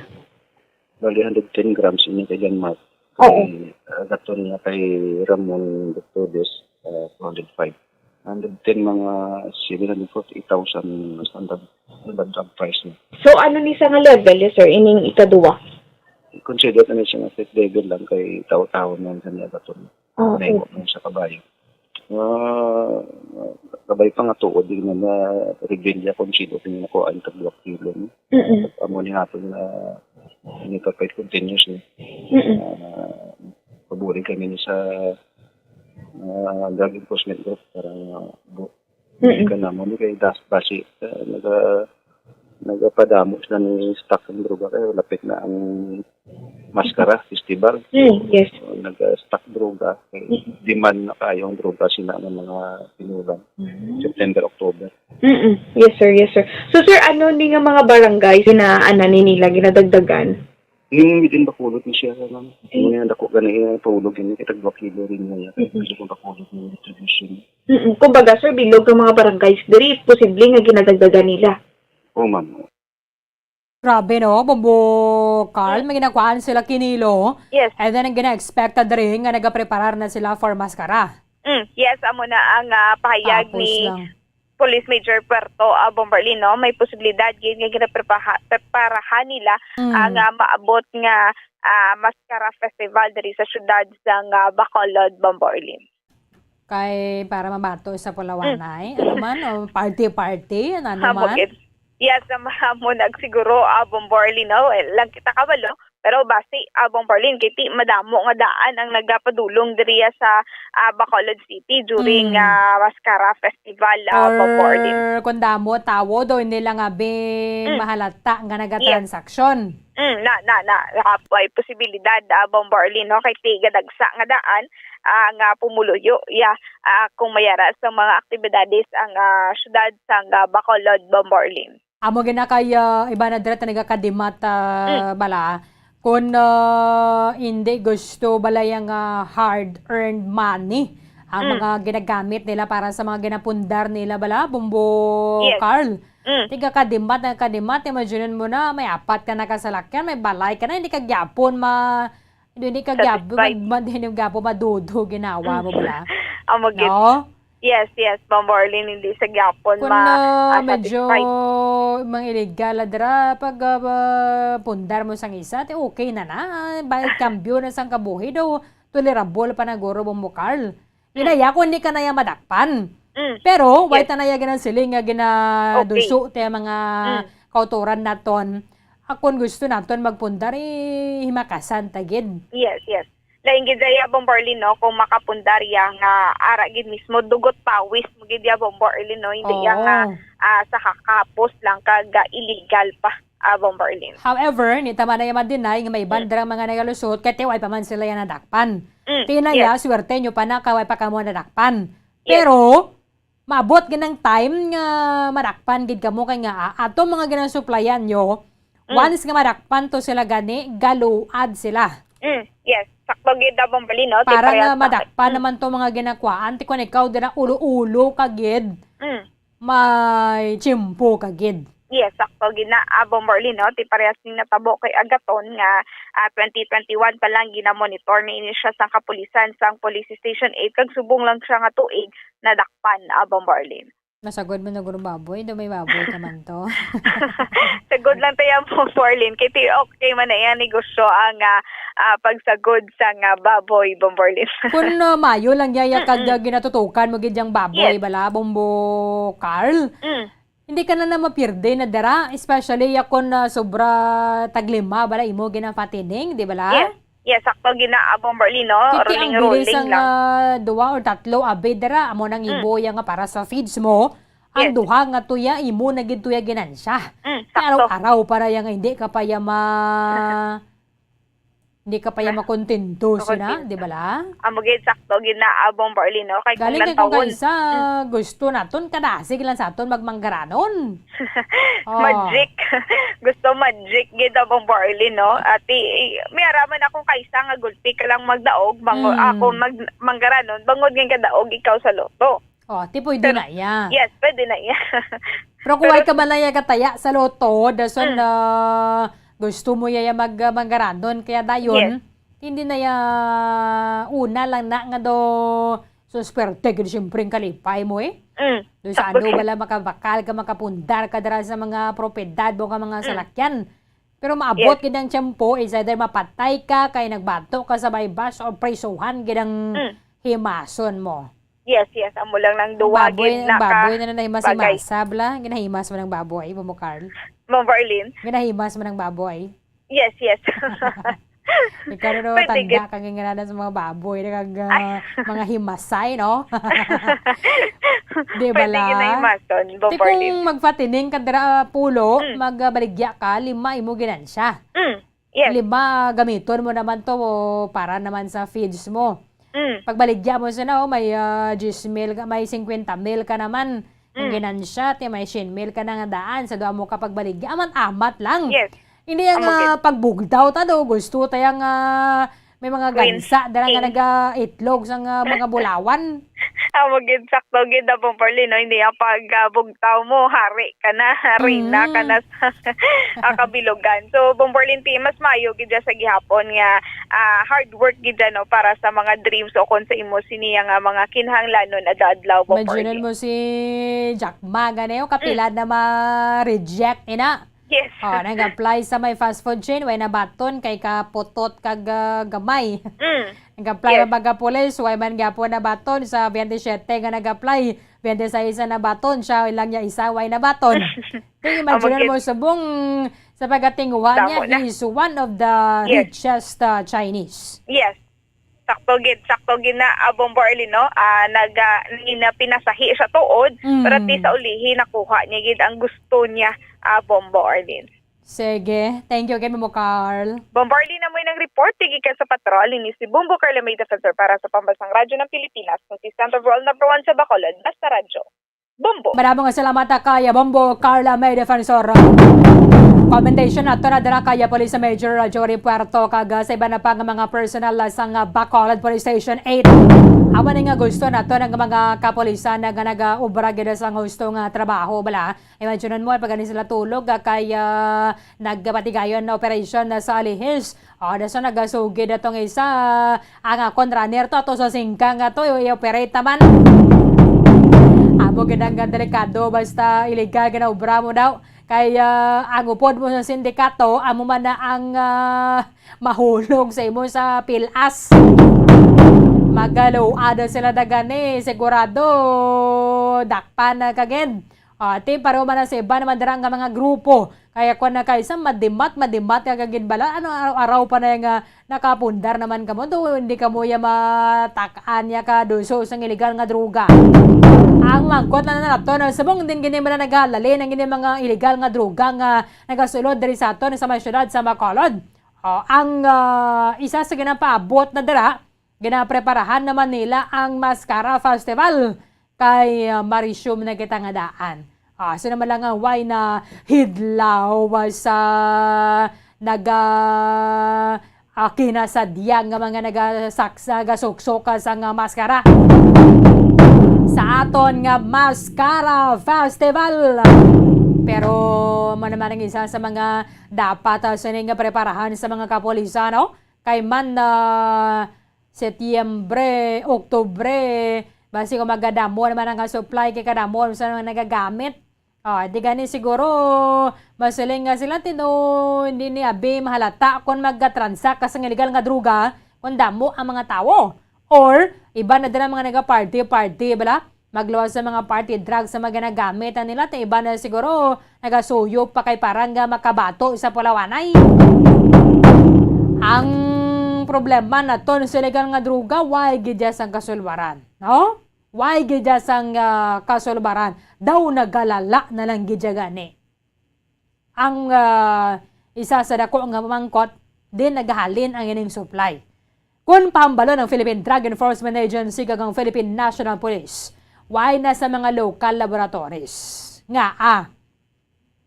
Bali, hundred ten grams ini kay John Mark. Oo. Kay, ah, gaton niya kay Ramon Bertodes, ah, two hundred five. Hundred ten, mga seven hundred forty-eight thousand standard, standard drug price niya. So, ano ni sa nga level, yes, sir, ining ikaduwa? Consider na siya nga safe level lang kay tao-tao man sa niya gaton. Ah, Naigo man sa kabayo. Ah, kabay pa nga tuod din nga na-reveal niya kung sino din nakuha ang tagduwang kilo, no? Mm-mm. Amo ni hapon na ini pa continuous ni. Mm-mm. Ah, pabuli kami ni sa ah, drug enforcement group para bu- Mm-mm. ka namo ni kay das basi ah, naga nagapadamo sila ni stock ng droga kay lapit na ang Mascara Festival. Mm, yes. So, nag-stock droga, kay demand na kayo ang droga sila ng mga pinulang September, October. Mm-mm. Yes, sir. Yes, sir. So, sir, ano ni nga mga barangay na ana ni nila ginadagdagan? Yung within Bacolod ni siya, ma'am. Okay. Yung yung dako gani yung tulog yun, kita dua kilo rin niya. Mhm. Gusto kong Bacolod yung distribution. Mm-mm. Kumbaga, sir, bilog ang mga barangays diri, posible nga ginadagdagan nila. Oh, ma'am. Grabe, no? Bombo Carl, may ginakuhaan sila kinilo. Yes. And then, ang gina-expect na diri nga nagapreparar na sila for maskara. Mm, yes, amo na ang ah, pahayag Tapos ni lang. Police Major Puerto uh, Bomberlino. May posibilidad gid nga ginapreparahan nila Mm. ang ah, maabot nga ah, Mascara Festival diri sa syudad sang ah, Bacolod, Bomberlin. Kay para mabato sa pulawanay. Ano man, o party-party, ano Amo man. gid. Yes, amo nagsiguro uh, Bomberlino. Well, lang kita kabalo Pero basi, ah, Bomb Berlin, kay ti madamo nga daan ang nagapadulong diriya sa, ah, Bacolod City during, Mm. ah, Mascara Festival, ah, Bomb Berlin. Or kung damo tawo daw, hindi lang abi Mm. mahalata nga nagatransaksyon. Mm, na, na, na, ah, may posibilidad, ah, Bomb Berlin, no? Kay ti gadagsa nga daan, ah, nga pumuluyo, ya, ah, kung mayara sa mga aktibidades ang, ah, syudad sang, ah, Bacolod, Bomb Berlin. Amo gina kay, ah, iba na dira ta nagakadimat, ah, Mm. bala. Kun, ah, hindi gusto bala yang, ah, hard-earned money ang Mm. mga ginagamit nila para sa mga ginapundar nila bala, Bombo Yes. Carl. Mm. Tiga kadimat na kadimat, imagine mo na, may apat ka na kasalakyan, may balay ka na, hindi ka gyapon ma-, hindi ka gyapon Satisfied. ma-, ma-, hindi gyapon madudo ginawa mo Mm. bala. Amo gid. No? Yes, yes, Ma'am Marlene, hindi sa gyapon Kung, ma-, ah, ah, medyo satisfied. mga illegal, ah, dira, pag, ah, ba, pundar mo sang isa, ti okay na na. Bayad kambyo na sang kabuhi daw, tolerable pa na guro, Bombo Carl. Mm. Inaya kung hindi ka na ya madakpan. Mm. Pero, why Yes. ta na ya ginasiling nga ginaduso Okay. ti mga Mm. kautoran naton? Akon gusto naton magpundar, eh, himakasan ta gid. Yes, yes. Lain gid daya, Bombo Arlene, no, kung makapundar ya nga ara gid mismo, dugot pawis mo gid ya, Bombo Arlene, no, hindi ya nga, Oo. ah, sa kakapos lang kag, ah, illegal pa, ah, Bombo Arlene. However, ni tama na ya ma-deny nga may iban Mm. dira mga nagalusot, kay ti way pa man sila ya nadakpan. Mm, Ti na ya, yes. swerte nyo pa na, kay way pa kamo nadakpan. Yes. Pero, maabot gid ang time nga madakpan gid kamo kay nga, ah, ato mga ginasuplayan nyo, Mm. once nga madakpan to sila gani, galuad sila. Mm, yes. Sakto gid daw, Bombo Arlene, no? Ti Para parehas nga sa madakpan Mm. naman to mga ginakwaan, ti kung ikaw dira ulo-ulo ka gid, Mm. may tiyempo ka gid. Yes, sakto gid na, ah, Bombo Arlene, no? Ti parehas ning natabo kay Agaton nga, ah, twenty twenty-one pa lang ginamonitor na ini siya sang kapulisan sang Police Station eight kag subong lang siya nga tuig nadakpan, ah, Bombo Arlene. Masagod mo na guro baboy, daw may baboy ka man to. Sagod lang tayo, Bombo Arlene. Kay ti okay man na iya negosyo ang, ah, ah, pagsagod sa nga baboy, Bombo Arlene. Kung, ah, mayo lang niya, ya kag, Mm-mm. ah, ginatutukan mo gid yang baboy, Yes. bala, Bombo Carl. Mm. Hindi ka na na mapirde na dira, especially ya kon, ah, sobra taglima, bala, imo ginafatining, di bala? Yes. Yes, sakto gid na, ah, Bombo Arlene, no? Kiti ang Rolling, bilis rolling sang, lang. ah, duha or tatlo, abi, dira, amo nang Mm. imo ya nga para sa feeds mo. Ang Yes. duha nga tuya, imo na gid tuya ginansya. Mm, Kay sakto. araw-araw para ya nga hindi ka pa ya ma-, hindi ka pa ya Mas makontento, sina, makontento. di ba la? Amo gid, sakto gid na, ah, Bombo Arlene, no? Kay kung Galing kay kung lantawon, kaisa, mm. gusto naton, kadasig lang sa aton magmanggaranon. Oh. Magic. Gusto magic gid ang Bombo Arlene, no? Ati, may araman akong kaisa nga gulpi ka lang magdaog, bango-, Mm. ako mag-, manggaranon, bangod nga kadaog ikaw sa loto. Oh, ti pwede Pero, na iya. yes, pwede na iya. Pero kung Pero ay ka man na iya kataya sa loto, dason Mm. na gusto mo iya mag-, manggaranon, kaya dayon, Yes. hindi na iya una lang na nga do So, swerte gid siyempre ang kalipay mo, eh. Mm. Doon sa Tapos ano, wala makabakal ka, makapundar ka dira sa mga propiedad mo, ka mga Mm. salakyan. Pero maabot Yes. gid ang tiyempo, is either mapatay ka, kay nagbato ka sa may bus, o prisuhan gid ang Mm. himason mo. Yes, yes. Amo lang nang Ang duwa baboy, gid ang na ka baboy na na nahimas-himasa, bagay. bala. Ginahimas mo ng baboy, Momo Carl. Ma'am Marlene? Ginahimas mo ng baboy. Yes, yes. Ikaw na daw Pwede tanda gid. Kang ingananan sa mga baboy, na kag, ah, Ay. mga himasay, no? Di ba Pwede la? gid na himason, Ti Bombo Arlene. Kung magfatining ka dira, ah, pulo, Mm. magbaligya ka, lima imo ginansya. Mm. Yes. Lima, gamiton mo naman to para naman sa feeds mo. Mm. Pagbaligya mo sina, oh, may, ah, diyes mil ka, may singkwenta mil ka naman. Ang Mm. ginansya, ti may syen mil ka na nga daan sa duha mo ka pagbaligya. Amat-amat lang. Yes. Hindi ang, Amo gid. ah, pagbugdaw ta do, gusto ta yang, ah, may mga Queen gansa, dala nga King. nagaitlog sa nga mga bulawan. Amo gid, sakto gid na, Bombo Arlene, no? Hindi ang pag, ah, bugtaw mo, hari ka na, reyna ka Mm. na sa, ah, kabilugan. So, Bombo Arlene, ti, mas maayo gid dyan sa gihapon nga, ah, hard work gid dyan, no, para sa mga dreams o kung sa imo siniya nga mga kinahanglanon adlaw-adlaw, Bombo Imagine Arlene. mo si Jack Ma, gani, o kapila Mm. na ma-reject, ina. Yes. Oh, nag-apply sa may fast food chain, way nabaton kay kaputot kag, ah, gamay. Mm. Nag-apply Yes. man baga pulis, way man gyapon nabaton sa twenty-seven nga nag-apply, twenty-six na nabaton, siya lang niya isa, way nabaton. Kay imagine Amo mo gid. subong Sa pagkatinguha niya, Damo na. He is one of the Yes. Richest, uh, Chinese. Yes. Sakto gid, sakto gid na, ah, Bombo Arlene, no? Ah, nag, ah, nangina-, pinasahi siya tuod, Mm. pero at least sa ulihi, nakuha niya gid ang gusto niya, ah, Bombo Arlene. Sige. Thank you kay Mamo Carl. Bombo Arlene, amoy nang report, tigi ka sa patrol, ini si Bombo Carla May Defensor para sa Pambansang Radyo ng Pilipinas, Notice Center World Number One sa Bacolod, Basta Radyo. Bombo. Maraming salamat, ah, kay Bombo Carla May Defensor. Commendation nato na dira kay Police Major Jory Puerto kag, ah, sa iba na pa nga mga personnel, ah, sang, ah, Bacolod Police Station eight. Amo ni nga gusto nato ng mga kapulisan na nga nagaubra gid sang husto nga trabaho, bala. Imagine mo, pag ani sila tulog, ah, kay, ah, nagpatigayon na operasyon na sa Alihis. O, dason nagasugid atong isa, ang akon runner to, ato sa singkang nga to, i-, i-operate naman. Amo gid ang delikado, basta illegal nga naobra mo daw. Kay, ah, ang upod mo sa sindikato, amo man na ang, ah, mahulog sa imo sa pilas. Magaluad sila dagani, sigurado, dakpan na kagid. Ah, ti, pareho man na sa iba naman dira nga mga grupo. Kaya kung na kaisa, madimat, madimat ka kag ginbala, ano, araw-araw pa na nga nakapundar naman kamo. Do, hindi kamo ya matak-an ya ka duso sang iligal nga droga. Ang mangkot na nato na subong din gini man nagahalin ang gini mga iligal nga droga nga nagasulod diri sa aton sa mga syudad sa Bacolod. O, ang, ah, isa sa ginapaabot na dira, ginapreparahan naman nila ang Mascara Festival kay, ah, Marisyum na kita nga daan. Ah, so naman lang ang way na hidlaw sa naga, ah, kinasadya nga mga nagasaksa, gasuksoka sa nga maskara sa aton nga Mascara Festival. Pero mo naman ang isa sa mga dapat, ah, sining nga preparahan sa mga kapulisan, no? Kay man, ah, Setyembre, Oktubre, basi kung magadamo naman ang supply kay kadamo sa mga nagagamit. Ah, di gani siguro masiling nga sila, tino, hindi ni abi mahalata kung magka-transact ka sa illegal nga droga kung damo ang mga tawo. Or iba na din ang mga naga-party-party, bala? Magluwas sa mga party drugs sa mga ginagamit na nila, ti iba na siguro nagasuyop pa kay parang nga makabato sa pulawanay. Ang problema naton sa illegal nga droga, way gid ya sang kasulwaran, no? Way gid ya sang, ah, kasulwaran. Daw nagalala na lang gid ya gani. Ang, ah, isa sa dako nga pamangkot, din nagahalin ang ining supply. Kun pahambalon ang Philippine Drug Enforcement Agency kag ang Philippine National Police, way na sa mga local laboratories nga, ah,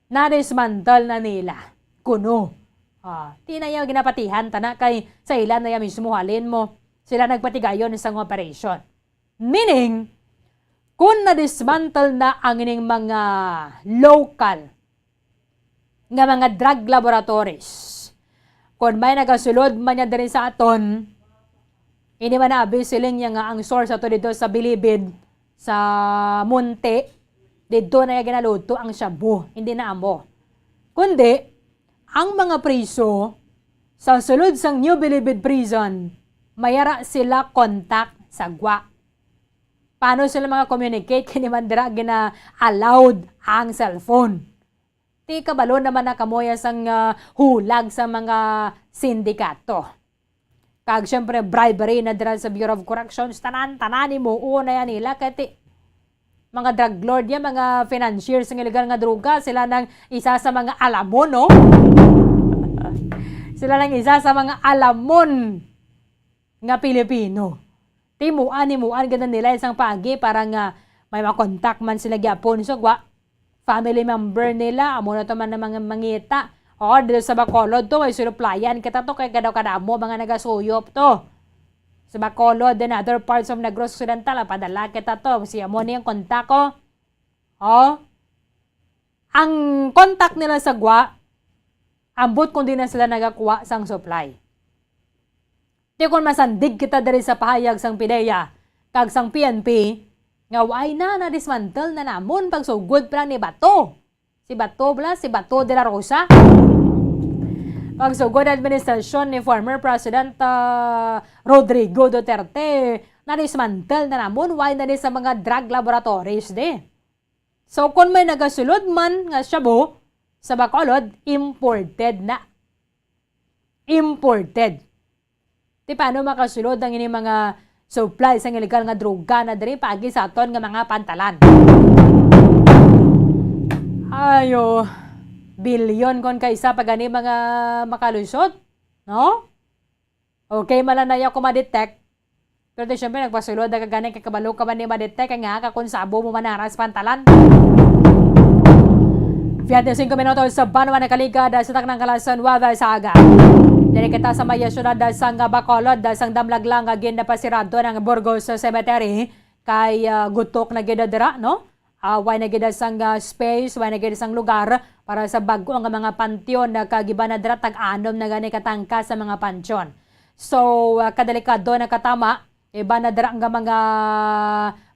na-dismantle na nila. Kuno. Ah, di na ya ginapatihan tana kay sa ila na ya mismo halin mo. Sila nagpatigayon sa operation. Meaning, kung na-dismantle na ang ining mga local nga mga drug laboratories, kung may nagasulod man niya diri sa aton, ini man na abi siling niya nga ang source ato dito sa Bilibid, sa Munti, dito na iya ginaluto ang shabu, hindi na amo. Kundi, ang mga priso sa sulod sang New Bilibid Prison, mayara sila contact sa gwa. Paano sila maka-communicate kini man dira gina-allowed ang cellphone? Ti kabalo naman na kamo ya sang, ah, hulag sa mga sindikato. Kag syempre, bribery na dira sa Bureau of Corrections, tanan, tanan ni mo na yan nila. Kay ti, mga drug lord yan, mga financiers ng illegal nga droga, sila nang isa sa mga alamon, no? Sila nang isa sa mga alamon nga Pilipino. Timuan, himuan gid nila isang paagi para nga may makontak man sila gyapon sa gwa. Family member nila, amo na to man ang mga mangita. O, dito sa Bacolod to, may suluplayan kita to, kay kadaw kadamo mga nagasuyop to. Sa Bacolod and other parts of Negros Occidental, ah, padala kita to. Siya mo niyang kontak, oh. Oh. Ang kontak nila sa gwa, ambot kung di na sila nagakuha sang supply. Ti kon masandig kita diri sa pahayag sang PDEA kag sang P N P, nga way na na-dismantle na namon pagsugod pa lang ni Bato. Si Bato bala, si Bato de la Rosa. Pagsugod administrasyon ni former President, ah, Rodrigo Duterte, na-dismantle na namon, way na ni sa mga drug laboratories di. So, kung may nagasulod man nga shabu, sa Bacolod, imported na. Imported. Ti paano makasulod ang ini mga supply sang illegal nga droga na diri paagi sa aton nga mga pantalan? Ayo, bilyon kon kaisa pa gani mga makalusot, no? Okay, malanaya ko ma-detect. Pero di, syempre, nagpasulod na ka gani kay kabalo ka man ni ma-detect nga ka kung sabo mo man ara sa pantalan. Five singko minutos sa banwa nakaligad sa taknang kalasan, Nueva Ecija. Diri kita sa may siyudad sang Bacolod, sang damlag lang nga ginapasirado ng Burgos Cemetery kay, ah, gutok na gid dira, no? Ah, way na gid sang, ah, space, way na gid sang lugar para sa bag-o nga mga panteon, ah, kag iban na dira tag-anom na gani katangka sa mga panteon. So, ah, kadelikado na katama, iban na dira nga mga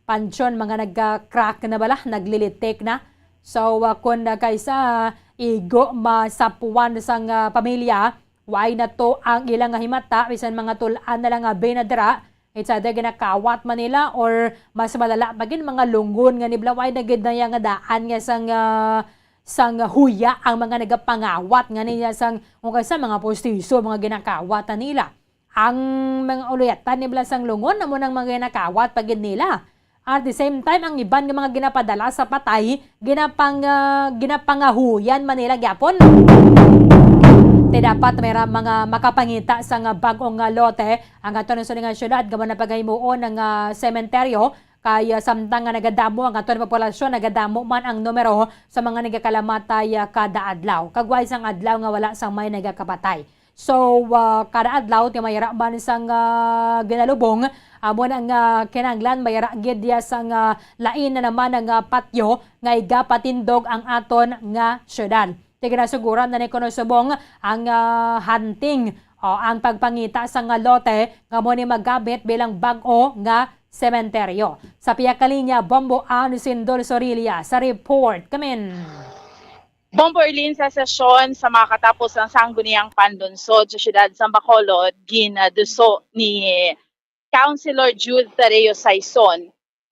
panteon, mga nagka-crack na bala, naglilitik na. So, ah, kun, ah, kaisa igo masapuan sang, ah, pamilya, way na to ang ilang nga himata, bisan mga tul-an na lang nga bin na dira, it's either ginakawat man nila or mas malala pa gid, mga lungon nga ni bala, way na gid na iya nga daan nga sang, ah, sang huya ang mga nagapangawat nga niya sang, kung kaisa mga postiso, mga ginakawat na nila. Ang mga uluyatan ni bala sang lungon, amo nang mga ginakawat pa gid nila. At the same time, ang iban nga mga ginapadala sa patay, ginapang-, ah, ginapangahuyan man nila gyapon. Ti dapat may ra-, mga makapangita sang bag-ong, ah, lote ang aton nga syudad, nga mao na pagahimuon ang, ah, sementeryo, kay, ah, samtang nga nagadamo ang aton populasyon, nagadamo man ang numero sa mga nagakalamatay, ah, kada adlaw. Kag way sang adlaw nga wala sang may nagakapatay. So, ah, kada adlaw ti may ra man sang, ah, ginalubong, amo na nga kinahanglan may ra gid diya sang, ah, lain na naman nga, ah, patyo nga igapatindog ang aton nga syudad. Ti ginasuguran na ni kuno subong ang, ah, hunting o ang pagpangita sang, ah, lote nga amo ni magamit bilang bag-o nga sementeryo. Sa pihak ka linya, Bombo Ann Sindol Sorilla sa report. Kamin. Bombo Erlin, sa sesyon sa mga katapos ng Sangguniang Panlungsod sa siyudad sa Bacolod, ginaduso ni Councilor Jude Tadeo Saison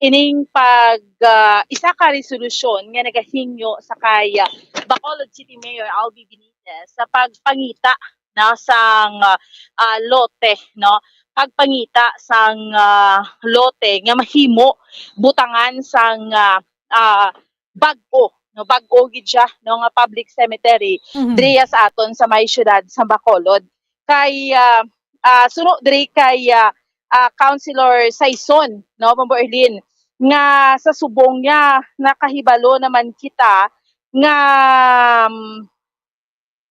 ining pag, ah, isa ka resolusyon nga nagahingyo sa kay, ah, Bacolod City Mayor Albi Benitez sa pagpangita na sang, ah, lote, no? Pagpangita sang, ah, lote nga mahimo butangan sang, ah, ah, bag-o, no? Bag-o gid siya, no, nga public cemetery Mhm. diriya sa aton sa may siyudad sa Bacolod. Kay, ah, ah, suno diri kay, ah, ah, Councilor Saison, no, Bombo Erlin, nga sa subong niya nakahibalo naman kita nga, um,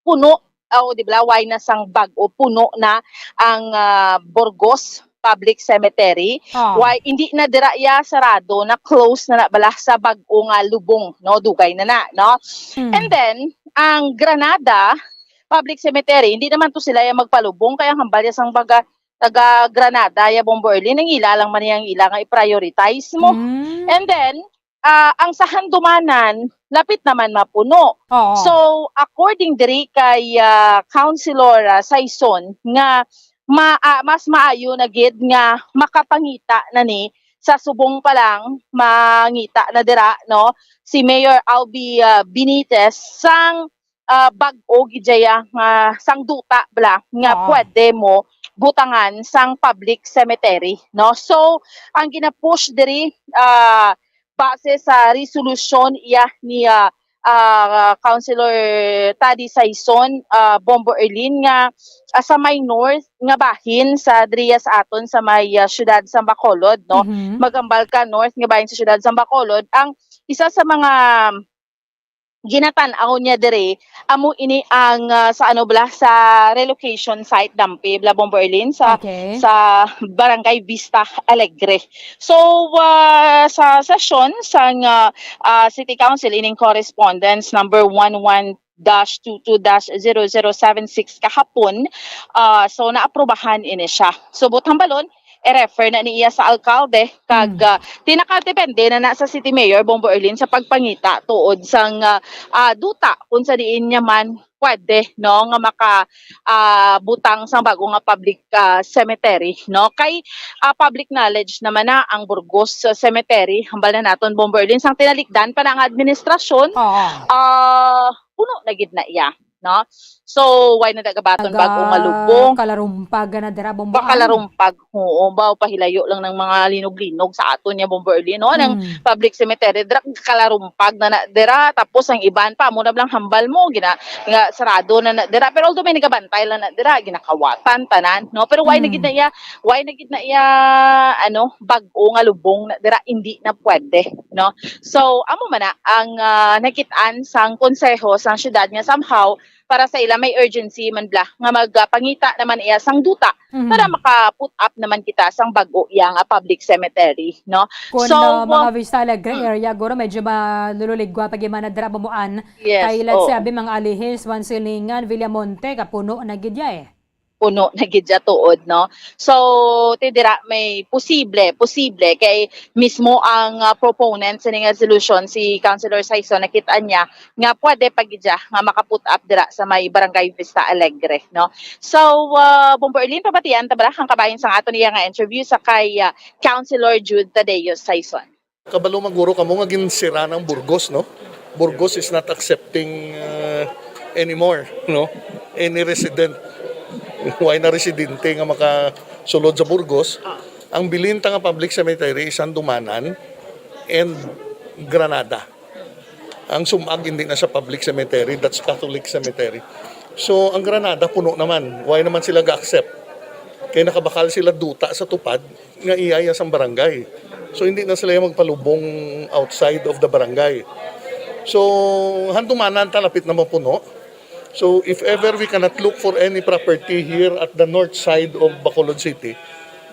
puno, o, di ba, way na sang bag-o, puno na ang, ah, Burgos Public Cemetery. Ah. Way, hindi na dira iya sarado, na close na na bala sa bag-o nga lubong, no? Dugay na na, no? Hmm. And then, ang Granada Public Cemetery, hindi naman to sila yung magpalubong, kaya ang hambal niya sang baga, taga Granada, ya Bombo Erlin, ang ila lang man yang ila nga i-prioritize mo. Hmm. And then, ah, ang sa Handumanan, lapit naman mapuno. Oo. So, according diri kay, ah, Councilor, ah, Saison, nga ma-, ah, mas maayo na gid nga makapangita na ni sa subong pa lang mangita na dira, no, si Mayor Albi, ah, Benitez sang, ah, bag-o gid dya nga sang duta bala nga Oo. pwede mo butangan sang public cemetery, no? So, ang gina-push diri, ah, base sa resolusyon iya ni, ah, ah, Councilor Taddy Saison, ah, Bombo Erlin, nga, ah, sa may north nga bahin sa diriya sa aton sa may, ah, siyudad sa Bacolod, no? Mhm. Magambal ka north nga bahin sa siyudad sa Bacolod, ang isa sa mga ginatan-aw niya diri, amo ini ang, ah, sa ano bala, sa relocation site dampi bala, Bombo Erlin, sa, Okay. sa Barangay Vista Alegre. So, ah, sa sesyon sang, ah, ah, City Council ining correspondence number one one dash two two dash zero zero seven six kahapon, ah, so naaprubahan ini siya. So, buot hambalon, i-refer na niya sa alkalde, kag, Hmm. ah, tinakadepende na na sa City Mayor Bombo Erlin sa pagpangita tuod sang, ah, ah, duta kung sa diin niya man pwede, no, nga maka, ah, butang sang bago nga public, ah, cemetery, no? Kay, ah, public knowledge naman na ang Burgos Cemetery, hambal na naton, Bombo Erlin, sang tinalikdan pa na ang administrasyon, Oo. ah, puno na gid na iya, no? So, why na da gabaton bag-o nga lubong? Kalarumpag na dira, Bombo Ann. Pakalarumpag, oo, baw pahilayo lang ng mga linog-linog sa aton niya, Bombo Erlin, no? Ang Mm. public cemetery, dira kalarumpag na na dira, tapos ang iban pa, amo na lang hambal mo, gina-, nga sarado na na dira. Pero although may nagabantay lang na dira, ginakawatan, tanan, no? Pero why na gid Mm. na iya, why na gid na iya, ano, bag-o nga lubong na dira, hindi na pwede, no? So, amo man na ang, ah, nakit-an sang konseho sang syudad nga somehow para sa ila may urgency man bala nga magpangita naman iya sang duta Mhm. para maka-put up naman kita sang bag-o iya nga public cemetery, no? Kung, So, ah, mga uh, Vista Alegre hmm. area, guro, medyo malululigwa pa gid man na dira, Bombo Ann. Yes, Kay, let's say, oo. abi, mga Alihis, Juan Silingan, Villamonte, kapuno na gid ya, eh. Puno na gid siya tuod, no? So, ti dira may posible, posible kay mismo ang, ah, proponent sining resolution, si Councilor Sison, nakita niya nga pwede pa gid siya nga maka-put up dira sa may Barangay Vista Alegre, no? So, ah, Bombo Erlin, pabatian ta bala ang kabahin sang aton iya nga interview sa kay, ah, Councilor Jude Tadeo Sison. Kabalo man guro kamo nga ginsira ang Burgos, no? Burgos is not accepting, uh, anymore, no? Any resident. Why na residente nga makasulod sa Burgos? Ang bilin ta nga public cemetery is Handumanan and Granada. Ang Sumag hindi na sa public cemetery, that's Catholic cemetery. So, ang Granada puno naman. Why naman sila ga-accept? Kay nakabakal sila duta sa tupad nga iya iya sang barangay. So, hindi na sila magpalubong outside of the barangay. So, Handumanan ta lapit na mapuno. So, if ever we cannot look for any property here at the north side of Bacolod City,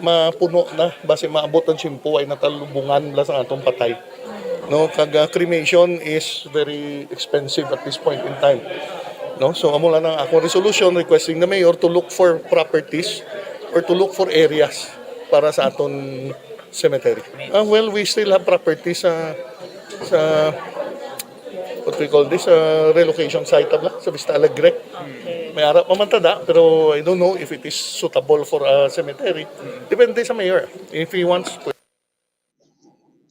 mapuno na, basi maabot ang tiyempo, ay natalubungan bala sang atong patay. No, kag, ah, cremation is very expensive at this point in time. No, so amo lang ang akong resolution requesting the mayor to look for properties or to look for areas para sa aton cemetery. Ah, well, we still have properties sa, sa, what we call this, uh, relocation site, abla, sa Vista Alegre. Okay. May ara pa man tada, pero I don't know if it is suitable for a cemetery. Depende sa mayor, if he wants to.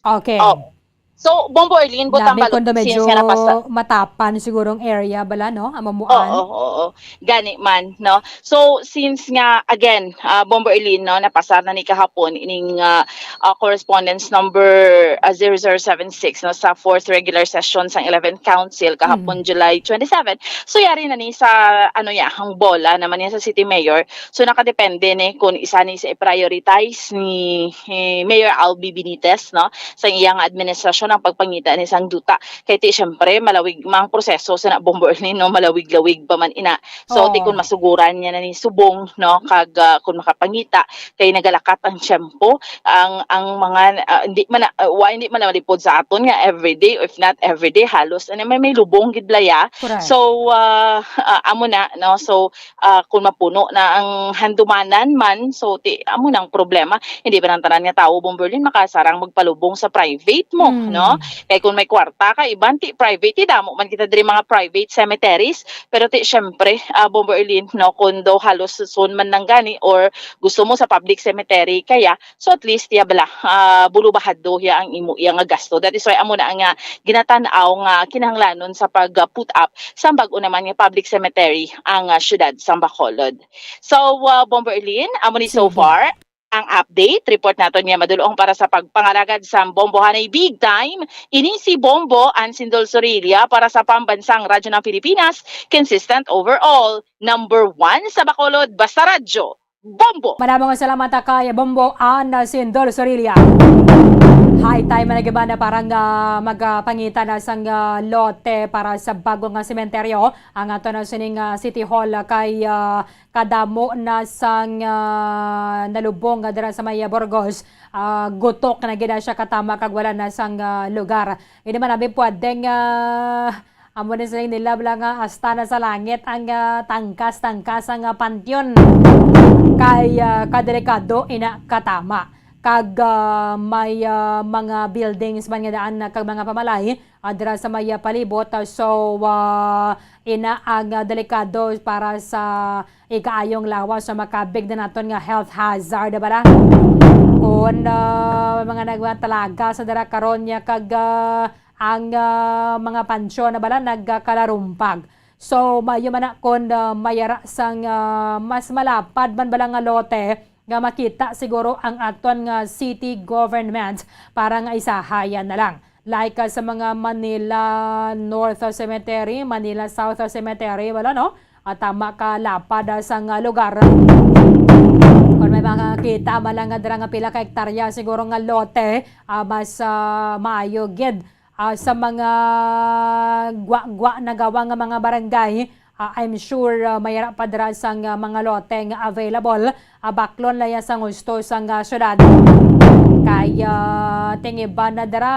Okay. Oh. So, Bombo Erlin, butang Nami balot, kundo since medyo nga napasa- matapan sigurong area bala, no? Amamuan. Oo, oo, oo. Gani man, no? So, since nga, again, ah, Bombo Erlin, no, napasar na ni kahapon ining, ah, ah, correspondence number, ah, zero zero seven six, no, sa fourth regular session sang eleventh Council kahapon, Mm. July twenty-seven. So, yari na ni sa, ano ya, ang bola naman niya sa City Mayor. So, nakadepende ni kung isa ni sa i-prioritize ni, eh, Mayor Albi Benitez, no, sa iyang administrasyon ang pagpangita ni sang duta. Kay ti, syempre, malawig mang proseso sa na Bombo Erlin, no, malawig-lawig pa man ina. So, ti Oo. kung masuguran niya na ni subong, no, kag, ah, kung makapangita, kay nagalakat ang tiyempo, ang, ang mga, ah, hindi man na, ah, wa, hindi man na malipod sa aton nga everyday, if not everyday, halos, ano, may, may lubong gid bala ya. Correct. So, ah, ah, amo na, no? So, ah, kung mapuno na ang Handumanan man, so, ti, amo na ang problema. Hindi ba ang tanan nga tawo, Bombo Erlin, makasarang magpalubong sa private mo, Mm. no? Kay kung may kwarta ka, iban ti private, ti damo man kita diri mga private cemeteries, pero ti, syempre, ah, Bombo Erlin, no, kung daw halos soon man lang gani or gusto mo sa public cemetery, kaya, so at least, ya bala, ah, bulubahado ya ang imo iya nga gasto. That is why amo na ang, ah, ginatan-aw nga kinahanglanon sa pag, ah, put up sa bag-o naman nga public cemetery ang, ah, syudad sang Bacolod. So, ah, Bombo Erlin, amo ni so Sige. far ang update. Report naton nga madulong para sa pagpangalagad sa Bombohanay Big Time. Ini si Bombo Ann Sindol Sorilla para sa Pambansang Radyo ng Pilipinas, consistent overall, number one sa Bacolod, basta radyo, Bombo! Madamo nga salamat kay Bombo Ann Sindol Sorilla. High time na gid na para nga magpangita na sang, ah, lote para sa bago nga sementeryo ang ato na sining, ah, City Hall, ah, kay, ah, kadamo na sang, ah, nalubong nga dira sa may Burgos. Ah, gutok na gid na siya katama kag wala na sang, ah, lugar. Hindi man namin pwedeng, ah, amo na sining nila bala nga hasta na sa langit ang, ah, tangkas-tangkas ang, ah, panteon. Kay, ah, kadelikado ina katama. Kag, ah, may, ah, mga buildings man nga daan na kag mga pamalay, ah, dira sa may, ah, palibot. Ah, so, ah, ina ang, ah, delikado para sa ikaayong lawas sa makabig na naton nga health hazard, bala. Kung, ah, mga nagwatalaga sa dira karon niya kag, ah, ang, ah, mga pansyon na bala nagkakalarumpag. So, maayo man na kon, ah, mayara sang, ah, mas malapad man bala nga lote nga makita siguro ang aton nga city government para nga isahay na lang. Like, ah, sa mga Manila North Cemetery, Manila South Cemetery, wala, no? Ah, tama ka lapad, ah, sang, ah, lugar. Kung may makakita man lang nga dira nga pila ka hektarya siguro nga lote, ah, mas, ah, maayo gid, ah, sa mga gwa-gwa na gawa nga mga barangay. Ah, I'm sure, ah, mayara pa dira sang, ah, mga lote nga available. Ah, baklon lang ya sang husto sang, ah, syudad. Kay, ah, tingiban na dira,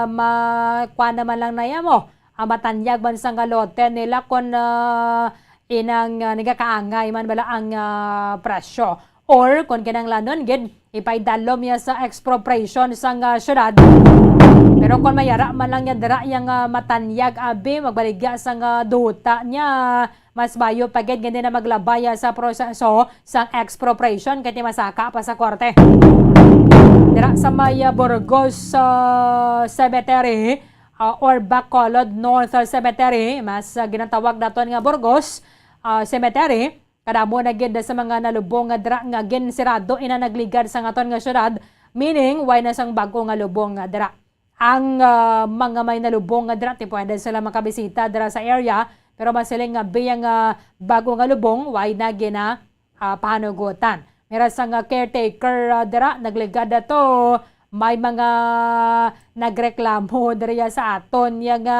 ma-, kuan naman lang na ya mo. Ah, matanyag man sang lote nila kon, ah, inang, ah, nagakaangay man bala ang, ah, presyo. Or kon kinahanglanon gid, ipaidalom ya sa expropriation sang, ah, syudad. Pero kon mayara man lang ya dira yang, ah, matanyag abi, magbaligya sang, ah, duta niya, mas maayo pa gid nga di na maglabay, ah, sa proseso sang expropriation kay ti masaka pa sa korte. Dira sa may, ah, Burgos, ah, Cemetery, ah, or Bacolod North, ah, Cemetery, mas, ah, ginatawag naton nga Burgos, ah, Cemetery. Kadamo na gid sa mga nalubong nga dira nga ginsirado ina nagligad sa aton nga syudad, meaning way na sang bag-o nga lubong nga dira. Ang, ah, mga may nalubong nga dira, ti pwede sila makabisita dira sa area, pero masiling nga biyang, ah, bag-o nga lubong, way na gina, ah, pahanugutan. Mira sang, ah, caretaker, ah, dira, nagligad ato, may mga nagreklamo diri sa aton ya nga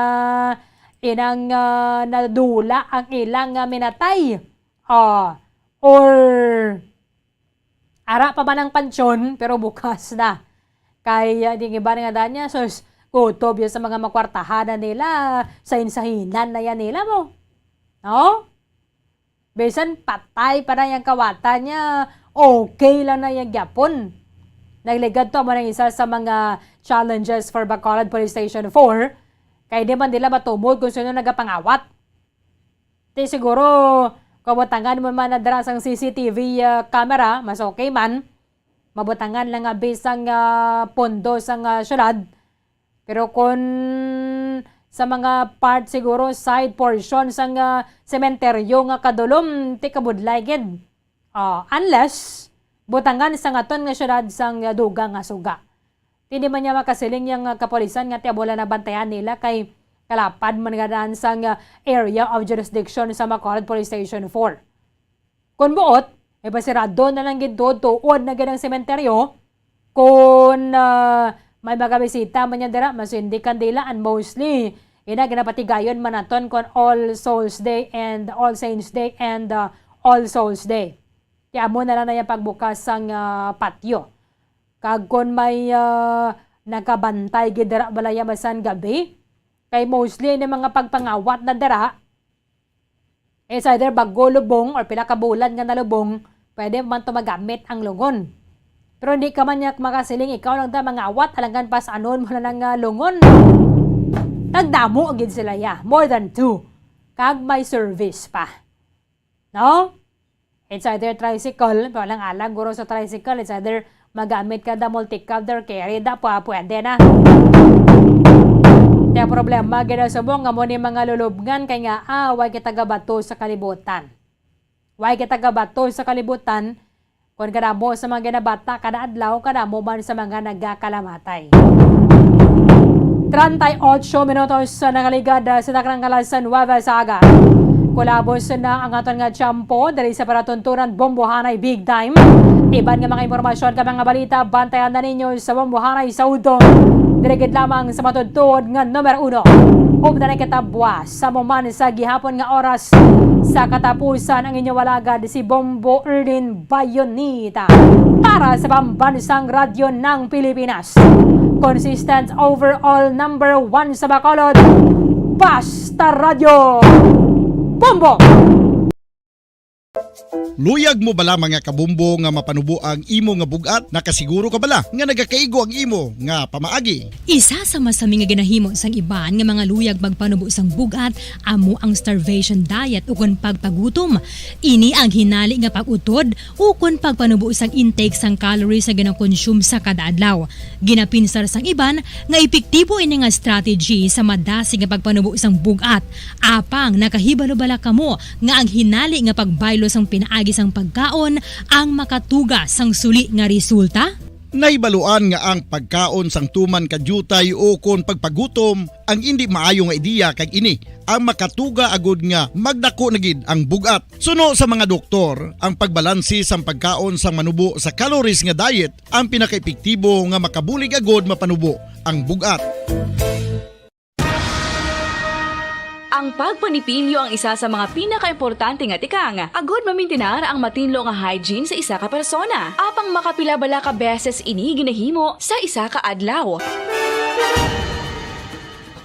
inang, ah, nadula ang ilang, ah, minatay. Ah, or ara pa man ang pansyon, pero bukas na. Kay, ah, ding iba nga danya, sus, kutob ya sa mga makwartahan na nila, sahin-sahinan na yan nila mo. No? Bisan patay pa na yang kawatan niya, okay lang na yang gyapon. Nagligad to, amo nang isa sa mga challenges for Bacolod Police Station four. Kay di man nila matumod kung sino nagapangawat. Ti siguro, kabutangan mo man na dira sang C C T V, ah, camera, mas okay man. Mabutangan lang nga bisang, ah, pondo sang, ah, syudad. Pero kon sa mga part siguro, side portion sang, ah, sementeryo nga kadulom, ti kabudlay gid. Ah, unless butangan sa aton nga syudad sang, ah, dugang nga suga. Ti di man niya makasiling yang, ah, kapulisan nga ti amo lang nabantayan nila kay kalapad man nga daan sang, ah, area of jurisdiction sa Bacolod Police Station four. Kon buot, ipasirado na lang gid tuod-tuod na gid ang sementeryo. Kon, ah, may magabisita man niya dira, mas hindi kandila, and mostly, ina, ginapatigayon man naton kon All Souls Day and All Saints Day and, ah, All Souls Day. Kaya amo na lang na yung pagbukas sang, ah, patio. Kag kon may, ah, nakabantay gid dira balaya masan gabi, kay mostly ni mga pagpangawat na dira, it's either bago lubong or pila ka bulan nga nalubong, pwede man to magamit ang lungon. Pero hindi ka man niya makasiling, ikaw lang da mangawat, alangan pas anon mo na lang nga lungon. Tagdamo gid sila ya, more than two. Kag may service pa. No? It's either tricycle, pero lang alang guro sa tricycle, it's either magamit ka da multicab or carry da, pwa-, pwede na. Kaya problema, ginasubong nga mo ni mga lulubngan, kay nga, ah, way kita gabato sa kalibutan. Way kita gabato sa kalibutan, kung kadamo sa mga ginabata kada adlaw, kadamo man sa mga nagakalamatay. Treinta y ocho minutos sa nangaligad, ah, sa taknang alas nuebe sa aga. Kulabos na ang aton nga tiyempo diri sa palatuntunan Bombohanay Big Time. Iban nga mga impormasyon kag mga balita, bantayan na ninyo sa Bombohanay sa udtong. Diri gid lamang sa matudtuod nga numero uno. Ug na kita buwas sa mo man sa gihapon nga oras sa katapusan ang inyong alagad si Bombo Erlin Bayonita para sa Pambansang Radyo ng Pilipinas. Consistent overall number one sa Bacolod, Basta Radyo Bombo! Luyag mo bala, mga kabombo, nga mapanubo ang imo nga bug-at? Nakasiguro ka bala nga nagakaigo ang imo nga pamaagi? Isa sa masami nga ginahimo sang iban nga mga luyag magpanubo sang bug-at amo ang starvation diet ukon pagpagutom. Ini ang hinali nga pag-utod ukon pagpanubo sang intake sang calories nga ginakonsume sa kada adlaw. Ginapinsar sang iban nga epektibo ini nga strategy sa madasig nga pagpanubo sang bug-at. Apang nakahibalo bala kamo nga ang hinali nga pagbaylo sang pinaagi sang pagkaon ang makatuga sang suli nga resulta? Nahibaluan nga ang pagkaon sang tuman ka diutay ukon pagpagutom ang indi maayo nga ideya, kag ini ang makatuga agud nga magdako na gid ang bug-at. Suno sa mga doktor, ang pagbalanse sang pagkaon sang manubo sa calories nga diet ang pinakaepektibo nga makabulig agud mapanubo ang bug-at. Ang pagpanipilyo ang isa sa mga pinakaimportante nga tikang agud mamintinar ang matinlo nga hygiene sa isa ka persona. Apang makapila bala ka beses ini ginahimo sa isa ka adlaw?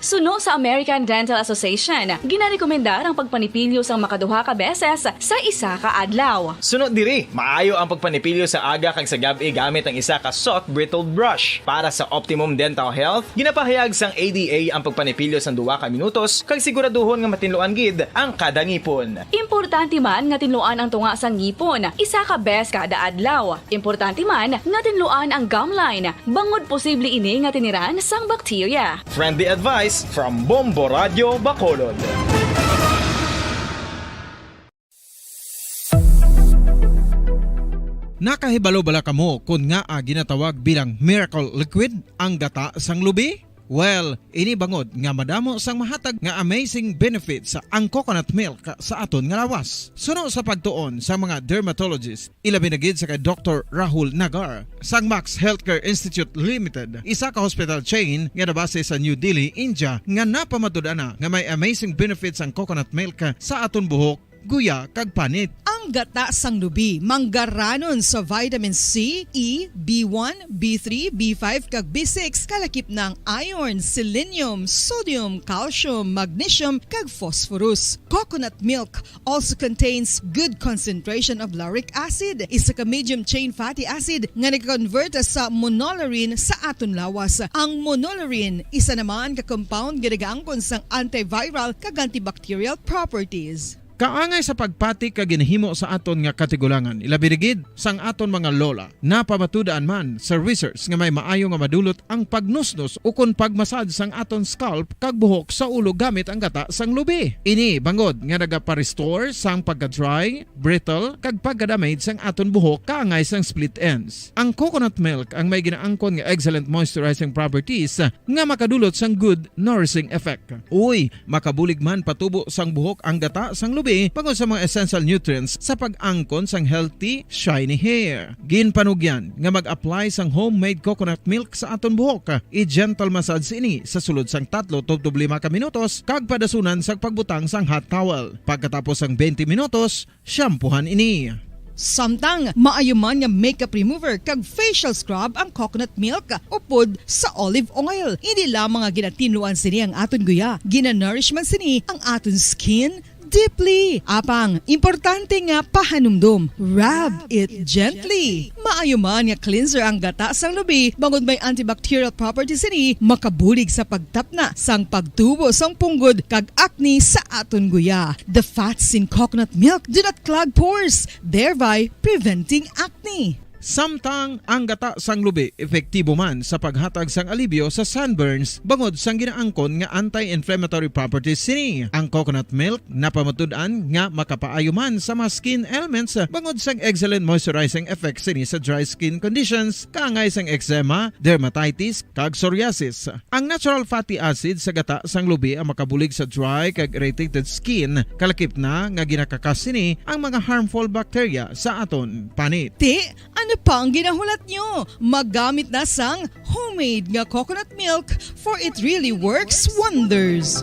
Suno sa American Dental Association, ginarekomendar ang pagpanipilyo sang makaduha ka beses sa isa ka adlaw. Suno diri, maayo ang pagpanipilyo sa aga kag sa gab-i gamit ang isa ka soft bristled brush. Para sa optimum dental health, ginapahayag sang A D A ang pagpanipilyo sang duha ka minutos kag siguraduhon nga matinluan gid ang kada ngipon. Importante man nga tinluan ang tunga sang ngipon isa ka beses kada adlaw. Importante man nga tinluan ang gum line, bangod posible ini nga tiniran sang bakterya. Friendly advice from Bombo Radyo Bacolod. Nakahibalo bala kamo kon ngaa ginatawag bilang miracle liquid ang gata sang lubi? Well, ini bangod nga madamo sang mahatag nga amazing benefits ang coconut milk sa aton nga lawas. Suno sa pagtuon sa mga dermatologist, ilabi na gid sa kay Doktor Rahul Nagar sang Max Healthcare Institute Limited, isa ka hospital chain nga nabase sa New Delhi, India, nga napamatud-an na nga may amazing benefits ang coconut milk sa aton buhok, guya, kag panit. Ang gata sang lubi manggaranon sa vitamin C, E, B one, B three, B five, kag B six, kalakip na ang iron, selenium, sodium, calcium, magnesium, kag phosphorus. Coconut milk also contains good concentration of lauric acid, isa ka medium chain fatty acid nga nagakonvert sa monolaurin sa aton lawas. Ang monolaurin, isa naman ka compound nga nagaangkon sang antiviral kag antibacterial properties. Kaangay sa pagpati kag ginahimo sa aton nga katigulangan, ilabi na gid sang aton mga lola. Napamatud-an man sa research nga may maayo nga madulot ang pagnusnos ukon pagmasad sang aton scalp kag buhok sa ulo gamit ang gata sang lubi. Ini bangod nga nagapa-restore sang pagka-dry, brittle, kag pagka-damage sang aton buhok kaangay sang split ends. Ang coconut milk ang may ginaangkon nga excellent moisturizing properties nga makadulot sang good nourishing effect. Uy, makabulig man patubo sang buhok ang gata sang lubi bangod sa mga essential nutrients sa pag-angkon sang healthy, shiny hair. Ginpanugyan nga mag-apply sang homemade coconut milk sa aton buhok. I-gentle massage ini sa sulod sang tatlo tubtob lima ka minutos kag padasunan sang pagbutang sang hot towel. Pagkatapos sang twenty minutos, shampoohan ini. Samtang maayo man nga makeup remover kag facial scrub ang coconut milk upod sa olive oil. Hindi lamang nga ginatinluan sini ang aton guya, ginanourish man sini ang aton skin deeply. Apang, importante nga pahanumdom, rub it gently. Maayo man nga cleanser ang gata sang lubi, bangod may antibacterial properties sini, makabulig sa pagtapna sang pagtubo sang punggod kag acne sa aton guya. The fats in coconut milk do not clog pores, thereby preventing acne. Samtang ang gata sang lubi epektibo man sa paghatag sang alibyo sa sunburns bangod sang ginaangkon nga anti-inflammatory properties sini. Ang coconut milk napamatud-an nga makapaayo man sa mga skin ailments bangod sang excellent moisturizing effects sini sa dry skin conditions, kaangay sang eczema, dermatitis, kag psoriasis. Ang natural fatty acid sa gata sang lubi ang makabulig sa dry kag irritated skin, kalakip na nga ginakakas sini ang mga harmful bacteria sa aton panit. Ti, ano pa ang ginahulat nyo? Maggamit na sang homemade nga coconut milk, for it really works wonders.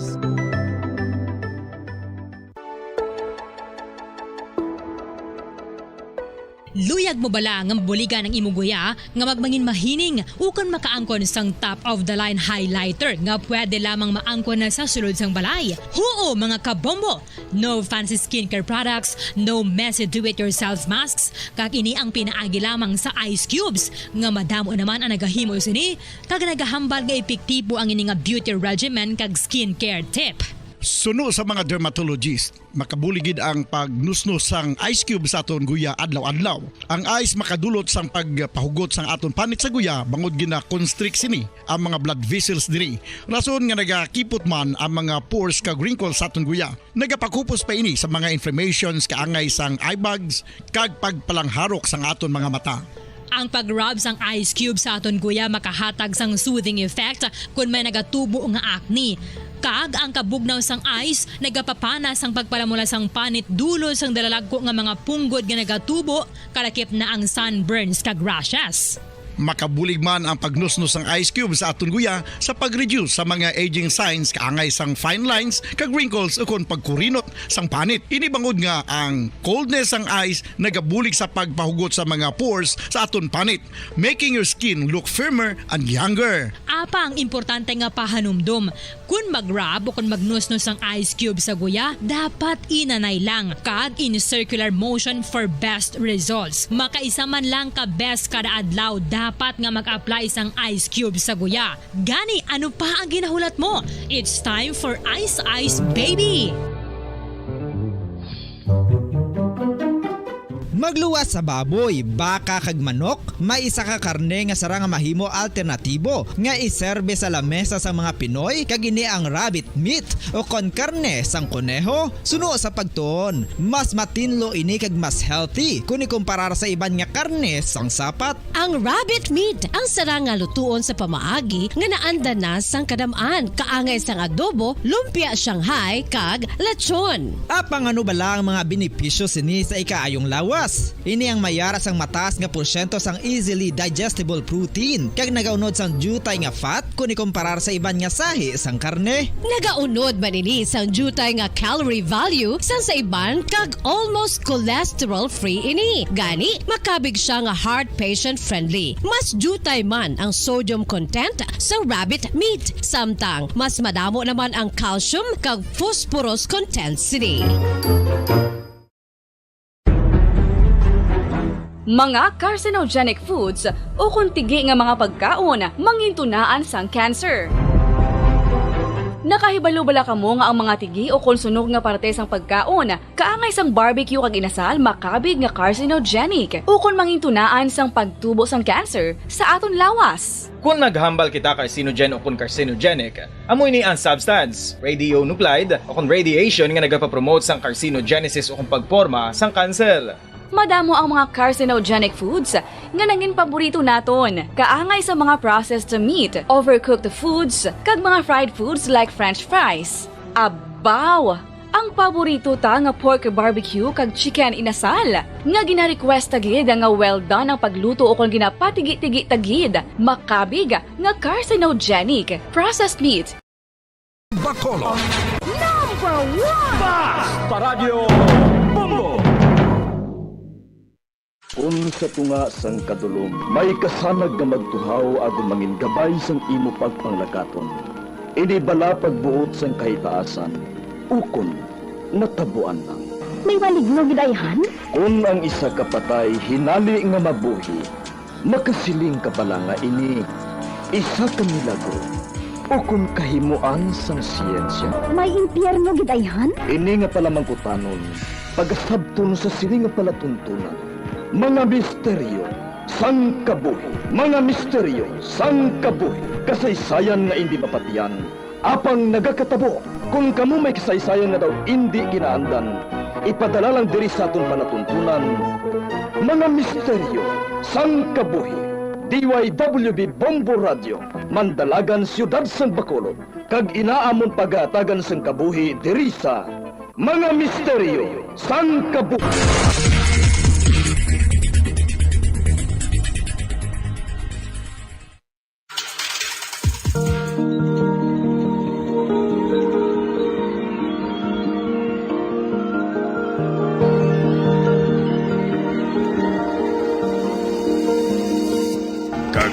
Luyag mo bala nga mabuligan ang imo guya nga magmangin mahining ukon makaangkon sang top-of-the-line highlighter nga pwede lamang maangkon na sa sulod sang balay? Huo, mga kabombo! No fancy skincare products, no messy do-it-yourself masks, kag ini ang pinaagi lamang sa ice cubes, nga madamo naman ang nagahimo sini kag nagahambal nga epektibo ang ini nga beauty regimen kag skincare tip. Suno sa mga dermatologist, makabulig gid ang pagnusnos sang ice cube sa aton guya adlaw-adlaw. Ang ice makadulot sang pagpahugot sang aton panit sa guya bangod gina-constrict sini ang mga blood vessels diri, rason nga nagakipot man ang mga pores kag wrinkles sa aton guya. Nagapakupos pa ini sa mga inflammations kaangay sang eye bags kag pagpalangharok sang aton mga mata. Ang pag-rub sang ice cube sa aton guya makahatag sang soothing effect kon may nagatubo nga acne. Kag ang kabugnaw sang ice nagapapana sang pagpalamula sang panit dulot sang dalalagko nga mga punggod nga nagatubo, kalakip na ang sunburns kag rashes. Makabulig man ang pagnusnos sang ice cube sa aton guya sa pag-reduce sa mga aging signs kaangay sang fine lines kag wrinkles ukon pagkurinot sang panit. Ini bangod nga ang coldness sang ice nagabulig sa pagpahugot sa mga pores sa aton panit, making your skin look firmer and younger. Apang importante nga pahanumdom, kon mag-rub o kon magnusnos ang ice cube sa guya, dapat inanay lang kag in circular motion for best results. Makaisa man lang ka beses kada adlaw dapat nga mag-apply sang ice cube sa guya. Gani, ano pa ang ginahulat mo? It's time for Ice Ice Baby! Magluwas sa baboy, baka, kag manok, may isa ka karne nga sarang nga mahimo alternatibo nga iserbe sa lamesa sang mga Pinoy, kag ini ang rabbit meat, ukon karne sang koneho. Suno sa pagtuon, mas matinlo ini kag mas healthy kon ikumparar sa iban nga karne sang sapat. Ang rabbit meat ang sarang nga lutuon sa pamaagi nga naanda na sang kadam-an, kaangay sang adobo, lumpia Shanghai, kag lechon. Apang ano bala ang mga benepisyo sini sa ikaayong lawas? Ini ang may ara sang mataas nga porsyento sang easily digestible protein, kag nagaunod sang diutay nga fat kon ikumparar sa iban nga sahi sang karne. Nagaunod man ini sang diutay nga calorie value sang sa iban, kag almost cholesterol-free ini. Gani, makabig sia nga heart patient-friendly. Mas diutay man ang sodium content sa rabbit meat, samtang mas madamo naman ang calcium kag phosphorus content sini. Mga carcinogenic foods ukon tigi nga mga pagkaon mangintunaan sang cancer. Nakahibalo bala kamo nga ang mga tigi ukon sunog nga parte sang pagkaon, kaangay sang barbecue kag inasal, makabig nga carcinogenic ukon mangintunaan sang pagtubo sang cancer sa aton lawas? Kon maghambal kita carcinogen ukon carcinogenic, amo ini ang substance, radionuclide, ukon radiation nga nagapapromote sang carcinogenesis ukon pagporma sang kanser. Madamo ang mga carcinogenic foods nga nangin paborito naton, kaangay sa mga processed meat, overcooked foods, kag mga fried foods like French fries. Abaw! Ang paborito ta nga pork barbecue kag chicken inasal, nga gina-request ta gid nga well done ang pagluto ukon ginapatigi-tigi ta gid, makabig nga carcinogenic processed meat. Bacolod. Number one! Basta Radyo Bombo! Kon sa tunga sang kadulom may kasanag nga magtuhaw agod mangin gabay sang imo pagpanglakaton, ini bala pagbuot sang kahitaasan, ukon natabuan lang? May maligno gid ayhan? Kon ang isa ka patay hinali nga mabuhi, makasiling ka bala nga ini isa ka milagro ukon kahimoan sang siyensya? May impyerno gid ayhan? Ini nga palamangkutanon pagasabton sa sini nga palatuntunan. Mga misteryo sang kabuhi. Mga misteryo sang kabuhi. Kasaysayan nga indi mapatian, apang nagakatabo. Kon kamo may kasaysayan nga daw indi ginaandan, ipadala lang diri sa aton palatuntunan. Mga misteryo sang kabuhi. D Y W B Bombo Radio, Mandalagan, Siyudad sang Bacolod, kag ina amon pagahatagan sang kabuhi diri sa Mga Misteryo sang Kabuhi.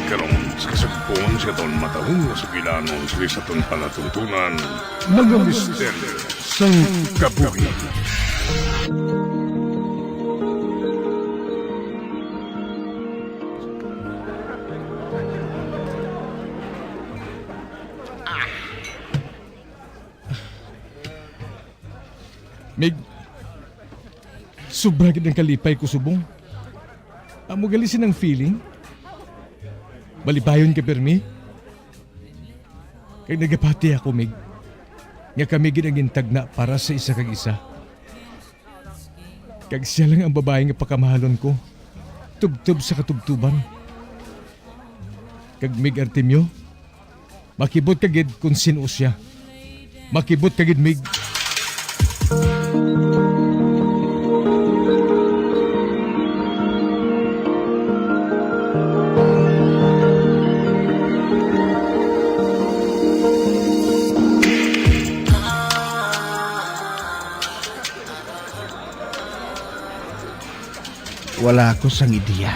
Karon, sa kasugpon sa aton matalong nga sugilanon sa aton palatuntunan, mga misteryo sang kabuhi. Mig, sobra gid ang kalipay ko subong. Amo gali sini ang feeling. Malipayon ka pirmi. Kag nagapati ako, Mig, nga kami gid ang gintagna para sa isa kag isa. Kag sia lang ang babayi nga pakamahalon ko, tubtob sa katubtoban. Kag, Mig Artemio, makibot ka gid kon sin-o sia. Makibot ka gid, Mig. Wala ako sang ideya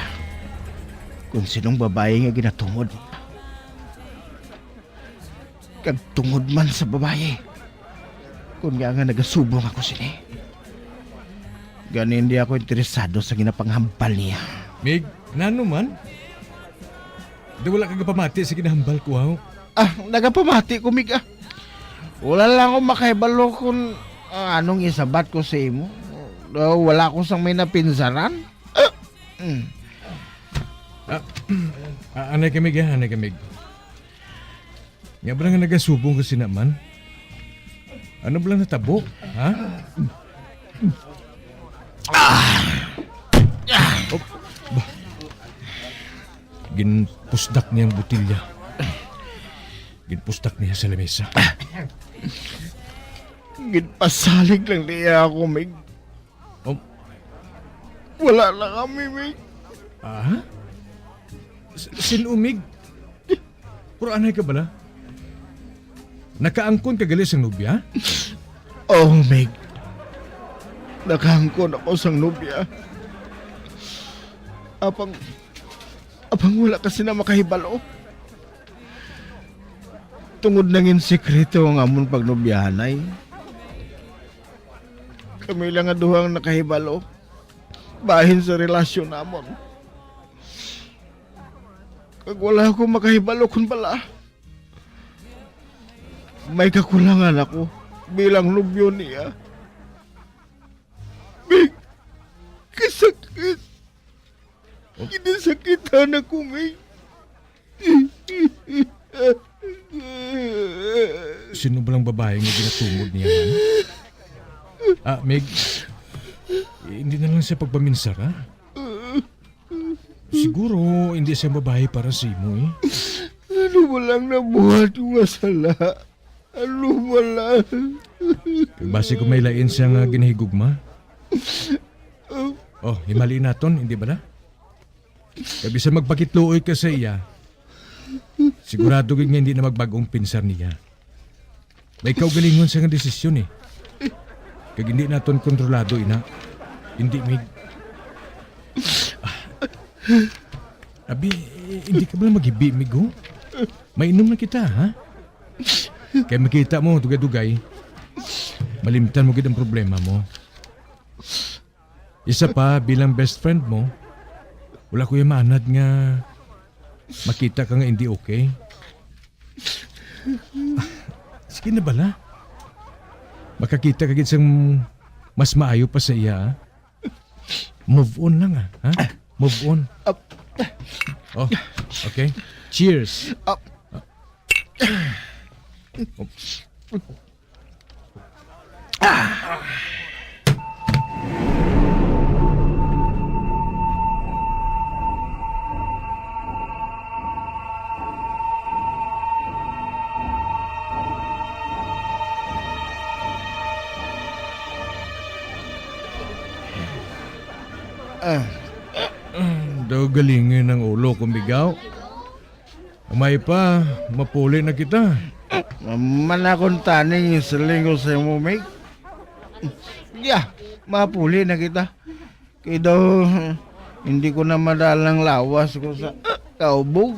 kon sinong babayi nga ginatungod niya. Kag tungod man sa babayi, kon nga nga nagasubong ako sini. Gani, hindi ako interesado sa ginapanghambal niya. Mig, nano man? Daw wala ka gapamati sa ginahambal ko, haw? Ah, nagapamati ko, Mig, ah. Wala lang ako makahibalo kung, ah, anong isabat ko sa imo. Daw wala ko sang may napinsaran. Ah, mm. Ah, ah, anay ka, Mig, ah, anay ka, Mig. Nga ba nga nagasubong ka sina man? Ano ba lang natabo? Ha? Oh, ba? Ginpusdak niya ang botilya. Ginpusdak niya sa lamesa. Ginpasalig lang niya ako, Mig. Oh. Wala na kami, Mig. Ah? S-, sin-o, Mig? Pero anay ka bala? Nakaangkon ka gali sang nobya? Oh, Mig. Nakaangkon ako sang nobya. Apang, apang wala ka sina makahibalo. Tungod nangin sikreto ang amon pagnobyahanay. Kami lang nga duha ang nakahibalo bahin sa relasyon namon. Kag wala ako makahibalo kon bala may kakulangan ako bilang nobyo niya. Big, kasakit. Ginasakitan ako, May. Sino ba lang babae nga ginatungod niya, ha? Ah, Meg, hindi na lang siya pagpaminsara. Siguro, hindi siya babae para sa imo, eh. Ano ba lang nabuhat ko nga sala? Ano ba lang? Kag basi kung may lain siya nga ginahigugma. Oh, himali naton, hindi bala? Kag bisan magpakitluoy ka sa iya, sigurado gid nga hindi na magbag-ong pinsar niya. May kaugalingon siya nga desisyon, eh. Kag hindi naton kontrolado, ina. Hindi, Mig. Ah. Abi, hindi ka bala maghibi, Mig, oh? Mainom na kita, ha? Kay makita mo, dugay-dugay, malimtan mo gid ang problema mo. Isa pa, bilang best friend mo, wala ko yung maanad nga makita ka nga hindi okay. Ah, sige na bala. Makakita ka gid sang mas maayo pa sa iya, ah. Move on lang, ah, ha? Move on. Ap- Oh, okay. Cheers. Ap- Ah. Daw galingon ang ulo ko, Migaw. Umay pa, mapuli na kita. Maman akong taning siling ko sa imo, Mig. Ya, mapuli na kita. Kay daw, hindi ko na madalang lawas ko sa kaubog.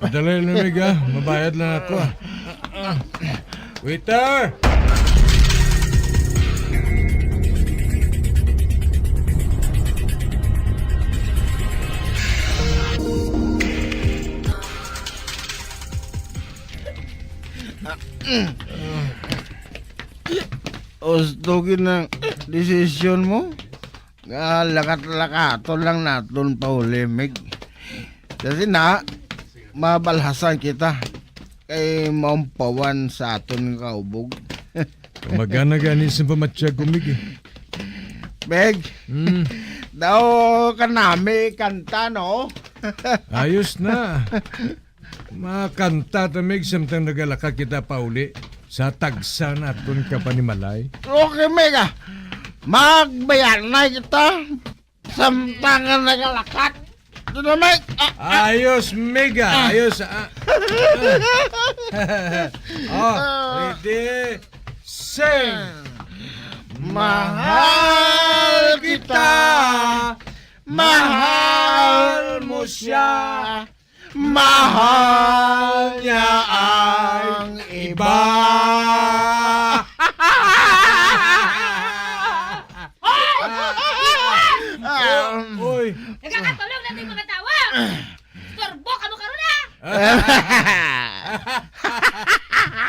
Dali na, Mig, ah. Mabayad lang ako, ah. Waiter! Husto gid ang desisyon mo. Nga lakat-lakaton lang naton pauli, Mig. Kasi na, mabalhasan kita kay maumpawan sa aton nga kaubog. Magana gani sa pamatyag ko, Mig, eh. Mig, Hmm. daw ka nami kanta, no? Ayos na. Makanta ta, Mig, samtang nagalaka kita pauli sa tagsa naton ka panimalay. Okay, Mig, ah. Magbayanay kita samtang nga nagalakat. Dito, Mig. Ah, ah. Ayos, Mig, ah. Ah. Ayos, ah. Oh, Ah. ready, sing. Mahal kita. Mahal mo siya. Mahal niya ang iba. Hoy! Um, Uy! Nagakatulog na di ko matawa! Turbo ka mo karon, ha?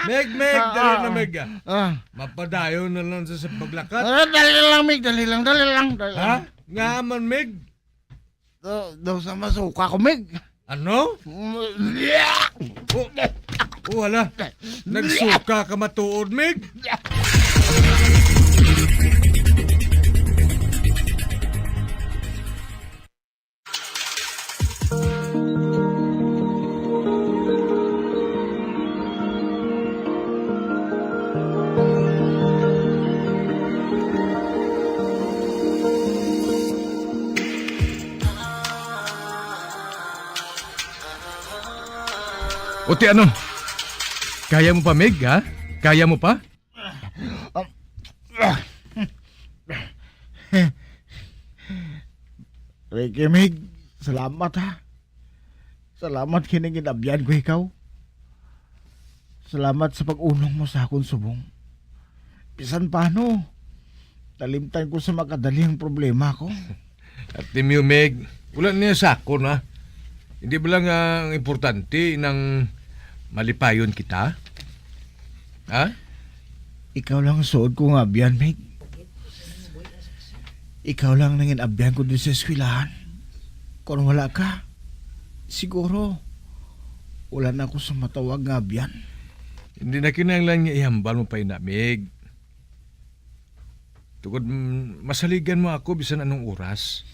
Meg, Meg, dali na, Meg, ah. Ah. Mapadayon na lang sa, sa paglakat. Ah, dali lang, Mig. Dali lang, dali lang, dali Ha? lang. Nga man, Meg? Do, do sa masuka ko, Mig. Ano? Mm, Oh, oh, hala. Nagsuka ka matuod, Mig? O ti ano? Kaya mo pa, Mig, ha? Kaya mo pa? Ricky, Mig, salamat, ha. Salamat kini ginabyan ko ikaw. Salamat sa pag-unong mo sa akon subong. Bisan paano, nalimtan ko sa makadali ang problema ko. At Timio, Meg, wala niya sa akon, ha? Hindi ba lang, ah, ang importante nang malipayon kita? Ha? Ikaw lang suod ko nga abyan, Meg. Ikaw lang nangin abyan ko dito sa eskwelahan. Kung wala ka, siguro, wala na ako sa matawag nga abyan. Hindi na kinahanglan nga ihambal mo pa ina, Mig. Tungod, mm, masaligan mo ako bisan anong oras.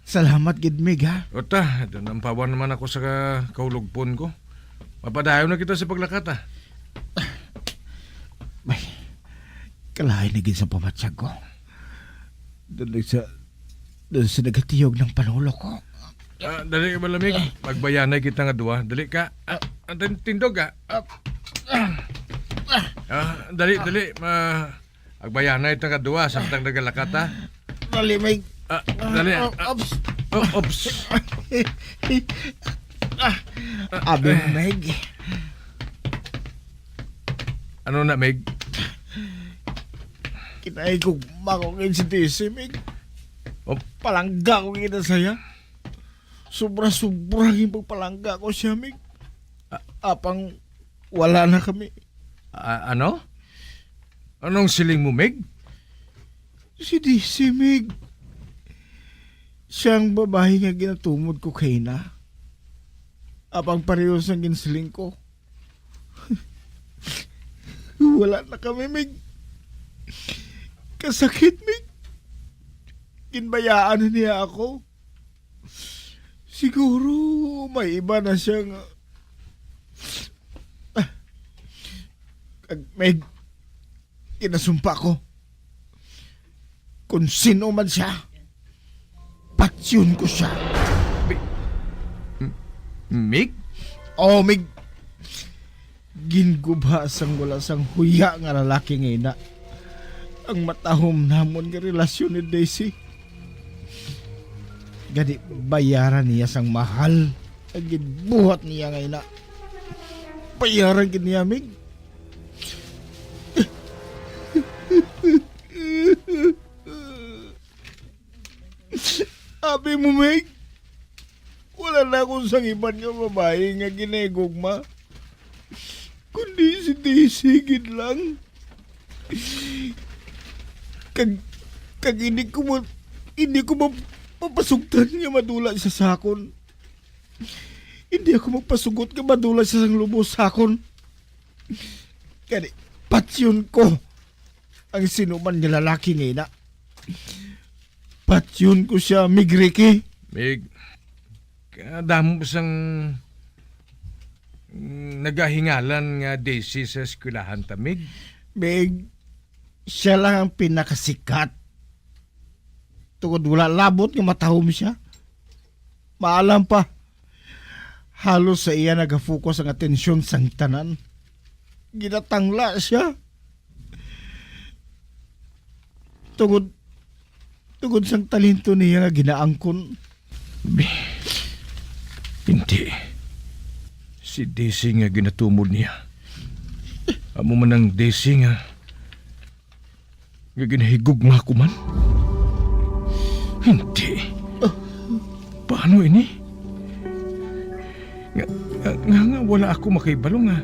Salamat gid, Mig, ha? O ta, nampawan naman ako sa ka-, kahulogpon ko. Mapadayon na kita sa paglakat, ah. Bay, kalain na gid sa pamatyag ko. Doon sa, doon sa nagatiyog ng panulo ko. Ah, dali ka, Balamig. Magbayanay kita nga duwa. Dali ka. Ah, ang tin-, tindog, ah. Ah, dali, dali. Ma-, magbayanay ta nga duwa, samtang nagalakat, ha? Dali, Mig. Ah, dali. Ah, Ah, ops. Oh, ops. Ah, Abi, ah. Mig. Ano na, Mig? Kinaigugma ko ngayon si D C, Mig. Oh. Palangga ko ngayon sa iya. Sobra-sobra yung pagpalangga ko siya, Mig. A-, apang wala na kami. A-, ano? Anong siling mo, Mig? Si D C, Mig. Siyang babae nga ginatumod ko kay na. Apang pareho sang ginsiling ko. Wala na kami, Mig. Kasakit, Mig. Ginbayaan na niya ako. Siguro may iba na siya nga, ah, kag may ginasumpa ko. Kung sino man siya, patyon ko siya. Mi-, M-, Mig? Oh, Mig. Gingubha sang wala sang huya nga lalaki nga ina ang matahom namon nga relasyon ni Daisy. Gani, bayaran niya sang mahal Ang ginbuhat niya nga ina, bayaran gid niya, Mig. Abi mo, Mig, wala na akong sang iban nga babayi nga ginahigugma, kundi si Daisy gid lang. Kag, kag hindi ko ma-, hindi ko ma-, mapasugtan nga madula siya sa akon. Hindi ako magpasugot nga madula siya sang lubos sa akon. Kani, patyon ko ang sinuman nga lalaki nga ina. Patyon ko siya, Mig Ricky. Mig, kadamo sang nagahingalan nga Daisy sa eskwelahan ta, Mig. Mig, siya lang ang pinakasikat. Tungod wala labot nga matahom siya. Maalam pa, halos sa iya nagafokus ang atensyon sang tanan. Ginatangla siya. Tungod, tungod sang talento niya nga ginaangkon. Bi-, hindi. Si Daisy nga ginatumod niya. Amo man ang Daisy nga, nga ginahigugma ko man. Hindi. Paano ini? Nga, nga, nga, nga wala ako makahibalo nga,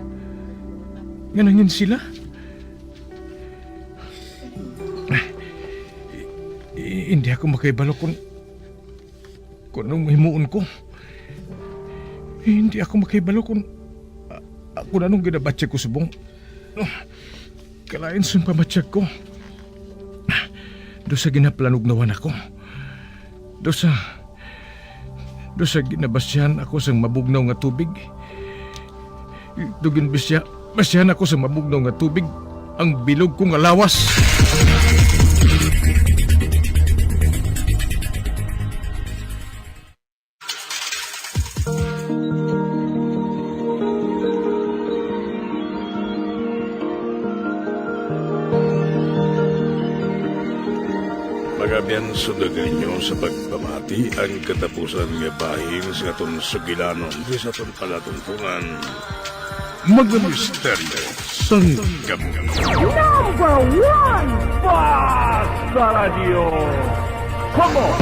nga nangin sila. I-, hindi ako makahibalo kung, kung anong himuon ko. Hindi ako makahibalo kung, ah, kung anong ginabatyag ko subong. Kalain sang pamatyag ko. Do sa ginaplanugnawan ako. Do sa, do sa ginabasyan ako sang mabugnaw nga tubig. Do ginbisya-, basyan ako sang mabugnaw nga tubig ang bilog ko nga lawas. Mga abyan, sundagan nyo sa pagpamati ang katapusan nga bahin sa aton sugilanon diri sa aton palatuntungan. Mga misteryo sang kabuhi. Number one, Basta Radio. Come on!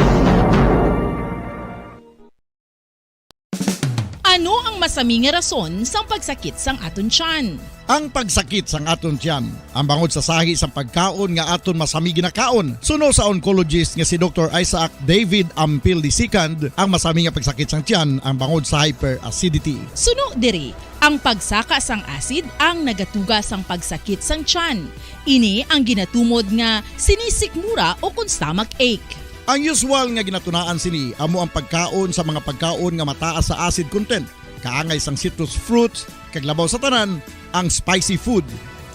Ano ang masami nga rason sang pagsakit sang aton tiyan? Ang pagsakit sang aton tiyan, ang bangod sa sahi sang pagkaon nga aton masami ginakaon. Suno sa oncologist nga si Doktor Isaac David Ampil the second, ang masami nga pagsakit sang tiyan ang bangod sa hyperacidity. Suno diri, ang pagsaka sang acid ang nagatuga sang pagsakit sang tiyan. Ini ang ginatumod nga sinisikmura o kon stomach ache. Ang usual nga ginatunaan sini amo ang pagkaon sa mga pagkaon nga mataas sa acid content, kaangay sang citrus fruits, kag labaw sa tanan, ang spicy food.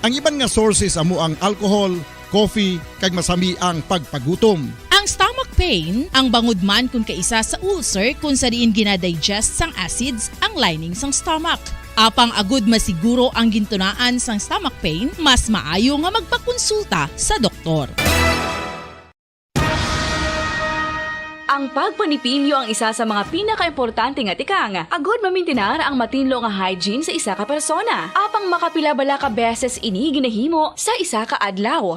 Ang iban nga sources amo ang alcohol, coffee, kag masami ang pagpagutom. Ang stomach pain, ang bangod man kon kaisa sa ulcer kon sa diin gina-digest sang acids ang lining sang stomach. Apang agud masiguro ang gintunaan sang stomach pain, mas maayo nga magpakonsulta sa doktor. Ang pagpanipilyo ang isa sa mga pinakaimportante nga tikang agud mamintinar ang matinlo nga hygiene sa isa ka persona. Apang makapila bala ka beses ini ginahimo sa isa ka adlaw?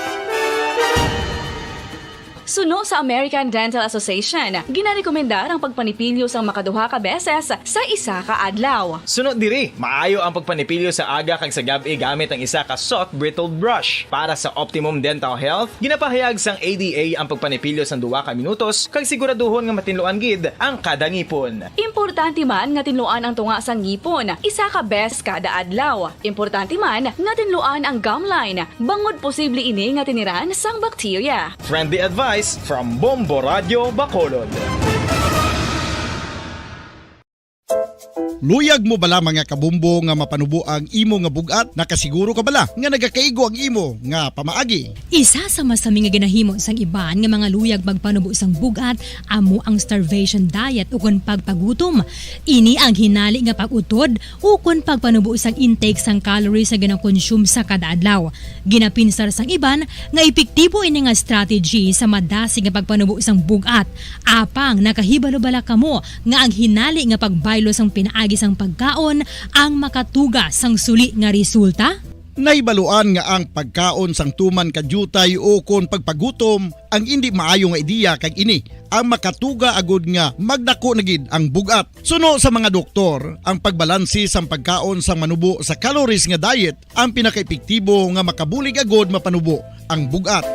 Suno sa American Dental Association, ginarekomendar ang pagpanipilyo sang makaduha ka beses sa isa ka adlaw. Suno diri, maayo ang pagpanipilyo sa aga kag sa gab-i gamit ang isa ka soft bristled brush. Para sa optimum dental health, ginapahayag sang A D A ang pagpanipilyo sang duha ka minutos kag siguraduhon nga matinluan gid ang kada ngipon. Importante man nga tinluan ang tunga sang ngipon isa ka beses kada adlaw. Importante man nga tinluan ang gum line, bangod posible ini nga tiniran sang bakterya. Friendly advice from Bombo Radio Bacolod. Luyag mo bala, mga kabombo, nga mapanubo ang imo nga bug-at? Nakasiguro ka bala nga nagakaigo ang imo nga pamaagi? Isa sa masami nga ginahimo sang iban nga mga luyag magpanubo sang bug-at amo ang starvation diet ukon pagpagutom. Ini ang hinali nga pag-utod ukon pagpanubo sang intake sang calories nga ginakonsume sa kada adlaw. Ginapinsar sang iban nga epektibo ini nga strategy sa madasig nga pagpanubo sang bug-at. Apang nakahibalo bala kamo nga ang hinali nga pagbaylo sang pinaagi sang pagkaon ang makatuga sang suli nga resulta? Nahibaluan nga ang pagkaon sang tuman ka diutay ukon pagpagutom ang indi maayo nga ideya, kag ini ang makatuga agud nga magdako na gid ang bug-at. Suno sa mga doktor, ang pagbalanse sang pagkaon sang manubo sa calories nga diet ang pinakaepektibo nga makabulig agud mapanubo ang bug-at.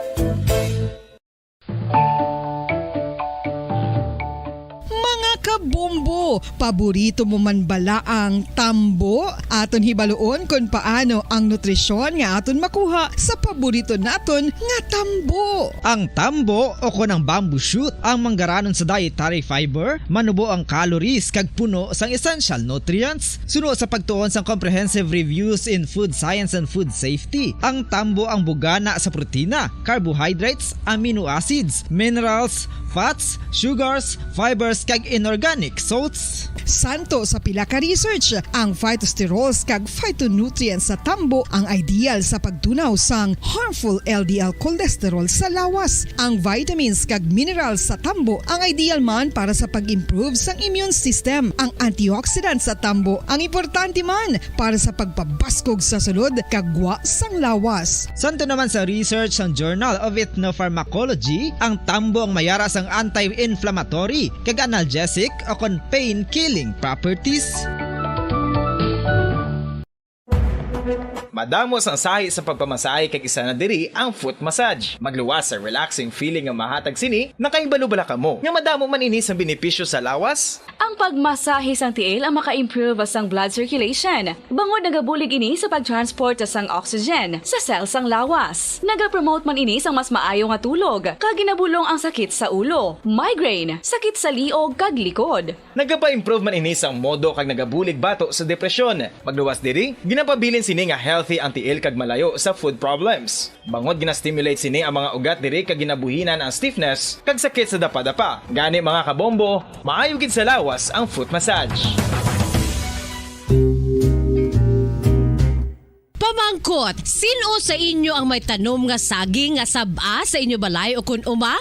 Mga kabombo, paborito mo man bala ang tambo? Aton hibaluon kon paano ang nutrisyon nga aton makuha sa paborito naton nga tambo. Ang tambo o kon ang bamboo shoot ang manggaranon sa dietary fiber, manubo ang calories kag puno sang essential nutrients. Suno sa pagtuon sang Comprehensive Reviews in Food Science and Food Safety, ang tambo ang bugana sa protina, carbohydrates, amino acids, minerals, fats, sugars, fibers, kag inorganic salts. Santo sa pila ka research, ang phytosterols kag phytonutrients sa tambo ang ideal sa pagtunaw sang harmful L D L cholesterol sa lawas. Ang vitamins kag minerals sa tambo ang ideal man para sa pag-improve sang immune system. Ang antioxidants sa tambo ang importante man para sa pagpabaskog sa sulod kag gwa sang lawas. Santo naman sa research sang Journal of Ethnopharmacology, ang tambo ang mayara sang anti-inflammatory kag analgesic o kon pain-killing properties. Madamo sang sahi sa pagpamasahe, kag isa na diri ang foot massage. Magluwas sa relaxing feeling nga mahatag sini. Nakahibalo bala kamo nga madamo man ini sang benepisyo sa lawas? Ang pagmasahe sang tiil ang maka-improve sang blood circulation, bangod nagabulig ini sa pagtransport sang oxygen sa cell sang lawas. Nagapromote man ini sang mas maayo nga tulog, kag ginabulong ang sakit sa ulo, migraine, sakit sa liog, kag likod. Nagapa-improve man ini sang mood kag nagabulig bato sa depresyon. Magluwas diri, ginapabilin sini nga healthy ang tiil kag malayo sa foot problems. Bangod gina-stimulate sini ang mga ugat diri kag ginabuhinan ang stiffness kag sakit sa dapadapa. Gani, mga kabombo, maayo gid sa lawas ang foot massage. Pamangkot, sin-o sa inyo ang may tanom nga saging nga sab-a sa inyo balay o kon uma?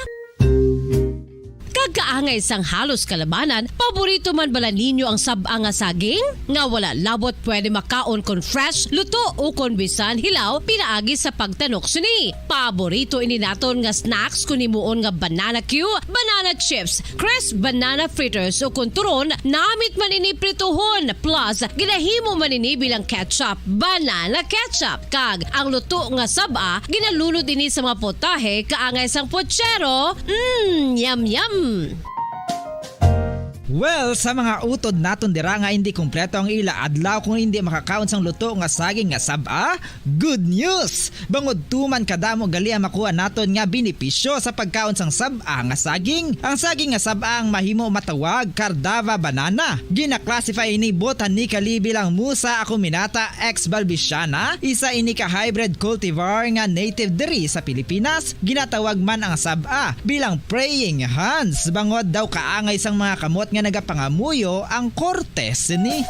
Kag kaangay sang halos kalabanan, paborito man bala ninyo ang sab-a nga saging? Nga wala labot pwede makaon kon fresh, luto, o kon bisan hilaw pinaagi sa pagtanok sini. Paborito ini naton nga snacks kon himuon nga banana cue, banana chips, crisp banana fritters, o kon turon, namit man ini prituhon, plus ginahimo man ini bilang ketchup, banana ketchup. Kag ang luto nga sab-a, ginalunod ini sa mga potahe kaangay sang puchero. Mm, yum, yum! Well, sa mga utod naton dira nga indi kompleto ang ila adlaw kung indi makakaon sang luto nga saging nga sab-a, good news! Bangod tuman kadamo gali ang makuha naton nga benepisyo sa pagkaon sang sab-a nga saging. Ang saging nga sab-a ang mahimo matawag Cardava banana. Gina-classify ini botanically bilang Musa acuminata ex balbisiana. Isa ini ka hybrid cultivar nga native diri sa Pilipinas. Ginatawag man ang sab-a bilang praying hands, bangod daw kaangay sang mga kamot nga nagapangamuyo ang korte sini.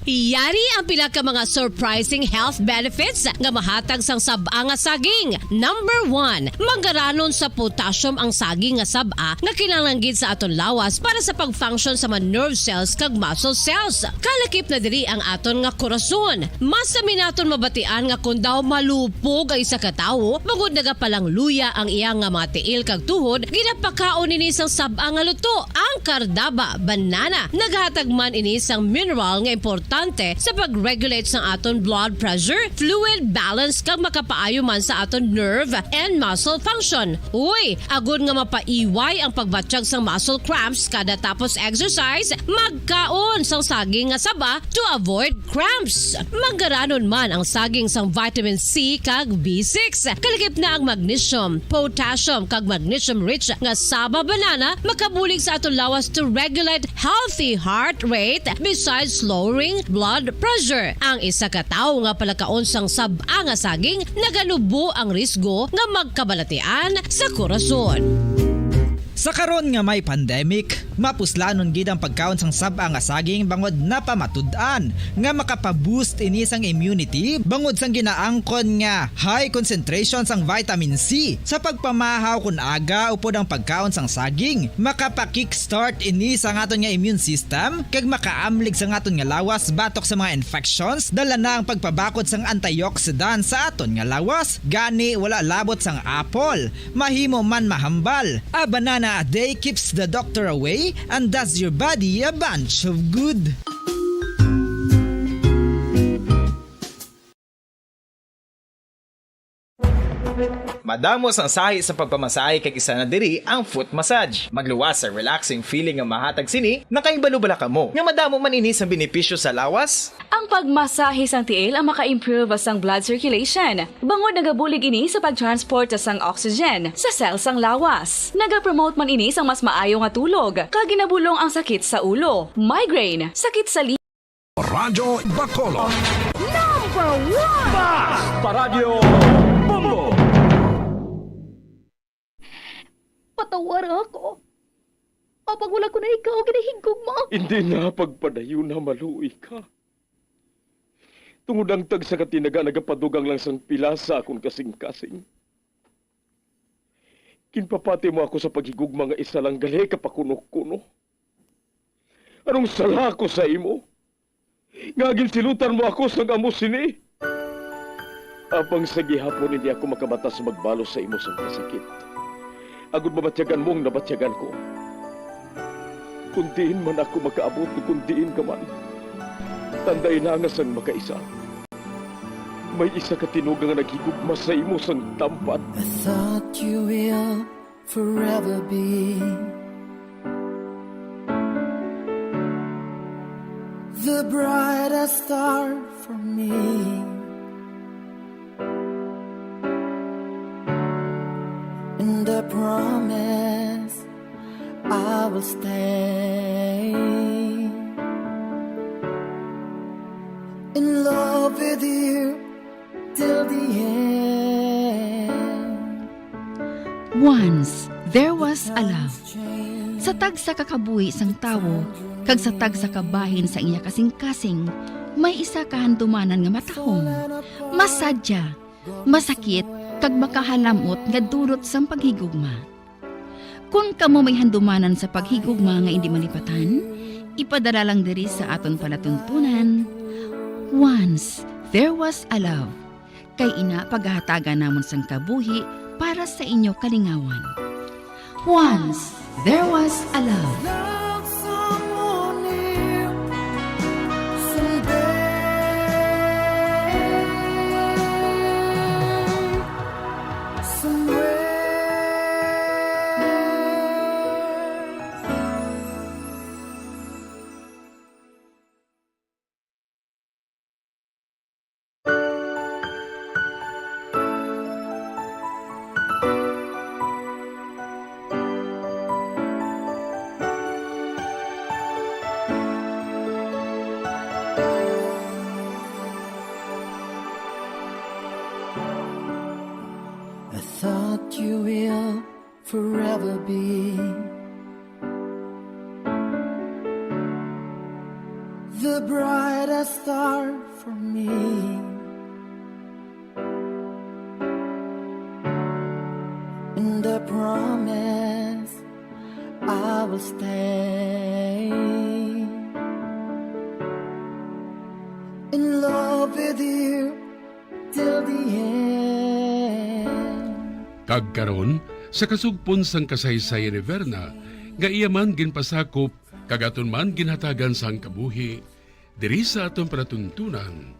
Yari ang pila ka mga surprising health benefits nga mahatag sang sab-a nga saging. Number one, manggaranon sa potassium ang saging nga sab-a nga kinahanglan gid sa aton lawas para sa pag-function sa mga nerve cells kag muscle cells. Kalakip na diri ang aton nga korason. Mas sami naton mabatian nga kon daw malupog ang isa ka tawo, bangod nagapalangluya ang iya nga mga tiil kag tuhod, ginapakaon ini sang sab-a nga luto, ang Cardava banana. Naghatag man ini sang mineral nga importante sa pag-regulate sang aton blood pressure, fluid balance, kag makapaayo man sa aton nerve and muscle function. Uy, agod nga mapaiway ang pagbatyag sang muscle cramps kada tapos exercise, magkaon sang saging nga saba to avoid cramps. Manggaranon man ang saging sang vitamin C kag B six. Kalakip na ang magnesium, potassium, kag magnesium-rich nga saba banana makabulig sa aton lawas to regulate healthy heart rate besides lowering blood pressure. Ang isa ka tawo nga palakaon sang sab-a nga saging naganubo ang risgo nga magkabalatian sa korason. Sa karon nga may pandemic, mapuslanon gid ang pagkaon sang sab-a nga saging bangod napamatud-an nga makapa-boost ini sang immunity bangod sang ginaangkon nga high concentration sang vitamin C. Sa pagpamahaw kon aga upod ang pagkaon sang saging, makapa-kickstart ini sa aton nga immune system kag makaamlig sa aton nga lawas batok sa mga infections, dala na ang pagpabakod sang antioxidant sa aton nga lawas. Gani, wala labot sang apple, mahimo man mahambal. A banana a day keeps the doctor away and does your body a bunch of good. Madamo sang sahi sa pagpamasahe kag isa na diri ang foot massage. Magluwas sa relaxing feeling nga mahatag sini, nakahibalo bala kamo nga madamo man ini sang benepisyo sa lawas? Ang pagmasahe sang tiil ang maka-improve sang blood circulation, bangod nagabulig ini sa pag-transport sang oxygen sa cell sang lawas. Nagapromote man ini sang mas maayo nga tulog, kag ginabulong ang sakit sa ulo, migraine, sakit sa Radyo Bacolod. Number one! Basta Radyo Bombo! Patawara ako. Apang wala ko na ikaw ginahigugma. Hindi na pagpadayon na maluoy ka. Tungod ang tagsa ka tinaga nagapadugang lang sang pila sa akon kasing-kasing. Ginpapati mo ako sa paghigugma nga isa lang gali ka pakuno-kuno. Anong sala ko sa imo? Nga ginsilutan mo ako sang amo sini? Apang sa gihapon hindi ako makabatas magbalos sa imo sang kasakit. Agod mabatyagan mo ang nabatyagan ko. Kung diin man ako makaabot, kung diin ka man, tandai lang nga sang makaisa, may isa ka tinuga nga naghigugma sa imo sang tampad. I thought you will forever be the brightest star for me. And I promise I will stay in love with you till the end. Once there was a love. Sa tagsa ka kabuhi sang tawo kag sa tagsa ka bahin sa iya kasing-kasing, may isa ka handumanan nga matahom, masadya, masakit, kag makahalamot nga dulot sang paghigugma. Kon kamo may handumanan sa paghigugma nga indi malipatan, ipadala lang diri sa aton palatuntunan, Once There Was a Love, kay ina pagahatagan namon sang kabuhi para sa inyo kalingawan. Once There Was a Love. Love someone new someday, somewhere. I thought you will forever be the brightest star for me. And I promise I will stay in love with you till the end. Kag karon, sa kasugpon sang kasaysayan ni Verna, nga iya man ginpasakop kag aton man ginhatagan sang kabuhi, Diri sa aton palatuntunan,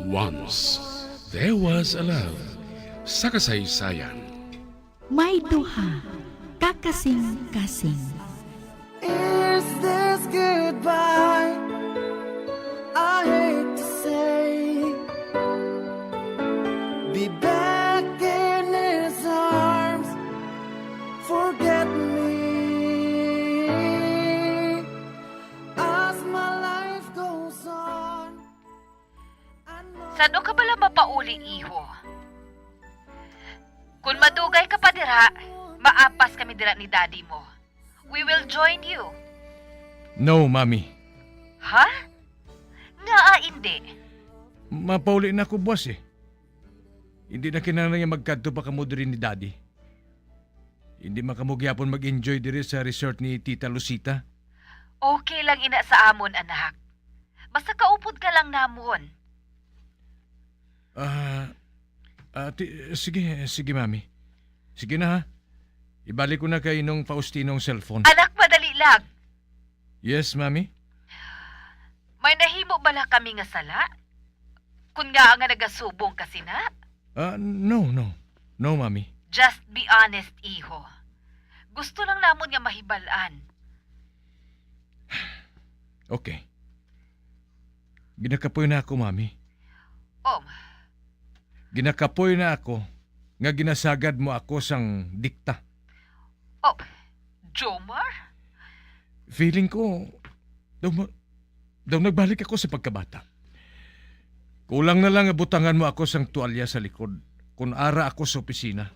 Once There Was a Love, sa kasaysayan. May duha ka kasing-kasing. Is this goodbye? I hate to say. Be back in his arms. Forget me as my life goes on. San-o ka bala mapauli, iho? Kon madugay ka pa dira, maapas kami dira ni daddy mo. We will join you. No, Mami. Ha? Ngaa indi? Mapauli na ako buwas, eh. Hindi na kinahanglan nga magkadto pa kamo diri ni Daddy. Hindi man kamo gyapon mag-enjoy diri sa resort ni Tita Lucita. Okay lang ina sa amon, anak. Basta kaupod ka lang namon. Ah, ah, ti-, sige, sige, Mami. Sige na, ha. Ibalik ko na kay Nong Faustino ang cellphone. Anak, madali lang. Yes, Mami? May nahimo bala kami nga sala? Kun ngaa nga nagasubong ka sina? Ah, no, no. No, Mami. Just be honest, iho. Gusto lang namon nga mahibal-an. Okay. Ginakapoy na ako, Mami. Oh. Ginakapoy na ako nga ginasagad mo ako sang dikta. Oh, Jomar? Feeling ko, daw, ma-, daw nagbalik ako sa pagkabata. Kulang na lang nga butangan mo ako sang tuwalya sa likod kun ara ako sa opisina.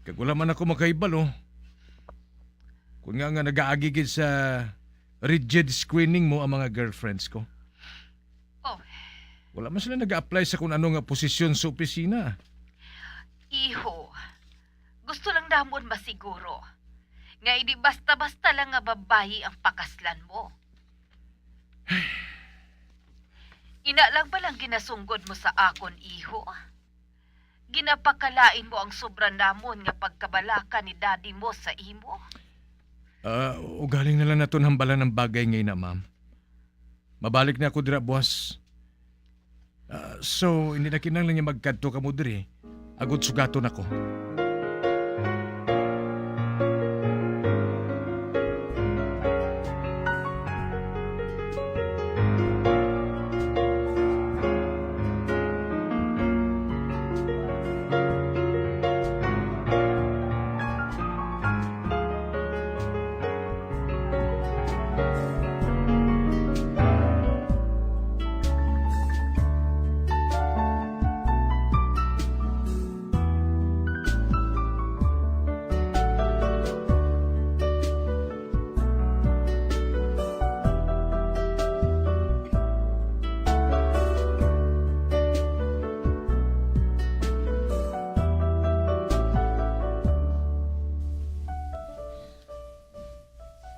Kag wala man ako makahibalo. Kun nga nga nagaagi gid sa rigid screening mo ang mga girlfriends ko. Oh. Wala man sila nag-a-apply sa kun ano nga posisyon sa opisina. Iho, gusto lang namon masiguro nga hindi basta-basta lang nga babayi ang pakaslan mo. Ina lang ba lang ginasunggod mo sa akon, iho? Ginapakalain mo ang sobra namon nga pagkabalaka ni daddy mo sa imo? Ah, ugaling na lang naton hambalan ang bagay nga ina, ma'am. Mabalik na ako dira buwas. Ah, so, hindi na kinahanglan nga magkadto kamo diri, agod sugaton ako.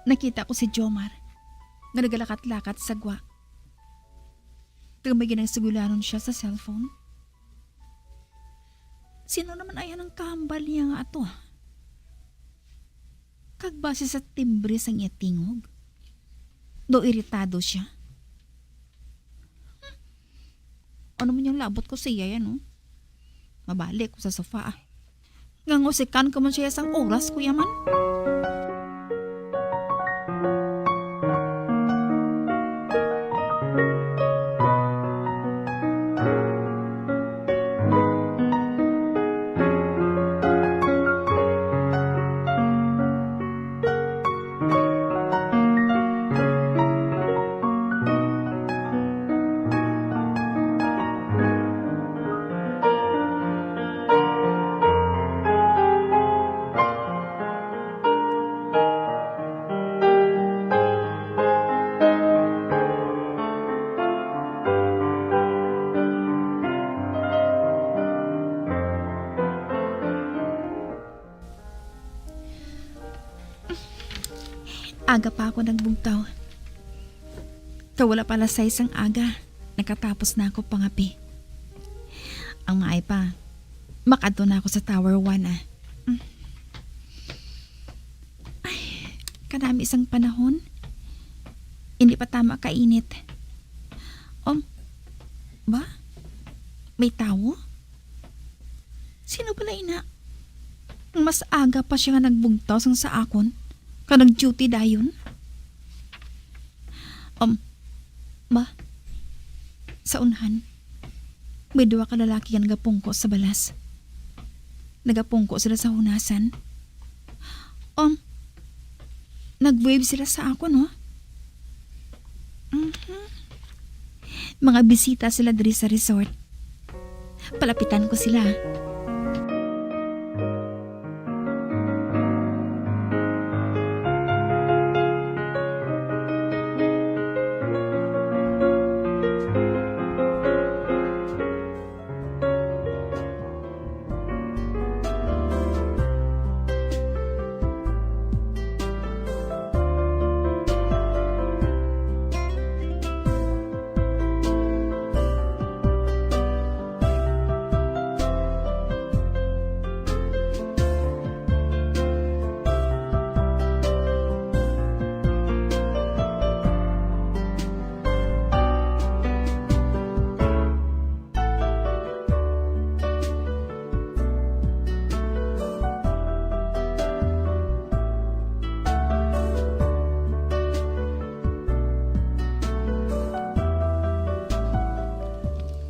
Nakita ko si Jomar nga nagalakat-lakat sa gwa. Kag may ginasugulanon siya sa cellphone. Sino naman ay ang kahambal niya nga ato? Kag base sa timbre sang iya tingog, daw iritado siya. Ano man yung labot ko sa iya yan, oh? Mabalik ko sa sofa, ah. Ngangusikan ko man siya sang oras, kuya man. Aga pa ako nagbugtaw. Kag wala pa alas sais sang aga, nakatapos na ako pangapi. Ang maay pa, makadto na ako sa Tower One, ah. Mm. Ay, kanami sang panahon. Hindi pa tama kainit. Um, ba? May tawo? Sino pala ina? Mas aga pa siya nga nagbugtaw sang sa akon, kag nag-duty dayon. Um, ba? Sa unhan, may duha ka lalaki nga nagapungko sa balas. Nagapungko sila sa hunasan. Um, nag-wave sila sa akon, no? Mhm. Mga bisita sila diri sa resort. Palapitan ko sila.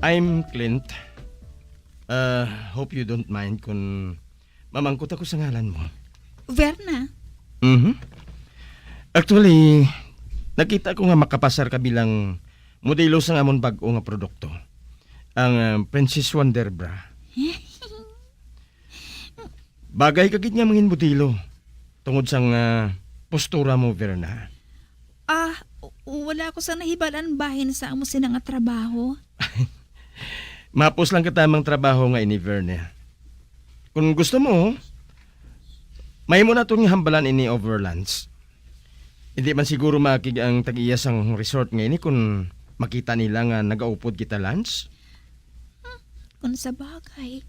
I'm Clint. Uh, hope you don't mind kung mamangkot ako sa ngalan mo. Verna. Mhm. Actually, nakita ko nga makapasar ka bilang modelo sa amon bag-o nga produkto, ang, ah, Princess Wonder Bra. Bagay ka gid nga mangin modelo tungod sang, ah, postura mo, Verna. Ah, w-, wala ko sa nahibalan bahin sa amo sina nga trabaho. Mapos lang kita mang trabaho nga ini, Verna. Kung gusto mo, mahimo naton nga hambalan ini over lunch. Hindi man siguro maakig ang tag-iya sang resort nga ini kung makita nila nga nagaupod kita lunch. Hmm, kung sa bagay.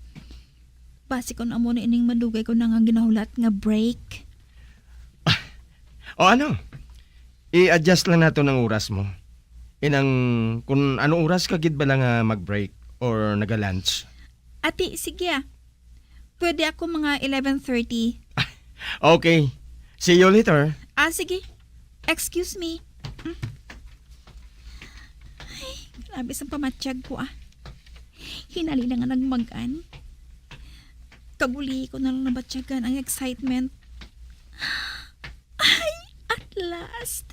Basi kung amo na ining madugay ko na nga ginahulat nga break. O ano? I-adjust lang naton ang oras mo. Inang kung ano oras ka gid bala nga mag-break or naga-lunch. Ati, sige ah. Pwede ako mga eleven thirty. Okay. See you later. Ah, sige. Excuse me. Mm. Ay, grabe sang pamatyag ko, ah. Hinali lang nga nagmag-an. Kaguli ko na lang nabatyagan ang excitement. Ay, at last.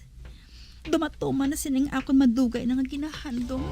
Dumatuman na sining akon madugay na nga ginahandom.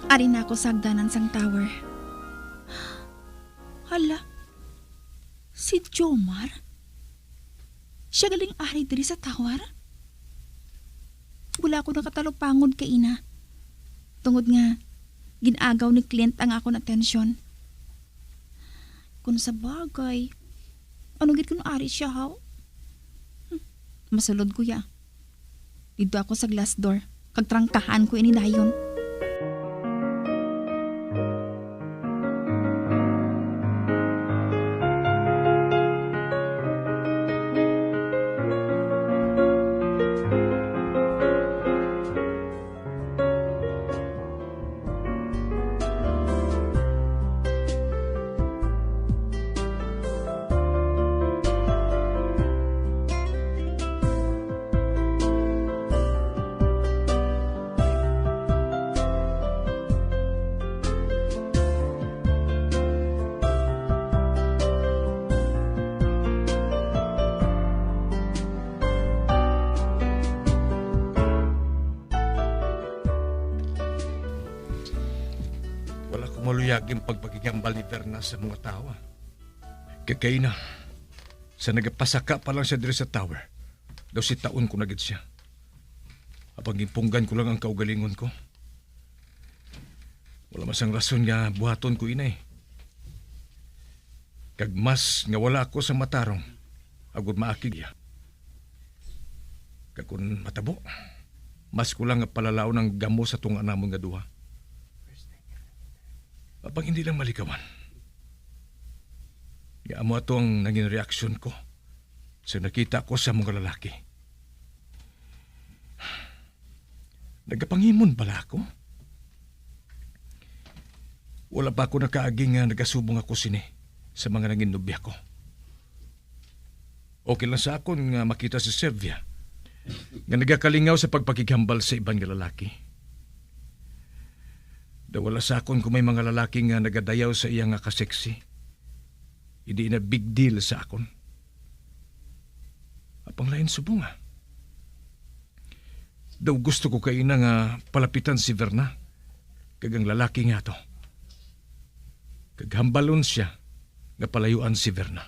Ari na ako sa hagdanan sang tower. Hala, si Jomar? Siya galing ari diri sa tower? Wala ako nakatalupangod kaina. Tungod nga, gin-agaw ni Clint ang akon atensyon. Kung sa bagay, ano gid kung ari siya, haw? Hmm, masulod ko ya. Didto ako sa glass door, kag trangkahan ko ini dayon. Yagin pagpakigambal ni Verna sa mga tawo, ah. Kay kaina, sa nagapasaka pa lang siya diri sa tower, daw si taon ko na gid siya. Apang ginpunggan ko lang ang kaugalingon ko. Wala man sang rason nga buhaton ko ini. Kag mas nga wala ako sa matarong, agud maakig iya. Kag kun matabo, mas ko lang nga palalaon ang gamo sa tunga namon nga duha. Apang hindi lang malikawan nga amo ato ang nangin reaksyon ko sa nakita ko sa mga lalaki. Nagapangimon bala ako? Wala pa ako nakaagi nga nagasubong ako sini sa mga nangin nobya ko. Okay lang sa akon nga makita si Sylvia nga nagakalingaw sa pagpakighambal sa iban nga lalaki. Daw wala sa akon kung may mga lalaki nga nagadayaw sa iya nga kaseksi. Hindi na big deal sa akon. Apang lain subong, ah. Daw gusto ko kaina nga palapitan si Verna kag ang lalaki nga to. Kag hambalon siya nga palayuan si Verna.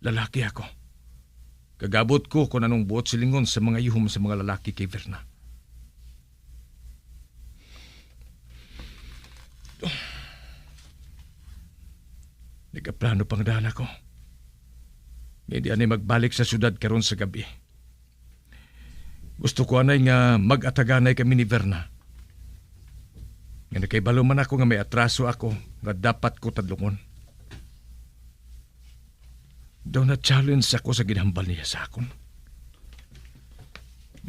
Lalaki ako. Kag abot ko kon anong buot silingon sa mga ihom sa mga lalaki kay Verna. Nagaplano pa nga daw ako nga hindi anay magbalik sa syudad karon sa gab-i. Gusto ko anay nga mag-ataganay kami ni Verna. Nga nakahibalo man ako nga may atraso ako nga dapat ko tadlungon. Daw na-challenge ako sa ginhambal niya sa akon.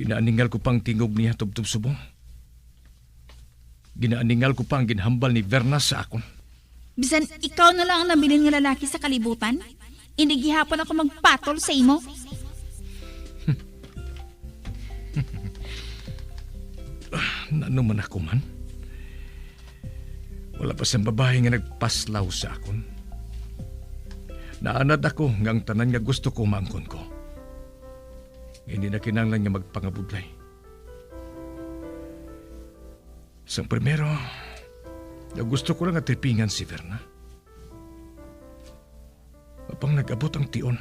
Ginaaningal ko pa ang tingog niya tubtob subong. Ginaaningal ko pa ang ginhambal ni Verna sa akon. Bisan ikaw na lang ang nabilin nga lalaki sa kalibutan, indi gihapon ako magpatol sa imo. Nano man ako man? Wala pa sang babayi nga nagpaslaw sa akon. Naanad ako nga ang tanan nga gusto ko maangkon ko. Nga hindi na kinahanglan nga magpangabudlay. Sang primero, nga gusto ko lang nga tripingan si Verna. Apang nag-abot ang tion,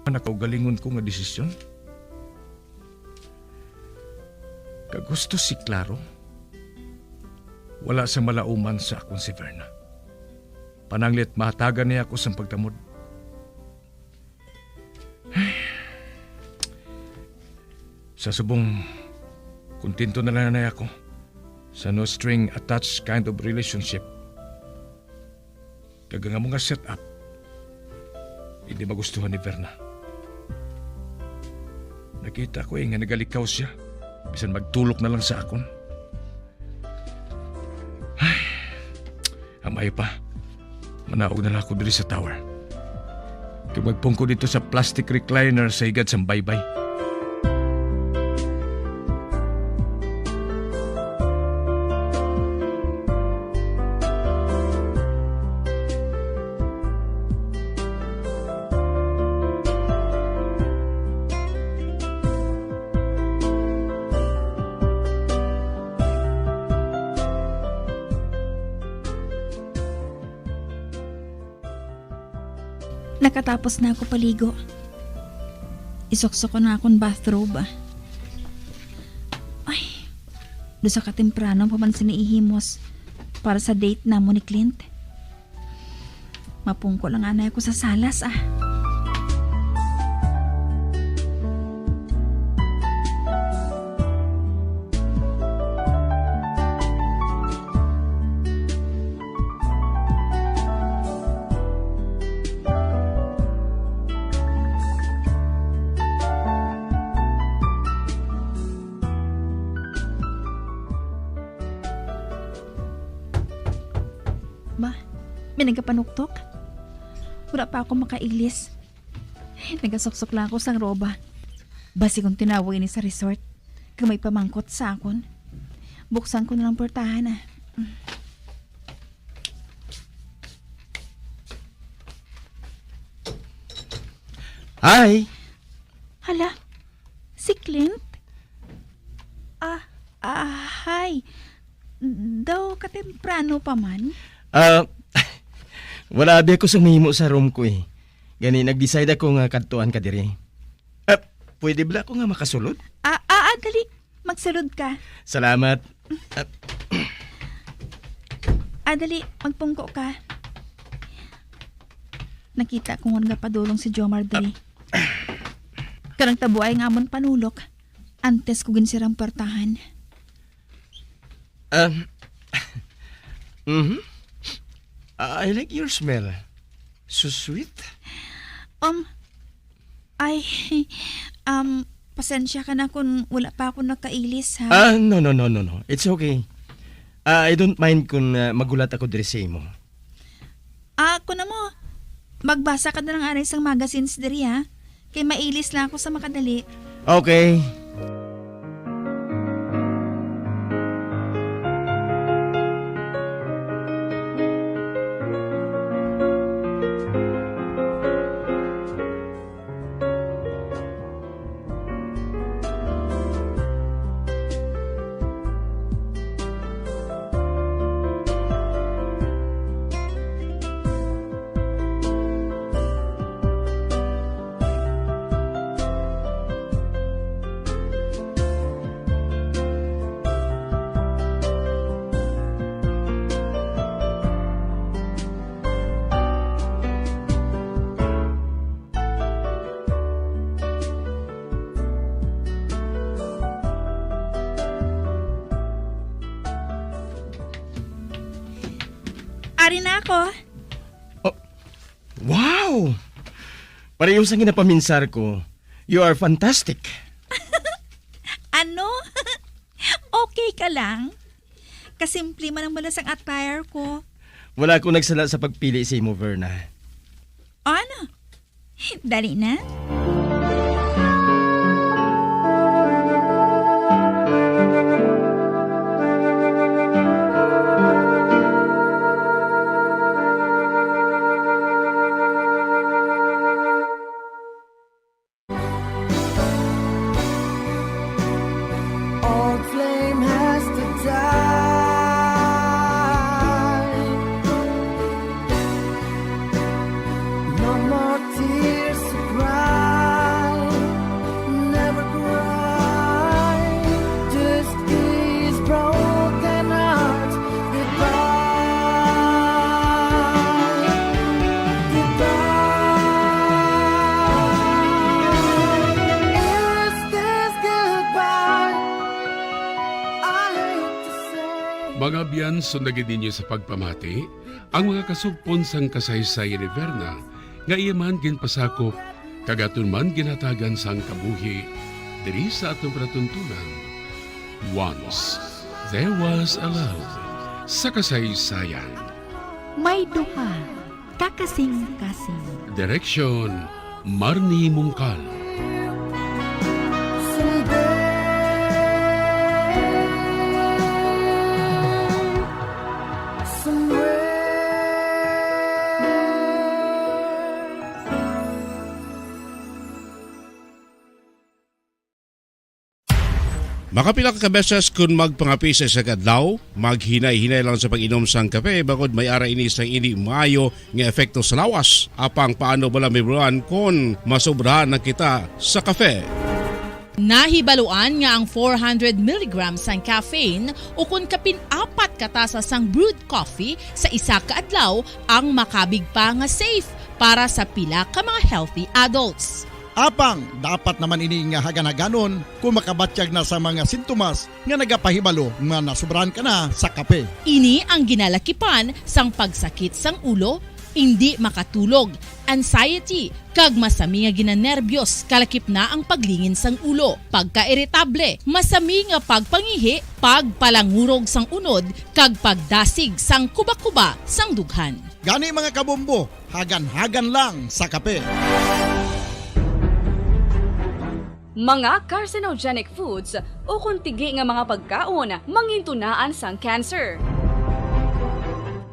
ang nakaugalingon ko nga desisyon. Kag husto si Claro, wala sa malauman sa akon si Verna. Pananglit mahatagan niya ako sang pagtamod. Sa subong, kontento na lang na ako sa no string attached kind of relationship. Kag ang amo nga setup, hindi magustuhan ni Verna. Nakita ko, eh, nga nagalikaw siya, bisan magtulok na lang sa akon. Ay, ang maayo pa, manaog na lang ako diri sa tower. Kag magpungko dito sa plastic recliner sa higad sang baybay. Nakatapos na ako paligo. Isuksok ko na akong bathrobe. Ay, dusa ka temprano pa man sini ihimos para sa date namo ni Clint. Mapungko lang anay ako sa salas, ah. Ba, may nagapanuktok? Wala pa ako makailis. Nagasuksok lang ako sang roba. Basi kung tinawo ini sa resort, kag may pamangkot sa akon. Buksan ko na lang portahan, ah. Hi! Hala, si Clint? Ah, ah, hi. Temprano pa man? Ah, wala abi ako sang mahimo sa room ko, eh. Gani, nag-decide ako nga kadtuan ka diri. Ah, pwede bala ako nga makasulod? Ah, ah, ah, dali. Magsulod ka. Salamat. Ah, Ah, dali. Magpungko ka. Nakita ko nga nagapadulong si Jomar diri. Karang tabuay nga amon panulok antes ko ginsirang puwertahan. Um, mhm. I like your smell. So sweet. Um, ay, um, pasensya ka na kung wala pa ako nakailis, ha? Ah, no, no, no, no, no. It's okay. Ah, I don't mind kung, ah, magulat ako diri sa imo. Ah, ako na mo. Magbasa ka na lang anay sang magazines diri, ha? Kay mailis lang ako sa makadali. Okay. Ari na ako. Oh, wow! Pareho sa ginapaminsar ko, you are fantastic. Ano? Okay ka lang? Kasimple man ang bala sang attire ko. Wala ko nagsala sa pagpili sa imo, Verna. Ano? Dali na. Old flame has to die. No more tears to cry. Never cry. Just kiss broken hearts. Goodbye. Goodbye. Is this goodbye? I hate to say. Mga abyan, sundagi ninyo sa pagpamati ang mga kasugpon sang kasaysayan ni Verna nga iya man ginpasakop kag aton man ginhatagan sang kabuhi diri sa aton palatuntunan. Once There Was a Love sa kasaysayan. May duha ka kasing-kasing. Direksyon, Marnie Mungkal. Makapila ka beses kon magpangape sa isa ka adlaw, maghinay-hinay lang sa pag-inom sang kape, bangod may ara ini sang indi maayo nga epekto sa lawas. Apang paano bala mahibaluan kon masobrahan na kita sa kape? Nahibaluan nga ang four hundred milligrams sang caffeine ukon kapin apat ka tasa sang brewed coffee sa isa ka adlaw ang makabig pa nga safe para sa pila ka mga healthy adults. Apang dapat naman ini nga hagan-haganon kung makabatyag na sa mga sintomas nga nagapahibalo nga nasobrahan ka na sa kape. Ini ang ginalakipan sang pagsakit sang ulo, indi makatulog, anxiety, kag masami nga ginanerbyos, kalakip na ang paglingin sang ulo, pagkairitable, masami nga pagpangihi, pagpalangurog sang unod, kag pagdasig sang kubakuba sang dughan. Gani, mga kabombo, hagan-hagan lang sa kape. Mga carcinogenic foods ukon tigi nga mga pagkaon mangintunaan sang cancer.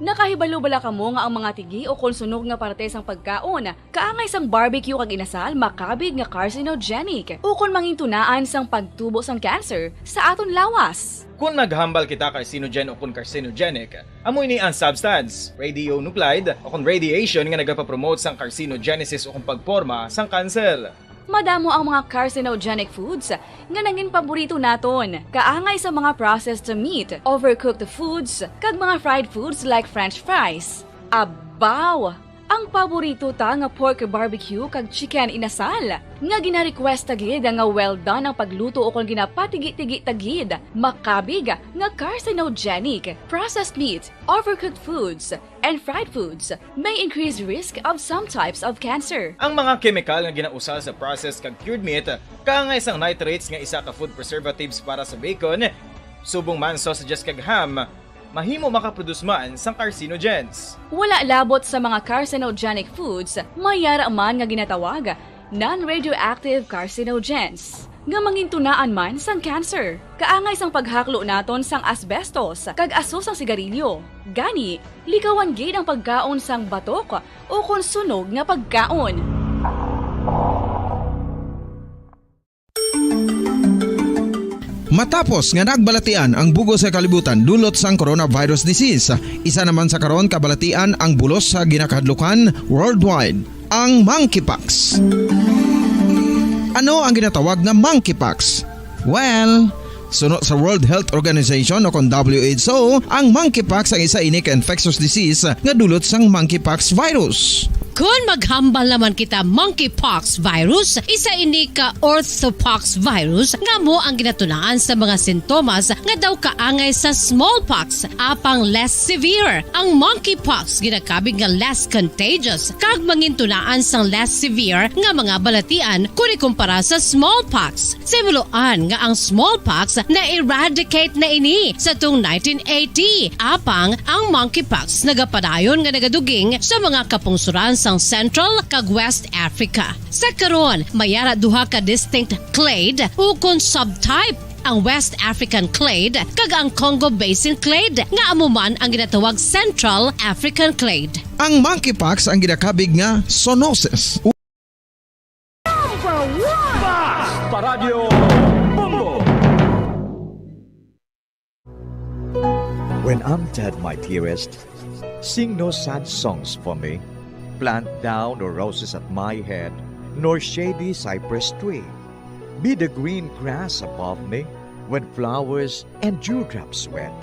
Nakahibalo bala kamo nga ang mga tigi o kon sunog nga parte sang pagkaon kaangay sang barbecue kag inasal makabig nga carcinogenic o kon mangintunaan sang pagtubo sang cancer sa aton lawas? Kon naghambal kita carcinogen o kon carcinogenic, amo ini ang substance, radionuclide o kon radiation nga nagapapromote sang carcinogenesis o kon pagporma sang kanser. Madamo ang mga carcinogenic foods nga nangin paborito naton, kaangay sa mga processed meat, overcooked foods, kag mga fried foods like French fries. Abaw! Ang paborito ta nga pork barbecue kag chicken inasal, nga gina-request ta gid nga well done ang pagluto o kon ginapatigi-tigi ta gid, makabig nga carcinogenic. Processed meat, overcooked foods, and fried foods may increase risk of some types of cancer. Ang mga kemikal nga ginausal sa processed kag cured meat, kaangay sang nitrates nga isa ka food preservatives para sa bacon, subong man sausages kag ham, mahimo makaproduce man sang carcinogens. Wala labot sa mga carcinogenic foods, may yara man nga ginatawag non-radioactive carcinogens, nga mangintunaan man sang cancer, kaangay sang paghaklo naton sang asbestos kag aso sang sigarilyo. Gani, likawan gid ang pagkaon sang batok o kon sunog nga pagkaon. Matapos nga nagbalatian ang bug-os nga kalibutan dulot sang coronavirus disease, isa naman sa karon kabalatian ang bulos sa ginakahadlukan worldwide, ang monkeypox. Ano ang ginatawag nga monkeypox? Well, suno sa World Health Organization o kon W H O, ang monkeypox ang isa ini ka infectious disease nga dulot sang monkeypox virus. Kon maghambal naman kita monkeypox virus, isa ini ka orthopox virus nga amo ang ginatunaan sa mga sintomas nga daw kaangay sa smallpox, apang less severe. Ang monkeypox ginakabig nga less contagious kag mangintunaan sang less severe nga mga balatian kon ikumpara sa smallpox. Sa himuloan nga ang smallpox na-eradicate na ini sa tuong nineteen eighty, apang ang monkeypox nagapadayon nga nagaduging sa mga kapungsoran sang Central kag West Africa. Sa karon, may ara duha ka distinct clade ukon subtype, ang West African clade kag ang Congo Basin clade, nga amo man ang ginatawag Central African clade. Ang monkeypox ang ginakabig nga zoonosis. Number one! Fast Paradyo Bombo! When I'm dead, my dearest, sing no sad songs for me. Plant thou no roses at my head, nor shady cypress tree. Be the green grass above me when flowers and dewdrops wet.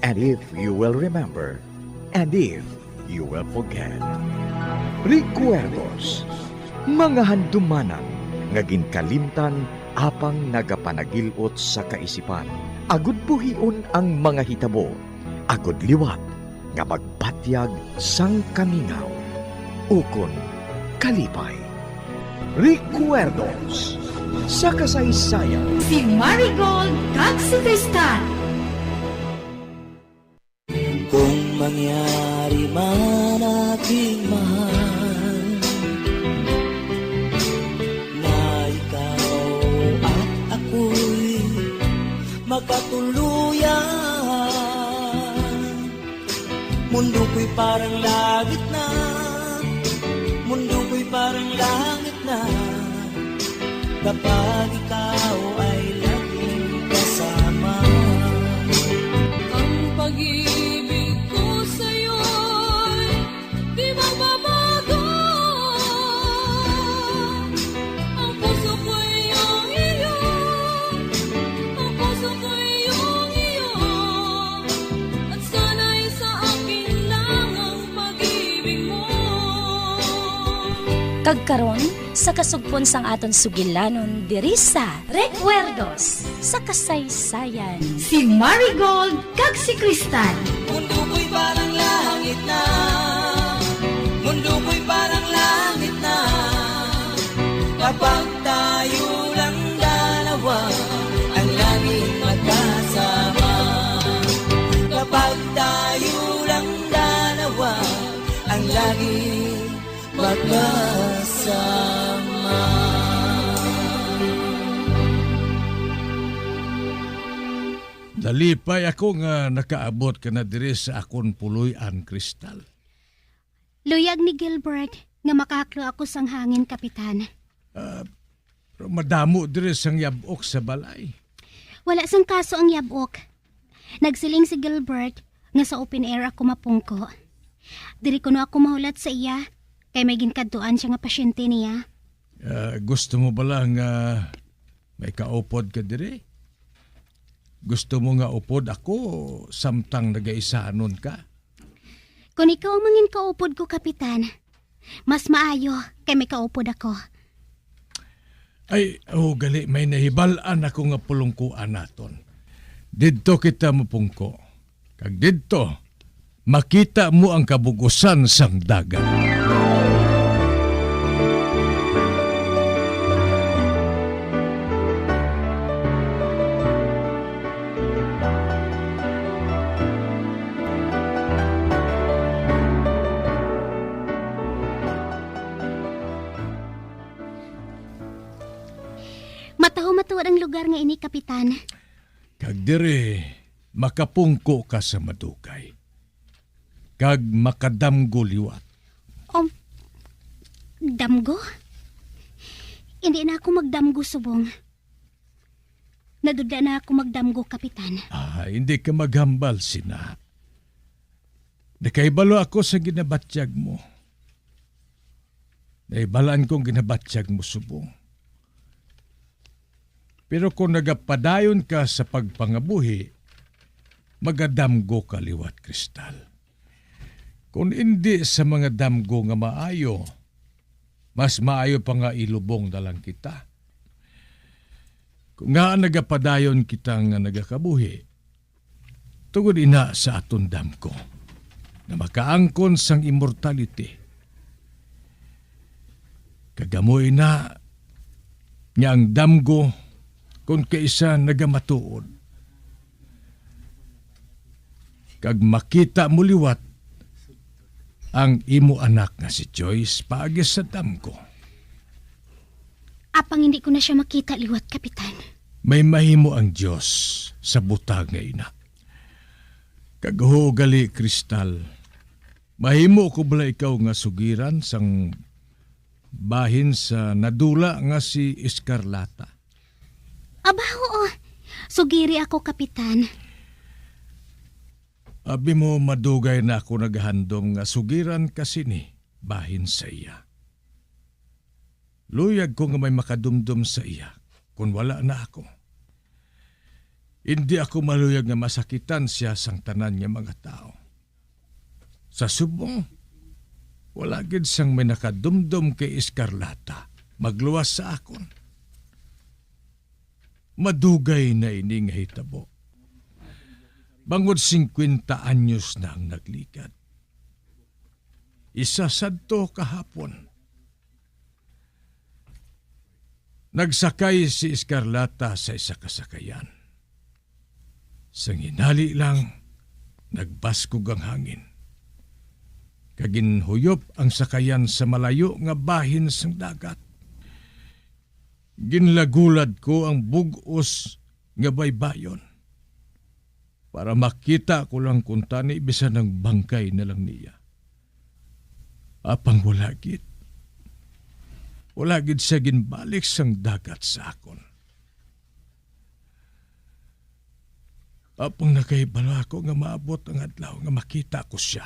And if you will remember, and if you will forget. Recuerdos, mga handumanan nga ginkalimtan apang nagapanagil-ot sa kaisipan, agud buhion ang mga hitabo, agud liwat nga magpatyag sang kamingaw ukon kalipay. Recuerdos sa kasaysayan. Si Marigold kag si Kristan. Kung mangyari man, aking mahal, na ikaw at ako'y magkatuluyan, mundo ko'y parang langit na, mundo ko'y parang langit na, kapag ikaw ay laging kasama. Ang pag-ibig ko sa'yo'y di magbabago. Ang puso ko'y iyong iyo, ang puso ko'y iyong iyo, at sana'y sa akin lang ang pag-ibig mo. Kag karon, sa kasugpon sang aton sugilanon diri sa Recuerdos sa Kasaysayan, si Marigold kag si Kristan. Mundo ko'y parang langit na, mundo ko'y parang langit na, kapag tayo lang dalawa, ang laging magkasama. Kapag tayo lang dalawa, ang laging magkasama. Lipay ako nga nakaabot ka na diri sa akon puloy-an, Crystal. Luyag ni Gilbert nga makahaklo ako sang hangin, Kapitan. Ah, pero madamo diri sang yab-ok sa balay. Wala sang kaso ang yab-ok. Nagsiling si Gilbert nga sa open air ako mapungko. Diri kuno ako mahulat sa iya, kay may ginkadtuan siya nga pasyente niya. Ah, gusto mo bala nga may kaupod ka diri? Gusto mo nga upod ako samtang nagaisanon ka? Kon ikaw ang mangin kaupod ko, Kapitan, mas maayo kay may kaupod ako. Ay, oh, gali, may nahibal-an ako nga pulungkuan naton. Didto kita mupungko. Kag didto, makita mo ang kabug-usan sang dagat. Mataho matuod ang lugar nga ini, Kapitan. Kag diri, makapungko ka sa madugay, kag makadamgo liwat. Um, damgo? Hindi na ako magdamgo, subong. Nadudla na ako magdamgo, Kapitan. Ah, hindi ka maghambal, sina. Nakahibalo ako sa ginabatyag mo. Nahibalaan kong ginabatyag mo subong. Pero kung nagapadayon ka sa pagpangabuhi, magadamgo ka liwat, Kristal. Kung indi sa mga damgo nga maayo, mas maayo pa nga ilubong na lang kita. Kung nga nagapadayon kita nga nagakabuhi, tungod ina sa aton damgo nga makaangkon sang immortality. Kag amo ina nga ang damgo kon kaisa nagamatuod, kag makita mo liwat ang imo anak nga si Joyce paagi sa damgo. Apang hindi ko na siya makita liwat, Kapitan. May mahimo ang Dios sa butang nga ina. Kag huo gali, Kristal, mahimo ko bala ikaw nga sugiran sang bahin sa nadula nga si Escarlata? Aba, oo. Sugiri ako, Kapitan. Abi mo, madugay na ako nagahandom nga sugiran ka sini bahin sa iya. Luyag ko nga may makadumdom sa iya kon wala na ako. Indi ako maluyag nga masakitan sia sang tanan nga mga tawo. Sa subong, wala gid sang may nakadumdom kay Escarlata magluwas sa akon. Madugay na ini nga hitabo. Bangod singkwenta anyos na ang nagligad. Isa sadto kahapon, nagsakay si Escarlata sa isa ka sakayan. Sang hinali lang, nagbaskog ang hangin, kag ginhuyop ang sakayan sa malayo nga bahin sang dagat. Ginlagulad ko ang bug-os nga baybayon para makita ko lang kuntani bisan ang bangkay na lang niya. Apang wala gid. Wala gid siya ginbalik sang dagat sa akon. Apang nakahibalo ako nga maabot ang adlaw nga makita ko sia.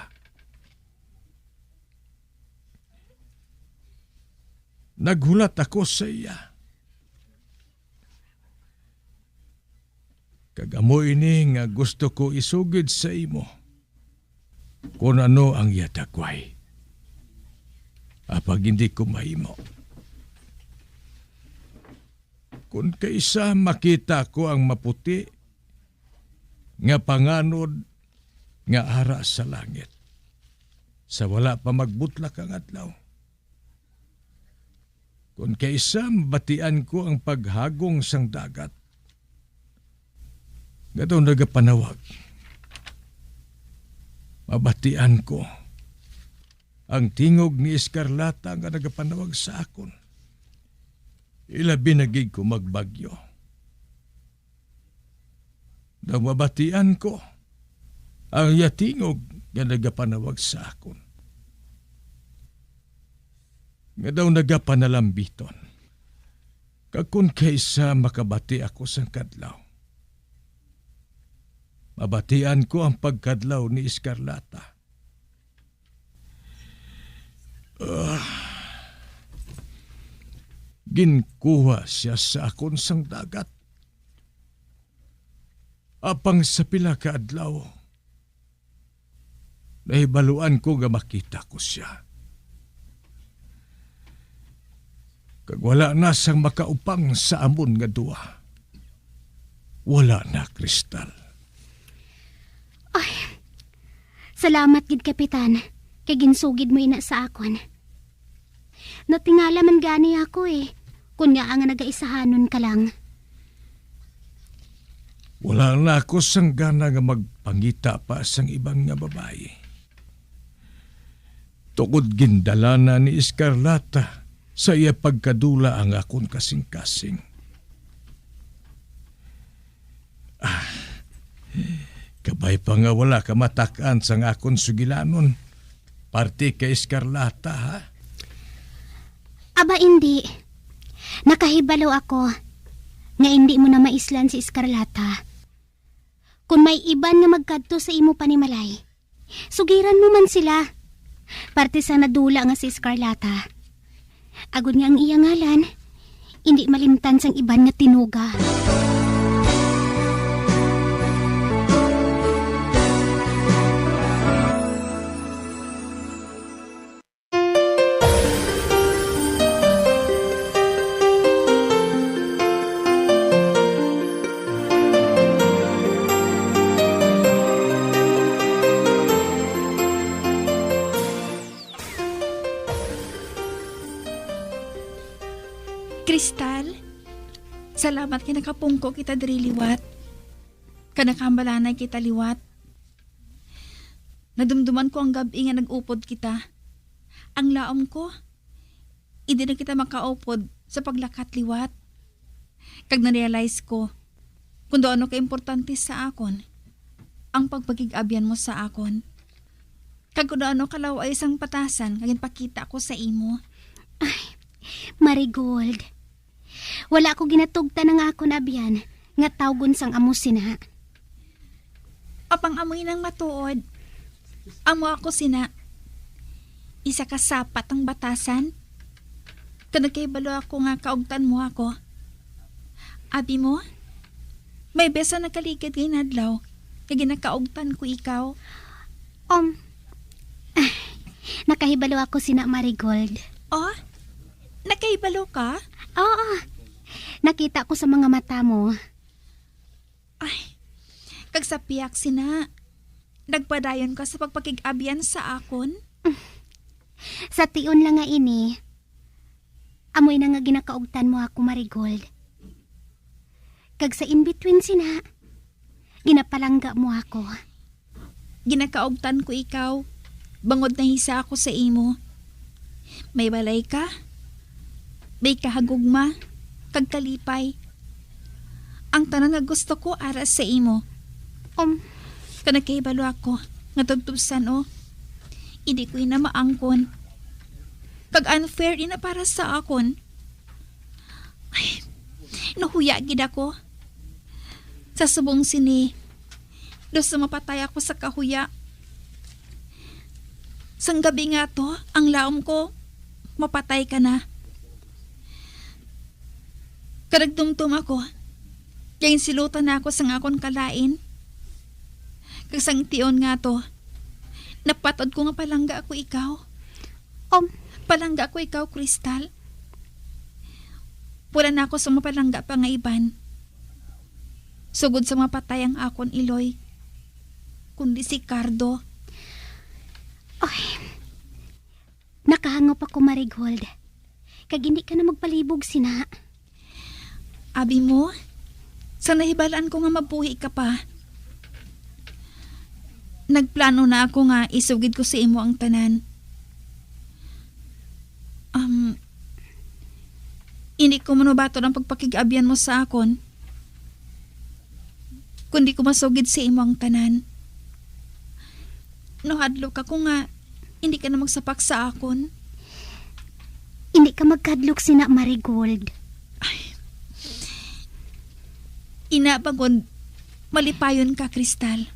Naghulat ako sa iya. Kag amo ini nga gusto ko isugid sa imo, kon ano ang iya dagway. Apang hindi ko mahimo. Kon kaisa makita ko ang maputi nga panganod nga ara sa langit, sa wala pa magbutlak ang adlaw. Kon kaisa mabatian ko ang paghagong sang dagat nga daw nagapanawag, mabatian ko ang tingog ni Escarlata nga nagapanawag sa akon. Ilabi na gid ko magbagyo. Daw mabatian ko ang iya tingog nga nagapanawag sa akon, nga daw nagapanalambiton. Kag kon kaisa makabati ako sang kadlaw, mabatian ko ang pagkadlaw ni Escarlata. Ah, ginkuha siya sa akon sang dagat. Apang sa pila ka adlaw, nahibaluan ko nga makita ko sia. Kag wala na sang makaupang sa amon nga duha. Wala na, Crystal. Ay, salamat gid, Kapitan, kay ginsugid mo ina sa akon. Natingala man gani ako, eh, kun ngaa nga nagaisahanon ka lang. Wala na ako sang gana nga magpangita pa sang iban nga babayi. Tungod gindala na ni Escarlata sa iya pagkadula ang akon kasingkasing. Ah, kabay pa nga wala ka matak-an sang akon sugilanon, parte kay Escarlata, ha? Aba, indi. Nakahibalo ako nga indi mo na maislan si Escarlata. Kon may iban nga magkadto sa imo panimalay, sugiran mo man sila. Parte sa nadula nga si Escarlata. Agod nga ang iya ngalan indi malimtan sang iban nga tinuga. Kristal, salamat kay nakapungko kita diri liwat. Kag nakahambalanay kita liwat. Nadumduman ko ang gab-i nga nag-upod kita. Ang laom ko, indi na kita makaupod sa paglakat liwat. Kag na-realize ko kung daw ano kaimportante sa akon ang pagpakig-abyan mo sa akon. Kag kung daw ano kalaw-ay sang batasan nga ginpakita ko sa imo. Ay, Marigold, wala ko ginatugtan ang akon abyan nga tawgon sang amo sina. Apang amoy nang matuod. Amo ako sina. Isa ka sapat ang batasan. Kag nagkahibalo ako nga kaugtan mo ako. Abi mo, may bes sa nakaligid nga inadlaw nga ginakaugtan ko ikaw. Um, ah, nakahibalo ako sina Marigold. Oh? Nakahibalo ka? Oo. Nakita ko sa mga mata mo. Ay, kag sa piyak sina, nagpadayon ka sa pagpakig-abyan sa akon? Sa tion lang nga ini, amoy na nga ginakaugtan mo ako, Marigold. Kag sa in-between sina, ginapalangga mo ako. Ginakaugtan ko ikaw, bangod nahisa ako sa imo. May balay ka, may kahagugma, kag kalipay. Ang tanan nga gusto ko ara sa imo. Um, Kag nagkahibalo ako nga tubtob san-o, hindi ko ina maangkon. Kag unfair ina para sa akon. Ay, nahuya gid ako. Sa subong sini, daw sa mapatay ako sa kahuya. Sang gabi nga to, ang laom ko, mapatay ka na. Kag nagdumdom ako, kay insilutan na ako sang akon kalain. Kag sang tion nga to, napatod ko nga palangga ako ikaw. Um, Palangga ko ikaw, Crystal. Wala na ako sa mapalangga pa nga iban. Sugod sa mapatay ang akon iloy, kundi si Cardo. Ay, nakahangop ako, Marigold. Kag hindi ka na magpalibog sina. Abi mo, sa nahibalaan ko nga mabuhi ka pa, nagplano na ako nga isugid ko sa imo ang tanan. Um, hindi ko manubaton ang pagpakig-abyan mo sa akon. kundi ko masugid sa imo ang tanan. Nahadlok ako nga hindi ka na magsapak sa akon. Hindi ka magkadlok sina, Marigold. Ay. Ina, bangod malipayon ka, Kristal.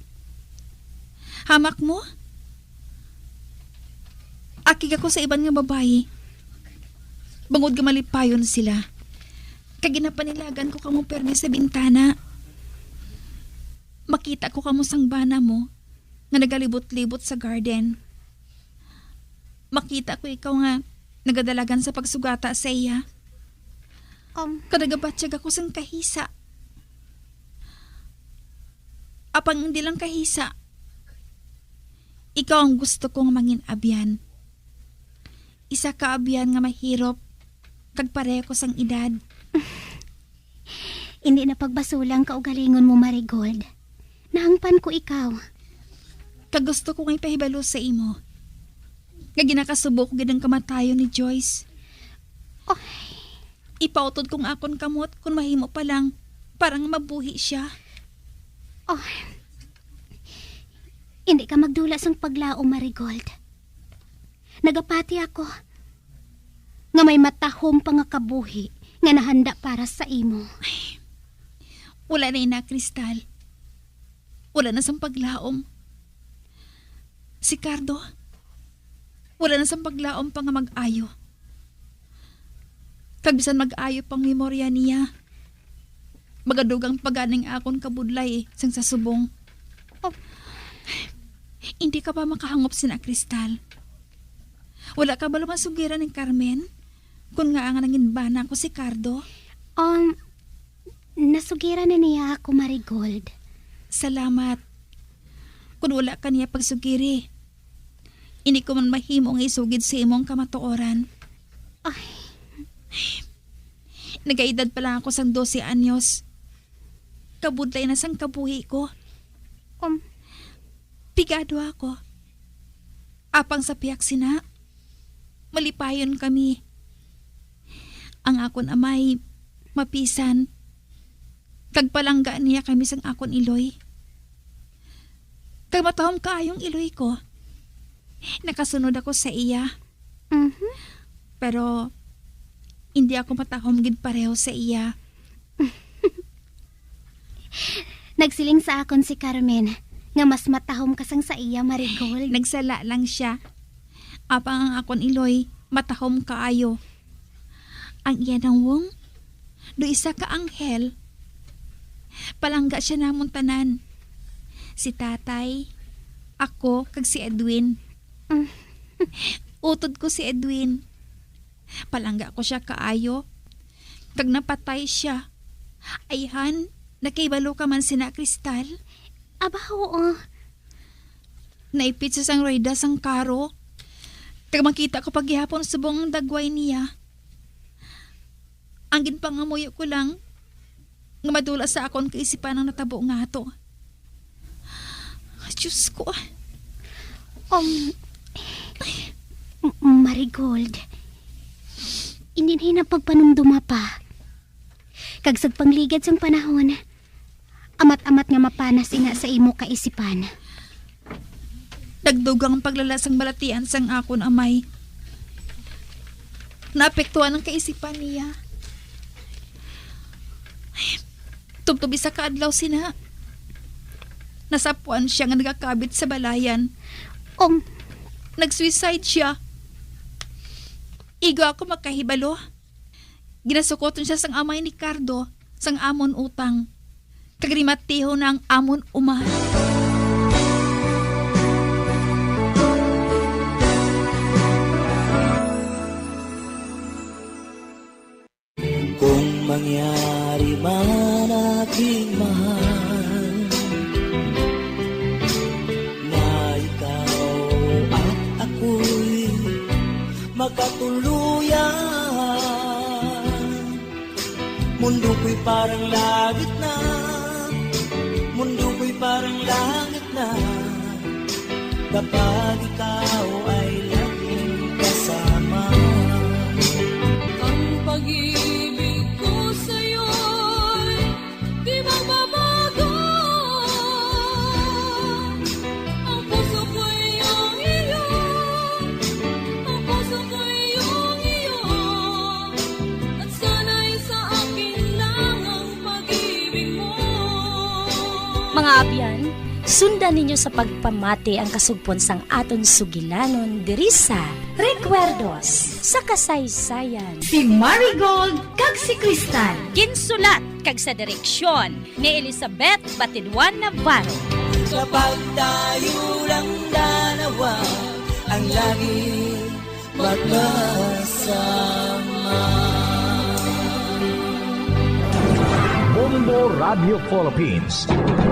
Hamak mo? Akig ako sa iban nga babayi. Bangod nga malipayon sila. Kag ginapanilagan ko kamo permi sa bintana. Makita ko kamo sang bana mo nga nagalibot-libot sa garden. Makita ko ikaw nga nagadalagan sa pagsugata sa iya. Um, Kag nagabatyag ako sang kahisa. Apang hindi lang kahisa. Ikaw ang gusto ko nga mangin-abyan. Isa ka abyan nga mahirop, kag pareho ko sang edad. Hindi na pagbasula ang kaugalingon mo, Marigold. Nahangpan ko ikaw. Kag gusto ko nga ipahibalo sa imo nga ginakasubo ko gid ang kamatayon ni Joyce. Oh. Ipautod ko ang akon kamot kon mahimo pa lang para nga mabuhi siya. Oh. Hindi ka magdula sang paglaom, Marigold. Nagapati ako nga may matahom pa nga kabuhi nga nahanda para sa imo. Wala na ina, Kristal. Wala na sang paglaom. Si Cardo, wala na sang paglaom pa nga mag-ayo. Kag bisan mag-ayo pang memorya niya, magadugang pa gani ang akon kabudlay sang sa subong. Oh. Hindi ka ba makahangop sina, Kristal? Wala ka ba lumasugiran ni Carmen? Kun nga nga nangin bana ko si Cardo? Um, nasugiran na niya ako, Marigold. Salamat. Kun wala ka niya pagsugiri, hindi ko man mahimo nga isugid sa imong kamatuoran. Ay. Nagaedad pa lang ako sang dose anyos. Kabudlay na sang kabuhi ko. Um. Pigado ako. Apang sa pihak sina, malipayon kami. Ang akon amay, mapisan. Kag palangga niya kami sang akon iloy. Kag matahom kaayong iloy ko. Nakasunod ako sa iya. Mhm. Pero hindi ako matahom gid pareho sa iya. Nagsiling sa akon si Carmen nga mas matahom ka sang sa iya, Marigold. Nagsala lang siya. Apang ang akon iloy, matahom kaayo. Ang iya nang wong, do isa ka anghel. Palangga siya namon tanan. Si tatay, ako, kag si Edwin. Mm. Utod ko si Edwin. Palangga ko siya kaayo. Kag napatay siya. Ayhan, nakahibalo ka man sina, Kristal? Aba, oo. Naipit siya sang ruweda sang karo. Kag makita ko pa gihapon subong ang dagway niya. Ang ginpangamuyo ko lang, nga madula sa akon kaisipan ang natabo nga ato. Diyos ko. Um, M-, Marigold, hindi na pagpanumduma pa. Kag sa pangligad sang panahon, amat-amat nga mapanas ina sa imo kaisipan. Nagdugang ang paglala sang balatian sang akon amay. Naapektuhan ang kaisipan niya. Tubtob isa ka adlaw sina, nasapuan siya nga nagakabit sa balayan. Um, nag-suicide siya. Igo ako makahibalo, ginasukoton siya sang amay ni Cardo sang amon utang. Kag rimatiho na ang amon uma. Kung mangyari man, aking mahal, na ikaw at ako'y magkatuluyan, mundo ko'y parang langit na, mundo ko'y parang langit na, kapag ikaw ay laging kasama. Ang pag-ibig ko sa'yo'y di magbabago. Abyan, sundan ninyo sa pagpamati ang kasugpon sang aton sugilanon diri sa Recuerdos sa Kasaysayan. Si Marigold kag si Cristal. Ginsulat kag sa direksyon ni Elizabeth Batiduan Navarro. Kapag tayo lang dalawa, ang langit magkasama. Bombo Radio Philippines,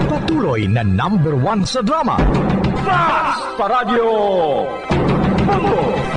patuloy na number one sa drama. Fast pa Radyo Bombo!